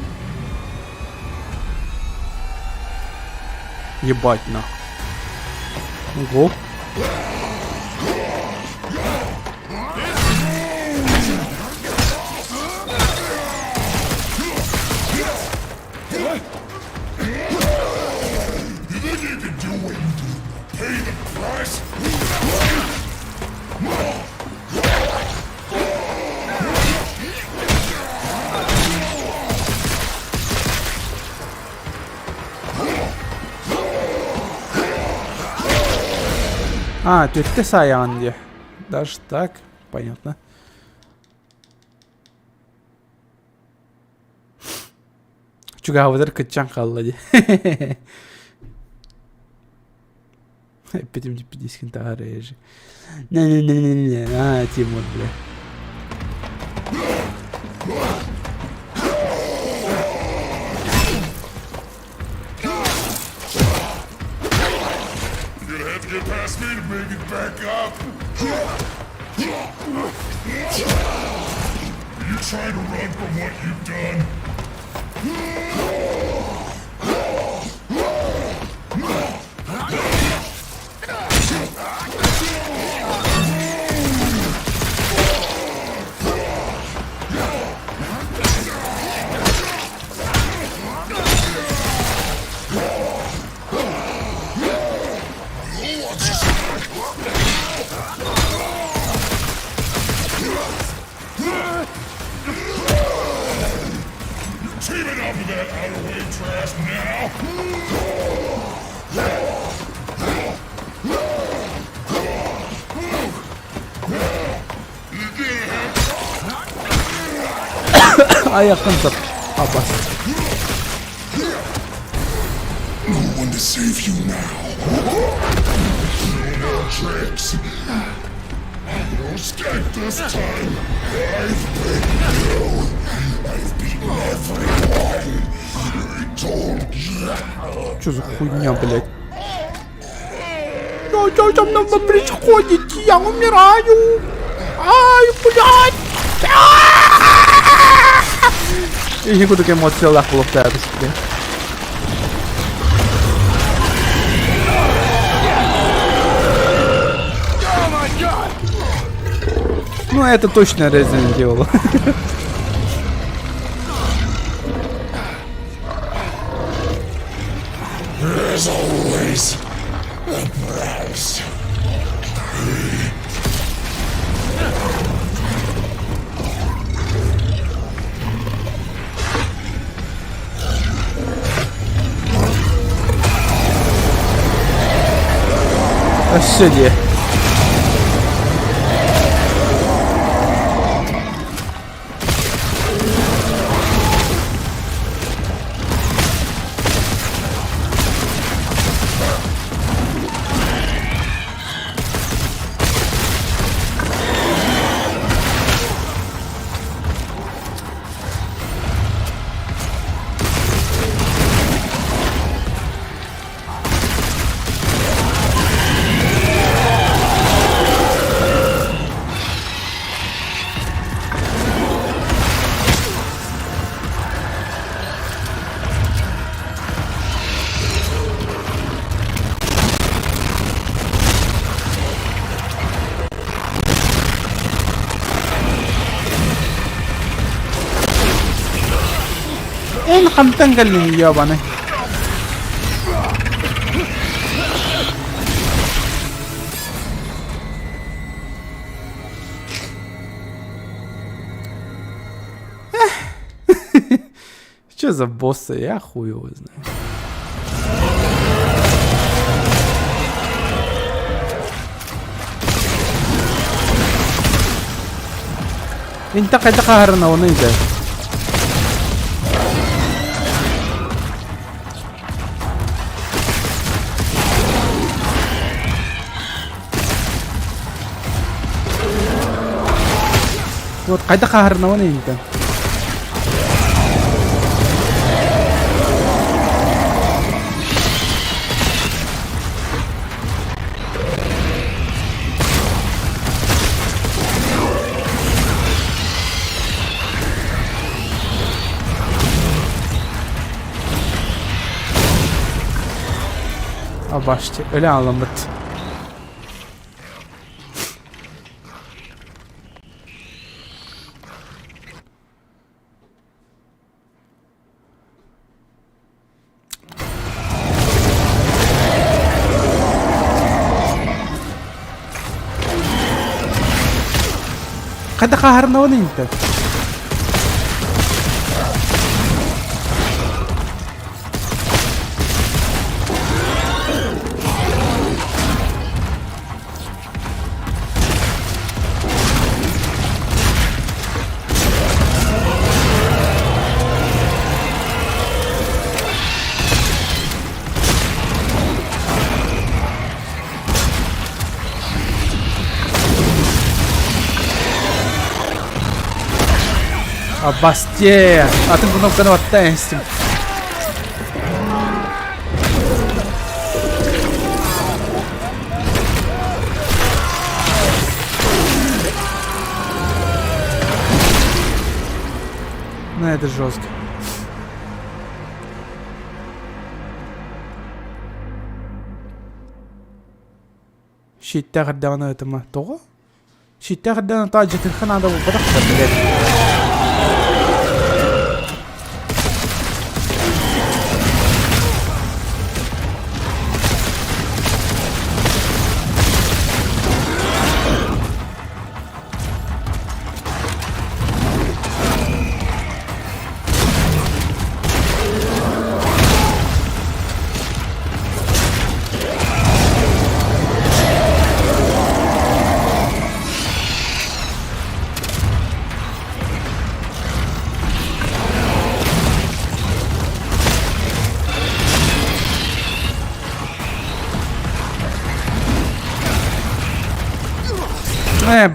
you. Ебать нахуй. Ого. You think you can do what you do? Pay the price? А, түөртэ саайаҕын диye. Даже так? Понятно. Чугаһабытыгар кыччаан хаалла дии. Эппитим дьиппидиискин таһаар ээжи. Не-не-не-не-не, а, Тимур, бля. You're gonna have to get past me to make it back up. Are you trying to run from what you've done? You're teaming up with that outer way trash now? Айаххын сап. Абас. No one to save you now. No more tricks. No escape this time. I've beaten you. I've beaten everyone. I told you. Что за хуйня, блядь? Что со мной происходит? Я умираю! Ай, блядь! И кудук эмоциялаах буолуохтаах бе. Oh my god! Ну, это точно Resident Evil. There's always a price. Өссө диэ. Эн хантан кэллиҥ ёбаный? Что за боссы? Я хуй его знаю. Инта хайда хаһарына оны иде. Вот хайда хаһарына оны инта. Абашти, өлө аламмыт. Хайда хаһарына оны инте. Абасте! Атын кнопканы баттаан истим. Ну это жестко. Щиттээх эрдэҕинэ ытыма. Тоҕо? Щиттээх эрдэҕинэ таа дьытырха наада буолбатах да, блядь.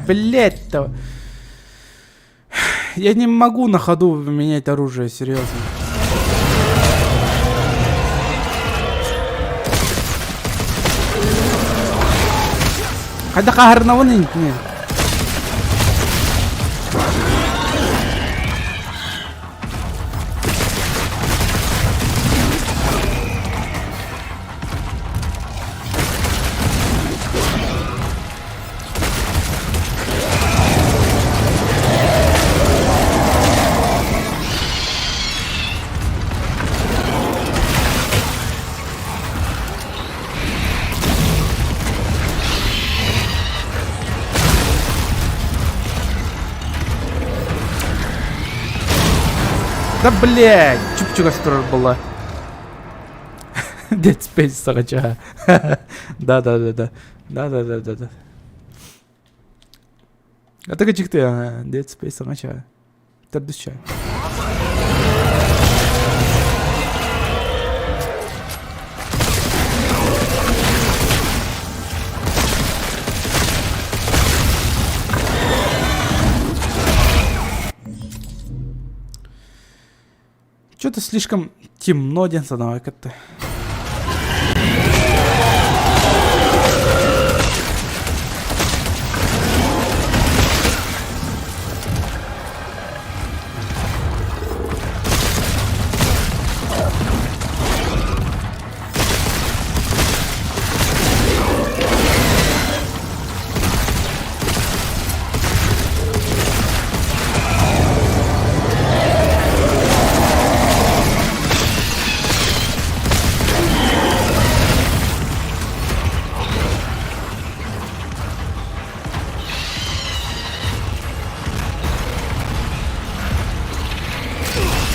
Блять-то. Я не могу на ходу менять оружие, серьезно. Хайда хаһарнабын интини. Да блядь, чуп-чугас турар буолла. Dead Space саҕача. Да, да, да, да. Да, да, да, да, да. Атака чыкты, Dead Space саҥача. Төрдүс чай. Что-то слишком темно диэн санаабай кытта.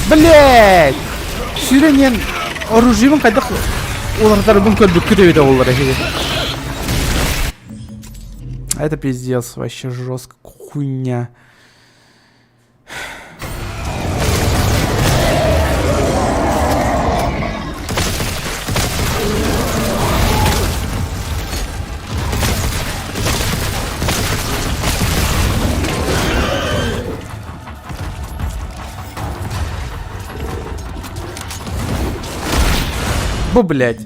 Блять! Сүрэн оружиебын хайдах уларытарбын көрбүккүт эбитэ буоллар эһиги. Это пиздец, вообще жестко хуйня. Бу, блядь.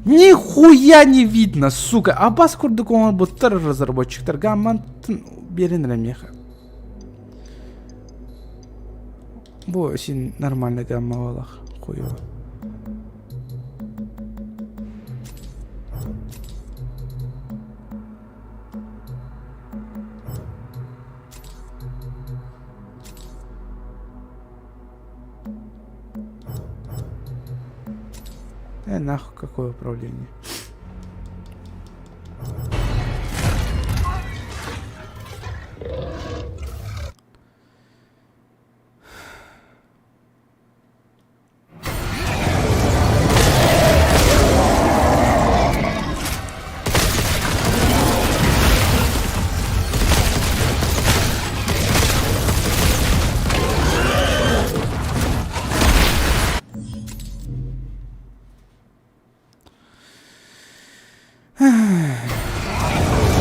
Нихуя не видно, сука. Абас курдук оҥорбуттар разработчиктар. Гаммантын биэрин эрэ миэхэ. Бу син нормально гамма буолах. Хуево. Э, нахуй, какое управление?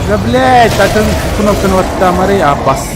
Да блять, атын кнопканы баттаамарый абас.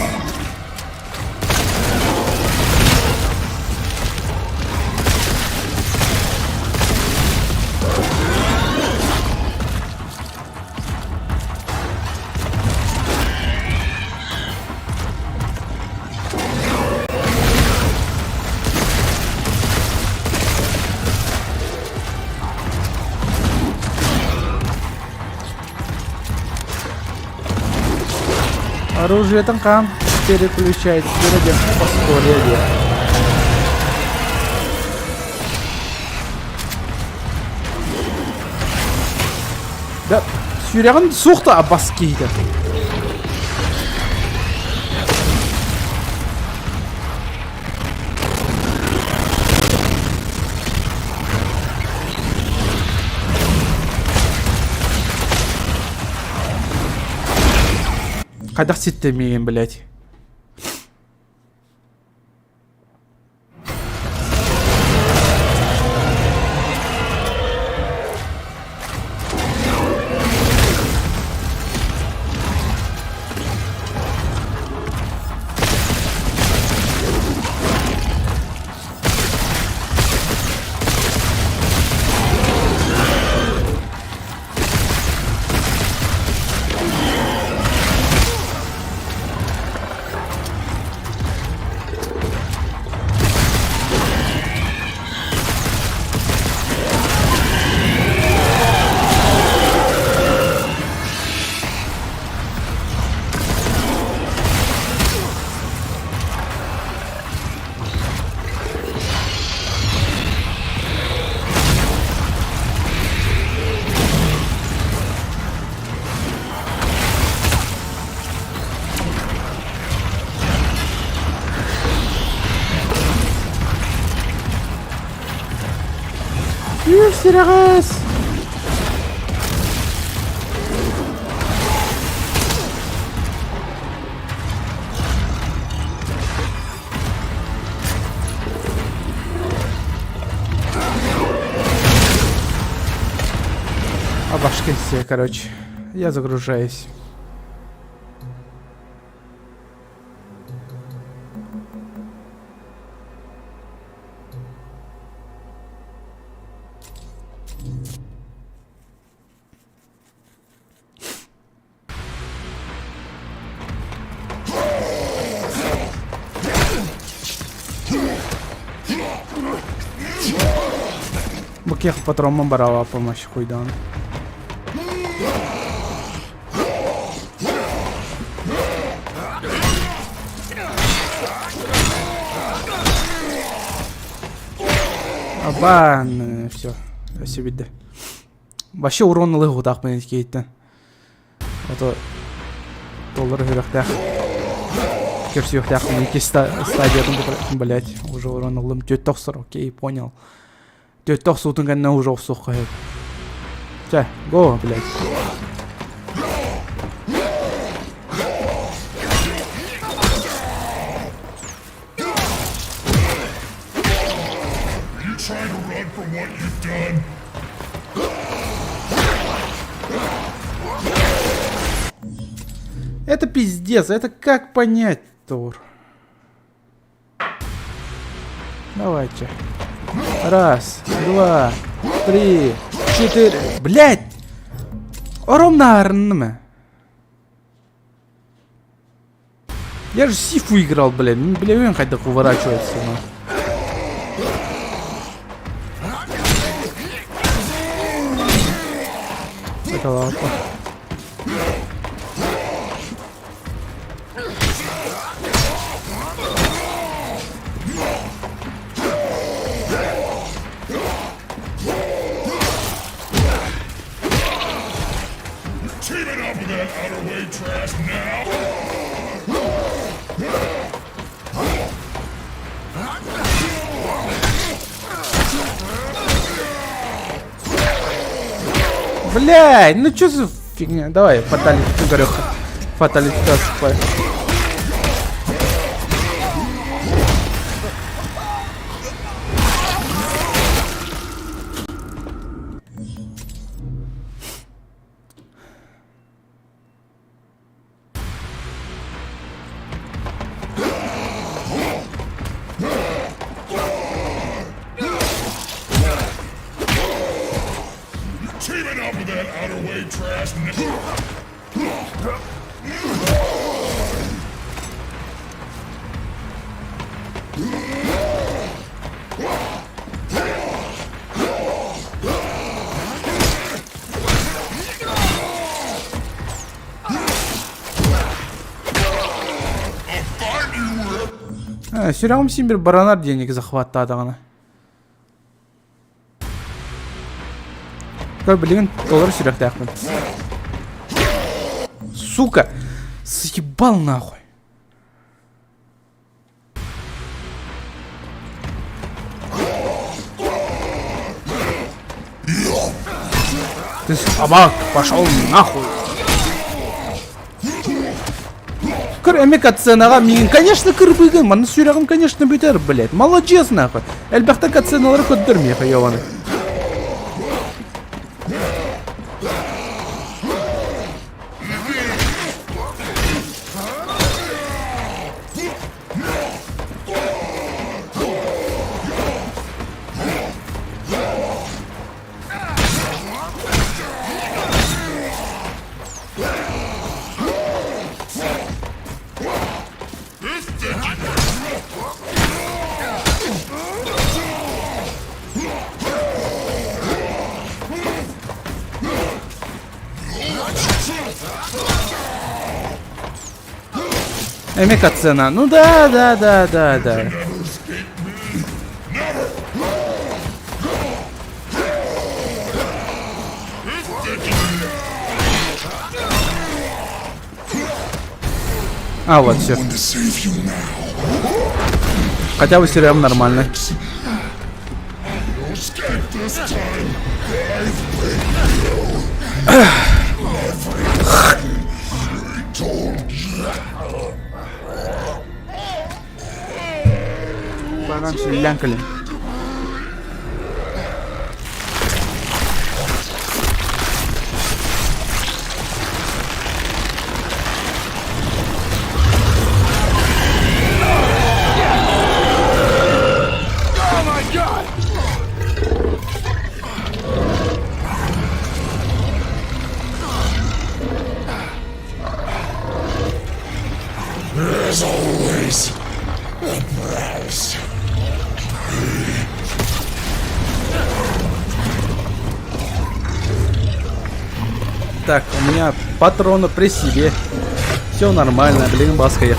Оружие там переключает перед поскорее. Да, сүрэҕин суох да абас киһитэ. Хайдах ситтэ миигин, блядь? Күүс сирэҕэс! Обашкинские, короче. Я загружаюсь. Бу киэх патроммун бараба помощь хуйдаан. Абан, все, все видно. Вообще урон ылыһытаахпын иккиһиттэн. Ото толлор үһүрэхтээх. Көрсүөхтээхпин иккис стадиятын блять, уже урон ыллым. Түөттэ охсор, окей, понял. Түөттэ охсуутун кэннэ уже охсуохха сөп. Чэ, го, блять. Are you trying to run from what you've done? Это пиздец, это как понять, Тур? Давайте. Раз, два, три, четыре. Блять! Оромнаарынным. Я же Сифу играл, блядь. Бля, он хайдах уворачивается. Ну. Это ладно. Teaming up with that outer way trash now? Блядь, ну что за фигня? Давай, фаталити, Игореха. Фаталити спай. Teaming up with that outer way trash Сүрэҕим син бир баранар диэник захваттаатаҕына. Көр билигин толору сүрэхтээхпин. Сука! Съебал нахуй! Ты слабак, пошел нахуй. Көр эмик сценаҕа миигин, конечно, кырбыгын, манна сүрэҕим, конечно, бүтэр, блядь. Молодец, нахуй. Элбэхтэ катсценалары көрдөр миэхэ, ёбаный. Эмика цена. Ну да, да, да, да, да. А, вот, все. Хотя бы сериал нормальный. Баран сүллэн кэлин. Oh my god! There's always a price. Так, у меня патроны при себе. Все нормально, блин, баска я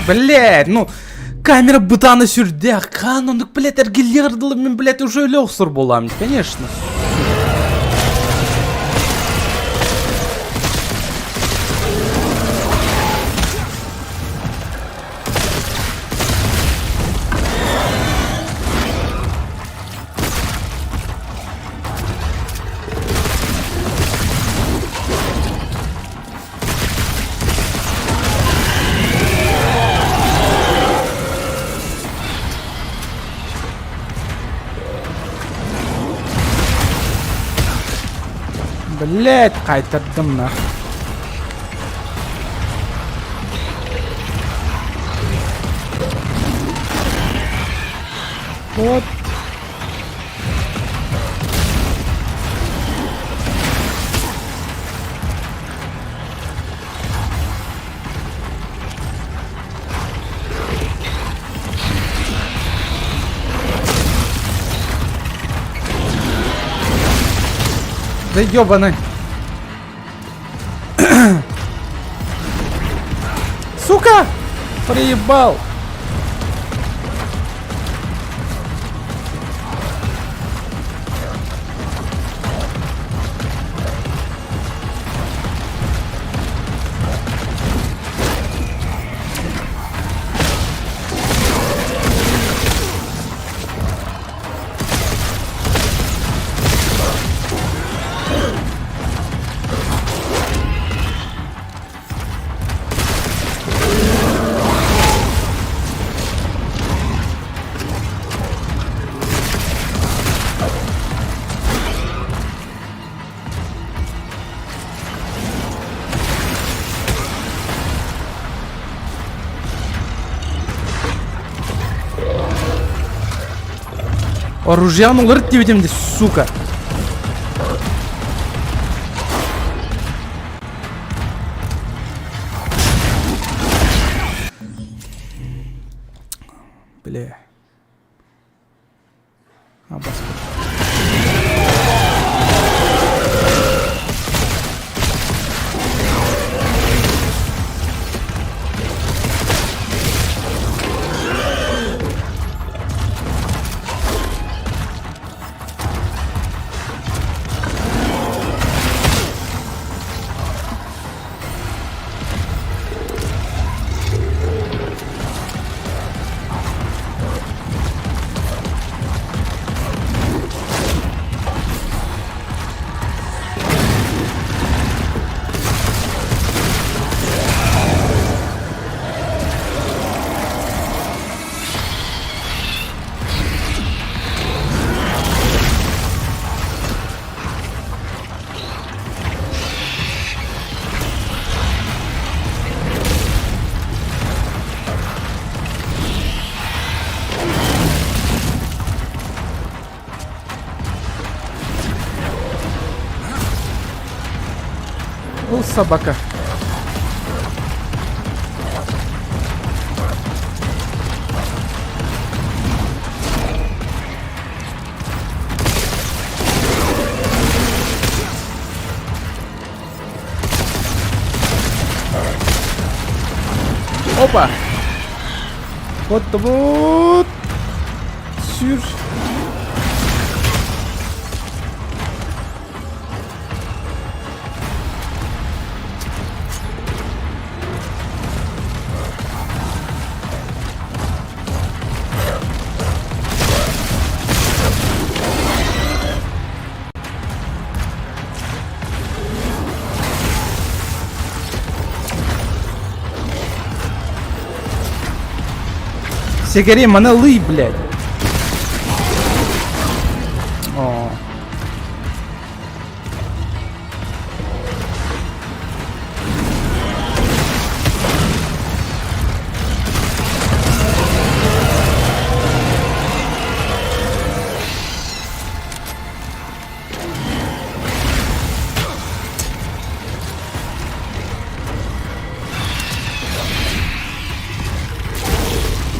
Блядь, ну камера бытаана сүрдээх. Хаан оннук, блядь, эргиллиэҕэр дылы мин, блядь, уже өлө охсор буолаам, конечно. Блять, кайтардым нах. Вот. Да ёбаный. Сука! Проебал! Оружиен уларыт диэбитим дии, сука. Бля. А, баспыт. Ол собака. Опа! Вот вот! Сүр! Сигаре маны ылый, блядь. О.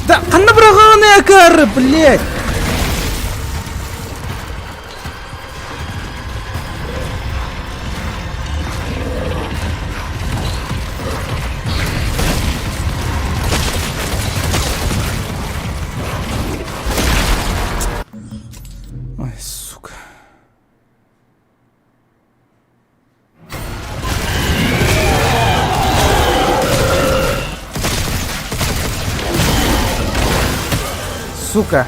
Да, ханна быраҕаҕын акары, блядь! Сука.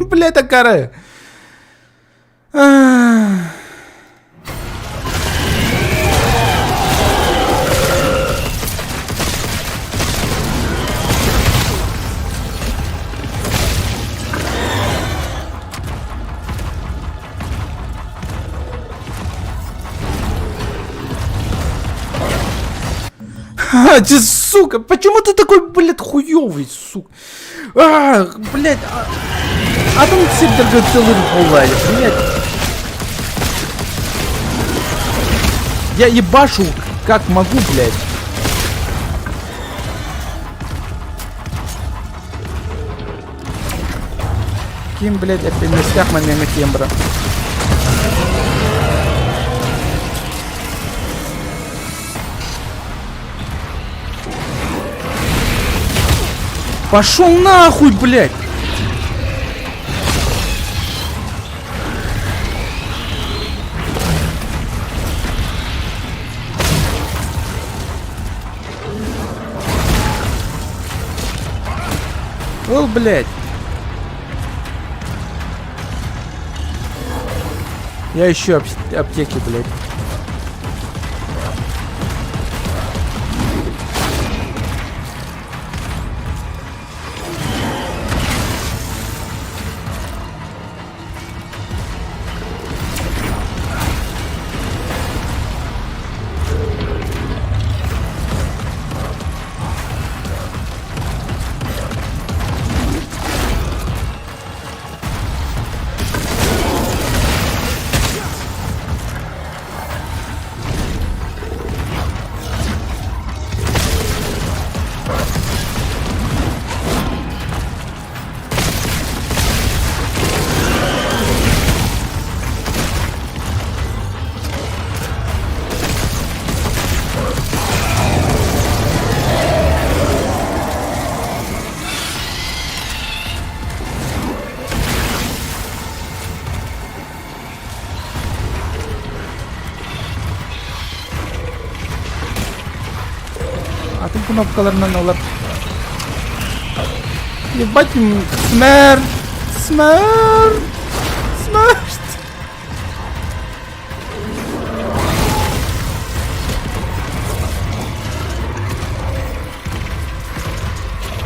Блядь, акары. А, ты, сука, почему ты такой, блядь, хуёвый, сука? А, блядь, а... Атын сирдэргэ тылын буоллай, блядь. Я ебашу как могу, блядь. Ким, блядь, эппиэстэх момеҥҥа тембра. Пошел нахуй, блядь! Ол, блядь. Я ищу аптеки, блядь. Атын кнопкаларынан ылар. Ебать, смерть! Смерть! Смерть!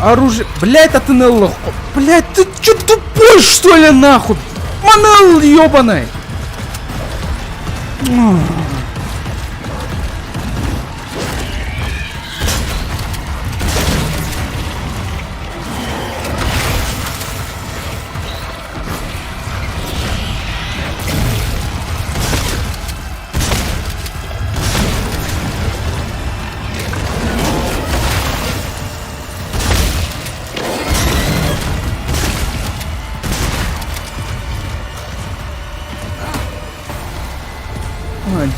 Оружие. Блять, а ты на лох. Блять, ты чё тупой, что ли, нахуй? Манел ёбаный!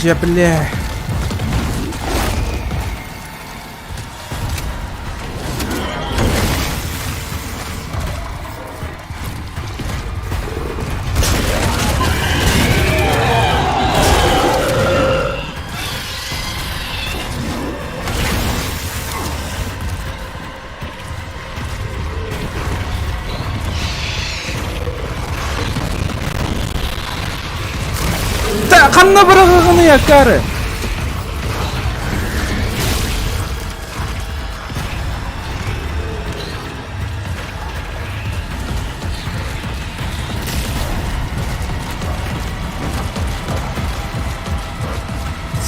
Дьэ, бля. Ханна быраҕыаҕыный акаары?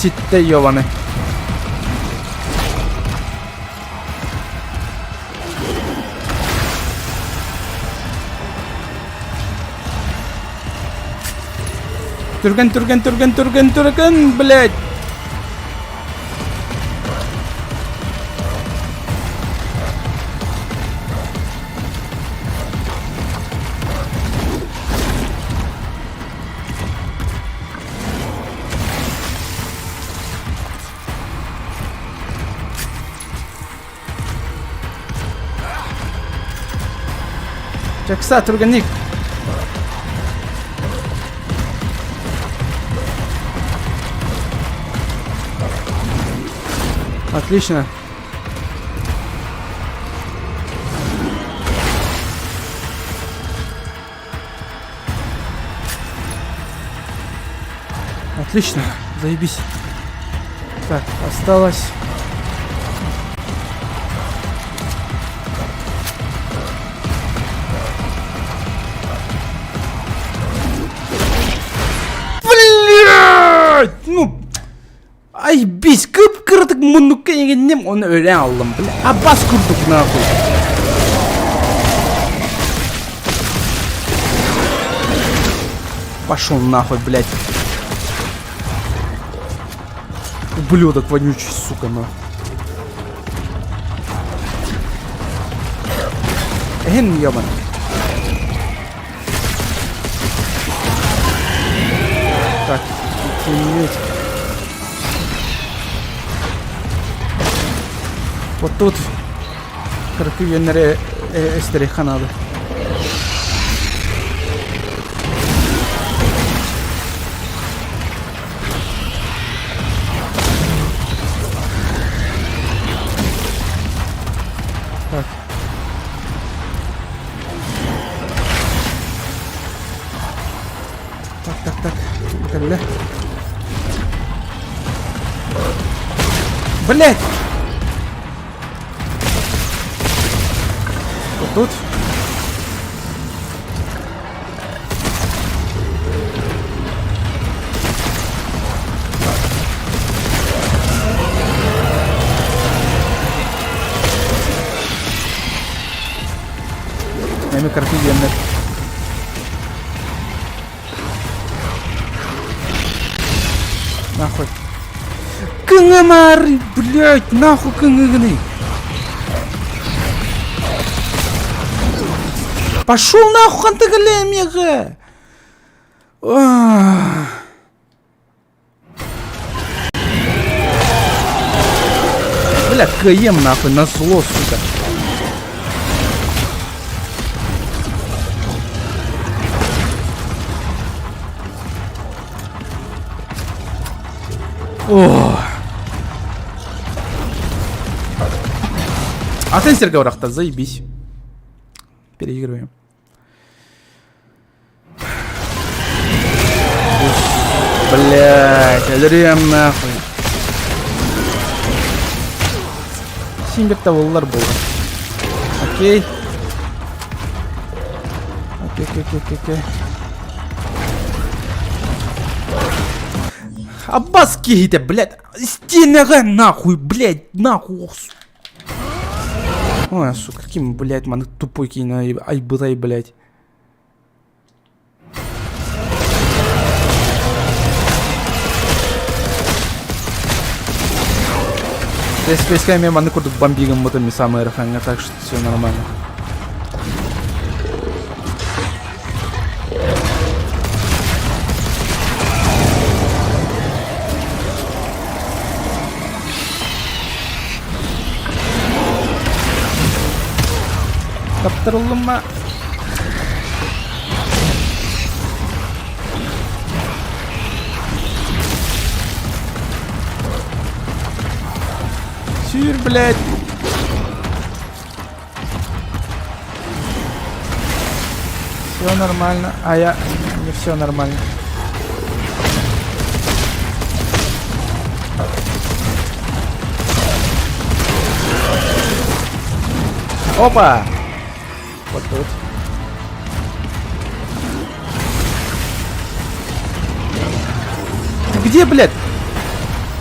Ситтэ ёбаный. Түргэн, түргэн, түргэн, түргэн, түргэн, блядь! Чакса, түргэнник. Отлично. Отлично, заебись. Так, осталось... Блять! Ну, ай, бись, кып-кырдык муннукка егеннем, оны өлен алдым, бля. Абас курдук нахуй. Пошел нахуй, блядь. Ублюдок вонючий, сука, нахуй. Эн, ебаный. Так, охренеть. Вот тут кыркы эстериха надо. Так. Так, так, так. Бля. Блять! Вот тут. Эми картигеннер. Нахуй. Кыңымар, блядь, нахуй кыңыгны. Пошел нахуй, хантагалемега. Бля, КМ нахуй, на зло, сука. О. А сенсор говорахта, заебись. Переигрываем. Блять, өлөрүөм нахуй. Син табыллар буолла. Окей. Окей, окей, окей, окей. Аббас киһитэ, блядь, стенага нахуй, блядь, нахуй. Ой, сука, каким, блядь, маны тупой киһини айбытай, блядь. Если мен маны курдук бомбигом мытым самый раханга, так что все нормально. Таптырылма. Сюр, блядь. Все нормально. А я... Не все нормально. Опа! Вот тут. Ты где, блядь?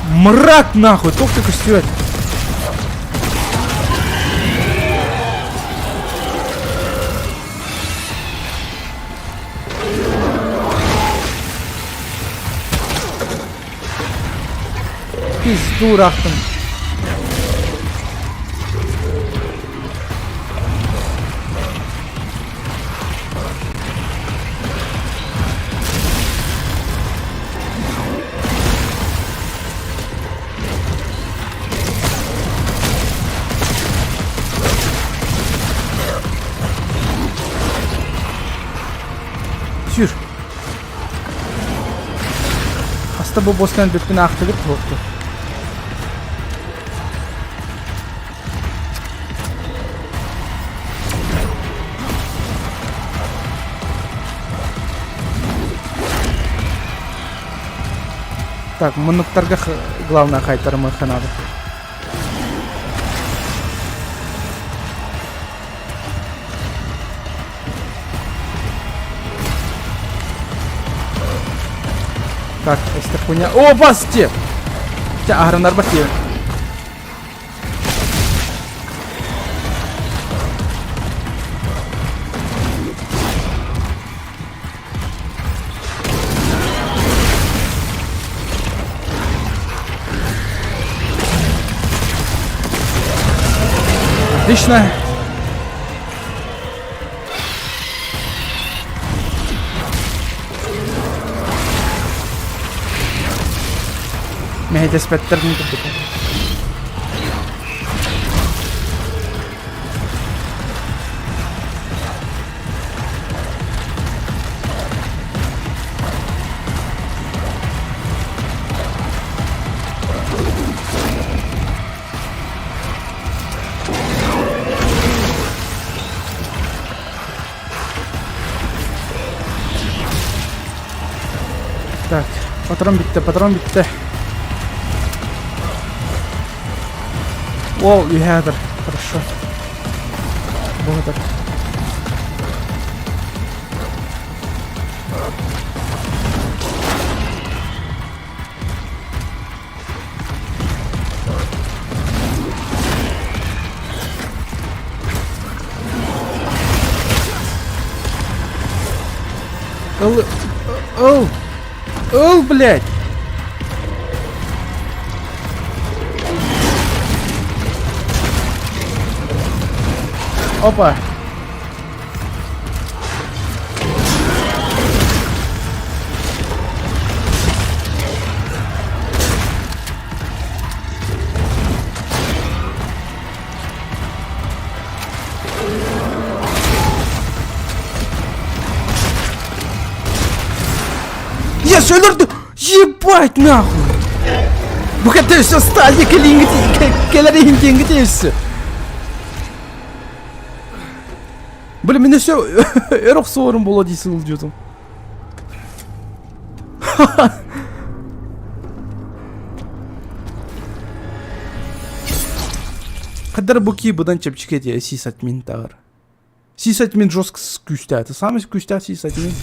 Мрак нахуй, только костюет. Пизду рахтым. Сүр. Хаста бу босстан бүппүн аахтыгыт туохту. Так, муннуктарга главное хайтарымыахха наада. Так, эстэ хуйня. О, басти! Чэ, аһарынарбат диэн. Отлично. Мэһэйдэспэттэр курдук. Так, патрон бүттэ, патрон бүттэ. Ол, үһээдэр. Хорошо. Благодар. Ыл, ыл, ыл, блядь! Опа! Я өлөрдү! Ебать нахуй! Бу кэтэ өссө стадия кэлэр иһин диэҥҥит өссө. Блин, мин өссө өр охсуорум буолуо дии сылдьыбытым. Хаддар бу ки быдан чэпчэки этэ сисадмин тағыр. Сисадмин жестко күүстээх. Самый күүстээх сисадмин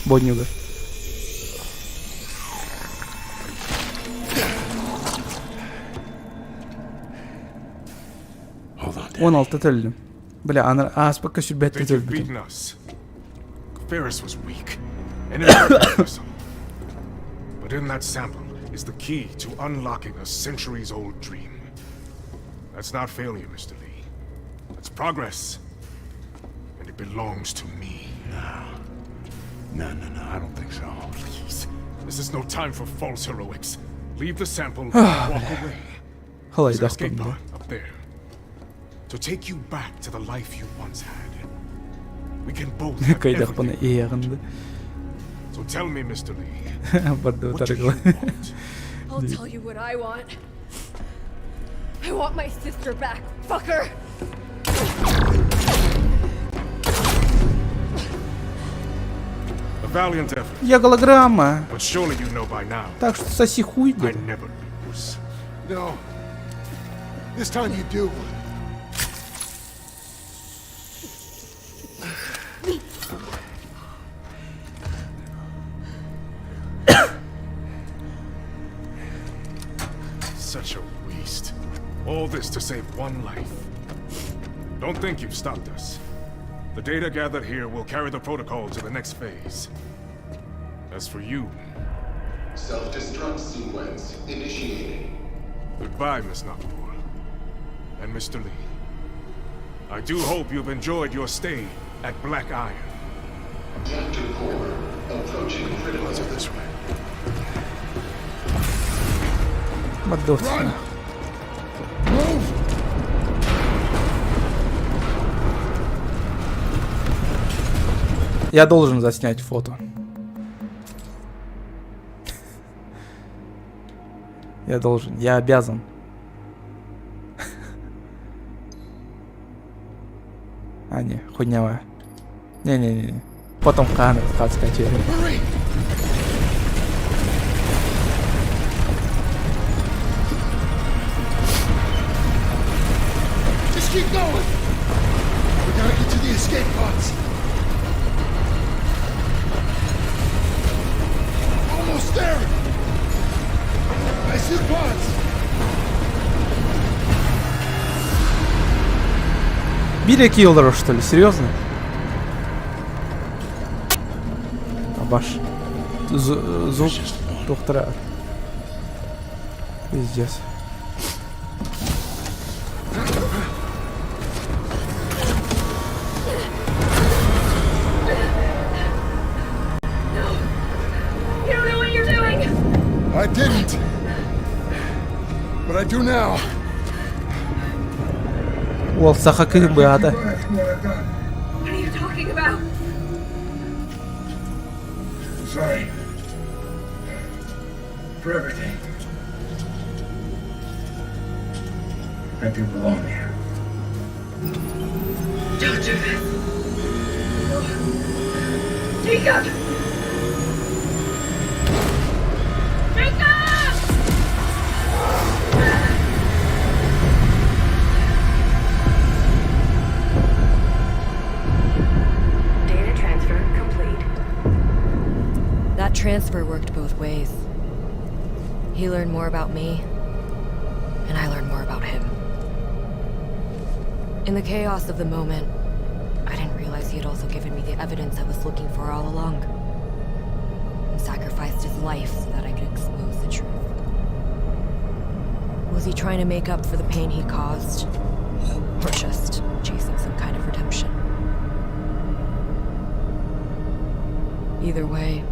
боннюга. Он алта төллүм. Бля, аны ааспакка сүрбэттэ төлбүтүм. Ferris was weak and vessel. But in that sample is the key to unlocking a centuries-old dream. That's not failure, Mr. Lee. That's progress. And it belongs to me. No. No, no, no, I don't think so. Please. This is no time for false heroics. Leave the sample and walk away. Қалай There's an escape дақтым pod up there. To take you back to the life you once had. We can both have Кайдахпына everything. иэҕинди. So tell me, Mr. Lee, Барды what do you утарыгла. want? I'll tell you what I want. I want my sister back, fucker! A valiant effort, Я голограмма. but surely you know by now. Так что соси хуй, I дед. never lose. No. This time you do. Such a waste. All this to save one life. Don't think you've stopped us. The data gathered here will carry the protocol to the next phase. As for you, Self-destruct sequence initiated. goodbye, Miss Nakapur. And Mr. Lee. I do hope you've enjoyed your stay at Black Iron. Reactor core approaching critical. Let's go this way. Барды утарыгла. Move! Я должен заснять фото. Я должен, я обязан. А, не, хуйня. Не-не-не. Потом хаан скачай. Just keep going! We gotta get to the escape pods. Almost there! I see the pods! Биир киллер, что ли? Серьезно? Абаш. Звук доктора. Пиздец. You don't know what you're doing! I didn't. But I do now. Уол саха кыһын быһата. What are you talking about? I'm sorry. For everything. I do belong here. Don't do this. No. Jacob! Jacob! Data transfer complete. That transfer worked both ways. He learned more about me, and I learned more about him. In the chaos of the moment, I didn't realize he had also given me the evidence I was looking for all along. And sacrificed his life so that I could expose the truth. Was he trying to make up for the pain he caused? Or just chasing some kind of redemption? Either way,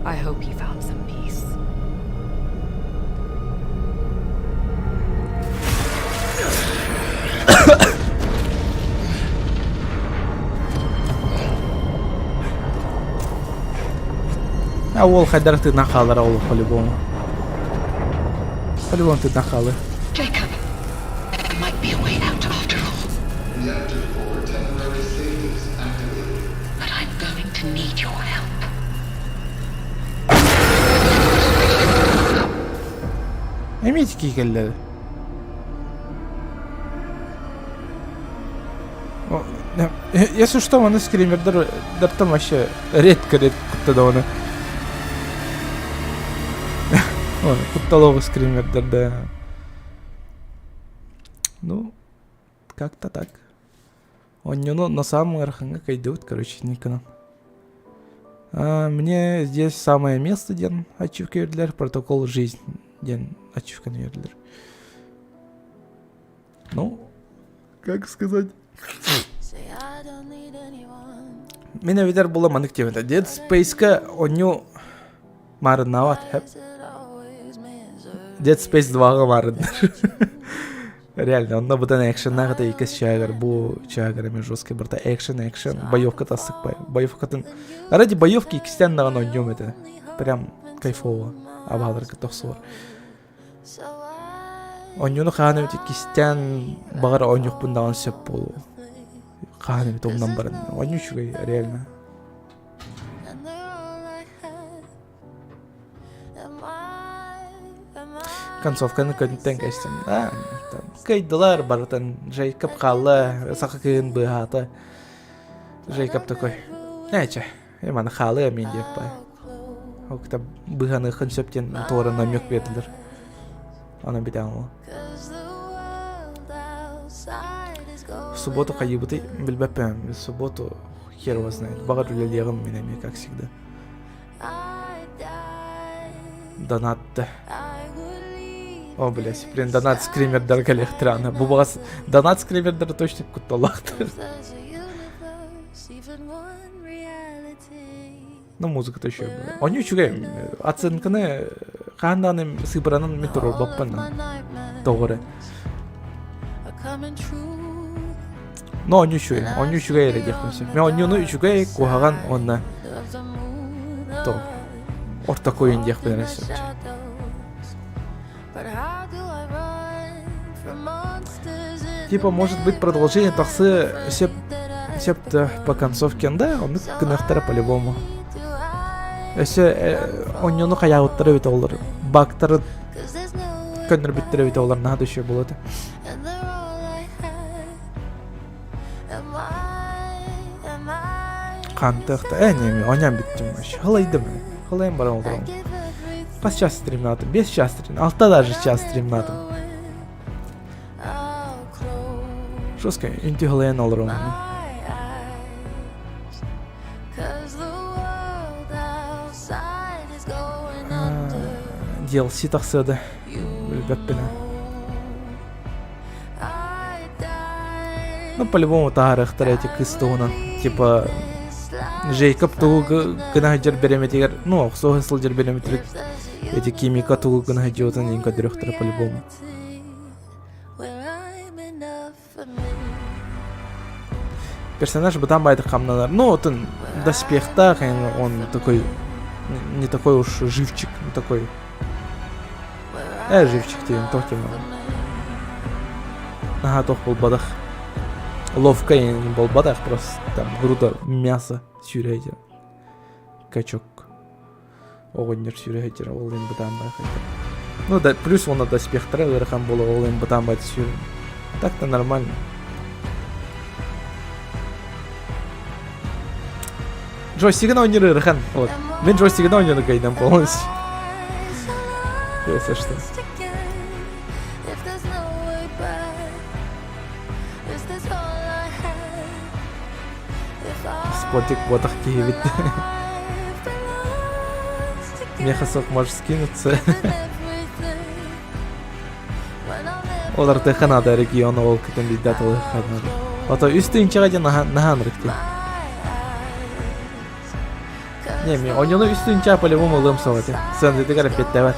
I hope he found some peace. А уол хайдах тыынан хаалара ол по-любому. По-любому тыынан хаалар. Jacob, there might be a way out after all. Reactor 4 temporary safeties activated. But I'm going to need your help. Эмиэ кэллэ. О, Если что, оны скримердер дартан вообще редко-редко кутталоҕу. Кутталоҕу скримердер, да. Ну, как-то так. Оонньууну на самом ыарахаҥҥа кыайдыбыт, короче, Никоном. А, мне здесь самое место диэн ачивка бердилэр, протокол жизнь диэн ачивканы бердилэр. Ну, как сказать? Мин эбэтэр була маннык диэбитэ. Dead Space-ка оонньуу маарыннаабат Dead Space 2-ҕа маарыннар. Реально, онно быдан экшеннаах это иккис чаагар, бу чаагар эми жесткий барта экшен, экшен, боевка тасык боевкатын. Ради боевки иккистэн даҕаны оонньуом этэ. Прям кайфово. Абааларга тохсуор. Оонньууну хаһан эбит иккистээн баҕар оонньуохпун даҕаны сөп буолуо. Хаһан эбит умнан баран. Оонньуу үчүгэй, реально. Концовканы көнтөн кэстим. А, кыйдылар барытын. Джейкоб хаалла, саха кыһын быыһаата. Джейкоб такой, ээ, чэ, маны хаалыа мин диэк бай. Ол кытта быыһаныаххын сөп диэн туора намек биэрдилэр. Аны бүтэн ол. В субботу хайыыбытый билбэппин. В субботу хер его знает. Баҕар үлэлиэҕим мин эмиэ, как всегда. Донатты. О, блядь, блин, донат скримердер кэлиэхтэрэ Бу баҕас донат скримердер точно кутталаахтар. Ну, музыката еще была. Оонньуу үчүгэй. Оценканы хаһан даҕаны сыыппаранан мин туруорбаппын. Тоҕо эрэ. Но оонньуу үчүгэй. Оонньуу үчүгэй эрэ диэхпин сөп. Мен оонньууну үчүгэй, куһаҕан уонна то ортоку ойун диэхпин эрэ сөп. Типа, может быть, продолжение тахсы сөп сөп по концовке, да, оннук гыныахтара по-любому. Өссө оонньууну хайаабыттара эбит олор. Багтары көннөрбүттэр эбит олор наһаа да үчүгэй буолуо этэ. Хантыахта э не оонньоон бүттүм вообще. Халайдым. Халайым баран олором. Хас час стримнаатым? 5 час стрим. Алта даже час стримнаатым. Жестко үнтү халайан олором. DLC тахсыа да билбэппин. Ну, по-любому таһаарыахтара эти кыыс туһунан. Типа, Джейкоб тугу гына сылдьар бириэмэтигэр, ну, охсуһа сылдьар бириэмэтигэр эти Кимика тугу гына сылдьыбытын иһин көрдөрүөхтэрэ по-любому. Персонаж бытаан баайдык хамнанар. Ну, вот он доспехтаах, он такой, не такой уж живчик, не такой. Э, живчик диэн туох диэн Наһаа туох буолбатах. Ловко буолбатах, просто там груда мяса сүүрэ диэн. Качок. Оҕонньор сүүрэ сылдьар ол иһин бытаан баайхайдар. Ну да, плюс уонна доспехтара ыарахан буола ол иһин бытаан баайты сүүрэн. Так-то нормально. Джойстигын оонньуур ыарахан. Вот. Мин джойстигын оонньуур кайдан полностью. Если что. Спортик ботах киһибит. Меха сок может скинуться. Олар надо регион ол кытын биддат ол надо. А то үс тыынчаға ден наһаанырык дии. Не, мен оньону үс тыынча по-любому ылыам суох этим. Сыанытыгар эппиэттээбэт.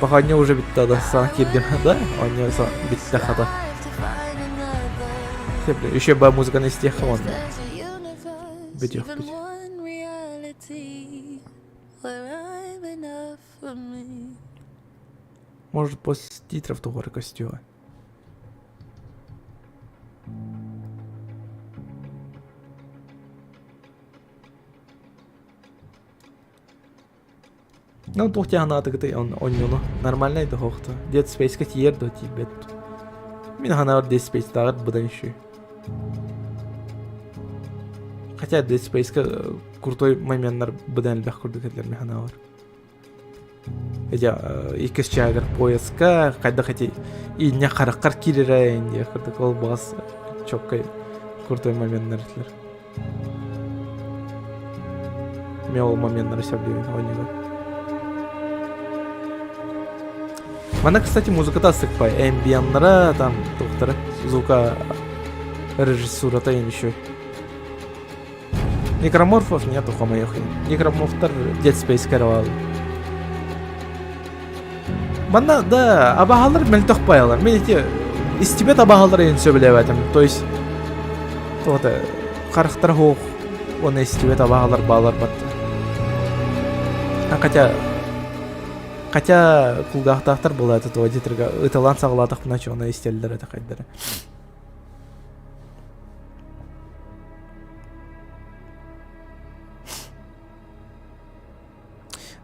Пока не уже битте да саҥа киирдим да онньо битте хата. Еще бы музыканы истиэххэ уонна бүтүөхпүт. Может, после титров тугары костюма. Ну, туох диэн анаатыгытай онньуну нормальнай да хоохто. Dead Space-ка тиийэр да тиийбэт. Мин ханаабар Dead Space-тааҕар быдан үчүгэй. Хотя Dead Space-ка крутой моменттар быдан элбэх курдук этилэр мин ханаабар. Эти иккис чаагар поездка хайдах эти инне хараххар киирэрэ диэх курдук ол баҕас чоккай крутой моменттар этилэр. Мен ол моменттары сөбүлүүбүн оонньууга. Манна, кстати, музыката сыкпай. Эмбиеннара, там, туохтара, звука режиссурата еще. Некроморфов нету, хомойуох. Некроморфтар Dead Space каравал. Манна, да, абаһалар мөлтөх байалар. Мен эти истибэт абаһалар иһин сөбүлээбэтим. То есть, туота харахтар хуох уонна истибэт абаһалар баалар батта. Хотя хотя кулгаахтаахтар буолаа это туо дитрга ыталаан саҕалаатахпына чоно истэллэр это хайдара.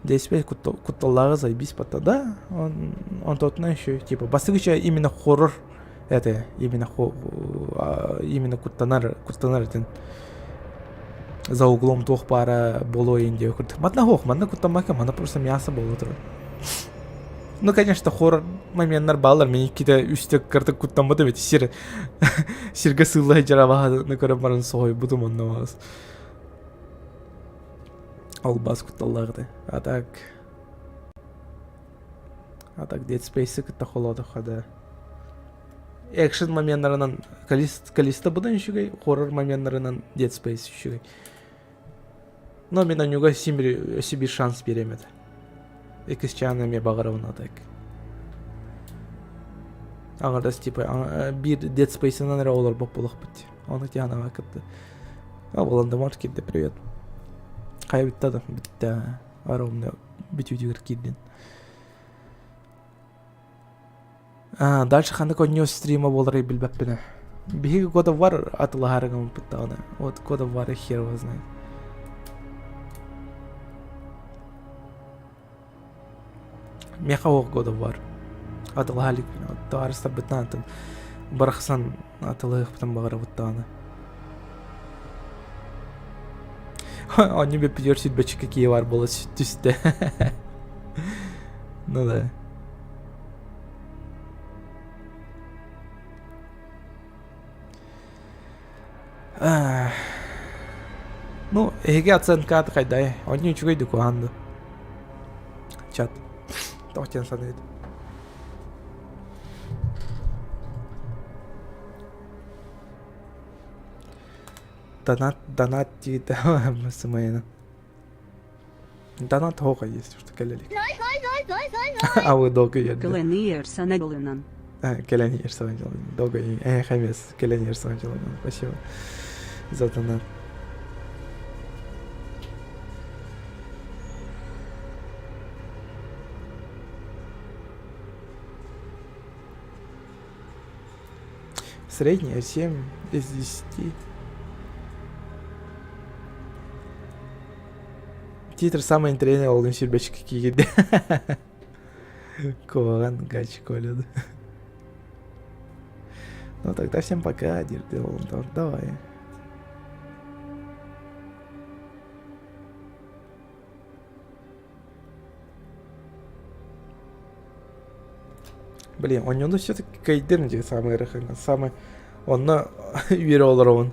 Действие кутталлааҕы заебись батта да он онтотуна еще типа бастыгыча именно хоррор это именно именно куттанар куттанар этин за углом туох баара буолуо диye курдук манна хуох манна куттаммакка манна просто мясо буола турар ну конечно хоррор моменттар баалар мен иккитэ үстэ кыртык куттаммытым эти сир сиргэ сыылла сылдьар абаһаны көрөн баран соһуйбутум онно Албас кутталлаах этэ. А так... А так Dead Space-и кытта холоотоххо да. Экшен моменнарынан Калиста быдан үчүгэй, хоррор моменнарынан Dead Space үчүгэй. Но мен онюга симри өссө биир шанс биэриэм этэ. Иккис чааны эмиэ баҕарабын а так. Аҥардас типа биир Dead Space-ынан эрэ олорбот буолуохпут. Ону тиһанаҕа кытта. А Волан-де-Морт киирдэ, привет. Хайа бүтте да, бүттэ. Ровно бүтүүтүгэр киирдин. А, дальше ханнык оонньуу стрима буоларый билбэппин. Биһиги God of War атылаһары гыммыппыт даҕаны. Вот God of War хер его знает. Миэхэ оһох God of War. Атылаһа иликпин. Табаарыстарбытынан атын барахсан атылыһыахпытын баҕарабыт даҕаны. Оонньуу бүппүтүгэр сүүрбэччикэ киһи баар буола түстэ. Ну да. Ну, эһиги оценкаат хайдай? Онньу үчүгэй да куһаан да. Чат. Тоҕо диэн саныыт. Донат, донат диэт сымайына. Донат хоха есть, что кэлэлик. А вы долго ерді. Кэлэн сана дьолунан. Кэлэн иһэр сана дьолунан. Долго э хэмэс кэлэн иһэр сана дьолунан. Спасибо за донат. Средняя 7 из 10. Титр самый интересный олын сүрбэчки киирдэ. Куһаҕан гач Коля. Ну тогда всем пока, дирде Давай. Блин, онньону все-таки кайдым дии самый ыарахаҥҥа. Самый онно үөрэ олоробун.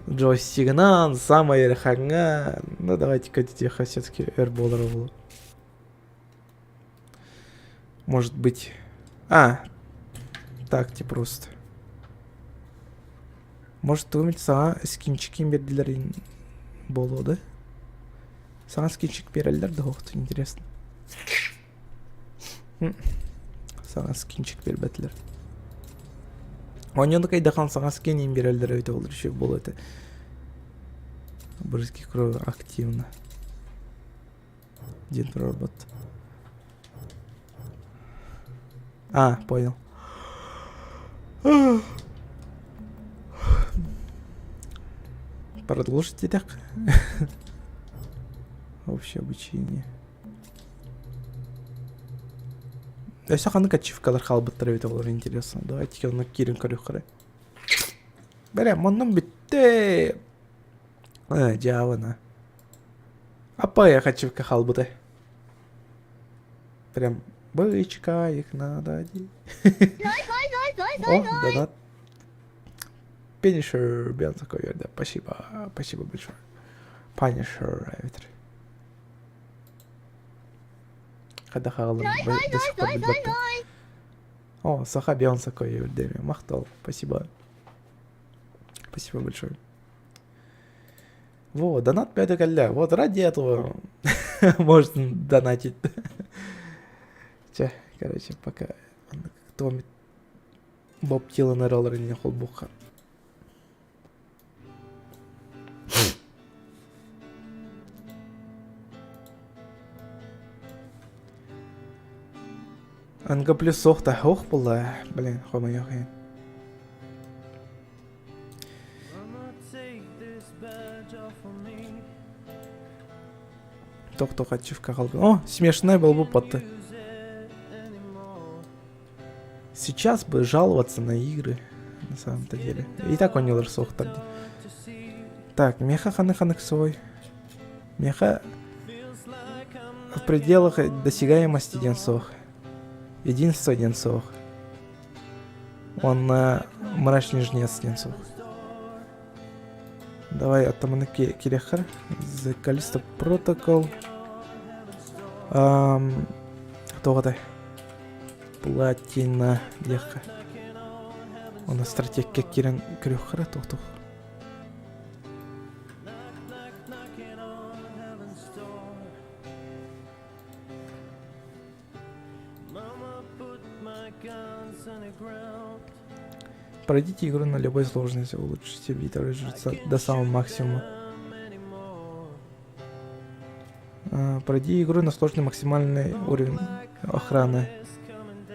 Джойстигынан самый ыарахаҥҥа. Ну давайте-ка тихо все-таки өр буолар буолуо. Может быть... А, так ти просто. Может, тугум саҥа скинчикин биэрдилэр буолуо да? Саҥа скинчик биэрэллэр да суох интересно. Саҥа скинчик биэрбэтилэр. Оонньону кайдахан саҥа скин иин биэрэллэр эбитэ буоллар үчүгэй буолуо этэ. Брызги крови активно. Диэн турарбыт. А, понял. Продолжите так. Общее обучение. Өссө ханнык ачивкалар хаалбыттар эбитэ олор интересно. Давайте онно киирэн көрүөххэ. Бэрэ, манным бүттэ. Э, дьаабана. Аппа ачивка хаалбыта. Прям бычка их надо. О, донат. Пенишер такой, да, спасибо, спасибо большое. Панишер, ветер. Хайдах аҕалым до сих пор билбэппин. О, Саха Бейонсе көйүрдэ Махтал, спасибо. Спасибо большое. Во, донат пятый кэллэ. Вот ради этого можно донатить. Чэ, короче, пока кто Боб Дилан эралар инне холбуха. Анга плюс суох да суох буолла блин хомойуох иһин. Тох-тох ачивка қалды. О, смешной был бы потты. Сейчас бы жаловаться на игры, на самом-то деле. И так он не суохтар Так, меха ханы ханнык свой. Меха в пределах досягаемости диэн суох. Единство диэн суох. Уонна мрачный жнец диэн суох. Давай оттаманы кириэххэ. The Callisto Protocol. Um, туох этэй? Платина диэххэ. Онно стратегия киирэн көрүөххэ туох-туох. Пройдите игру на любой сложности, улучшите вид жреца до самого максимума. А, пройди игру на сложный максимальный уровень охраны.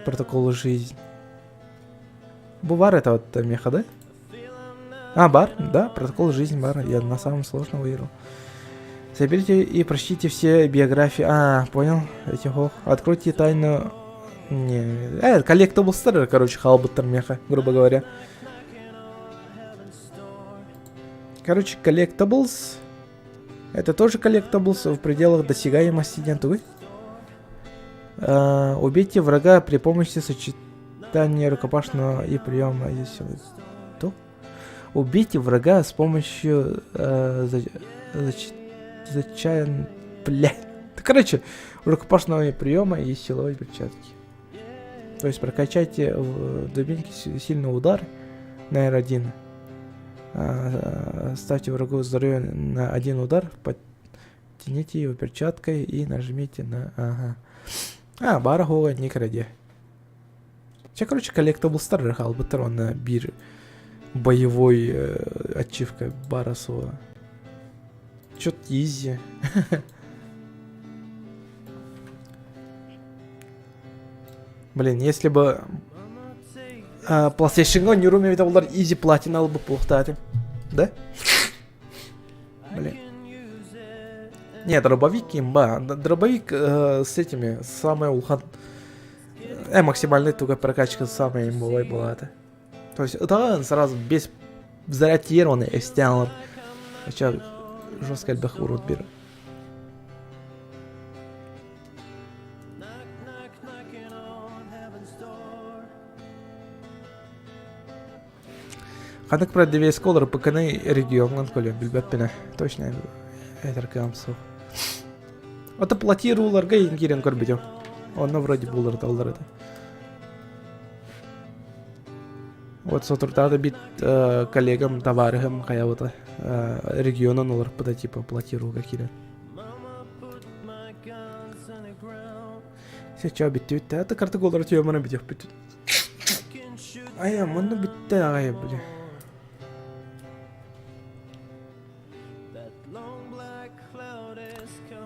Протоколы жизнь. Бу баар это вот меха, да? А, баар, да, протокол жизнь баар. Я на самом сложном выиграл. Соберите и прочтите все биографии. А, понял. Этих ох. Откройте тайну... Не, collectible короче, хаалбыттар меха, грубо говоря. Короче, collectibles. Это тоже collectibles в пределах досягаемости диэн тугуй. Убейте врага при помощи сочетания рукопашного и приема. То? Убейте врага с помощью э, за, зач, зачаян... Бля. Короче, рукопашного приема и силовой перчатки. То есть прокачайте в дубинке сильный удар на R1. Ставьте врагу здоровье на один удар, подтяните его перчаткой и нажмите на... Ага. А, баара суоҕа не краде. Чэ, короче, collectibles хаалбыттар уонна биир боевой э, ачивка баара суоҕа. Чё-то изи. Блин, если бы э, PlayStation-га оонньуурум эбитэ буоллар изи платина ылбыт буолуохтаах Да? Блин. Нет, дробовик имба. Дробовик э, с этими, самая улахан... Э, максимальный туга прокачка самая имбовая была это. То есть, да, сразу без зарядированный экстенлер. Хотя жестко эльбэх урут бир. Ханнык продавец олор ПКны регионҥа көрүөм билбэппин ээ. Точно этэр кыам суох. Ото платирууларга иин киирэн көрбүтүм. Онно вроде буллар этэ. Вот соторутааҕыта бит э, коллегам, табаарыһым хайабыта э, регионун олорпута типа платирууга киирэн. Сеча бүттүбүт да, карта голлары түйөмөнө бүтүөхпүт. Айа, мунну бүттэ аҕай, бля.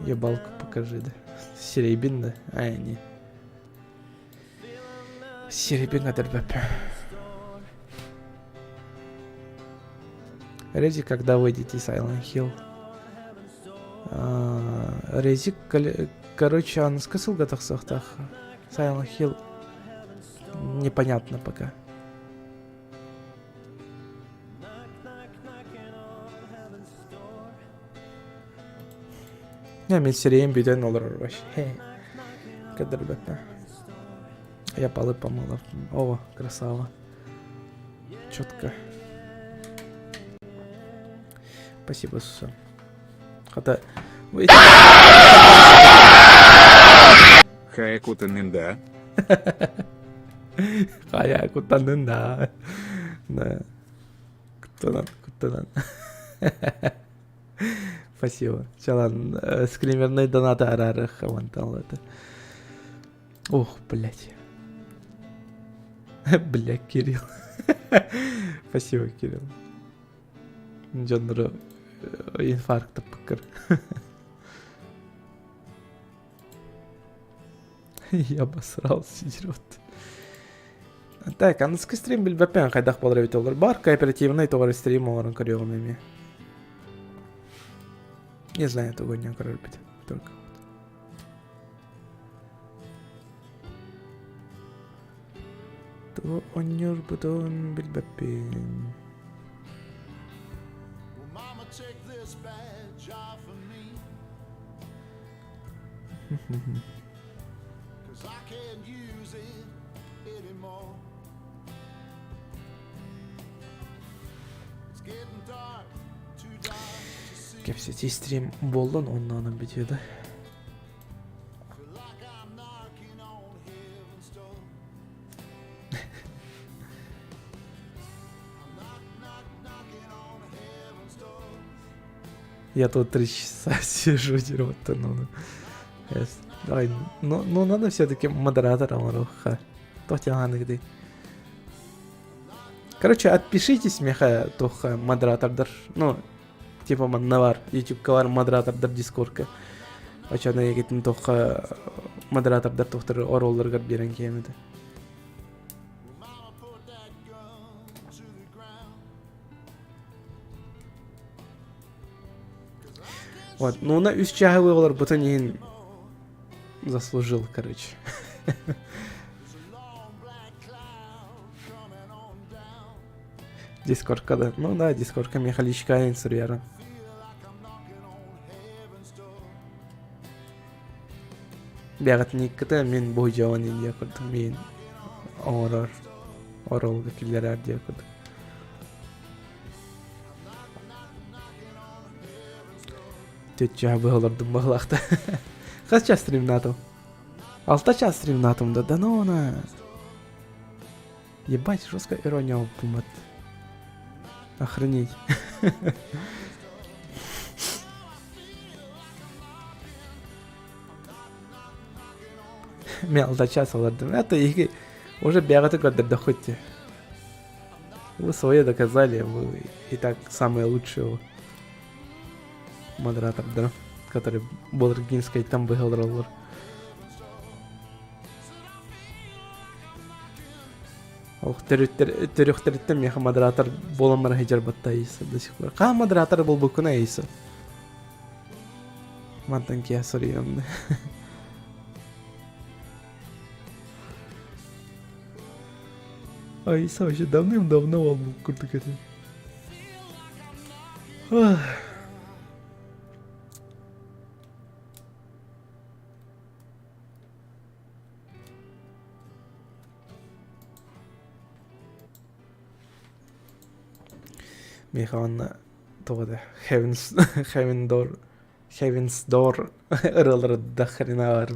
Ебалку покажи, да. Серебин, да? Ай, не. Серебин АДРБП. Резик, когда выйдете Silent Hill? Резик, короче, аныска сылга тахсыахтаах. Silent Hill непонятно пока. Я мин сирэйим бүтэн олорор вообще. Кадырбэппэ. Я полы помыла. О, красава. Четко. Спасибо, Суса. Хата... Хайа кутанын да. Хайа кутанын да. Да. Куттанан, куттанан. Спасибо. Чалан, э, скримерный донат арарых вантал это. Ох, блядь. Бля, Кирилл. Спасибо, Кирилл. Дьоннору э, инфаркт таппыккар. Я обосрался, дерет. Так, аныгыскы стрим билбэппин хайдах буолар эбит олор. Бар кооперативный тоҕор стрим оҥорон көрүөҕүм эмиэ. Не знаю, тугу не көрөрбүт. Только Тугу оонньуурбутун билбэппин. Кэпсэтии стрим буоллун онно онон бүтүө да. Я тут три часа сижу, вот ну, Давай, ну, ну надо все-таки модератором, Руха. Туох диэн Короче, отпишитесь меха туох модератордар. Ну, типа манна бар, ютубка бар модератордар дискордка. Очоно егитин туохха модератордар туохтар оруолларыгар биэрэн киэмэтэ. Вот, ну на үс чаһы олорбутун иһин заслужил, короче. Дискордка да. Ну да, дискордка Михаличка суруйара. Бэҕэтиниккыта мин бу дьон диye курдук мин оҥорор оруолга киллэрэр диye курдук. Тетя быһалардым баһылаахта. Хас час стримнатым? Алта час стримнатым да, да ну она. Ебать, жестко ирония опумат. Охренеть. Мен алта час олордум. Это их уже бегаты көрдөрдө хоть. Вы свое доказали, вы и так самые лучшие модератор, да, который Болгаргинской там выиграл. Ох, төрүхтэриттэн миэхэ модератор буолан баран сылдьарбатта Аиса до сих пор. Хаһан модератор буолбуккун Аиса? Мантан киһи суруйуом. Аиса вообще давным-давно буолбут курдук этим. Миэхэ уонна тоҕо да Heaven's Heaven Door Heaven's Door ырыалары до хрена баар.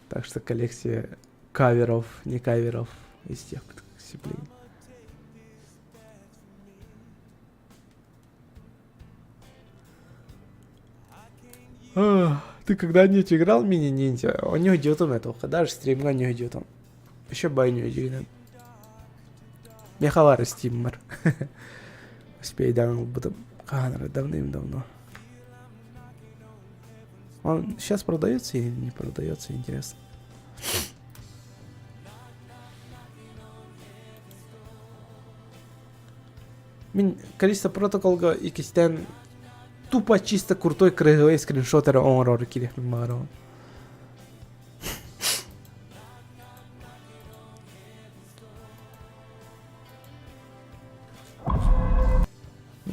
Так что коллекция каверов, не каверов из тех дисциплин. Ты когда-нибудь играл в мини-ниндзя? У него идет он этого, даже стримга не идет он. Еще байню идет. Мехалары стиммер. Успейдан ылбытым. Хаһан давным-давно. Он сейчас продается или не продается, интересно. Мин Callisto Protocol-га иккистээн тупо чисто крутой кырыһыай скриншот эрэ оҥорор кириэхпин баҕарабын.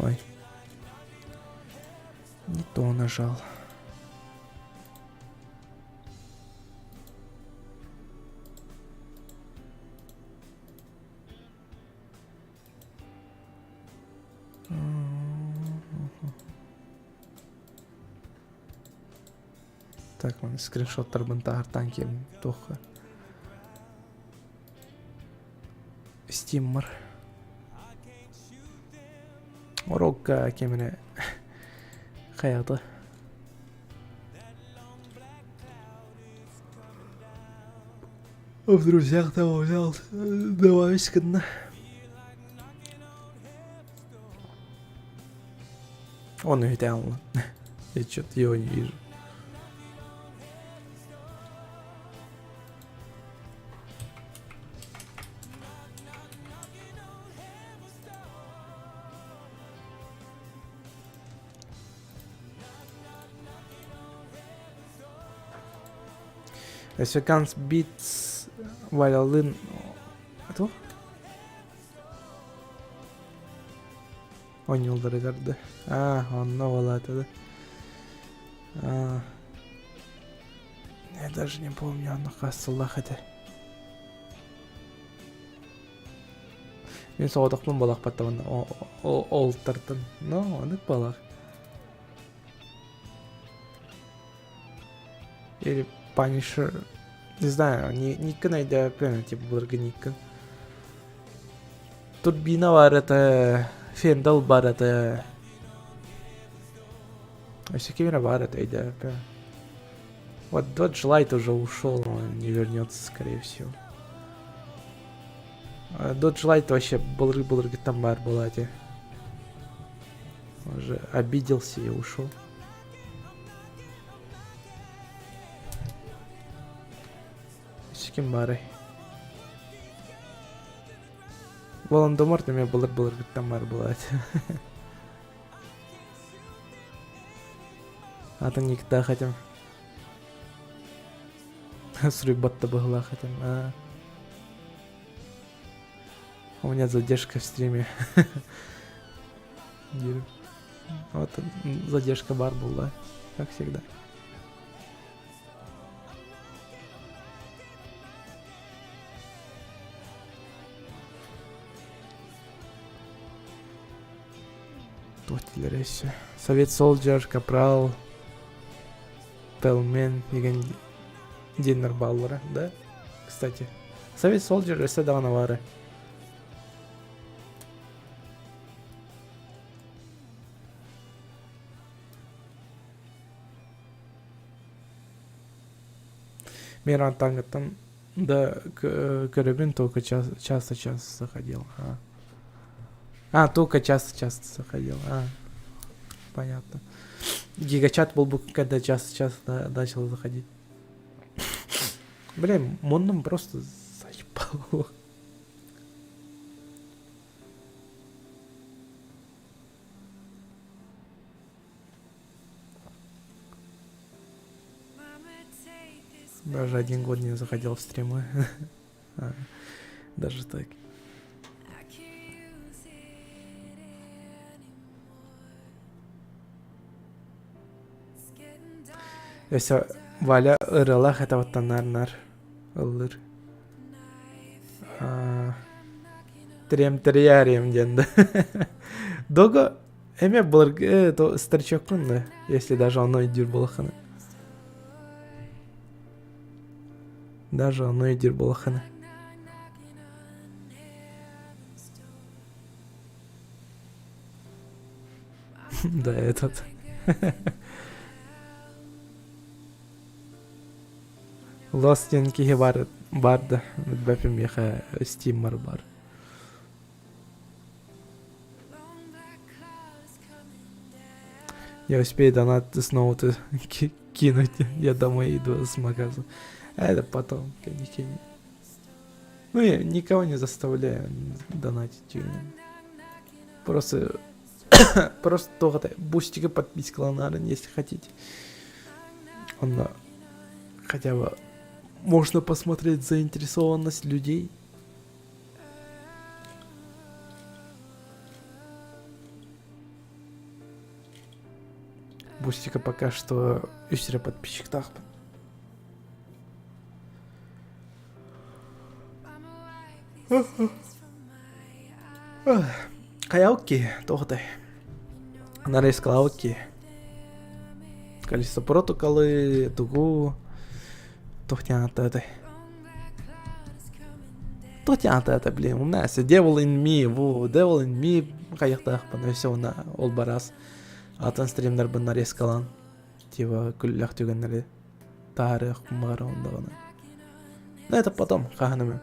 Ой. Не то нажал. Так, маны скриншоттарбын таһартаан киэм туохха. Стиммар. Урокка кемине хайата. В друзьях того взял. Добавить гынна. Он идеально. Я что-то его не вижу. Өссө Guns Beats Валялын туох? Оонньуулларыгар да. Аа, онно буолаата да. Аа. Я даже не помню, онно хас сыллаах этэ. Мин соҕотохпун буолахпаттабын олтартан. Но, онык буолар. Или Punisher. Не знаю, не, Никон өйдөөппүн, типа былыргы Никон. Турбина бар это, Фендал бар это. Өссө ким эрэ бар это өйдөөппүн. Вот Dodge Light уже ушел, он не вернется, скорее всего. Dodge Light вообще былыр-былыргыттан баар буолаа этэ. Уже обиделся и ушел. Ким баарый? Волан-де-Морт эмиэ былыр-былыргыттан баар буолаа этэ. Атын никтаах этим. Суруйбат да быһыылаах этим. А. У меня задержка в стриме. Вот задержка бар была, как всегда. Туох Совет Солджер, Капрал, Пелмен деген диэннэр бааллара, да? Кстати. Совет Солджер өссө даҕаны баара. Мин таңыттан да көрөбүн только часто-часто заходил. А, а только часто-часто заходил. А, понятно. Гигачат был бы, когда часто-часто начал заходить. Блин, муннум просто заебал. Даже один год не заходил в стримы. А, даже так. Өссө Валя ырыалаах этабыттан наар-наар ыллыыр. Трем-триарием диэн да. Дого эмиэ былыргы то старичоккун да, если даже оно өйдүүр буолаххына. Даже оно өйдүүр буолаххына. Да, этот. Lost диэн киһи бар, бар да, билбэппин миэхэ Steam-мар бар. Я успею донат снова кинуть. Я домой иду с магаза. А это потом, конечно. Ну, я никого не заставляю донатить. Просто просто тоҕо бустига подпискаланарын, если хотите. Он хотя бы можно посмотреть заинтересованность людей. Бустика пока что үс эрэ подписчиктаахпын. Хайаукки, тоҕотой. Нарезкалаабыт Количество протоколы, тугу, туох диэн ааттаабытай? Туох диэн ааттаабытай, блин, умна Devil in me, во, Devil in me хайыахтаахпын, өссө уна ол бараас атын стримнарбын нарезкалаан, типа күллэх түгэннэри таарыах баҕара ондаҕына. Ну это потом, хаһан эмэ.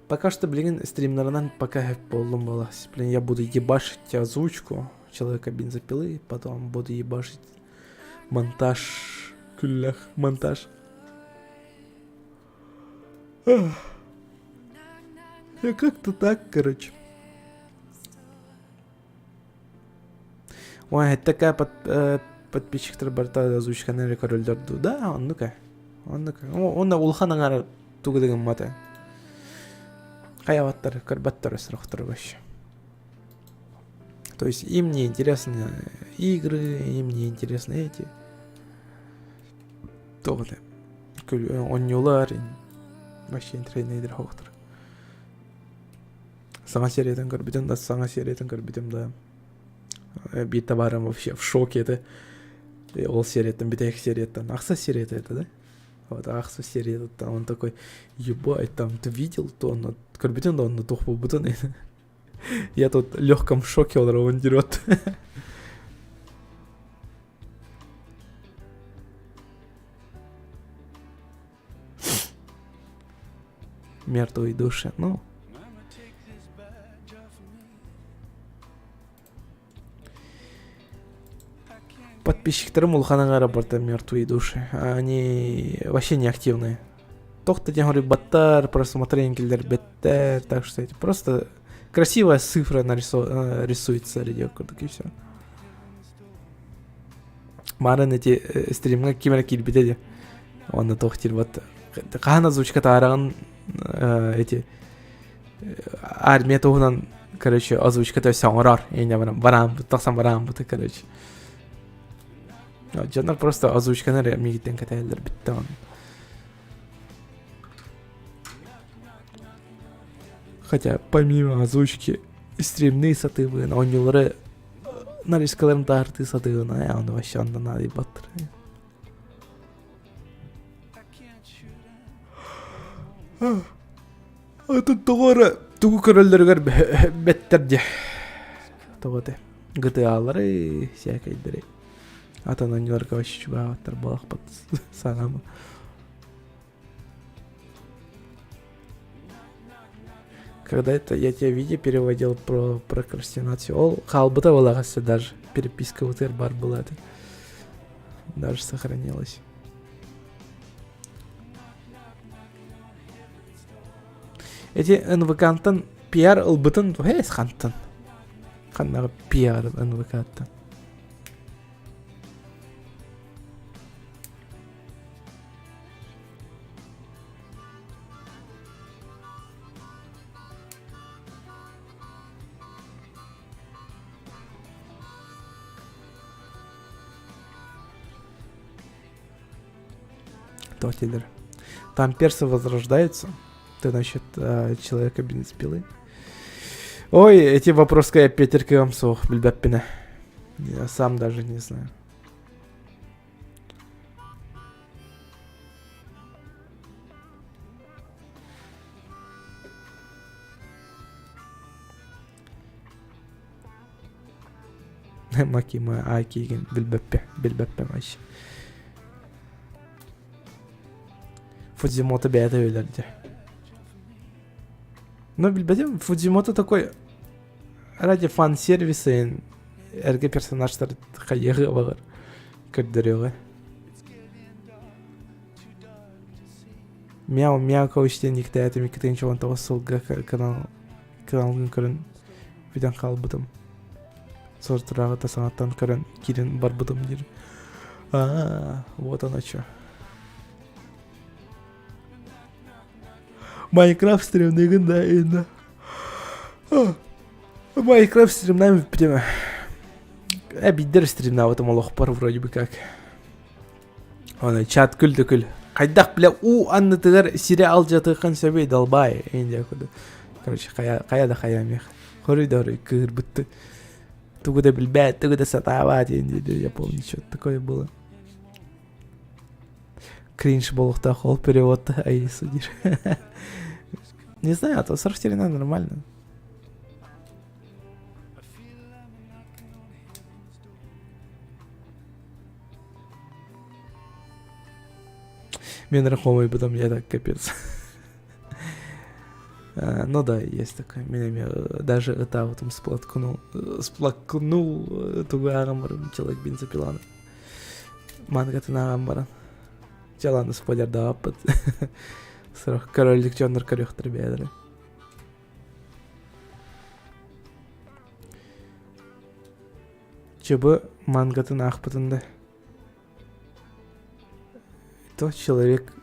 Пока что, блин, стримнарынан пока буоллум буола. Блин, я буду ебашить озвучку человека бензопилы, потом буду ебашить монтаж, күллэх, монтаж. Я как-то так, короче. Ой, это такая под, э, подписчиктар барыта озвучканы эрэ көрөллөр дуу да оннук ээ оннук уонна улахан аҥаара тугу да гыммата хайабаттар көрбөттөр сорохтор вообще то есть им не интересны игры им не интересны эти туох это оонньуулар вообще интэриэһинэйдэр суохтар саҥа сериятын көрбүтүм да саҥа сериятын көрбүтүм да биир табаарым вообще в шоке это ол серияттан бүтэһик серияттан ахса серията это да вот ахса серияттан он такой ебать там ты видел то он көрбүтүн да онно туох буолбутун я тут в легком шоке олоробун дерет Мертвые души. Ну, Подписчиктарым улахан аҥаара барыта мертвые души. Они вообще не активные. Тохто диэн хоруйбаттар, просмотрение киллэрбэттэр, так что это просто красивая цифра нарису... рисуется курдук и все. Марын эти стримҥа ким эрэ киирбитэ дии. Онно туох диир хаһан озвучка таараҕын эти армия туһунан короче озвучката өссө оҥорор инньэ баран бараан тахсан барааммыты короче дьоннор просто озвучканы эрэ миигиттэн кэтэһэллэр бүттэ он хотя помимо озвучки стримныы сатыыбын оонньуулары нарезкаларын таһыртыы сатыыбын аа ону вообще онно наадыйбаттар Атын тоҕо эрэ тугу көрөллөрүгэр бэттэр дии. Тоҕо этэй? GTA-лары, сээкэйдэри. Атын оонньууларга вообще чугаһаабаттар буолахпыт санаама. Когда это я тебе видео переводил про прокрастинацию, ол хаалбыта буолаҕа даже переписка ВТР бар была это. Даже сохранилась. Эти НВК-тан пиар ылбытын һээс хантан. Ханнаҕа пиар НВК-тан. Тотилер. Там персы возрождаются. Ты насчет э, человека бензопилы. Ой, эти вопросы я Петеркам суох билбэппинэ. Я сам даже не знаю. Макима Акигин билбэппэ, билбэппэ вообще. Фудзимото бэйэтэ өлөрдө. Но билбэтим, Фудзимото такой ради фан-сервиса эргэ персонажтар хайыаҕы баҕар көрдөрүөҕэ. Мяу Мяу диэн никтээтим 2019 сылга канал каналгын көрөн бүтэн хаалбытым. Сортурааҕыта саҥаттан көрөн киирэн барбытым диир. Аа, вот оно что. Майнкрафт стримныгын да инна. Майнкрафт стримнаем прямо. Э, бидер стримнаабытым олохпор вроде бы как. Оны чат күл да күл. Хайдах бля уу аннытыгар сире алдьатыаххын сөбүй долбай индия курдук. Короче, хайа, хайа да хайа мех. Хоруй да хоруй кыырбытты. Тугу да билбэт, тугу да сатаабат диэн я помню, что такое было. Кринж буолуохтаах ол перевод ай судишь. Не знаю, а то сорок нормально. Мен рахомой потом я так капец. А, ну да, есть такое. Меня даже это вот там сплоткнул, сплакнул тугаарам баран человек бензопиланы. Мангатын баран. Чэ ладно, спойлердаабыт. Сорох король дьоннор көрүөхтэр бэйэлэрэ. Чыбы мангатын аахпытын да. То человек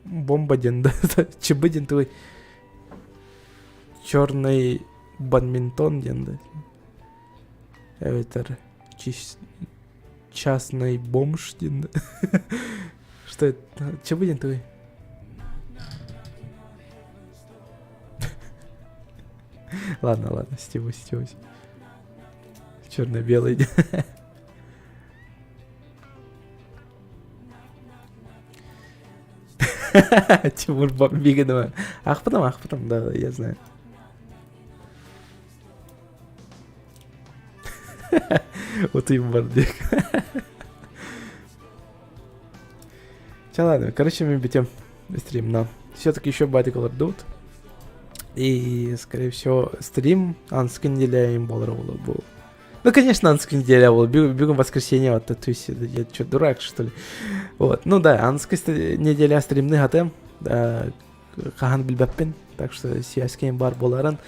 бомба диэн да чыбы диэн тугуй черный бадминтон диэн да эбэтэр частный бомж диэн да что это чыбы диэн тугуй Ладно, ладно, стебусь, стебусь. Черно-белый. Тимур Бомбиганова. Ах, потом, ах, потом, да, я знаю. Вот и бардик. Че, ладно, короче, мы битем. Стримна. Все-таки еще батик олордут. И, скорее всего, стрим аныгыскы неделя им буолар был. Ну, конечно, аныгыскы неделя был. Бүгүн воскресенье, вот, то есть, я что, дурак, что ли? Вот, ну да, аныгыскы неделя стримныыр этим. Хаһан билбэппин, так что связкин баар буоларын.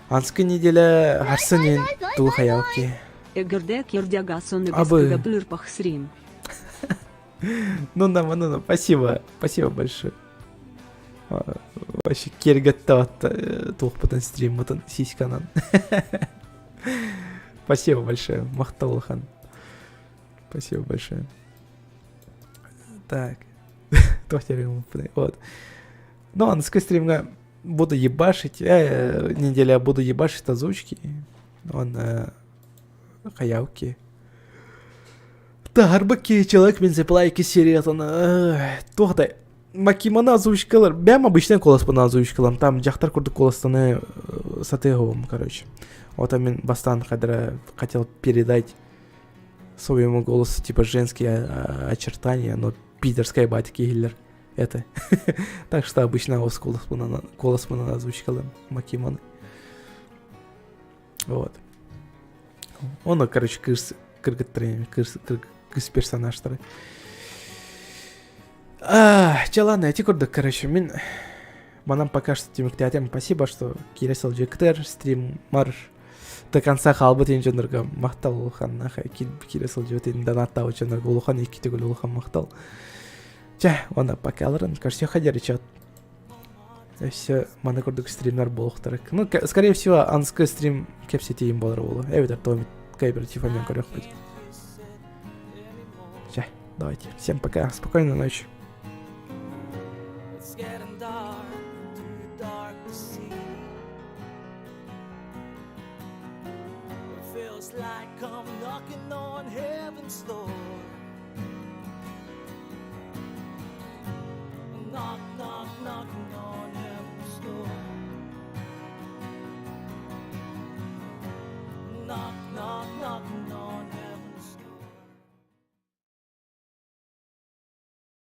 Аныгыскы неделя сарсын туу хаялки. Эгерде кирдягасон Абы. блырпах срим. Ну да, ну, ну, спасибо, спасибо большое. Вообще киэргэттэ туохпутун стриммутун сиськанан. Спасибо большое, махтал улахан. Спасибо большое. Так. Вот. Ну, аныгыскы стримҥа буду ебашить, неделя буду ебашить озвучки. Он хаялки. Таһарбыт человек мин лайки сериятын туох да Макиманы озвучкалар бэм обычный куоласпын озвучкалам там дьахтар курдук куоластаны сатыаҕым короче вот мин бастаан когда хотел передать своему голосу типа женские очертания но пидорская батики иһиллэр это так что обычно куоласпынан озвучкалам Макиманы вот он короче кыыс кыргыттар кыыс персонажтары Чэ, ладно, эти курдук, короче, мин манан пока что түмүктээтим. Спасибо, что киирэ сылдьыбыккытыгар стриммар до конца хаалбыт иһин дьоннорго махтал улахан киирэ сылдьыбыт иһин донаттаабыт дьоннорго улахан икки төгүл улахан махтал. Чэ, уонна покаларын көрсүөххэ диэри Все маны курдук стримнар буолуохтара. Ну, скорее всего, аныгыскы стрим кэпсэтиим буолар буолуо. Эбэтэр Томит кооператив эмиэ көрүөхпүт. Чэ, давайте. Всем пока. Спокойной ночи. It's getting dark, too dark to see. It feels like I'm knocking on heaven's door.